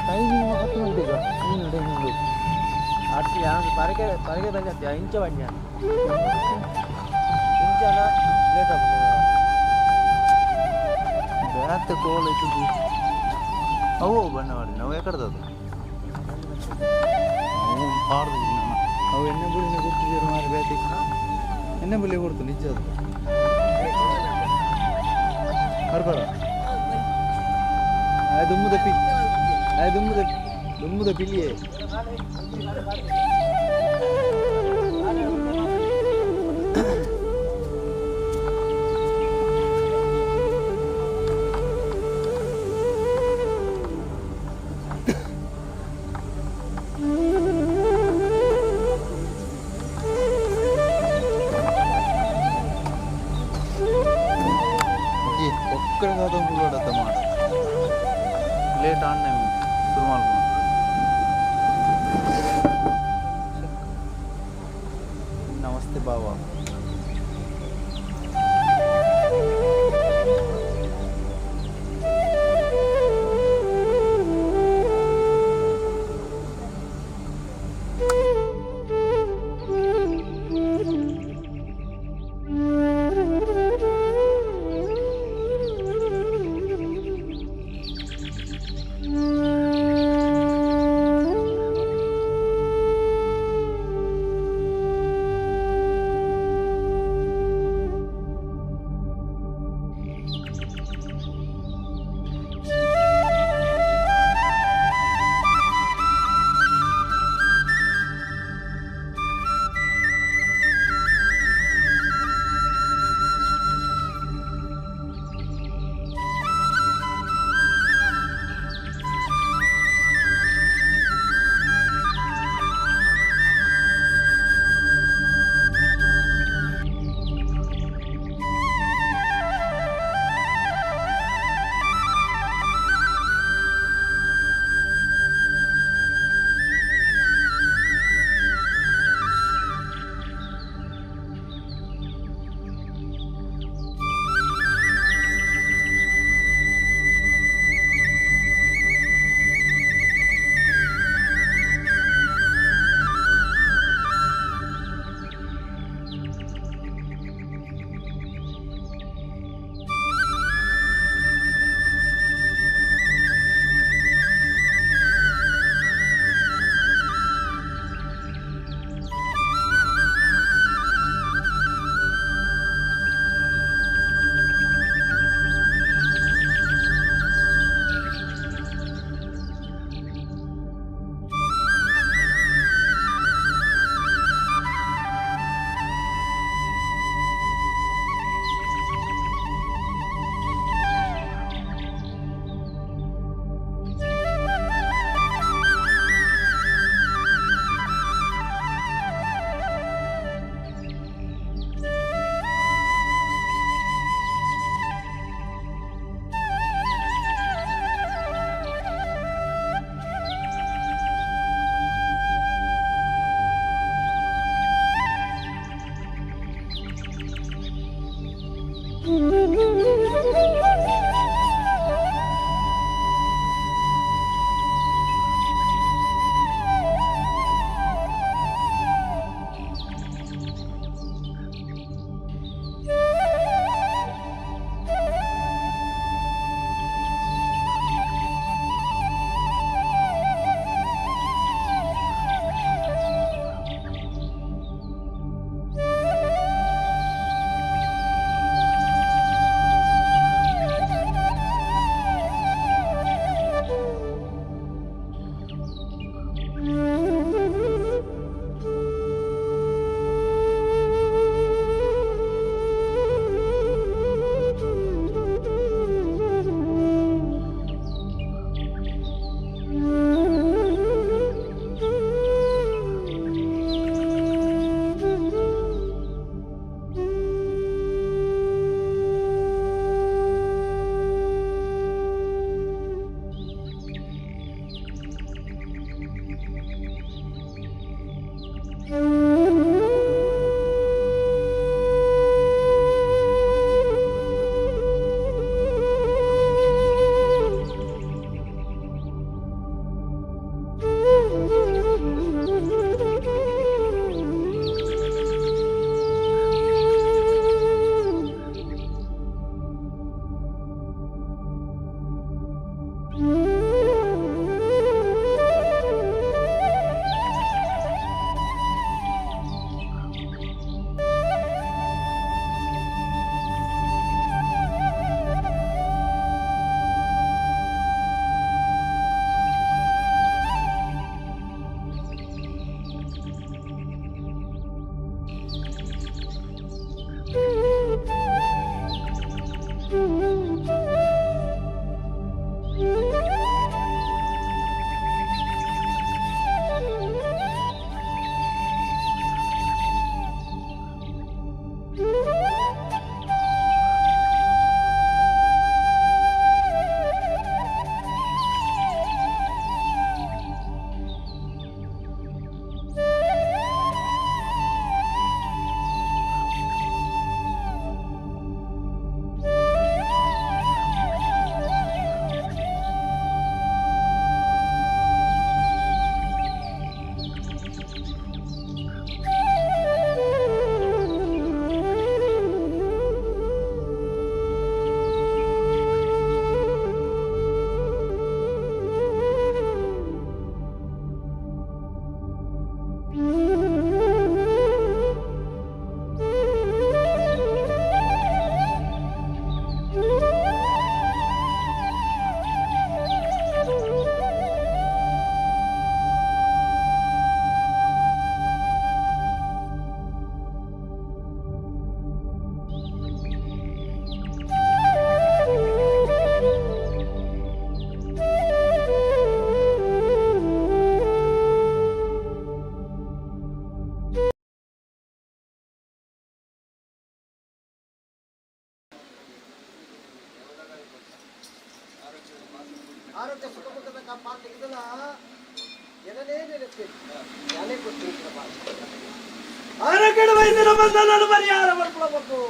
ಟೈಮಿಂಗ್ 10 ಗಂಟೆಗೆ ನೀನು ಟೈಮಿಂಗ್ ಅಟ್ಟಿ ಯಾರು ಪರಕೆ ಪರಕೆ ಬಂದ ಇಂಚ ಬಣ್ಣ ಇಂಚನ ಲೇಟ್ ಆಗ್ತದೆ ಬೇತೆ ಕೋಲ ಇತ್ತು ಅವು ಬಣ್ಣ ಮಾಡಿ ನಾವು ಎಕಡ್ದದು ಅವು ಪಾಡ್ದು ಅವು ಎಣ್ಣೆ ಬುಳಿನ ಕೊಡ್ತಿದ್ದೀರ ಮಾರಿ ಬೇತೆ ಎಣ್ಣೆ ಬುಳಿ ಕೊಡ್ತು ನಿಜ ಅದು ಬರ್ಬಾರ ದುಮ್ಮದ ಪಿ ದುಮ್ಮದ ದುಮ್ಮದ ಪಿಲಿಯೇ. ಲೇಟ್ ಆನ್ ಶುರು ಮಾಡ್ಬೋದು. ನಮಸ್ತೆ ಬಾವಾ. ಆರೋಗ್ಯ ಸುಖ ಮುಖದ ಕಾಪಾಡ್ಲಿಕ್ಕಿದಲ್ಲ ಏನನೇ ನೆನೆಸ್ತೀನಿ ನಾನೇ ಗೊತ್ತಿಲ್ಲ. ಆರೋಗ್ಯದ ವೈದ್ಯನ ಬಂದ ನಾನು ಪರಿಹಾರ ಮಾಡ್ಕೊಳ್ಬೇಕು.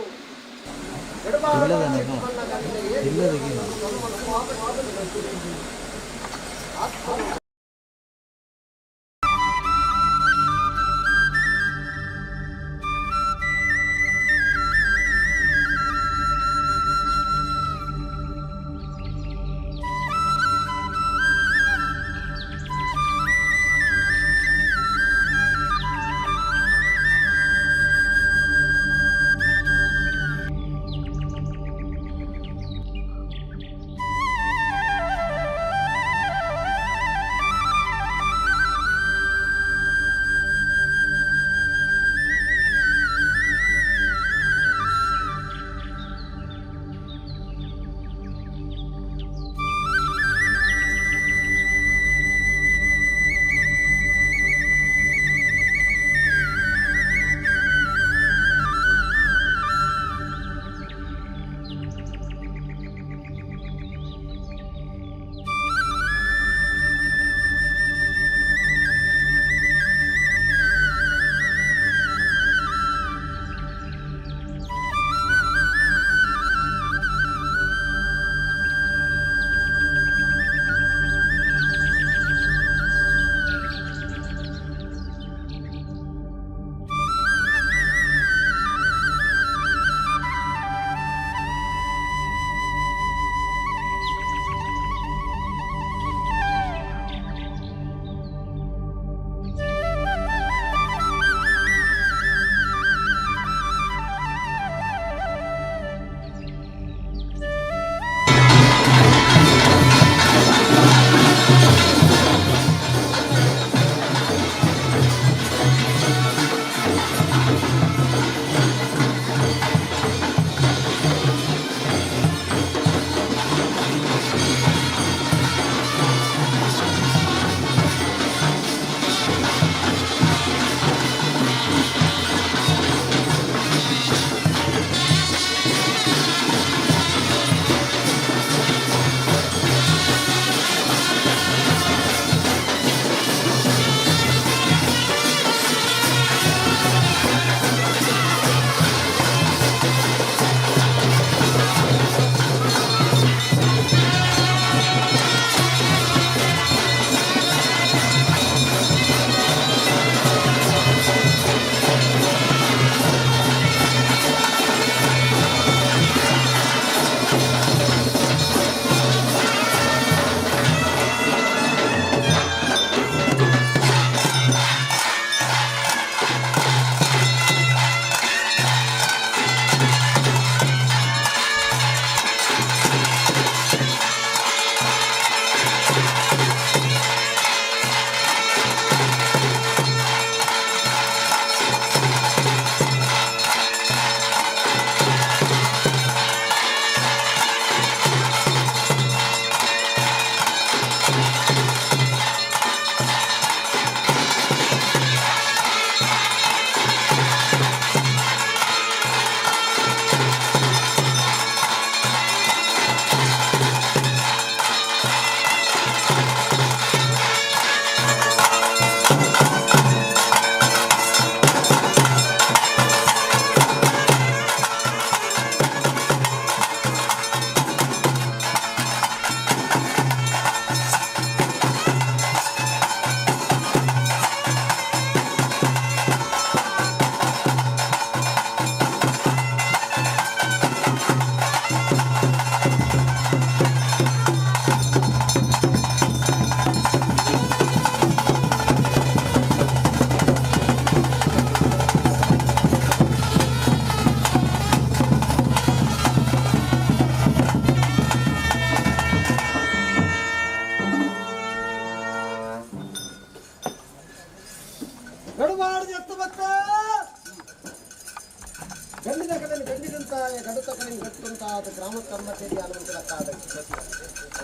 ಮುಟ್ಟಾದ ಗ್ರಾಮ ಕರ್ಮಚೇರಿ ಅನುಮತಿನ ಕಾಡು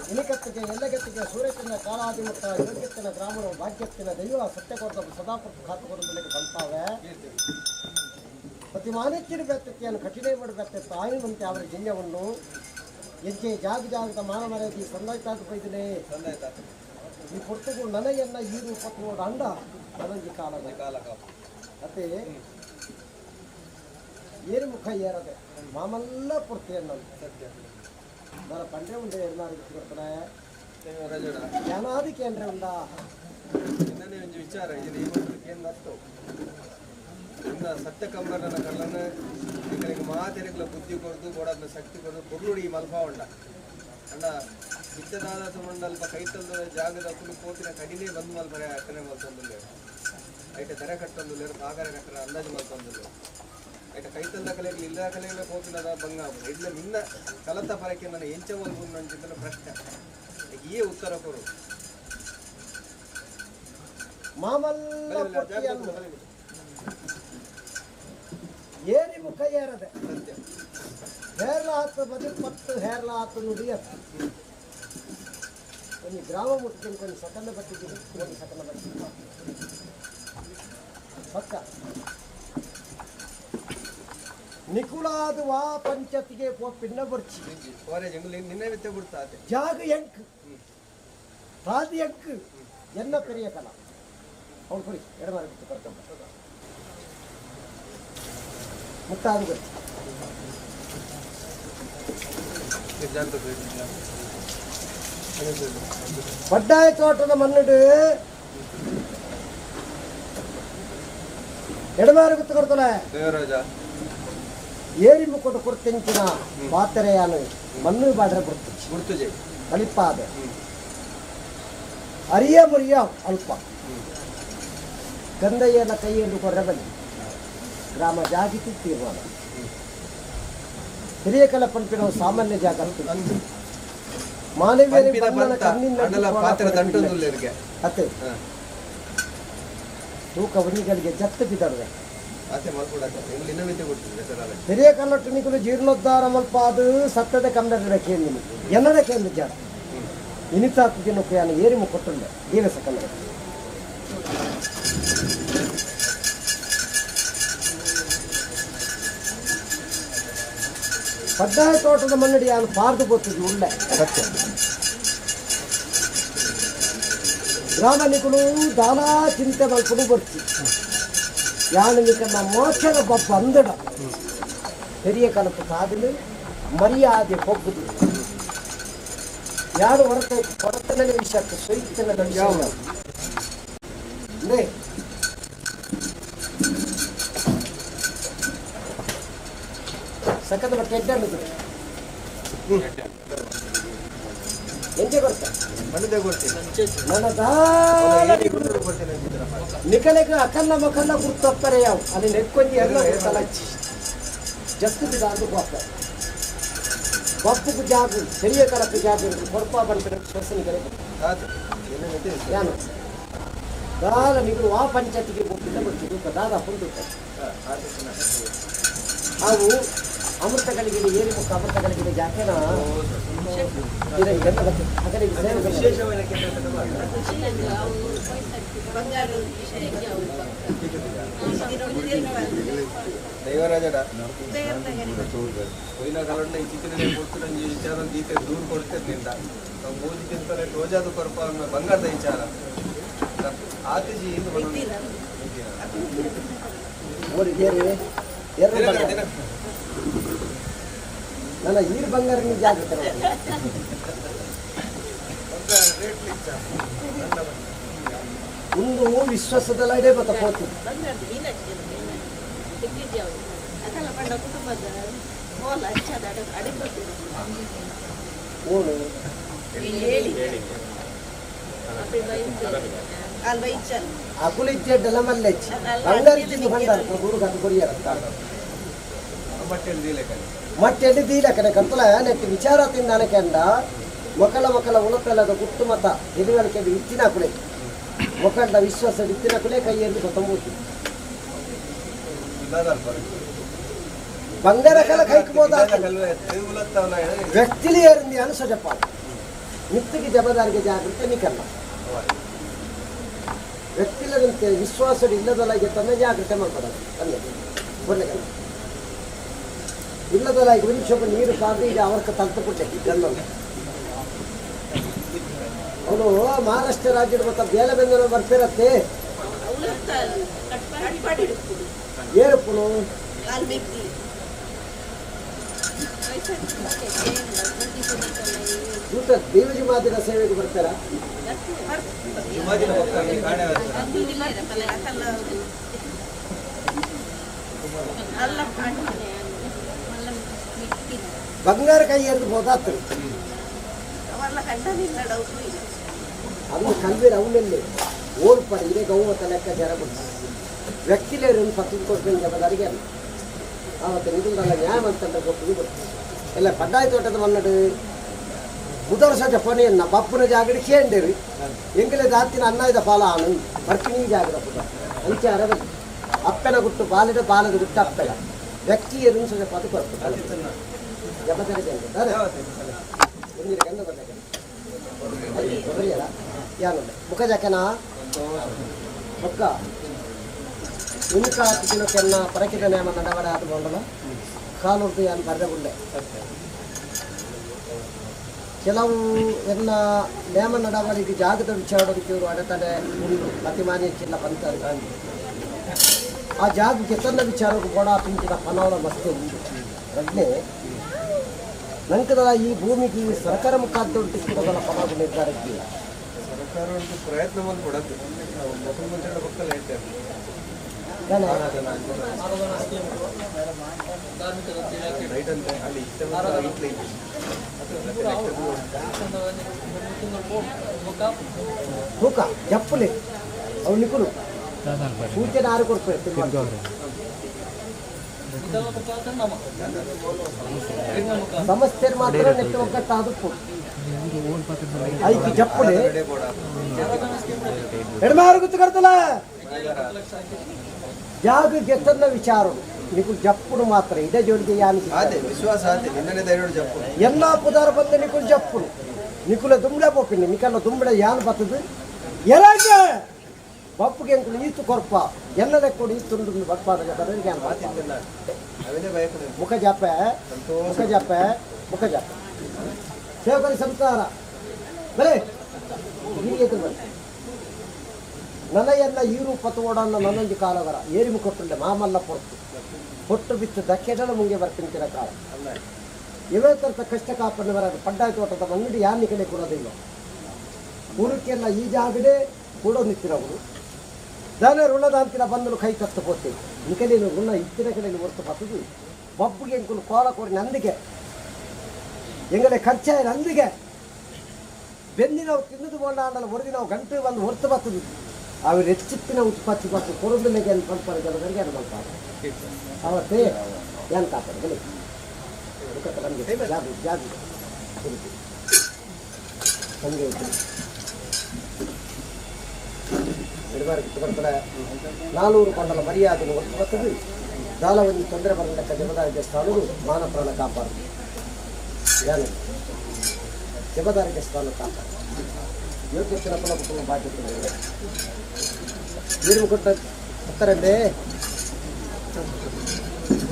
ಇನಿಕತ್ತಿಗೆ ಎಲ್ಲಗತ್ತಿಗೆ ಸೂರ್ಯಚಂದ್ರ ಕಾಲಾದಿ ಮುಟ್ಟ ಯೋಗ್ಯತ್ತಿನ ಗ್ರಾಮರು ಭಾಗ್ಯತ್ತಿನ ದೈವ ಸತ್ಯಕೊರ್ದ ಸದಾಪುರ ಖಾತುಕೊರದಲ್ಲಿಗೆ ಬಂತಾವೆ ಪ್ರತಿ ಮಾನಚ್ಚಿನ ಬೆತ್ತಕ್ಕಿಯನ್ನು ಕಠಿಣೆ ಮಾಡಬೇಕ ತಾಯಿನಂತೆ ಅವರ ಜಿಂಜವನ್ನು ಹೆಜ್ಜೆ ಜಾಗ ಜಾಗದ ಮಾನ ಮರ್ಯಾದೆ ಸಂದಾಯ್ತಾದ ಬೈದನೆ ಈ ಪೊರ್ತುಗು ನನಯನ್ನ ಈ ರೂಪ ತೋಡ ಅಂಡ ನನಂಜಿ ಕಾಲದ ಅತ್ತೆ ಏರು ಮುಖ ಏರದೆ ಮಾಮಲ್ಲ ಪೂರ್ತಿಯನ್ನು ನನ್ನ ಪಂಡ್ರೆ ಉಂಡೆ ಏರ್ನಾರು ಕೊಡ್ತಾರೆ ಜ್ಞಾನಾದಿ ಕೇಂದ್ರ ಉಂಡ ಇನ್ನನೇ ಒಂಜಿ ವಿಚಾರ ಇದು ಈ ಕೇಂದ್ರ ಅತ್ತು ಇನ್ನ ಸತ್ಯಕಂಬರನ ಕಲ್ಲನ ನಿಕಲಿಗೆ ಮಾತೆರೆಗ್ಲ ಬುದ್ಧಿ ಕೊರ್ದು ಗೋಡಾದ್ನ ಶಕ್ತಿ ಕೊರ್ದು ಕೊರ್ಲುಡಿ ಮಲ್ಪ ಉಂಡ ಅಂಡ ಇತ್ತದಾದ ತುಮಂಡಲ್ಪ ಕೈತಲ್ದ ಜಾಗದ ಕುಲು ಕೋತಿನ ಕಡಿಮೆ ಬಂದು ಮಲ್ಪರೆ ಅಟ್ಟನೆ ಮಲ್ತೊಂದುಲ್ಲೇರು ಐಟ ದರ ಕಟ್ಟೊಂದುಲ್ಲೇರು ಸಾಗರ ಕಟ್ಟರ ಅಂದಾಜು ಮಲ್ತೊಂದುಲ್ಲೇರು ಐಟ ಕೈತಲ್ದ ಕಲೆಗಳು ಇಲ್ಲ ಕಲೆಗಳ ಕೋತಿನದ ಬಂಗ ಆಪುಂಡು ಇಡ್ಲ ನಿನ್ನ ಕಲತ ಪರಕ್ಕೆ ನನ್ನ ಎಂಚ ಮಲ್ಪುಂಡು ಅಂಚಿತ್ತನ ಪ್ರಶ್ನೆ ಈ ಉತ್ತರ ಕೊರು ಮಾಮಲ್ಲ ಪೂರ್ತಿಯನ್ನು ಏರಿ ಮುಖ ಏರದೆ ಹೇರ್ಲಾತ ಬದಿ ಪತ್ತು ಹೇರ್ಲಾತ ನುಡಿಯ ಒಂದು ಗ್ರಾಮ ಮುಟ್ತೀನಿ కొన్ని ಸಕಲ ಬಟ್ಟಿದ್ದೀನಿ ಒಂದು ಸಕಲ ಬಟ್ಟಿದ್ದೀನಿ ಪಕ್ಕ ನಿಕುಲಾದ ವಾ ಪಂಚತಿಗೆ ಪಿನ್ನ ಬರ್ಚಿ ನಿನ್ನೆ ವಿತ್ತೆ ಬಿಡ್ತಾ ಜಾಗ ಎಂಕ್ ತಾದಿ ಎಂಕ್ ಎನ್ನ ಪೆರಿಯ ಕಲ ಅವ್ನು ಕುರಿ ಎಡಮಾರಿ ಬಿಟ್ಟು ಕರ್ಕೊಂಬ ಮುಟ್ಟಾದ ಬರ್ಚಿ ಬಡ್ಡಾಯ ತೋಟದ ಮಣ್ಣುಡು ಎಡಮಾರಿ ಗೊತ್ತು ಕೊಡ್ತಾನೆ ದೇವರಾಜ ಏರಿ ಮುಕ್ಕೊಟ್ಟು ಕೊಡ್ತಿಂಚಿನ ಪಾತ್ರೆಯಾನು ಮಣ್ಣು ಬಾಡ್ರೆ ಬಿಡ್ತು ಗುರ್ತುಜೆ ಕಲಿಪಾದೆ ಅರಿಯ ಮುರಿಯ ಅಲ್ಪ ಗಂಧಯ್ಯನ ಕೈಯನ್ನು ಕೊರ್ರೆ ಬನ್ನಿ ಗ್ರಾಮ ಜಾಗಿತಿ ತೀರ್ಮಾನ ಹಿರಿಯ ಕಲ ಪಂಪಿನ ಸಾಮಾನ್ಯ ಜಾಗ ಮಾನವೀಯ ಅತ್ತೆ ತೂಕ ಉರಿಗಳಿಗೆ ಜತ್ತು ಬಿದ್ದರ್ವೆ ಹಿರಿಯ ಕಲ್ಲಟ್ಟು ಜೀರ್ಣೋದ್ಧಾರ ಮಲ್ಪ ಅದು ಸತ್ತದ ಕನ್ನಡ ಕೇಂದ್ರ ಎನ್ನಡ ಕೇಂದ್ರ ಜಾಗ ಇನಿತಾತು ದಿನಕ್ಕೆ ನಾನು ಏರಿ ಮುಕ್ಕೊಟ್ಟುಂಡೆ ದೀವಸ ಕನ್ನಡ ಪಡ್ಡಾಯ ತೋಟದ ಮನ್ನಡಿ ನಾನು ಪಾರ್ದು ಗೊತ್ತಿದ್ದು ಉಳ್ಳೆ ಸತ್ಯ ಗ್ರಾಮನಿಕುಲು ದಾನಾ ಚಿಂತೆ ಮಲ್ಪಡು ಬರ್ತಿ ಯಾನು ನಿಕನ್ನ ಮೋಕ್ಷದ ಬಪ್ಪ ಅಂದಡ பெரிய கலப்பு காதில் ಮರ್ಯಾದೆ ಪೊಗ್ಗುದು ಯಾರು ಹೊರತ ಕೊರತನ ವಿಷಯಕ್ಕೆ ಸೊಯ್ತನ ವಿಷಯ ಸಕ್ಕದ ಬಟ್ಟೆ ಎಡ್ಡೆ ಎಂಜೆ ಕೊಡ್ತ ನನ್ನ ನಿಕಲೆಗ ಅಕಲ್ಲ ಮಕಲ್ಲ ಗುರ್ತಪ್ಪರೆ ಯಾವ ಅಲ್ಲಿ ನೆಕ್ಕೊಂಜಿ ಎಲ್ಲ ಗುರ್ತಲಚ್ಚಿ ಜಸ್ತು ಬಿದಾಂದು ಗೊಪ್ಪ ಬಪ್ಪು ಜಾಗು பெரிய ಕಲப்பு ಜಾಗು ಕೊರ್ಪ ಬಂದ್ರೆ ಶ್ವಸನಿಗರೆ ಯಾನು ದಾದ ನಿಗುರು ಆ ಪಂಚಾಯತಿಗೆ ಹೋಗ್ತಿದ್ದ ಗೊತ್ತಿದ್ದು ದಾದ ಹೊಂದುತ್ತೆ ಅವು ಅಮೃತಗಳಿಗೆ ಏರಿ ಮುಖ ಅಮೃತಗಳಿಗೆ ಜಾಕೆನ ದೈವರಾಜಡ ಕೊಯ್ನ ಕಲಂಡ ಈ ಚಿತ್ರನೇ ಕೊಡ್ತು ವಿಚಾರ ಗೀತೆ ದೂರ ಕೊಡ್ತಿರ್ಲಿಲ್ಲ ಮೋದಿಗಿಂತಲೇ ರೋಜಾದು ಕೊರಪ ಬಂಗಾರದ ವಿಚಾರ ಆತಿಜಿ ನನ್ನ ಈರ್ ಬಂಗಾರ ಜಾಗ್ರತೆ ಒಂದು ವಿಶ್ವಾಸದಲ್ಲ ಇಡೇ ಬತ್ತ ಪೋತು ಓನು ಅಕುಲಿಜ್ಜೆ ಮಲ್ಲೆಚ್ಚಿ ಬಂಗಾರ ಇದ್ದು ಬಂದಾರ ಗುರು ಗಂಟು ಕೊರಿಯರ ಮಟ್ಟೆಲ್ಲಿ ದೀಲಕನೆ ಕಂತಲ ನೆಟ್ಟಿ ವಿಚಾರ ತಿಂದಾನಕ್ಕೆ ಅಂದ ಮೊಕಲ ಮೊಕಲ ಉಳತಲ್ಲದ ಗುಟ್ಟು ಮತ ತಿಳುವಳಿಕೆ ಇತ್ತಿನ ಕುಲೆ ಮೊಕಂಡ ವಿಶ್ವಾಸ ಇತ್ತಿನ ಕುಲೆ ಕೈಯಲ್ಲಿ ಗೊತ್ತಂಬೂತಿ ಬಂಗಾರ ಕಲ ಕೈಕ್ ಬೋದ ವ್ಯಕ್ತಿಲಿ ಏರಿಂದಿ ಅನು ಸಜಪ್ಪ ನಿತ್ತಿಗೆ ಜವಾಬ್ದಾರಿಗೆ ಜಾಗೃತಿ ನಿಕಲ್ಲ ವ್ಯಕ್ತಿಲದಂತೆ ವಿಶ್ವಾಸ ಇಲ್ಲದಲಾಗಿ ತನ್ನ ಜಾಗೃತೆ ಮಾಡ್ತಾರೆ ಅಲ್ಲೇ ಬರ್ಲಿಕ್ಕೆ ಇಲ್ಲದಲಾಗಿ ಒಂದು ಸ್ವಲ್ಪ ನೀರು ಕಾದು ಈಗ ಅವರ್ಕ ತಲ್ತು ಕೊಟ್ಟೆ ಗಲ್ಲನ್ನು. ಅವನು ಮಹಾರಾಷ್ಟ್ರ ರಾಜ್ಯದ ಮತ್ತು ಬೇಲೆ ಬೆಂದನ ಬರ್ತಿರತ್ತೆ. ಏರಪ್ಪನು ಊಟ ದೇವಜಿ ಮಾತಿನ ಸೇವೆಗೆ ಬರ್ತಾರ. ಬಂಗಾರ ಕೈ ಎದ್ದು ಬೋದಾತ್ರಿ. ಅದು ಕಲ್ವಿರ ಅವನಲ್ಲಿ ಓಡ್ಪಡ ಇದೇ ಗೌವತ ಲೆಕ್ಕಾಚಾರ ಬಿಡ್ತಾರೆ. ವ್ಯಕ್ತಿಲೇರು ಪತ್ತು ಕೊಡ್ತೀನಿ ಜವಾಬ್ದಾರಿಗೆ ಅಲ್ಲ. ಆವತ್ತು ನಿಗುಲ್ದಲ್ಲ ನ್ಯಾಯ ಅಂತಂದ್ರೆ ಕೊಟ್ಟು ಬರ್ತದೆ. ಎಲ್ಲ ಪಡ್ಡಾಯ ತೋಟದ ಮನ್ನಡು ಬುಧರ ಸಜ ಪನೆಯನ್ನ ಬಪ್ಪನ ಜಾಗಡಿ ಕೇಂಡಿರಿ ಎಂಕಲೆ ದಾತಿನ ಅನ್ನಾಯ್ದ ಫಲ ಆನಂದ್ ಬರ್ತೀನಿ ಜಾಗದ ಪುಟ ಅಂಚೆ ಅರವಲ್ಲಿ ಅಪ್ಪನ ಗುಟ್ಟು ಬಾಲಿದ ಬಾಲದ ಗುಟ್ಟು ಅಪ್ಪೆನ ವ್ಯಕ್ತಿಯರು ಸಜ ಪದ ಕೊಡ್ತಾರೆ ಜವಾಬ್ದಾರಿ. ಒಂದಿರ ಗಂಧ ಬರ್ಲಿಕ್ಕೆ ಬರಿಯಲ್ಲ ಯಾನು ಮುಖ ಜಾಕೆನಾ ಬೊಕ್ಕ ಉನ್ಕ ತಿನ್ನೋಕೆನ್ನ ಪರಕಿದ ನೇಮ ನಡವಡ ಆದ ಬೋಂಡಲ ಕಾಲುರ್ದು ಯಾನ್ ಬರ್ದ ಗುಂಡೆ. ಕೆಲವು ಎಲ್ಲ ನೇಮ ನಡವಳಿಗೆ ಜಾಗದ ವಿಚಾರಕ್ಕೆ ಇವರು ಅಡೆತಡೆ ಉಂಡು ಪ್ರತಿಮಾನಿ ಚಿಲ್ಲ ಬಂತಾರೆ. ಆ ಜಾಗಕ್ಕೆ ತನ್ನ ವಿಚಾರಕ್ಕೆ ಬೋಡ ತುಂಬಿದ ಪನವಲ ಮಸ್ತು ಉಂಡು. ರಡ್ನೆ ನಂತರ ಈ ಭೂಮಿಗೆ ಸರ್ಕಾರ ಮುಖಾಂತರ ತಿಕ್ಕದಲ್ಲ ಪನವು ನಿರ್ಧಾರಕ್ಕೆ ಸರ್ಕಾರ ಒಂದು ಪ್ರಯತ್ನ ಬಂದು ಕೊಡದ್ದು ನಾವು ಮುಖ್ಯಮಂತ್ರಿಗಳ ಪಕ್ಕದಲ್ಲಿ ಹೇಳ್ತೇವೆ. ಧಾರ್ಮಿಕ ದತ್ತಿ ಇಲಾಖೆ ರೈಟ್ ಅಂತ ಅಲ್ಲಿ ಇಷ್ಟ ಇಟ್ಲಿ. ತೂಕ ಜಪ್ಪುಲೆ ಅವು ನಿಕುಲು ಸೂಚನೆ ಆರು ಕೊಡ್ತಾರೆ. ಸಮಸ್ಯೆ ಮಾತ್ರ ನೆಟ್ಟು ಒಗ್ಗಟ್ಟಾದಕ್ಕು ಐಕಿ ಜಪ್ಪುಲೆ ಎಡಮಾರು ಗುತ್ತು ಕರ್ತಲ ಜಾಗ ಗೆತ್ತನ್ನ ವಿಚಾರ ನಿಕು ಜಪ್ಪುಡು ಮಾತ್ರ ಇದೇ ಜೋಡಿಗೆ ಯಾನು ಅದೇ ವಿಶ್ವಾಸ ಆತೆ ನಿನ್ನನೆ ಧೈರ್ಯ ಜಪ್ಪು. ಎಲ್ಲ ಪುದಾರ ಬಂದ ನಿಕುಲ್ ಜಪ್ಪುಡು ನಿಕುಲ ದುಂಬಳೆ ಪೋಪಿನಿ ನಿಕಲ್ಲ ದುಂಬಳೆ ಯಾನ್ ಬತ್ತದು ಎಲಾಗ ಬಪ್ಪುಗೆ ಎಂಕುಲು ಈತು ಕೊರ್ಪ ಎಲ್ಲ ಲೆಕ್ಕೊಡು ಈತುಂಡು ಬಪ್ಪಾದ ಬದಲಿಗೆ ಯಾನ್ ಬರ್ಪ. ಅವೇನೇ ಭಯಪಡ. ಮುಖ ಜಾಪೆ ಮುಖ ಜಾಪೆ ಮುಖ ಜಾಪೆ ಸೇವಕರಿ ಸಂಸಾರ ಬಲೆ ಹೀಗೆ ಬಲೆ ನನಯನ್ನ ಈರು ಪತೋಡನ್ನ ನನ್ನೊಂಜಿ ಕಾಲವರ ಏರಿ ಮುಖಟ್ಟುಂಡೆ ಮಾಮಲ್ಲ ಪೊರ್ತು ಹೊಟ್ಟು ಬಿತ್ತು ದಕ್ಕೆಡಲ ಮುಂಗೆ ಬರ್ತಿಂತಿನ ಕಾಲ ಇವೇ ತರ್ತ ಕಷ್ಟ ಕಾಪಣ್ಣವರ ಪಡ್ಡಾಯ ತೋಟದ ಅಂಗಡಿ ಯಾನ್ ಕಡೆ ಕೊಡೋದಿಲ್ಲ ಊರಕ್ಕೆಲ್ಲ ಈ ಜಾಗಡೆ ಕೂಡ ನಿಂತಿರವರು ದಾನ ಋಣದಾಂತಿನ ಬಂದಲು ಕೈ ತತ್ತು ಪೋತೆ ನಿಕಲೇನು ಋಣ ಇತ್ತಿನ ಕಡೆ ಹೊರ್ತು ಬರ್ತದು ಬಬ್ಬುಗೆ ಎಂಕುಲು ಕೋಲ ಕೋರಿ ನಂದಿಗೆ ಎಂಗಲೆ ಖರ್ಚಾಯ ನಂದಿಗೆ ಬೆಂದಿ ನಾವು ತಿನ್ನದು ಬೋಂಡ ಆಂಡಲ ಹೊರದಿ ನಾವು ಗಂಟೆ ಬಂದು ಹೊರ್ತು ಬರ್ತದು ಅవి ಹೆಚ್ಚಿತ್ತಿನ ಉತ್ಪತ್ತಿ ಬರ್ತದೆ ಕೊರೊಂದುಲೆಗೆ ಏನು ಪಲ್ಪರ ಜನರಿಗೆ ಏನು ಮಲ್ಪಾರ ಅವತ್ತೇ ಏನು ಕಾಪಾಡ ಬಲಿ ನಮಗೆ ಜಾದು ಜಾದು ನಮಗೆ ಬರ್ತಾರೆ ನಾನೂರು ಕೊಂಡಲ ಮರ್ಯಾದೆ ಹೊರ್ತು ಬರ್ತದೆ ದಾಲ ಒಂದು ತೊಂದರೆ ಬರಲಿಕ್ಕ ಜವಾಬ್ದಾರಿ ದೇವಸ್ಥಾನಗಳು ಮಾನ ಪ್ರಾಣ ಕಾಪಾಡು ಏನು ಜವಾಬ್ದಾರಿ ದೇವಸ್ಥಾನ ಕಾಪಾಡು ಯೋಗ್ಯತೆನ ಕುಲ ಬಾಧ್ಯತೆ ನೀರು ಕೊಟ್ಟ ಹತ್ತರಂಡೆ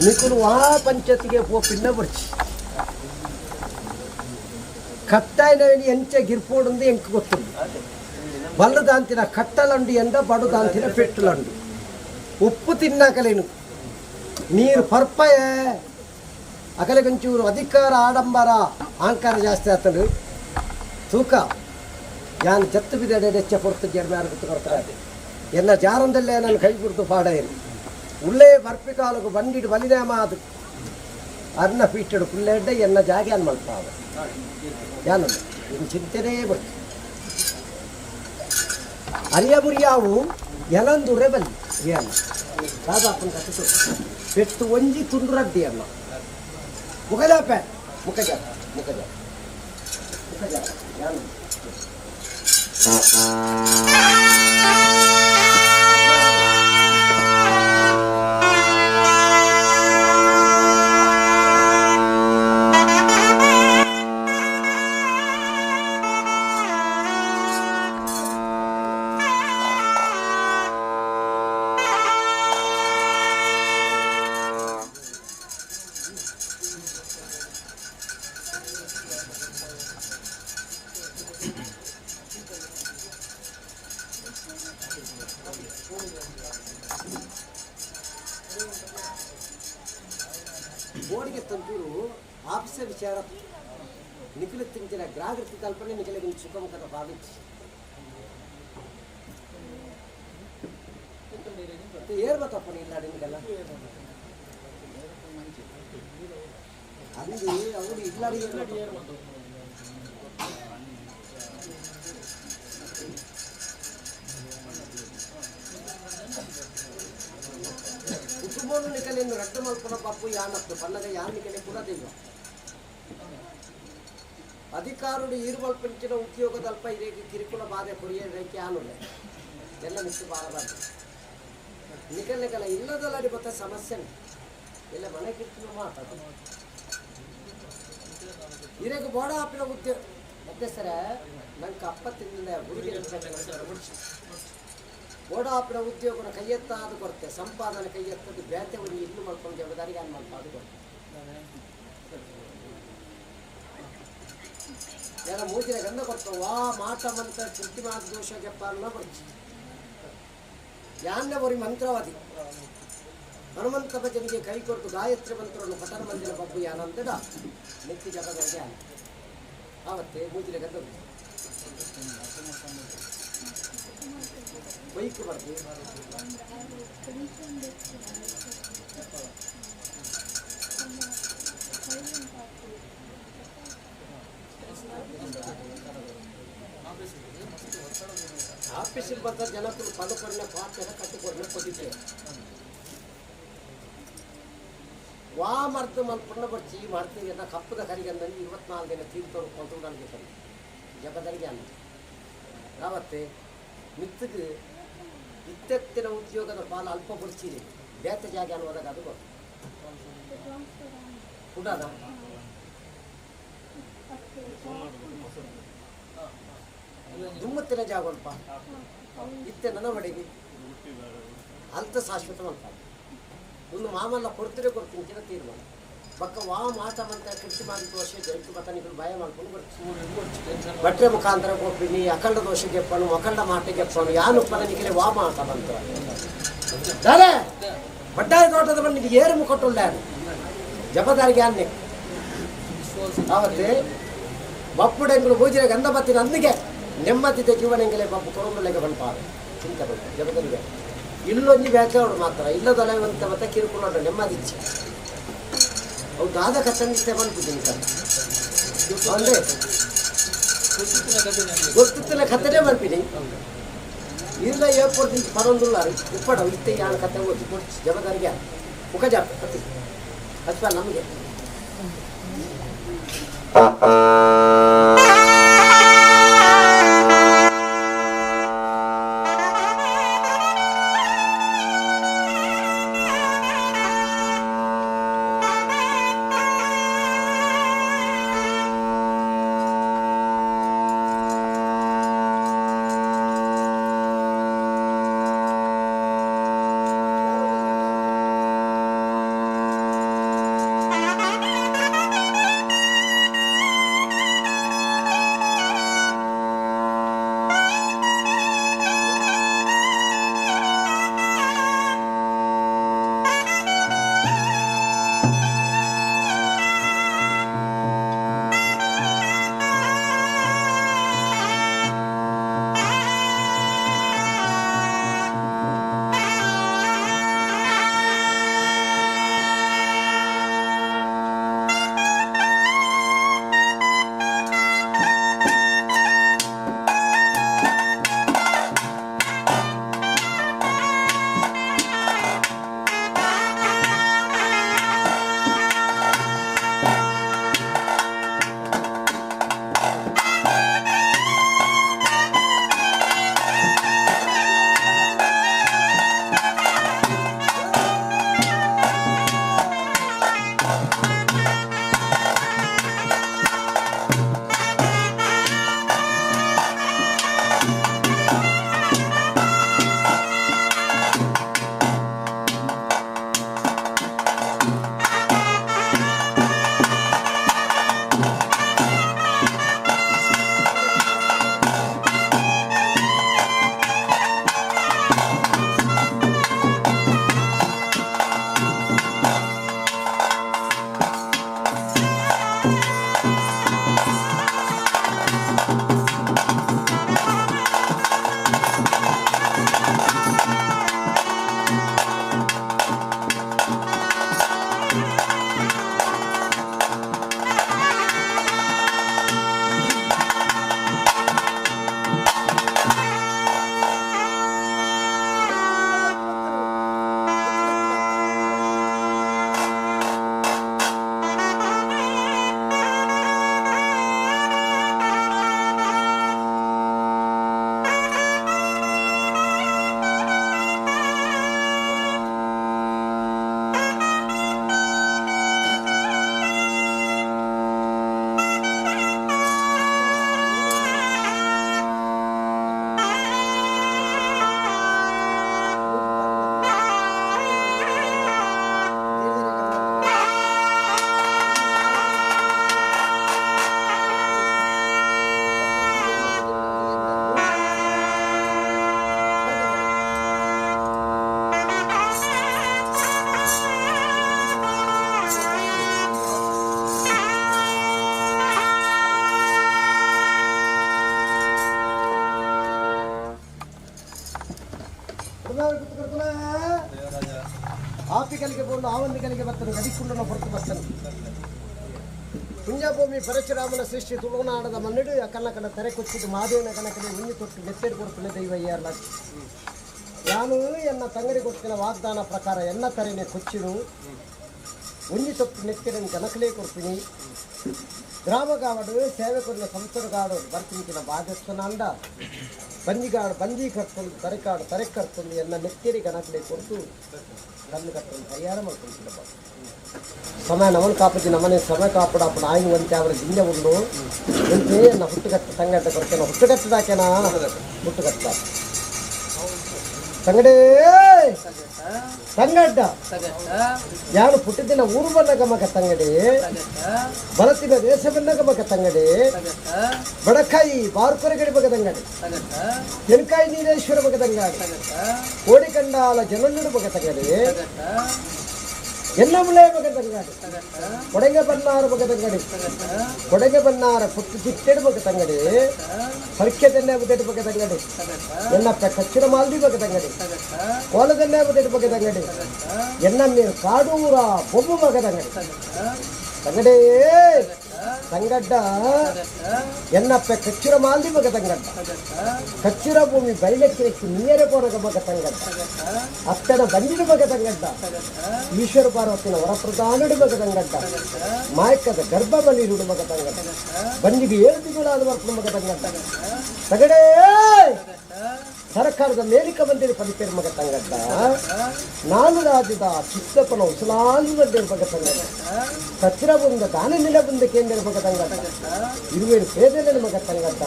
ನಿಕುಲು ಆ ಪಂಚಾಯತಿಗೆ ಪೋ ಪಿನ್ನ ಬಡ್ಚಿ ಕಟ್ಟಾಯಿನ ಎಂಚೆ ಗಿರ್ಪೋಡುಂದು ಎಂಕ್ ಗೊತ್ತುಂಡು ಬಲ್ಲದಾಂತಿನ ಕಟ್ಟಲಂಡು ಎಂದ ಬಡುದಾಂತಿನ ಪೆಟ್ಟುಲಂಡು ಉಪ್ಪು ತಿನ್ನಾಕಲೇನು ನೀರು ಪರ್ಪಯ ಅಕಲೆ ಕೊಂಚೂರು ಅಧಿಕಾರ ಆಡಂಬರ ಅಹಂಕಾರ ಜಾಸ್ತಿ ಆತನು ತೂಕ ಯಾನ್ ಜತ್ತು ಬಿದಡೆ ಹೆಚ್ಚ ಪೊರ್ತು ಜಡ್ಮೆ ಗೊತ್ತು ಕೊಡ್ತಾರೆ ಎನ್ನ ಜಾರಂದಲ್ಲೇ ನಾನು ಕೈ ಬಿಡ್ತು ಪಾಡೇರಿ ಉಳ್ಳೇ ಬರ್ಪಿಕಾಲకు ಬಂಡಿಡು ಬಲಿನೇಮ ಅದು ಅರ್ನ ಪೀಟೆಡು ಪುಲ್ಲೆಡ್ಡ ಎನ್ನ ಜಾಗೆ ಅನ್ ಮಲ್ಪಾವ ಯಾನಲ್ಲ ಇನ್ನು ಚಿಂತೆನೇ ಬರ್ತು ಅರಿಯ ಬುರಿಯಾವು ಎಲಂದುರೆ ಬಲ್ಲಿ ಏನ ದಾದಾಪನ ಕತ್ತು ಪೆಟ್ಟು ಒಂಜಿ ತುಂಡುರಡ್ಡಿ ಅನ್ನ ಮುಖಜಾಪೆ ಮುಖಜಾಪ ಮುಖಜಾಪ ಮುಖಜಾಪ ಯಾನು ಎದುರು ಆಫೀಸ ವಿಚಾರ ನಿಖಿಲ ತಿಂಚಿನ ಗ್ರಾಹಕೃತಿ ಕಲ್ಪನೆ ನಿಖಿಲ ಸುಖಮುಖದ ಭಾವಿಸಿ ಏರ್ ಬತ್ತಪ್ಪ ಇಲ್ಲ ನಿಮಗೆಲ್ಲ ಅಲ್ಲಿ ಅವರು ಇಲ್ಲಾಡಿ ಕುಟುಂಬವನ್ನು ನಿಕಲೆಯನ್ನು ರದ್ದು ಮಲ್ಪುನ ಪಪ್ಪು ಯಾನತ್ತು ಪನ್ನಗ ಯಾನ್ ನಿಕಲೆ ಕೂಡ ದೈವ ಅಧಿಕಾರುಡು ಈರುಮಲ್ಪಂಚಿನ ಉದ್ಯೋಗದಲ್ಪ ಇರೇಗಿ ಕಿರುಕುಳ ಬಾಧೆ ಕೊರಿಯ ರೇಖೆ ಆನುಲೆ ಎಲ್ಲ ಮಿಸ್ಸು ಬಾರಬಾರ್ದು ನಿಕಲೆಗಲ ಇಲ್ಲದಲ್ಲಡಿ ಬತ್ತ ಸಮಸ್ಯೆ ಎಲ್ಲ ಮನೆ ಕಿರ್ತಿನ ಮಾತಾಡ ಇರೇಗ ಬೋಡ ಆಪಿನ ಉದ್ಯೋಗ ಮತ್ತೆ ಸರ ನಂಗೆ ಅಪ್ಪ ತಿಂದ ಹುಡುಗಿ ಬೋಡ ಆಪಿನ ಉದ್ಯೋಗನ ಕೈಯೆತ್ತಾದ ಕೊರತೆ ಸಂಪಾದನೆ ಕೈಯೆತ್ತದು ಬೇತೆ ಒಂದು ಇಲ್ಲು ಮಾಡ್ಕೊಂಡು ಜವಾಬ್ದಾರಿಗೆ ಅನ್ ಮಾಡ್ಪಾದು ಕೊರತೆ ಯಾರ ಮೂಜಿನ ಗಂಧ ಕೊಡ್ತ ವಾ ಮಾಟ ಮಂತ್ರ ಚಿಂತಿ ಮಾತು ದೋಷ ಜಪ್ಪ ಅನ್ನೋ ಬರ್ಚಿ ಯಾನ್ನ ಬರಿ ಮಂತ್ರವಾದಿ ಹನುಮಂತ ಭಜನಿಗೆ ಕೈ ಕೊಟ್ಟು ಗಾಯತ್ರಿ ಮಂತ್ರವನ್ನು ಪಠನ ಮಂದಿರ ಬಬ್ಬು ಯಾನಂದಡ ನೆತ್ತಿ ಜಪದ ಯಾನ ಆವತ್ತೆ ಮೂಜಿನ ಗಂಧ ಬೈಕ್ ಬರ್ದು ಆಫೀಸಿಗೆ ಬಂದ ಜನಕ್ಕೂ ಪದಕೊಡನೆ ಪಾತ್ರ ಕಟ್ಟಿಕೊಡನೆ ಕೊಟ್ಟಿದ್ದೆ ವಾ ಮರ್ದು ಮಲ್ಪುಣ್ಣ ಬರ್ಚಿ ಮಾಡ್ತೀವಿ ಅಂತ ಕಪ್ಪದ ಕರಿಗಂದಲ್ಲಿ 24 ದಿನ ತೀರ್ಥರು ಕೊಂತು ನನಗೆ ಸರಿ ಜಪದರಿಗೆ ಅನ್ನ ಯಾವತ್ತೆ ಮಿತ್ತಿಗೆ ಇತ್ತೆತ್ತಿನ ಉದ್ಯೋಗದ ಪಾಲು ಅಲ್ಪ ಬರ್ಚೀರಿ ಬೇತ ಜಾಗ ಅನ್ನುವಾಗ ಅದು ಗೊತ್ತು ಉಡಾದ ದುಮ್ಮತ್ತಿನ ಜಾಗ ಅಲ್ಪ ಇತ್ತೆ ನನ್ನ ಬಡೆಗೆ ಅಲ್ತ ಶಾಶ್ವತ ಮಲ್ಪ ಒಂದು ಮಾಮಲ್ಲ ಕೊಡ್ತಿರೇ ಕೊಡ್ತೀನಿ ಅಂತ ತೀರ್ಮಾನ ಬಕ್ಕ ವಾ ಮಾಟ ಮಂತ್ರ ಕೃಷಿ ಮಾಡಿದ ದೋಷ ಜೈತು ಬತನಿಗಳು ಭಯ ಮಾಡ್ಕೊಂಡು ಬರ್ತೀನಿ ಬಟ್ಟೆ ಮುಖಾಂತರ ಕೊಪ್ಪಿನಿ ಅಖಂಡ ದೋಷ ಗೆಪ್ಪನು ಅಖಂಡ ಮಾಟ ಗೆಪ್ಪನು ಯಾನು ಪದನಿಗೆ ವಾ ಮಾಟ ಮಂತ್ರ ದಾರೆ ಬಡ್ಡಾಯ ತೋಟದ ಬಂದು ಏರು ಮುಖಟ್ಟುಳ್ಳ ಜಪದಾರಿಗೆ ಅನ್ನೆ ಆವತ್ತೆ ಬಪ್ಪುಡೆಂಗಳು ಪೂಜಿನ ಗಂಧ ಬತ್ತಿನ ಅಂದಿಗೆ ನೆಮ್ಮದಿದ್ದ ಜೀವನಂಗೆಲೆ ಬಪ್ಪು ಕೊರೊಂಬಲೆಗೆ ಬಂಪಾರು ಚಿಂತೆ ಬಂತು ಜಪದರಿಗೆ ಇಲ್ಲೊಂದು ವ್ಯಾಖ್ಯಾನೋಡು ಮಾತ್ರ ಇಲ್ಲದೊಲೆವಂತ ಮತ್ತೆ ಕಿರುಕುಳೋಡು ನೆಮ್ಮದಿಚ್ಚೆ ಅವು ದಾದ ಕತ್ತಂದಿತ್ತೆ ಬಂದ್ಬಿದ್ದೀನಿ ಸರ್ ಅಂದರೆ ಗೊತ್ತಿತ್ತಿನ ಕಥೆನೇ ಬರ್ಪಿನಿ ಇಲ್ಲ ಏರ್ಪೋರ್ಟ್ ಇಂಚ ಪರೊಂದುಲ್ಲಾರು ಉಪ್ಪಡ ಇತ್ತೆ ಯಾನ ಕತೆ ಓದಿ ಕೊಡ್ಚಿ ಜವಾಬ್ದಾರಿಗೆ ಮುಖ ಜಾಪ ಕತ್ತಿ ಅಥವಾ ನಮಗೆ ಆಪಿಕಲಿಗೆ ಬೋಂಡು ಆವಂದಿಗಳಿಗೆ ಬತ್ತನು ಗಡಿಕುಂಡನ ಹೊರತು ಬತ್ತನು ಪುಣ್ಯಭೂಮಿ ಪರಶುರಾಮನ ಸೃಷ್ಟಿ ತುಳುನಾಡದ ಮನ್ನಿಡು ಕನ್ನಕನ ತೆರೆ ಕೊಚ್ಚಿದ್ದು ಮಾದೇವನ ಕನಕನೆ ಉಣ್ಣಿ ತೊಟ್ಟು ನೆತ್ತೆರು ಕೊಡ್ತನೆ ದೈವ ಏರ್ಲ ನಾನು ಎನ್ನ ತಂಗಡಿ ಕೊಡ್ತಿನ ವಾಗ್ದಾನ ಪ್ರಕಾರ ಎನ್ನ ತರೆನೆ ಕೊಚ್ಚಿಡು ಉಣ್ಣಿ ತೊಟ್ಟು ನೆತ್ತಿರನ್ನು ಕನಕಲೇ ಕೊಡ್ತೀನಿ ಗ್ರಾಮಗಾವಡು ಸೇವೆ ಕೊರಿನ ಸಂಸರುಗಾಡು ಬರ್ತಿಂಕಿನ ಬಾಧ್ಯಸ್ಥನಾಂಡ ಬಂಜಿಗಾಡು ಬಂಜಿ ಕರ್ತೊಂದು ತರೆಕಾಡು ತರೆ ಕರ್ತೊಂದು ಎನ್ನ ನೆತ್ತಿರಿ ಗಣಕಲೇ ಕೊಡ್ತು ಕಣ್ಣು ಕಟ್ಟೊಂದು ತಯಾರು ಮಾಡ್ಕೊಂತಿದ್ದಪ್ಪ. ಸಮಯ ನಮನ್ ಕಾಪಜಿ ನಮನೆ ಸಮಯ ಕಾಪಡಪ್ಪ ನಾಯಿನ ಒಂತೆ ಅವರ ಜಿಂಜೆ ಉಂಡು ಎಂತೆ ಎನ್ನ ಹುಟ್ಟುಕಟ್ಟ ತಂಗಡ್ಡ ಕೊಡ್ತೇನೆ ಹುಟ್ಟುಕಟ್ಟದಾಕೆನಾ ಹುಟ್ಟುಕಟ್ಟ ತಂಗಡೇ ತಂಗಡ್ಡ ಯಾರು ಪುಟ್ಟಿದ್ದಿನ ಊರು ಬನ್ನ ಗಮಕ ತಂಗಡಿ ಬಲತಿನ ದೇಶ ಬನ್ನ ಗಮಕ ತಂಗಡಿ ಬಡಕಾಯಿ ಬಾರ್ಕೊರೆಗಡಿ ಬಗ ತಂಗಡಿ ತೆನ್ಕಾಯಿ ನೀರೇಶ್ವರ ಬಗ ತಂಗಾಡಿ ಕೋಡಿಕಂಡಾಲ ಜನನ್ನುಡು ಬಗ ತಂಗಡಿ ಎಲ್ಲಮುಲೆ ಬಗ ತಂಗಾಡಿ ಕೊಡಗೆ ಬನ್ನಾರ ಬಗ ತಂಗಡಿ ಕೊಡಗೆ ಬನ್ನಾರ ಪುಟ್ಟು ಚಿಟ್ಟೆಡು ಬಗ ತಂಗಡಿ ಸರ್ಖ್ಯದನ್ನೇ ಬುದೆಡು ಬಗ ತಂಗಡಿ ಎನ್ನಪ್ಪ ಕಚ್ಚಿನ ಮಾಲ್ದಿ ಬಗ ತಂಗಡಿ ಕೋಲದನ್ನೇ ಬುದೆಡು ಬಗ ತಂಗಡಿ ಎನ್ನ ನೀರು ಕಾಡೂರ ಬೊಮ್ಮು ಮಗ ತಂಗಡಿ ತಂಗಡೇ ತಂಗಡ್ಡ ಎನ್ನಪ್ಪ ಕಚ್ಚಿರ ಮಾಲ್ದಿ ಮಗ ತಂಗಡ್ಡ ಕಚ್ಚಿರ ಭೂಮಿ ಬೈಲಕ್ಕಿರಕ್ಕಿ ನೀಯರೆ ಪೋರಗ ಮಗ ತಂಗಡ್ಡ ಅತ್ತನ ಬಂದಿಡು ಮಗ ತಂಗಡ್ಡ ಈಶ್ವರ ಪಾರ್ವತಿನ ವರಪ್ರದಾನುಡು ಮಗ ತಂಗಡ್ಡ ಮಾಯಕದ ಗರ್ಭ ಬಲಿರುಡು ಮಗ ತಂಗಡ್ಡ ಬಂದಿಗೆ ಏಳು ತಿಂಗಳಾದ ವರ್ಪಣ ಮಗ ತಂಗಡ್ಡ ತಗಡೇ ಸರ್ಕಾರದ ಮೇಲಿಕ ಬಂದಿರು ಪಡಿತೇರು ಮಗ ತಂಗಡ್ಡ ನಾನು ರಾಜ್ಯದ ಚಿತ್ತಪ್ಪನ ಉಸಲಾಲು ಬಂದಿರು ಮಗ ತಂಗಡ್ಡ ಕಚ್ಚಿರ ಬಂದ ದಾನ ನಿಲ ಬಂದ ಕೇಂದ್ರ ಮಗ ತಂಗಡ್ಡ ಇರುವೇರು ಪೇದೆಲೆ ಮಗ ತಂಗಡ್ಡ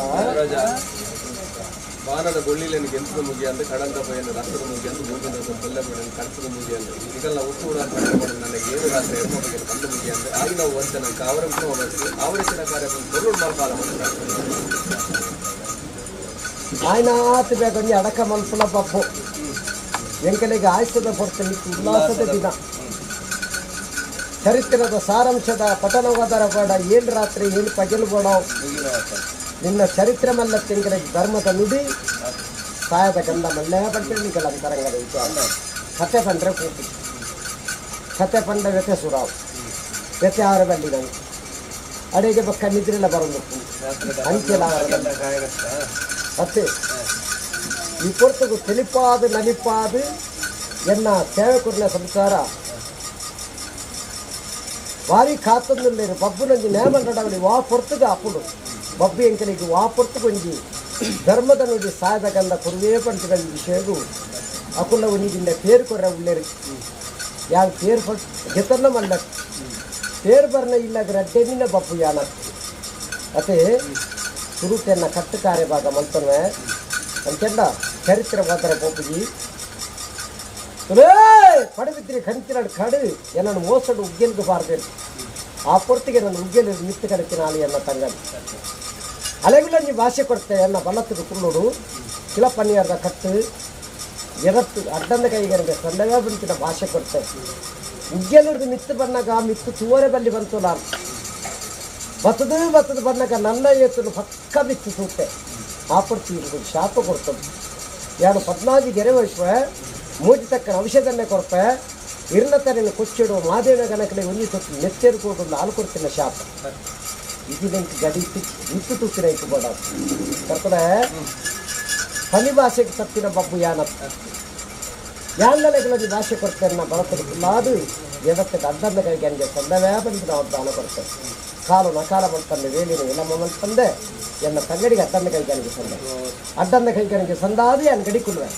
ಬಾನದ ಗೊಳ್ಳಿಲೇನು ಗೆಲ್ಸದ ಮುಗಿ ಅಂತ ಕಡಂದ ಬಯಲು ರಕ್ತದ ಮುಗಿ ಅಂತ ಮೂಗಿನ ಕೊಲ್ಲ ಬಿಡಲು ಕರ್ತದ ಮುಗಿ ಅಂತ ಇದೆಲ್ಲ ಒಟ್ಟು ಕೂಡ ನನಗೆ ಏಳು ರಾತ್ರಿ ಎಮ್ಮ ಬಗ್ಗೆ ಕಂಡು ಮುಗಿ ಅಂತ ಆಗಿ ನಾವು ವಂಚನ ಅವರ ಆವರಿಸಿನ ಕಾರ್ಯ ಕೊಲ್ಲುಡ್ ಮಾರ್ಪಾಲ ಆಯ್ನಾತ್ ಬೇಗೊಂಜಿ ಅಡಕ ಮನ್ಪುನ ಪಪ್ಪು ಎಂಕಲೆಗೆ ಆಯ್ತದ ಪೊರ್ತು ನಿಕ್ಕು ಉಲ್ಲಾಸದ ದಿನ ಚರಿತ್ರದ ಸಾರಾಂಶದ ಪಠನವಾದರ ಬೇಡ ಏಳು ರಾತ್ರಿ ಏಳು ಪಗಲು ಬೇಡ ನಿನ್ನ ಚರಿತ್ರೆ ಮಲ್ಲ ತಿಂಗಳಿಗೆ ಧರ್ಮದ ನುಡಿ ಸಾಯದ ಗಂಧ ಮಲ್ಲೆ ಪಂಟೆ ನಿಕಲ ಅಂತರಂಗದ ವಿಚಾರ ಕತೆ ಪಂಡ್ರೆ ಕೂತಿ ಕತೆ ಪಂಡ ವ್ಯತೆ ಸುರಾವ್ ವ್ಯತೆ ಆರ ಬಲ್ಲಿ ನಂಗೆ ಅಡಿಗೆ ಬಕ್ಕ ನಿದ್ರೆಲ್ಲ ಬರೋದು ಅಂಕೆಲ್ಲ ಮತ್ತೆ ಈ ಪೊರ್ತುಗು ತಿಳಿಪಾದು ನಲಿಪಾದು ಎನ್ನ ಸೇವಕರನ ಸಂಸಾರ ಭಾರಿ ಕಾತಂದುಲ್ಲೇರು ಬಬ್ಬು ನಂಜಿ ನೇಮ ನಡವಳಿ ವಾ ಪೊರ್ತುಗು ಅಪ್ಪುಡು ಬಬ್ಬು ಎಂಕಲಿಗೆ ವಾ ಪೊರ್ತುಗು ಒಂಜಿ ಧರ್ಮದ ನುಡಿ ಸಾಯದ ಗಂಧ ಕುರುವೇ ಪಂಚಗಳ ವಿಷಯಗು ಅಕುಲ್ಲ ಒಂಜಿಂದ ಪೇರು ಕೊರ್ರ ಉಳ್ಳೇರು ಯಾರು ಪೇರು ಫಟ್ ಗೆತನ್ನ ಮಲ್ಲ ಪೇರು ಬರ್ನ ಇಲ್ಲಾಗ ರಡ್ಡೆನಿನ ಬಬ್ಬು ಯಾನ ಅತೆ ಸುರುತೆನ್ನ ಕಟ್ಟು ಕಾರ್ಯಭಾಗ ಮಲ್ತನ್ವೆ ಅಂತೆಲ್ಲ ಚರಿತ್ರೆ ಮಾತ್ರ ಪೋಪುಜಿ ಪಡಬಿದ್ರಿ ಕಂತಿನಾಡು ಕಡು ಎನ್ನನ್ನು ಮೋಸಡು ಉಗ್ಗೆಲ್ಗೆ ಬಾರದೇನು ಆ ಪೊರ್ತಿಗೆ ನನ್ನ ಉಗ್ಗೆಲು ಮಿತ್ತು ಕಡಕಿನಾಲಿ ಎನ್ನ ತಂಗಡಿ ಅಲೆಗುಲಂಜಿ ಭಾಷೆ ಕೊಡ್ತೆ ಎನ್ನ ಬಲತ್ತದ ಕುಲ್ಲುಡು ಕಿಲಪನ್ನಿಯರ್ದ ಕಟ್ಟು ಎರತ್ತು ಅಡ್ಡಂದ ಕೈಗರಿಗೆ ಸಣ್ಣವೇ ಬಂತಿನ ಭಾಷೆ ಕೊಡ್ತೆ ಉಗ್ಗೆಲುಡ್ದು ಮಿತ್ತು ಬನ್ನಾಗ ಮಿತ್ತು ತೂವರೆ ಬಲ್ಲಿ ಬಂತು ನಾನು ಬತ್ತದು ಬತ್ತದು ಬನ್ನಾಗ ನನ್ನ ಏತನು ಪಕ್ಕ ಮಿತ್ತು ತೂತೆ ಆ ಪೊರ್ತಿ ಶಾಪ ಕೊಡ್ತದೆ ಯಾರು ಪದ್ನಾಜಿ ಗೆರೆ ವಹಿಸುವ ಮೂಜಿ ತಕ್ಕನ ಔಷಧನ್ನೇ ಕೊರ್ಪೆ ಇರ್ನ ತರನ ಕೊಚ್ಚಿಡು ಮಾದೇವನ ಗಣಕಲೆ ಒಂಜಿ ತೊಟ್ಟು ನೆತ್ತೆರು ಕೊಡು ನಾಲ್ಕು ಕೊಡ್ತಿನ ಶಾಪ ಇದು ಗಡಿ ನಿತ್ತು ತೂಕಿನ ಇಕ್ಕು ಬೇಡ ಕರ್ತನೆ ಪನಿ ಭಾಷೆಗೆ ತಪ್ಪಿನ ಬಬ್ಬು ಯಾನ ಯಾನ್ನಲೆಗಳಲ್ಲಿ ಭಾಷೆ ಕೊಡ್ತೇನೆ ನಾ ಬರತದ ಅದು ಜಗತ್ತಿಗೆ ಅಡ್ಡಂದ ಕೈಗೆ ಹಂಗೆ ಸಂದವೇ ಬಂದು ನಾವು ದಾನ ಕೊಡ್ತೇವೆ ಕಾಲು ನಕಾಲ ಮಲ್ಪಂದೆ ವೇಲಿನ ವಿಳಂಬ ಮಲ್ಪಂದೆ ಎನ್ನ ತಂಗಡಿಗೆ ಅಡ್ಡಂದ ಕೈಗಾನಿಗೆ ಸಂದ ಅಡ್ಡಂದ ಕೈಗಾನಿಗೆ ಸಂದಾದು ಎನ್ ಗಡಿ ಕುಲ್ವೆ.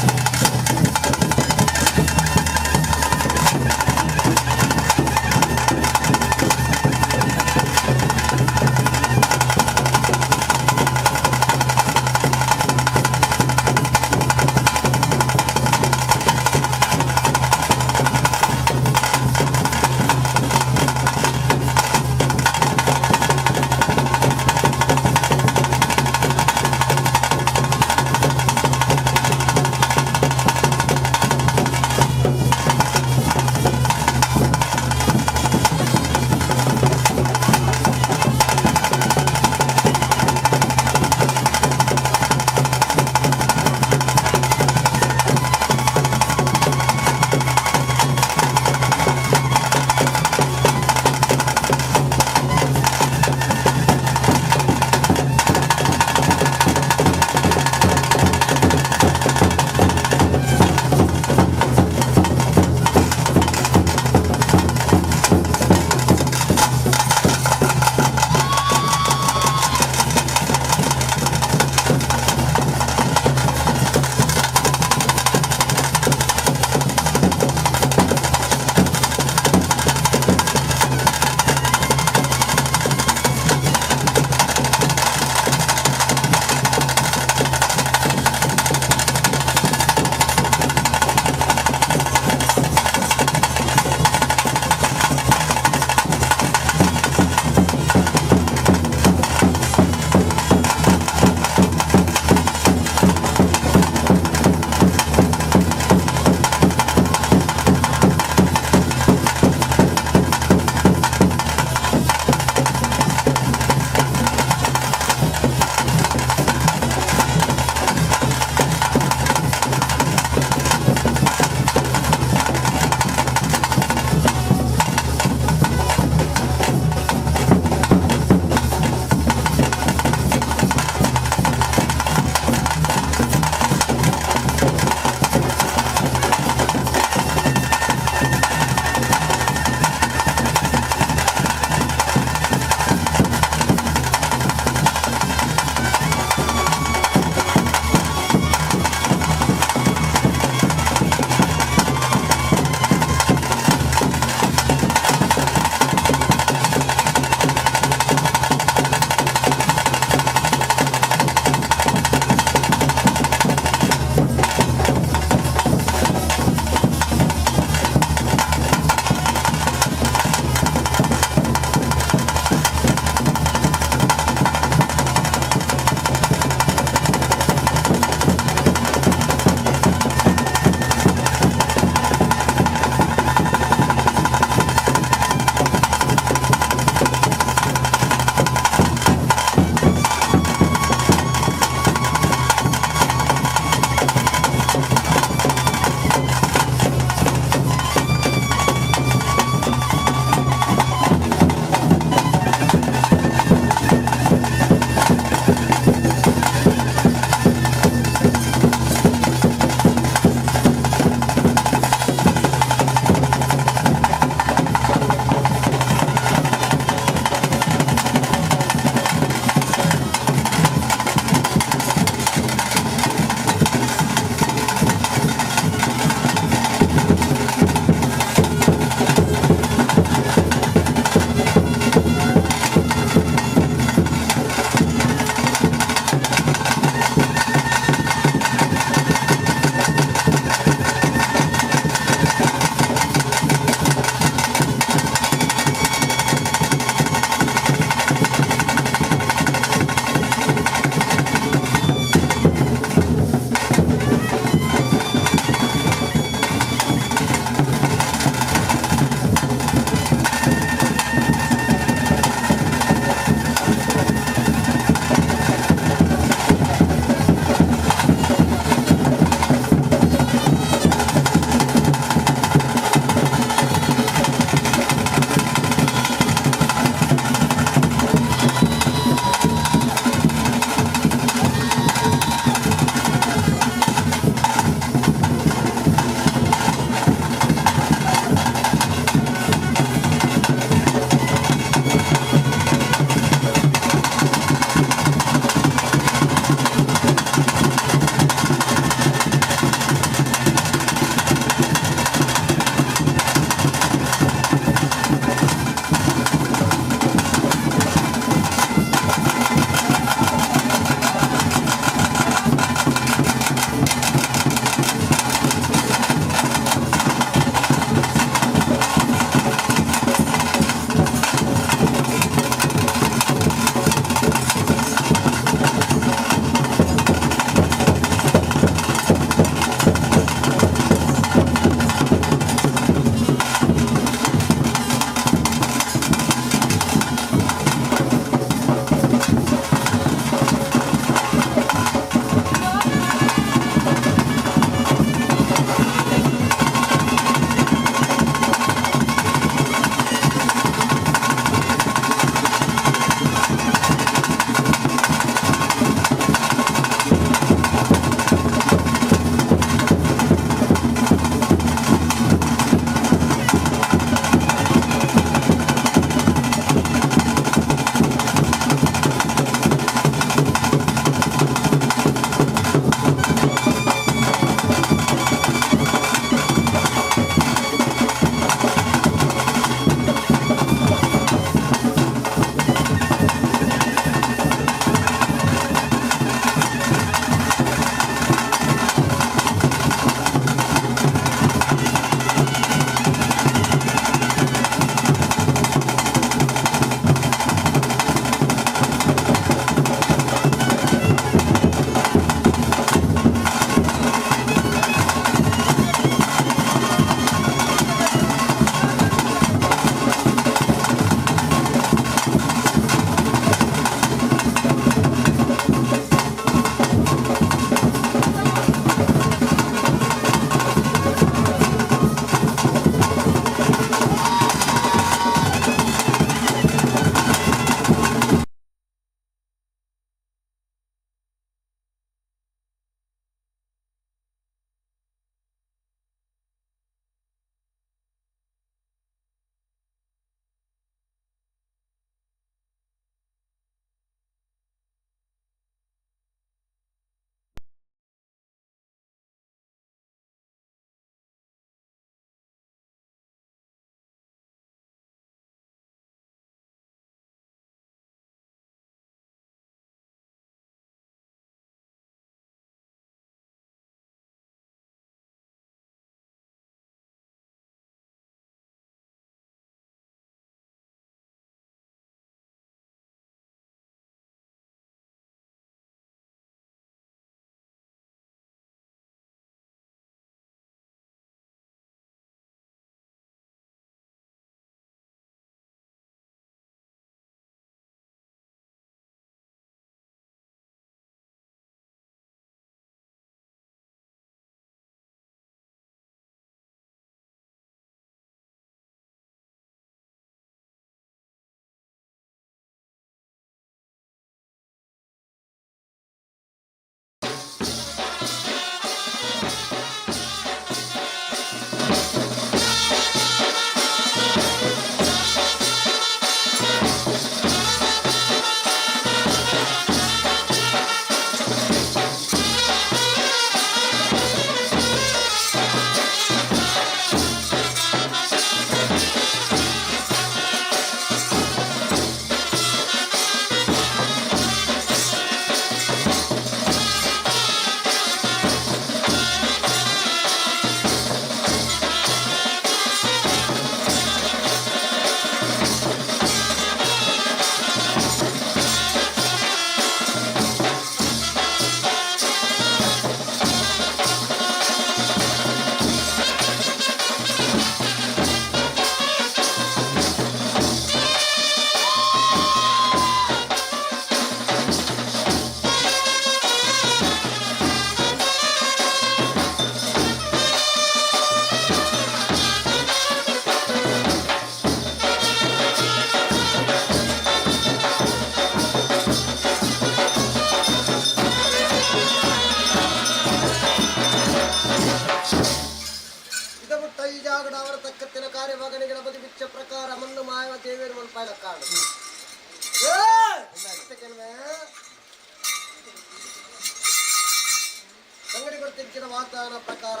ವಾಗ್ದಾನ ಪ್ರಕಾರ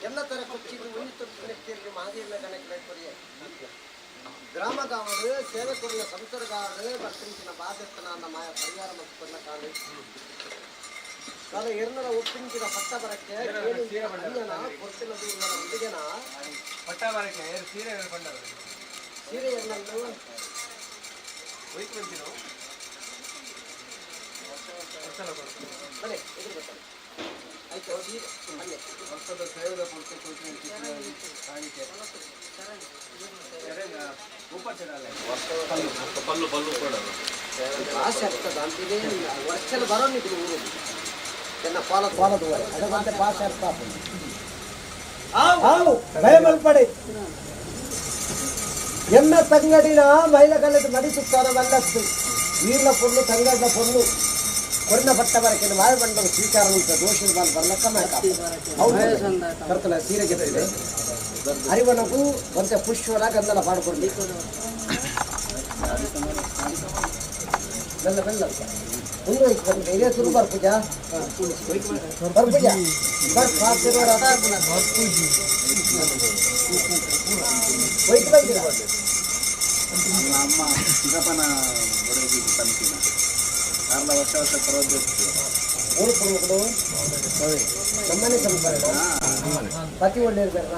ಎಲ್ಲ ತರ ಕೊಚ್ಚಿಗೆ ಉನ್ನಿತ ಮಾದೇವ ಗಣಕರಿಗೆ ಗ್ರಾಮಗಾವರು ಸೇವಕರಿನ ಸಂಸರ್ಗಾರು ಬರ್ತಿನ ಬಾಧ್ಯಸ್ಥನ ಮಾಯ ಪರಿಹಾರ ಮತ್ತು ಕಾಲು ಕಾಲ ಎರಡರ ಒಪ್ಪಿಂಚಿನ ಪಟ್ಟ ಬರಕ್ಕೆ ಕೊಡ್ತಿನ ದೂರ ಹುಡುಗನ ಪಟ್ಟ ಬರಕ್ಕೆ ಸೀರೆ ಸೀರೆ ಎನ್ನನ್ನು ಬಲೆ ಎದುರು ಬರ್ತಾನೆ ಆಯ್ತು ಸೀರೆ ಅಲ್ಲೇ ವರ್ಷದ ಸೇವೆದ ಪುರ್ತಿ ಕಾಣಿಕೆ ಪಲ್ಲು ಪಲ್ಲು ಆಸೆ ಆಗ್ತದ ಅಂತಿದೆ ವರ್ಷ ಬರೋ ನೀವು ಊರು ಎನ್ನ ಪಾಲ ಪಾಲದು ಅದಕ್ಕಂತೆ ಭಾಷೆ ಅರ್ಥ ಆವು ಭಯಮಲ್ಪಡೆ ಎನ್ನ ತಂಗಡಿನ ಮೈಲಗಲ್ಲದ ಮಡಿಸುತ್ತಾರ ಮಲ್ಲತ್ತು ವೀರ್ನ ಪೊಣ್ಣು ತಂಗಡಿನ ಪೊಣ್ಣು ಕೊರಿನ ಪಟ್ಟ ಬರಕ್ಕೆ ಮಾಯ ಬಂಡವು ಸ್ವೀಕಾರ ಉಂಟು ದೋಷದ ಬಾಲ್ ಬರ್ಲಕ್ಕ ಹೌದು ಕರ್ತಲ ಸೀರೆ ಗೆದ್ದಿದೆ ಅರಿವನಗೂ ಒಂತೆ ಪುಷ್ಪನ ಗಂಧನ ಪಾಡ್ಕೊಂಡು ಬೆಲ್ಲ ಬೆಲ್ಲ ಮುಂದೆ ಹೋಯ್ತು ಬಂದ್ರೆ ಇದೇ ತುರು ಬರ್ಪೂಜ ಬರ್ಪೂಜ ಹೋಯ್ತು ಬಂದಿರ ಅಮ್ಮ ಚಿಕ್ಕಪ್ಪನ ಬಡಗಿ ತಂಪಿನ ಅರ್ಧ ವರ್ಷ ವರ್ಷ ಪರವದ್ದು ಊರು ಪುಣ್ಮಕ್ಕಳು ನಮ್ಮನೆ ಸಂಸಾರ ಪತಿ ಒಳ್ಳೆ ಇರ್ಬೇಡ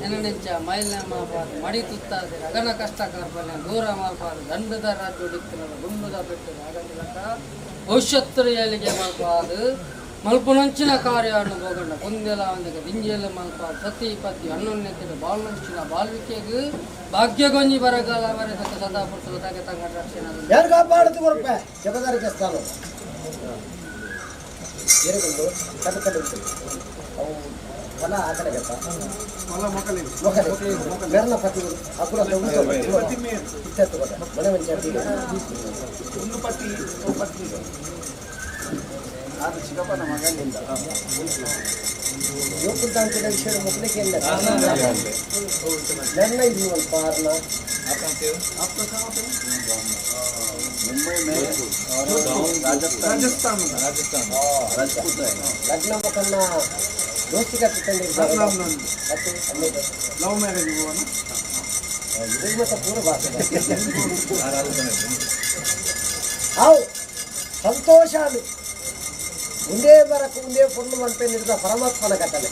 ಎನನೆಂಚ ಮೈಲ್ನ ಮಾಪಾರು ಮಡಿ ತುತ್ತಾದರೆ ಅಗನ ಕಷ್ಟ ಕಾರ್ಪಣ್ಯ ದೂರ ಮಾಲ್ಪಾರು ದಂಡದ ರಾಜ್ಯ ಡಿಕ್ಕಿನ ಗುಂಡುದ ಬೆಟ್ಟದ ಅಗನಿಲಕ ಭವಿಷ್ಯತ್ತರ ಏಳಿಗೆ ಮಲ್ಪಾದು ಮಲ್ಪುನಂಚಿನ ಕಾರ್ಯವನ್ನು ಬೋಗಣ್ಣ ಕುಂದೆಲ ಒಂದಿಗೆ ದಿಂಜೆಲ ಮಲ್ಪಾದು ಸತಿ ಪತಿ ಹನ್ನೊಂದನೆತ್ತಿನ ಬಾಲ್ನಂಚಿನ ಬಾಲ್ವಿಕೆಗೆ ಭಾಗ್ಯಗೊಂಜಿ ಬರಗಾಲ ಬರೆದಕ್ಕೆ ಸದಾ ಪುರುಷರು ತಗೆ ತಂಗಡ ರಕ್ಷಣೆ ಯಾರು ಕಾಪಾಡುತ್ತೆ ಕೊರಪೆ ಜಬದಾರಿಕೆ ಸ್ಥಾನ ಏರುಗೊಂಡು ಕಡು ಕಡು ಉಂಟು ಅವು ಹೊಲ ಆ ಕಡೆ ಗೊತ್ತಾ ಮೊಕಲೆ ಬೆರ್ನ ಪತಿಗಳು ಅಕುಲ ಇತ್ತೆತ್ತು ಗೊತ್ತ ಮನೆ ಮಂಚ ಒಂದು ಪತಿ ಪತ್ನಿ ಅದು ಚಿಕ್ಕಪ್ಪನ ಮಗನಿಂದ ಯೋಕುಂತಾಂತಿನ ವಿಷಯ ಮೊಕಲಿಗೆ ಇಲ್ಲ ಬೆರ್ನ ಇದು ಅಲ್ಪ ಆರ್ನ मुंबई में और राजस्थान राजस्थान राजस्थान राजपूत है ಲಗ್ನ ಮಕ್ಕಳನ್ನ ದೋಸ್ತಿ ಕಟ್ಟಿಕೊಂಡಿರ್ತಾರೆ लव मैरिज हुआ ना ಇದು ಮತ್ತೆ ಪೂರ ಭಾಷೆ ಅವು ಸಂತೋಷಾలు ఉండే వరకు ఉండే పొన్ను అంటే నిర్ద పరమాత్మన కథలే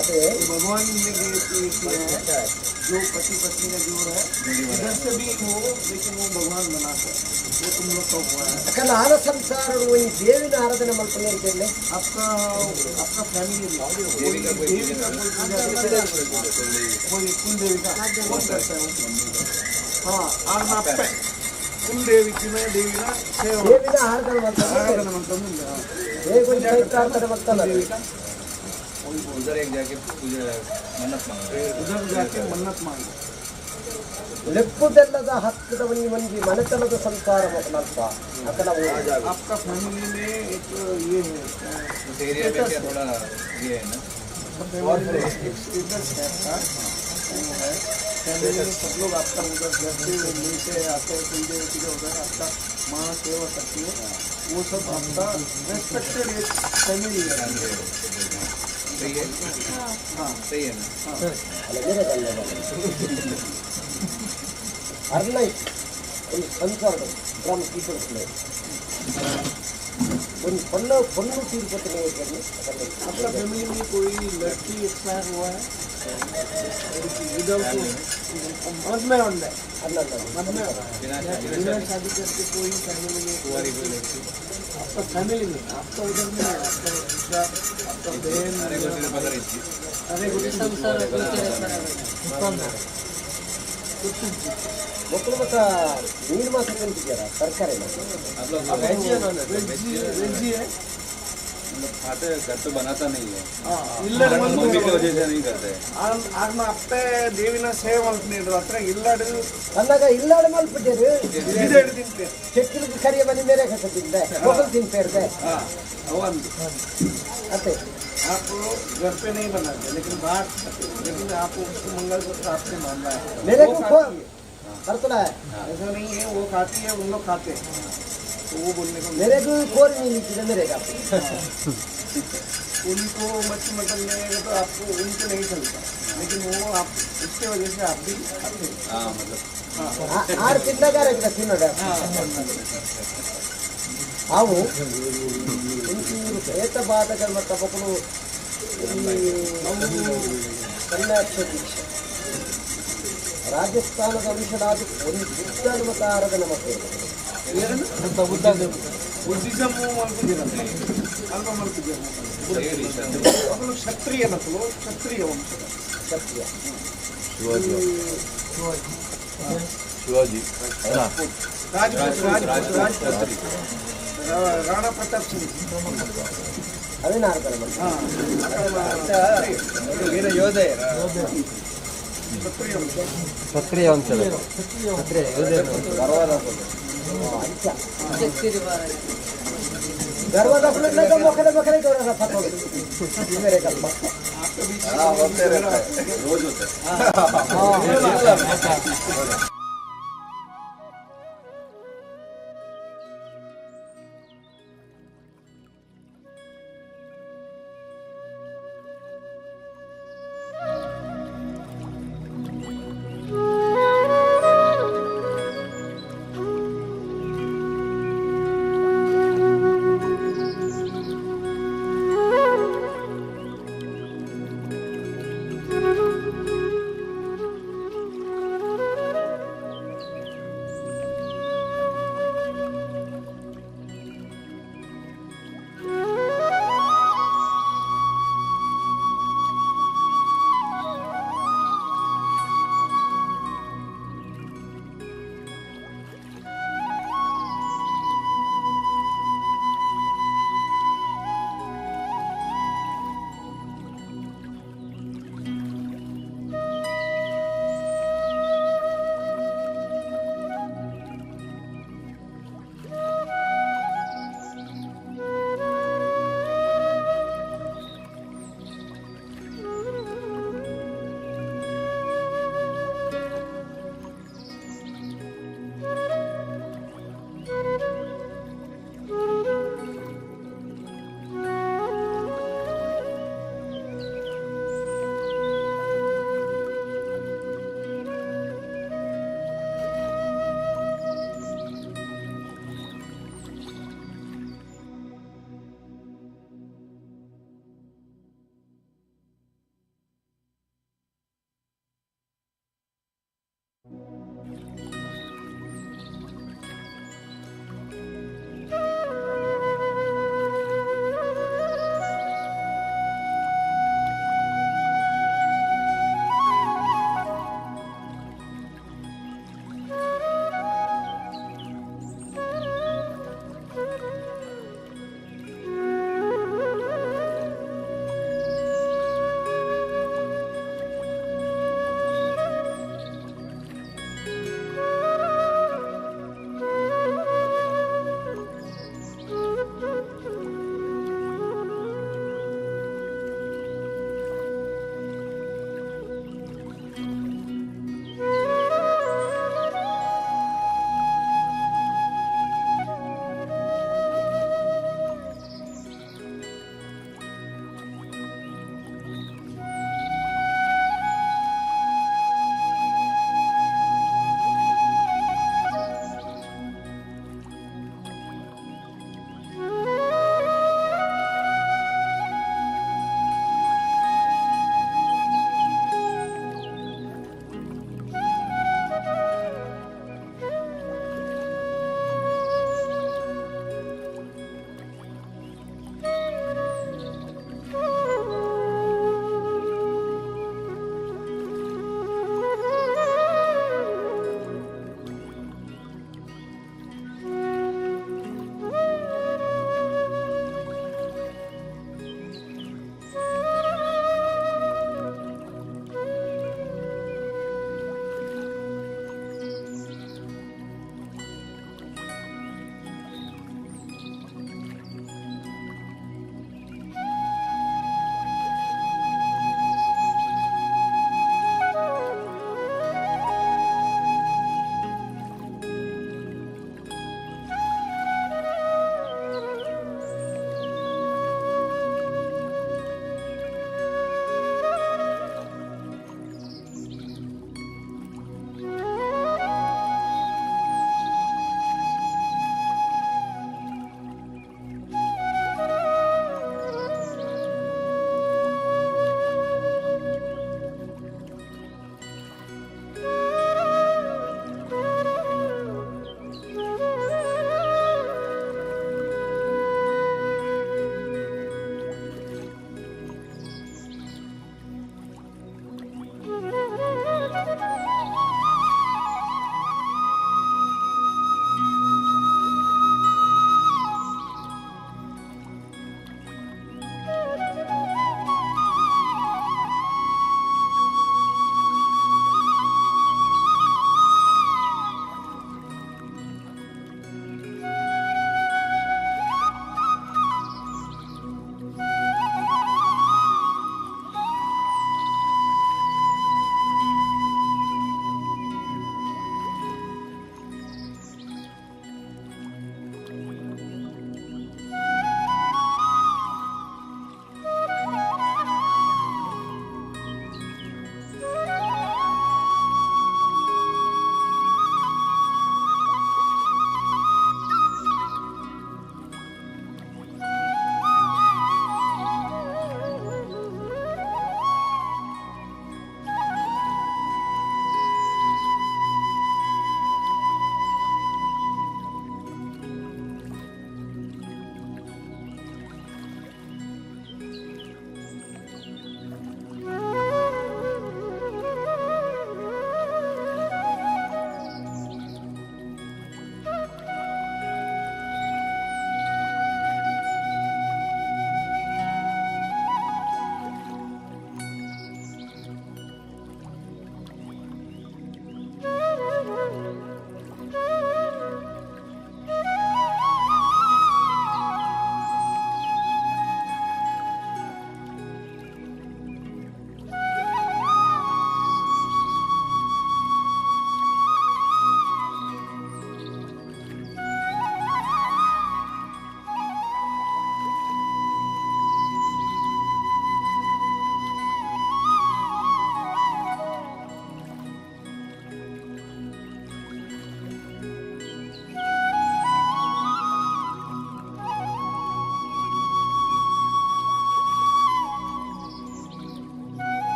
అదే भगवान ने ये किया है जो पति पत्नी का जो है इधर से भी वो लेकिन वो भगवान बनाता है वो तुम लोग का हुआ है అక్కడ ఆన సంసారుడు ఈ దేవిని ఆరాధన మల్పనేరికెళ్ళే आपका आपका फैमिली में देवी का कोई पूजा करता है कोई कुल देवी का कौन करता है वो हाँ और आप कुल देवी की में देवी ना सेवा ದೇವಿನ ಆರಾಧನೆ ಮಾಡ್ತಾರೆ आराधना मंत्र ದೇವಿ ಚೈತ್ರಾರ್ಥನೆ ಮಾಡ್ತಾನೆ उधर एक जाके पूजा मन्नत मांगो उधर जाके मन्नत मांगो ಲೆಪ್ಪುದೆಲ್ಲದ ಹಕ್ಕದ ಒಂಜಿ ಒಂಜಿ ಮನೆತನದ ಸಂಸಾರ ಅಲ್ಪ ಅక్కడ आपका फैमिली में एक ये है उस एरिया में क्या थोड़ा ये है ना एक स्टेटस है आपका वो है फैमिली में सब लोग आपका उधर घर से लेके आते हैं कुल देवी के उधर आपका माँ सेवा करती है वो सब आपका रेस्पेक्टेड एक फैमिली है। सही है। हाँ सही है ना। ಅರ್ಣ ಒಂದು ಸಂಸಾರದ ಗ್ರಾಮ ತೀರ್ಪುತ್ತದೆ ಒಂದು ಪೊಣ್ಣ ಪೊಣ್ಣು ತೀರ್ಪುತ್ತದೆ. आपका फैमिली में कोई लड़की एक्सपायर हुआ है विदाउट मद में होता है ಅಲ್ಲ मद में बिना शादी करके कोई फैमिली में कुंवारी कोई लड़की आपका फैमिली में आपका उधर में आपका दूसरा आपका बहन अरे कुछ पता नहीं। अरे ಸಂಸಾರ ಮಕ್ಕಳು ಮತ್ತ ನೀರು ಮಾತ್ರ ತಿಂತಿದ್ದಾರ ತರಕಾರಿ आप लोग वेज वेज है। मतलब खाते हैं, घर पे बनाता नहीं है। ಇಲ್ಲಡೆ मम्मी की वजह से नहीं करते। ಆರ್ನ ಅಪ್ಪೆ ದೇವಿನ ಸೇವೆ ಮಲ್ಪನೇಡು ಹತ್ರ ಇಲ್ಲಡು ಅಂದಾಗ ಇಲ್ಲಾಡ ಮಲ್ಪಟ್ಟೇರು ಬಿದೆಡು ತಿಂತೇರು ಚೆಕ್ಕಿಲಿಗೆ ಕರಿಯ ಬನ್ನಿ ಮೇರೆ ಕಸತಿದ್ದೆ ಮೊಬೈಲ್ ತಿನ್ಪೇರ್ದೆ ಅವಂದು ಅತ್ತೆ आप घर पे नहीं बनाते लेकिन बाहर खाते हो। लेकिन आप उसको मंगलसूत्र आपने बांधा है। मेरे वो को खाती है। बರ್ತला है। ऐसा नहीं है, वो खाती है, उन लोग खाते हैं, तो वो बोलने को मेरे को कोरी नहीं मिलती मेरे का। उनको मच्छी मटन मिलेगा तो आपको उनको नहीं चलता, लेकिन वो आप उसके वजह से आप भी खाते हो। हाँ मतलब ಆರು ತಿಂದಾಗ ತಿನ್ನೋಡ ಅವು ಒಂಚೂರು ಪ್ರೇತ ಬಾಧಕರ ಮತ್ತು ಅವಕ್ಕಳು ಕನ್ಯಾಕ್ಷ ದೀಕ್ಷೆ ರಾಜಸ್ಥಾನದ ಅಂಶನಾದ ಒಂದು ಬುದ್ಧನ ಮತ ಆರಾಧನೆ ಮಾಡ್ತಾರೆ. ಬುದ್ಧಿಸಮ್ ಅಲ್ಪ ಮಲ್ಪುಜರು ಅವಳು ಕ್ಷತ್ರಿಯ ನಕಲು ಕ್ಷತ್ರಿಯ ವಂಶದ ಕ್ಷತ್ರಿಯ शिवाजी ರಾಜಪೂತ್ ರಾಜಪೂತ್ ರಾಜಪೂತ್ ರಾಣಾ ಪ್ರತಾಪ್ ಸಿಂಗ್ ಅದೇನ ಆರಾಧನೆ ಮಾಡ್ತಾರೆ. ವೀರ ಯೋಧೆ. ಕ್ಷತ್ರಿಯ ವಂಶ. ಕ್ಷತ್ರಿಯ ವಂಶದ ಕ್ಷತ್ರಿಯ ಯೋಧೆ. ಗರ್ವದ ಮೊಕಲೆ ಮೊಕಲೆ ಗೌರವ ಪತ್ತೋದು ಮೇರೆ ಕಲ್ಪ. हाँ होते रहता है, रोज होता है।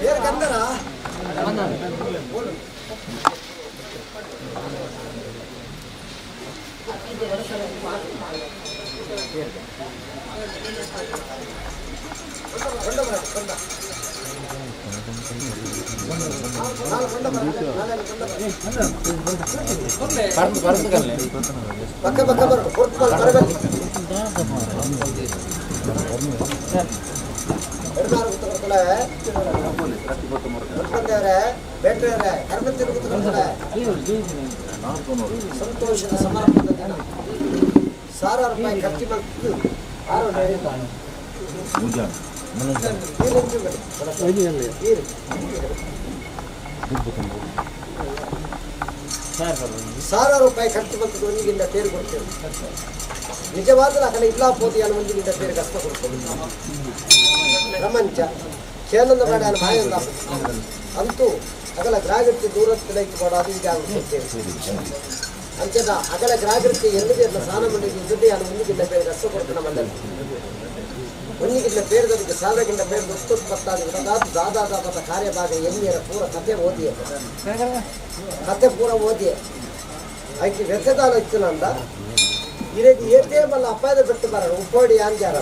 ಬೇರೆ ಕಂದರ ಪಕ್ಕ ಪಕ್ಕ ಬರು ಕೊಡ್ತು ಬರಬೇಕು ಸಂತೋಷದ ಸಮಾರಂಭದ ದಿನ ಸಾವಿರ ರೂಪಾಯಿ ಖರ್ಚು ಮಾಡ್ತು ಆರು ಸಾವಿರ ರೂಪಾಯಿ ಖರ್ಚು ಬಂತದ್ದು ಒಂದಿಗಿಂತ ತೇರು ಕೊಡ್ತೇವೆ. ನಿಜವಾದ ಅಕಲ ಇಲ್ಲ ಪೋತಿಯನ್ನು ಒಂದಿಗಿಂತ ತೇರು ಕಷ್ಟ ಕೊಡ್ತೇವೆ. ಪ್ರಪಂಚ ಕೇನಂದ ಬೇಡ ಮಾಯಂದ ಅಂತೂ ಅಗಲ ಗ್ರಾಗೃತಿ ದೂರಕ್ಕೆ ಕೊಡೋದು ಈಗ ಕೊಡ್ತೇವೆ. ಅಂಚದ ಅಗಲ ಗ್ರಾಗೃತಿ ಎಲ್ಲಿದೆ ಸ್ನಾನ ಮಂಡಿಗೆ ದುಡ್ಡು ಒಂದಿಗಿಂತ ಬೇರೆ ಕಷ್ಟ ಕೊಡ್ತೇನೆ ನಮ್ಮಲ್ಲಿ. ಒಂದಿಗಿಂತ ಬೇರೆದಕ್ಕೆ ಸಾವಿರಕ್ಕಿಂತ ಬೇರೆ ಉತ್ಪತ್ತಾದ ದಾದಾದಾದ ಕಾರ್ಯಭಾಗ ಎಲ್ಲಿಯರ ಪೂರ ಕತೆ ಓದಿಯ ಕತೆ ಪೂರ ಓದಿಯ ಐಕೆ ವ್ಯಥೆದಾಲ ಇತ್ತು ನಂದ ಇರೇಗಿ ಏತೇ ಮಲ್ಲ ಅಪಾಯದ ಬಿಟ್ಟು ಬರ ಉಪ್ಪೋಡಿ ಅಂಜಾರ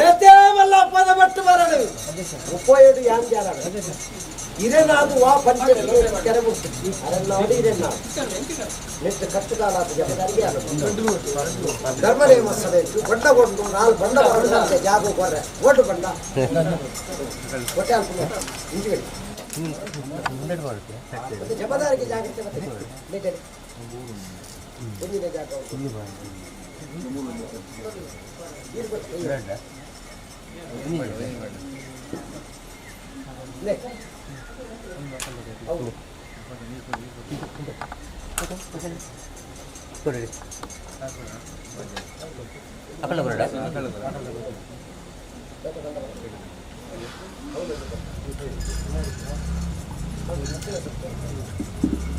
ಏತೇ ಮಲ್ಲ ಅಪಾಯದ ಬಿಟ್ಟು ಬರಣ ಉಪ್ಪೋಡಿ ಯಾಂಜಾರ ಇರೇನಾದು ವಾ ಪಂಚ ಕೆರೆ ಮುಟ್ಟು ಅದನ್ನ ಇರೇನಾದು ನೆಟ್ಟು ಕಟ್ಟುಗಾಲ ಜವಾಬ್ದಾರಿಗೆ ಧರ್ಮನೇಮ ಸಭೆ ಬಣ್ಣ ಕೊಟ್ಟು ನಾಲ್ ಬಣ್ಣ ಬರಡ ಜಾಗ ಕೊರ್ರೆ ಓಟು ಬಣ್ಣ ಹೊಟ್ಟೆ ಅಲ್ಪ ಇಂಚು ಮತ್ತೆ ಜವಾಬ್ದಾರಿಗೆ ಜಾಗೃತಿ ಮತ್ತೆ ನೆಟ್ಟರೆ ಒಂದಿನ ಜಾಗ ಹೌದು.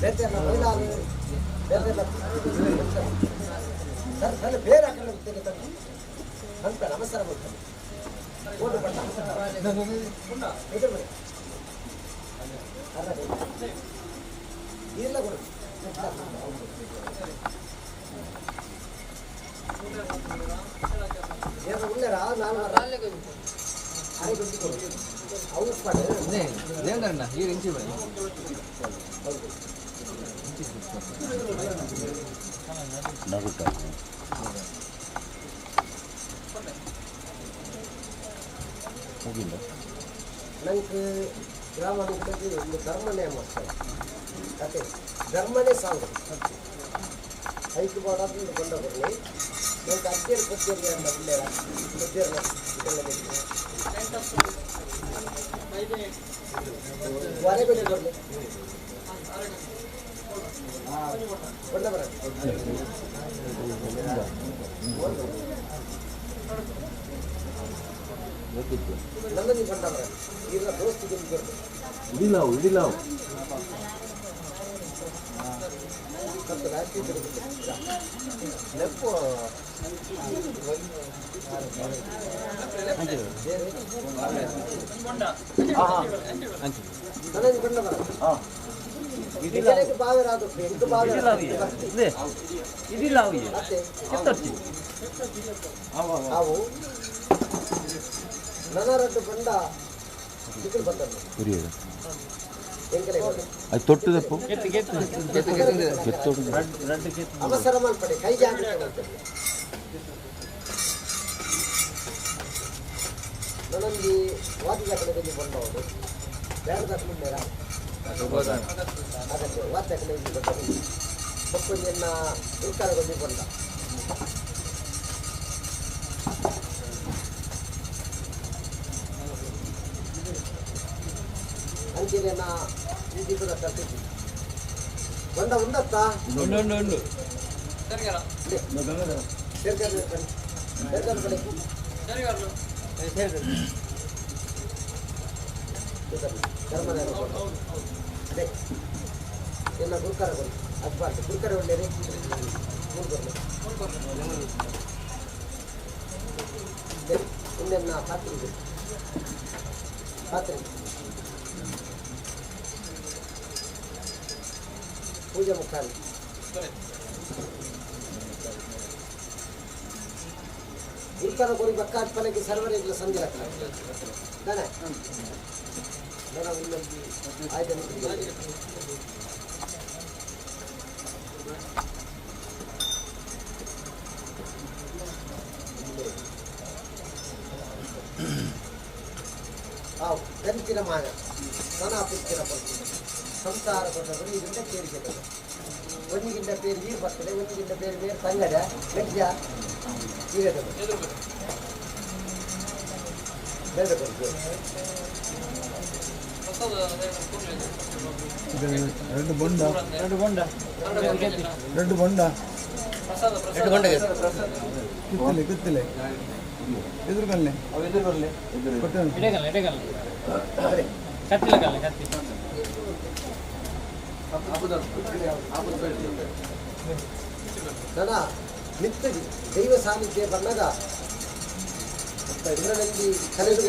ಬೇತೆ ಎಲ್ಲ ಮಹಿಳಾ ಬೇರೆ ಸರ್ ಸರ್ ಬೇರೆ ಹಾಕಲ್ಲ ಅಂತ ನಮಸ್ಕಾರ ಮಾಡ್ತಾರೆ. ಓಟು ಬಣ್ಣ ಎದುರು ಬನ್ನಿ. ಇಲ್ಲ ಕೊಡು. ಏನು ಉಳ್ಳೇರಾ ನಾನು ಅರೆ ಗುಂಡಿ ಕೊಡು. ಅವು ಪಡೆ ನಂಗೆ ಗ್ರಾಮ ಒಂದು ಧರ್ಮನೇ ಮಸ್ತ ಕತೆ ಧರ್ಮನೇ ಸಾಂಗ್ ಐಕು ಬಾಡಾದ್ರಿಂದ ಕೊಂಡ ಬರಲಿ ನಂಗೆ ಅಜ್ಜಿಯರ್ ಪದ್ಯರಿಗೆ ಅಂತ ಉಳ್ಳೇರ ಪದ್ಯರ್ನ ಹೊರಗಡೆ ಬರಲಿ ಕೊಂಡ ಬರ ನನ್ನನ್ನು ಕೊಂಡ ಬರ ಈಗ ದೋಸ್ತಿಗೆ ಬರಲಿ ಇಡಿಲಾವು ಇಡಿಲಾವು ನೆಪ್ಪು ನನ್ನನ್ನು ಕೊಂಡ ಬರ ಇದಕ್ಕೆ ಬಾವಿರಾದು ಎಂಟು ಬಾವಿರ ಮತ್ತೆ ಅವು ನನ್ನ ಬಂಡ ಚಿಕ್ಕಲು ಬಂದದ್ದು ಎಂಕಲೆ ಅದು ತೊಟ್ಟದಪ್ಪು ಅವಸರ ಮಲ್ಪಡೆ ಕೈ ಜಾಗ್ರತೆ ಮಾಡ್ತೇವೆ. ನನ್ನಲ್ಲಿ ವಾದಿ ದಾಖಲೆ ಬಂದವರು ಬೇಡ ದಾಖಲೆ ಬೇಡ ಅದಕ್ಕೆ ವಾದ ದಾಖಲೆ ಬಂದವರು ಬೊಕ್ಕೊಂಜನ್ನ ಉಳ್ಕಾರಗೊಂಡು ಬಂದ ಅಂಚೆನೆ ನಾ ಈ ದೀಪದ ಕರ್ತಿದ್ವಿ ಬಂದ ಉಂಡತ್ತ ಸರಿಗಾರ ಸೇರ್ಕೊಂಡು ಬನ್ನಿ ಸೇರ್ಕೊಂಡು ಬನ್ನಿ ಸರಿಗಾರರು ಧರ್ಮದ ಅದೇ ಎಲ್ಲ ಗುರುಕರ ಕೊಡಿ ಅದು ಗುರುಕರ ಒಳ್ಳೆಯದೇ ಮೂರು ಇನ್ನೆನ್ನ ಕಾತಿಗೆ ಪಾತ್ರೆ ಪೂಜೆ ಮುಖಾರಿ ಗುರುತರ ಕೊರಿ ಬಕ್ಕಾಟ್ ಪಲಕ್ಕೆ ಸರ್ವರಿಗೆ ಸಂಧಿ ಹಾಕಲ ತಾನೆ ದನ ಉಲ್ಲಂಗಿ ಆಯ್ತು ಆವು ಗಂತಿನ ಮಾಯ ಸನ ಪುತ್ತಿನ ಪರ್ತು ಸಂಸಾರ ಕೊಟ್ಟವರು ಇದರಿಂದ ಕೇಳಿಕೆ ಒಂದಿಗಿಂತ ಪೇರು ನೀರು ಬರ್ತದೆ ಒಂದಿಗಿಂತ ಬೇರೆ ಬೇರೆ ತಂಗಡ ಮೆಜ್ಜ ಈಗ ಬೇರೆ ಎರಡು ಬೊಂಡ ಎರಡು ಬೊಂಡ ಎರಡು ಬೊಂಡ ಎರಡು ಗಂಟೆಗೆ ಕಿತ್ತಲೆ ಕಿತ್ತಲೆ ಎದುರುಗಲ್ಲೆ ಎಡೆಗಲ್ಲ ಎಡೆಗಲ್ಲ ಕತ್ತಿಲ ಕಲ್ಲ ಕತ್ತಿ ನನ್ನ ನಿತ್ಯ ದೈವ ಸಾನ್ನಿಧ್ಯ ಬಂದಾಗ ಇದರಲ್ಲಿ ಕಲೆದು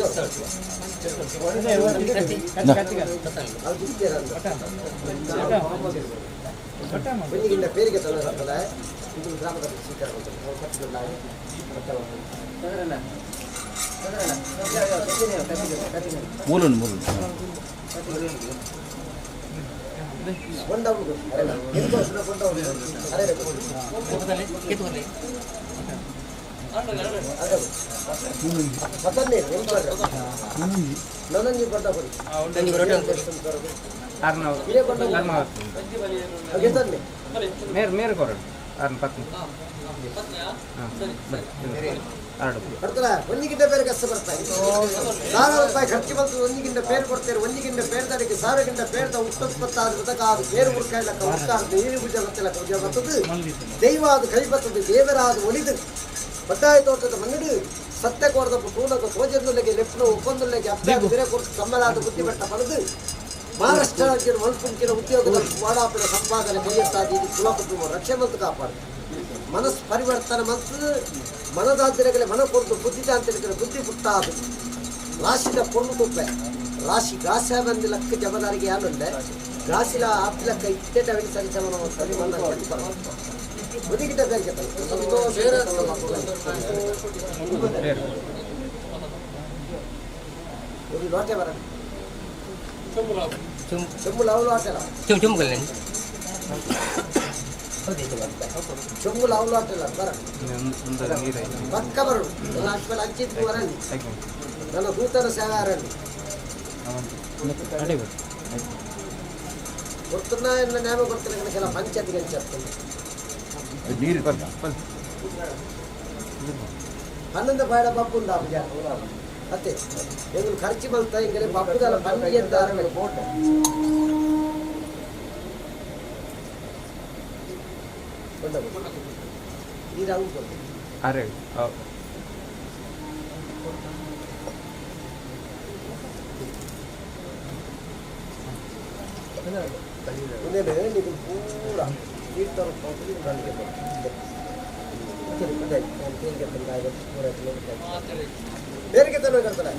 ಒಂದಿಗಿಂತ ಪೇರಿಗೆ ತಲ್ಲ ಇದು ಗ್ರಾಮದ ಸ್ವೀಕಾರ ಮಾಡ್ತಾರೆ ಅವ್ರು ಕಟ್ಟಿಲ್ಲ ಮೂಲುಂಡು ಮೂಲುಂಡು ಕೊಂಡವನು ಕೊಂಡವನು ಅರೆ ಪತನ್ನೇ ನನಂಜಿ ಕೊಂಡ ಕೊಡಿ ಇದೇ ಕೊಂಡ ಗೆದ್ದನ್ನೇ ಮೇರ್ ಮೇರ್ ಕೊರಡು ಆರ್ನ ಪತ್ನಿ ಬರ್ತಾರ ಒಂದಿಗಿಂತ ಬೇರೆ ಕಷ್ಟ ಬರ್ತಾರೆ 1000 ರೂಪಾಯಿ ಖರ್ಚು ಬಂತು ಒಂದಿಗಿಂತ ಪೇರು ಕೊಡ್ತಾರೆ ಒಂದಿಗಿಂತ ಪೇರ್ದಡಿಗೆ ಸಾವಿರಗಿಂತ ಪೇರ್ದ ಉತ್ತತ್ಪತ್ತ ಆದ ಅದು ಪೇರು ಉಡ್ಕಾಯ್ಲಕ್ಕ ಉಡ್ಕಾರ್ದು ನೀರು ಪೂಜೆ ಬತ್ತಲಕ್ಕ ಪೂಜೆ ಬರ್ತದೆ ದೈವ ಅದು ಕೈ ಬರ್ತದೆ ದೇವರಾದ ಒಲಿದು ಬಟ್ಟಾಯ ತೋಟದ ಮಣ್ಣಿಡು ಸತ್ಯ ಕೋರದ ತೂಲಕ ತೋಜಂದುಲೆಗೆ ಲೆಪ್ನ ಒಪ್ಪಂದುಲೆಗೆ ಅಪ್ಪ ಬಿರೆ ಕೊಡ್ತು ಕಮ್ಮಲಾದ ಬುದ್ಧಿ ಬೆಟ್ಟ ಪಡೆದು ಮಹಾರಾಷ್ಟ್ರ ರಾಜ್ಯದ ಮಲ್ಪುಂಚಿನ ಉದ್ಯೋಗದ ವಾಡಾಪಿನ ಸಂಪಾದನೆ ಕೈಯೆತ್ತಾದಿ ಇದು ಕುಲ ಕುಟುಂಬ ರಕ್ಷೆ ಮತ್ತು ಕಾಪಾಡು ಮನಸ್ಸು ಪರಿವರ್ತನೆ ಮತ್ತು ಮನದಾಂತರಗಳೇ ಮನ ಕೊಡ್ತು ಬುದ್ಧಿದಾಂತರಿಕರ ಬುದ್ಧಿ ಪುಟ್ಟಾದು ರಾಶಿದ ಪೊಣ್ಣು ತುಪ್ಪೆ ರಾಶಿ ಗಾಸ ಬಂದು ಲಕ್ಕ ಜಮದಾರಿಗೆ ಯಾನುಂಡೆ ಗಾಸಿಲ ಆಪ್ಲಕ್ಕ ಇತ್ತೆಟ ಅವಿನ ಸರಿ ಚಮನ ಸರಿ ಮನ್ನ ಬುದ್ಧಿಗಿಟ್ಟ ಬೇರೆ ಸಂತೋಷ ಒಂದು ಲೋಟೆ ಬರ చెంబు లావు లోటెలా చెంబು లావు లోಟೆಲ್ಲ ಬರ ಪಕ್ಕ ಬರು ಎಲ್ಲ ಅಂಚಿತ್ತು ಬರಂడి ನನ್ನ ದೂತರ ಸೇವೆ ಆರಂಡಿ గుర్తున్నా నేమ గుర్తున్న కనుక ఇలా పంచాయతీ అని చెప్తుంది ನೀರು పన్నెండు బయట పప్పు ఉందా ಅತ್ತೆ ಎಂಗುಲು ಖರ್ಚು ಮಲ್ತ ಇಂಗಲೆ ಪಪ್ಪುದಲ್ಲ ಪಂಡಿ ಅಂತ ನೀರು ಅವು ಅರೆ ಒಂದೇನು ನೀವು ಪೂರ ನೀರು ತರೋದು ನನಗೆ ಬೇರೆಗೆ ತರಬೇಕಾಗ್ತದೆ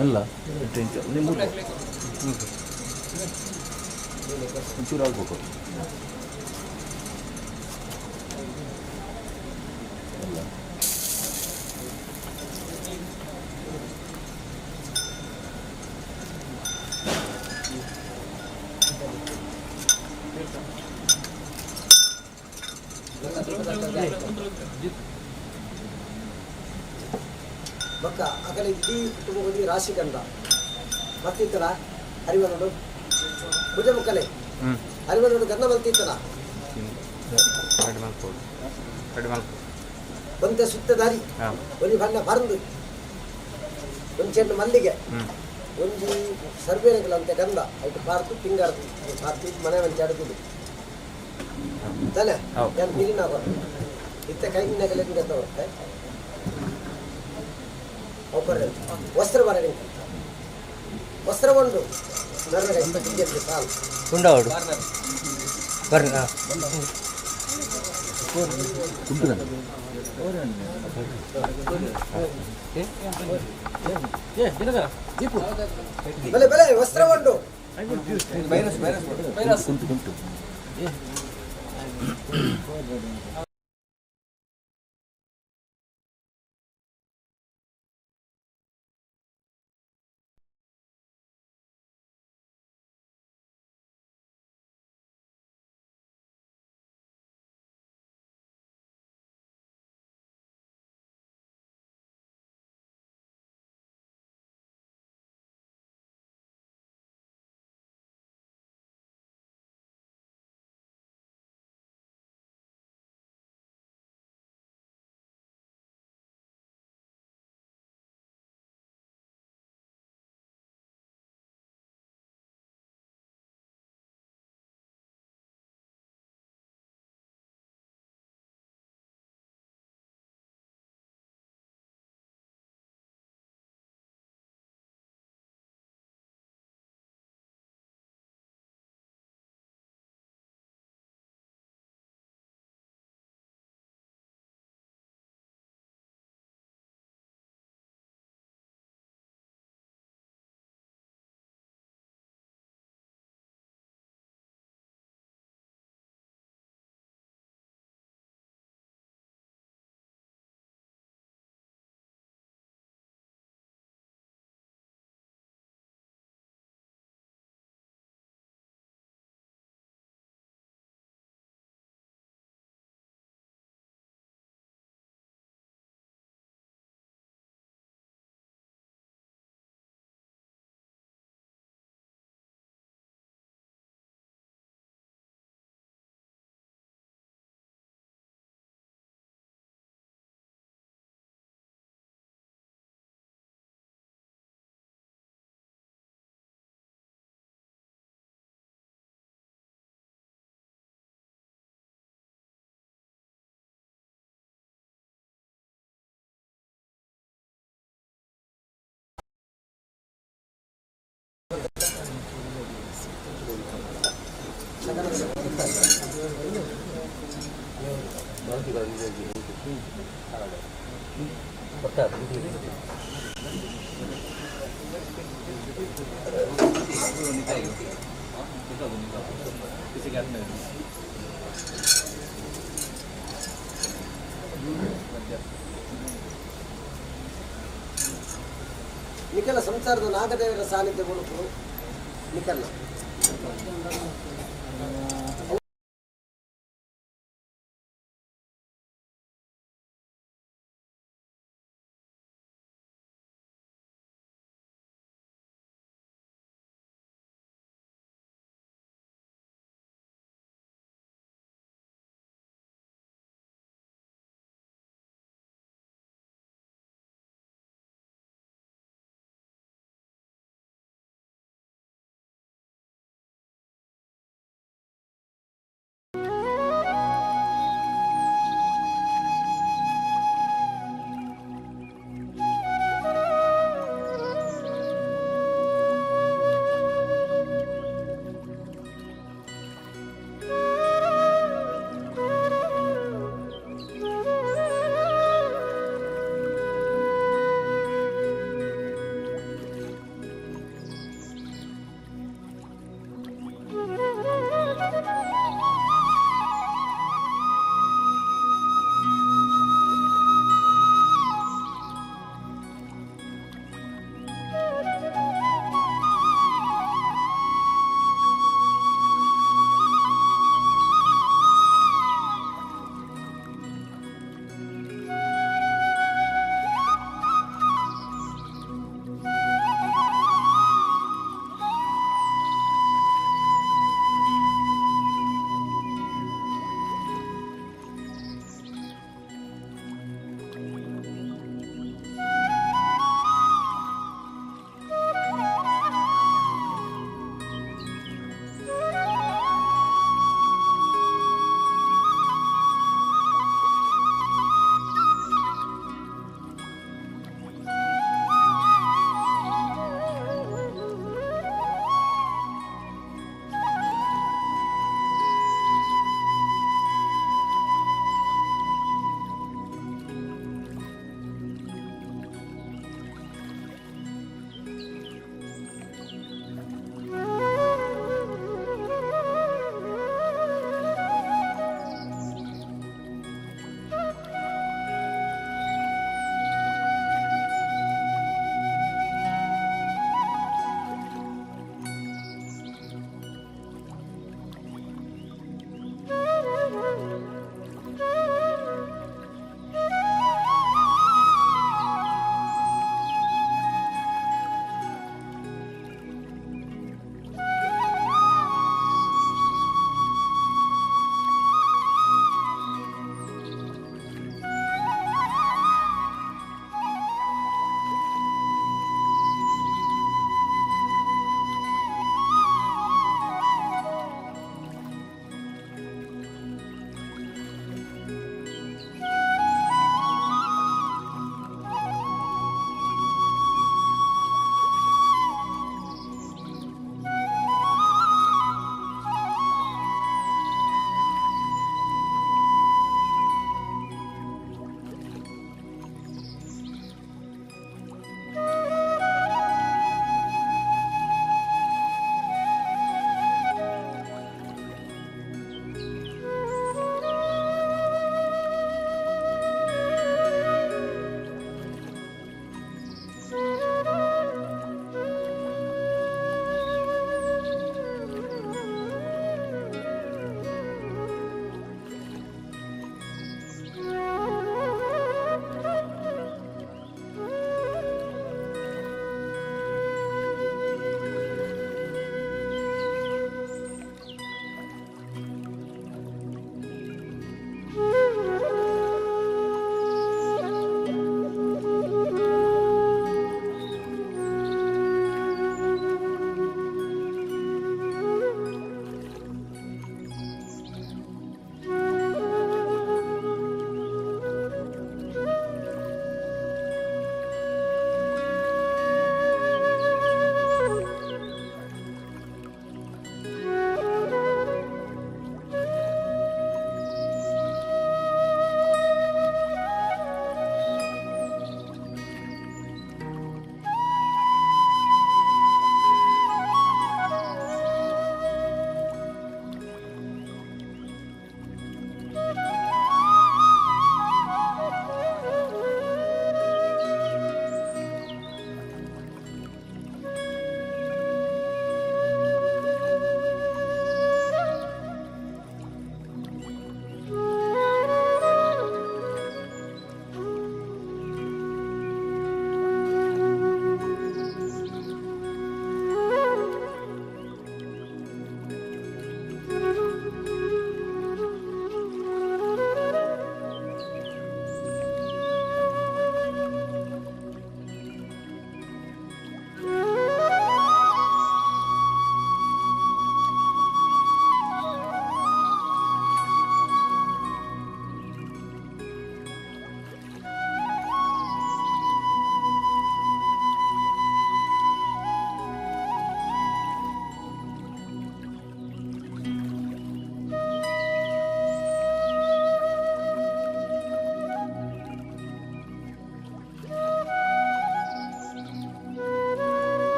ಅಲ್ಲ ಒಂಚೂರು ಆಗ್ಬೇಕು ಅಲ್ಲ ಬೊಕ್ಕ ಅಕಲೆ ಇಡೀ ಕುಟುಂಬದಲ್ಲಿ ರಾಶಿ ಗಂಧ ಮತ್ತಿತ್ತಲ ಹರಿವನೋಡು ಭುಜ ಮುಕ್ಕಲೆ ಹರಿವನೋಡು ಗಂಧ ಮಲ್ತಿತ್ತಲ ಒಂತೆ ಸುತ್ತ ದಾರಿ ಒಂಜಿ ಬಣ್ಣ ಪರಂದು ಒಂಜಿ ಚೆಂಡು ಮಲ್ಲಿಗೆ ಒಂಜಿ ಸರ್ವೇರೆಗಳಂತೆ ಗಂಧ ಐಟು ಪಾರ್ತು ಪಿಂಗಾರ್ತು ಪಾರ್ತು ಮನೆ ಒಂಜಿ ಅಡುಗುದು ತಾನೆ ನಾನು ಬಿರಿನ ಇತ್ತ ಕೈ ಗಂಧ ಬರುತ್ತೆ ವಸ್ತ್ರ ಬರ ವಸ್ತ್ರ ಉಂಡು ಸಾಲು ಉಂಡಾವಡು ಬರ್ರಿ. ಬಲೆ ಬಲೆ ವಸ್ತ್ರ ಉಂಟು. Virus virus. ಕುಂಟು ಕುಂಟು. ನಿಖಲ ಸಂಸಾರದ ನಾಗದೇವರ ಸಾನ್ನಿಧ್ಯ ಕೊಡುಪು ನಿಖಲ.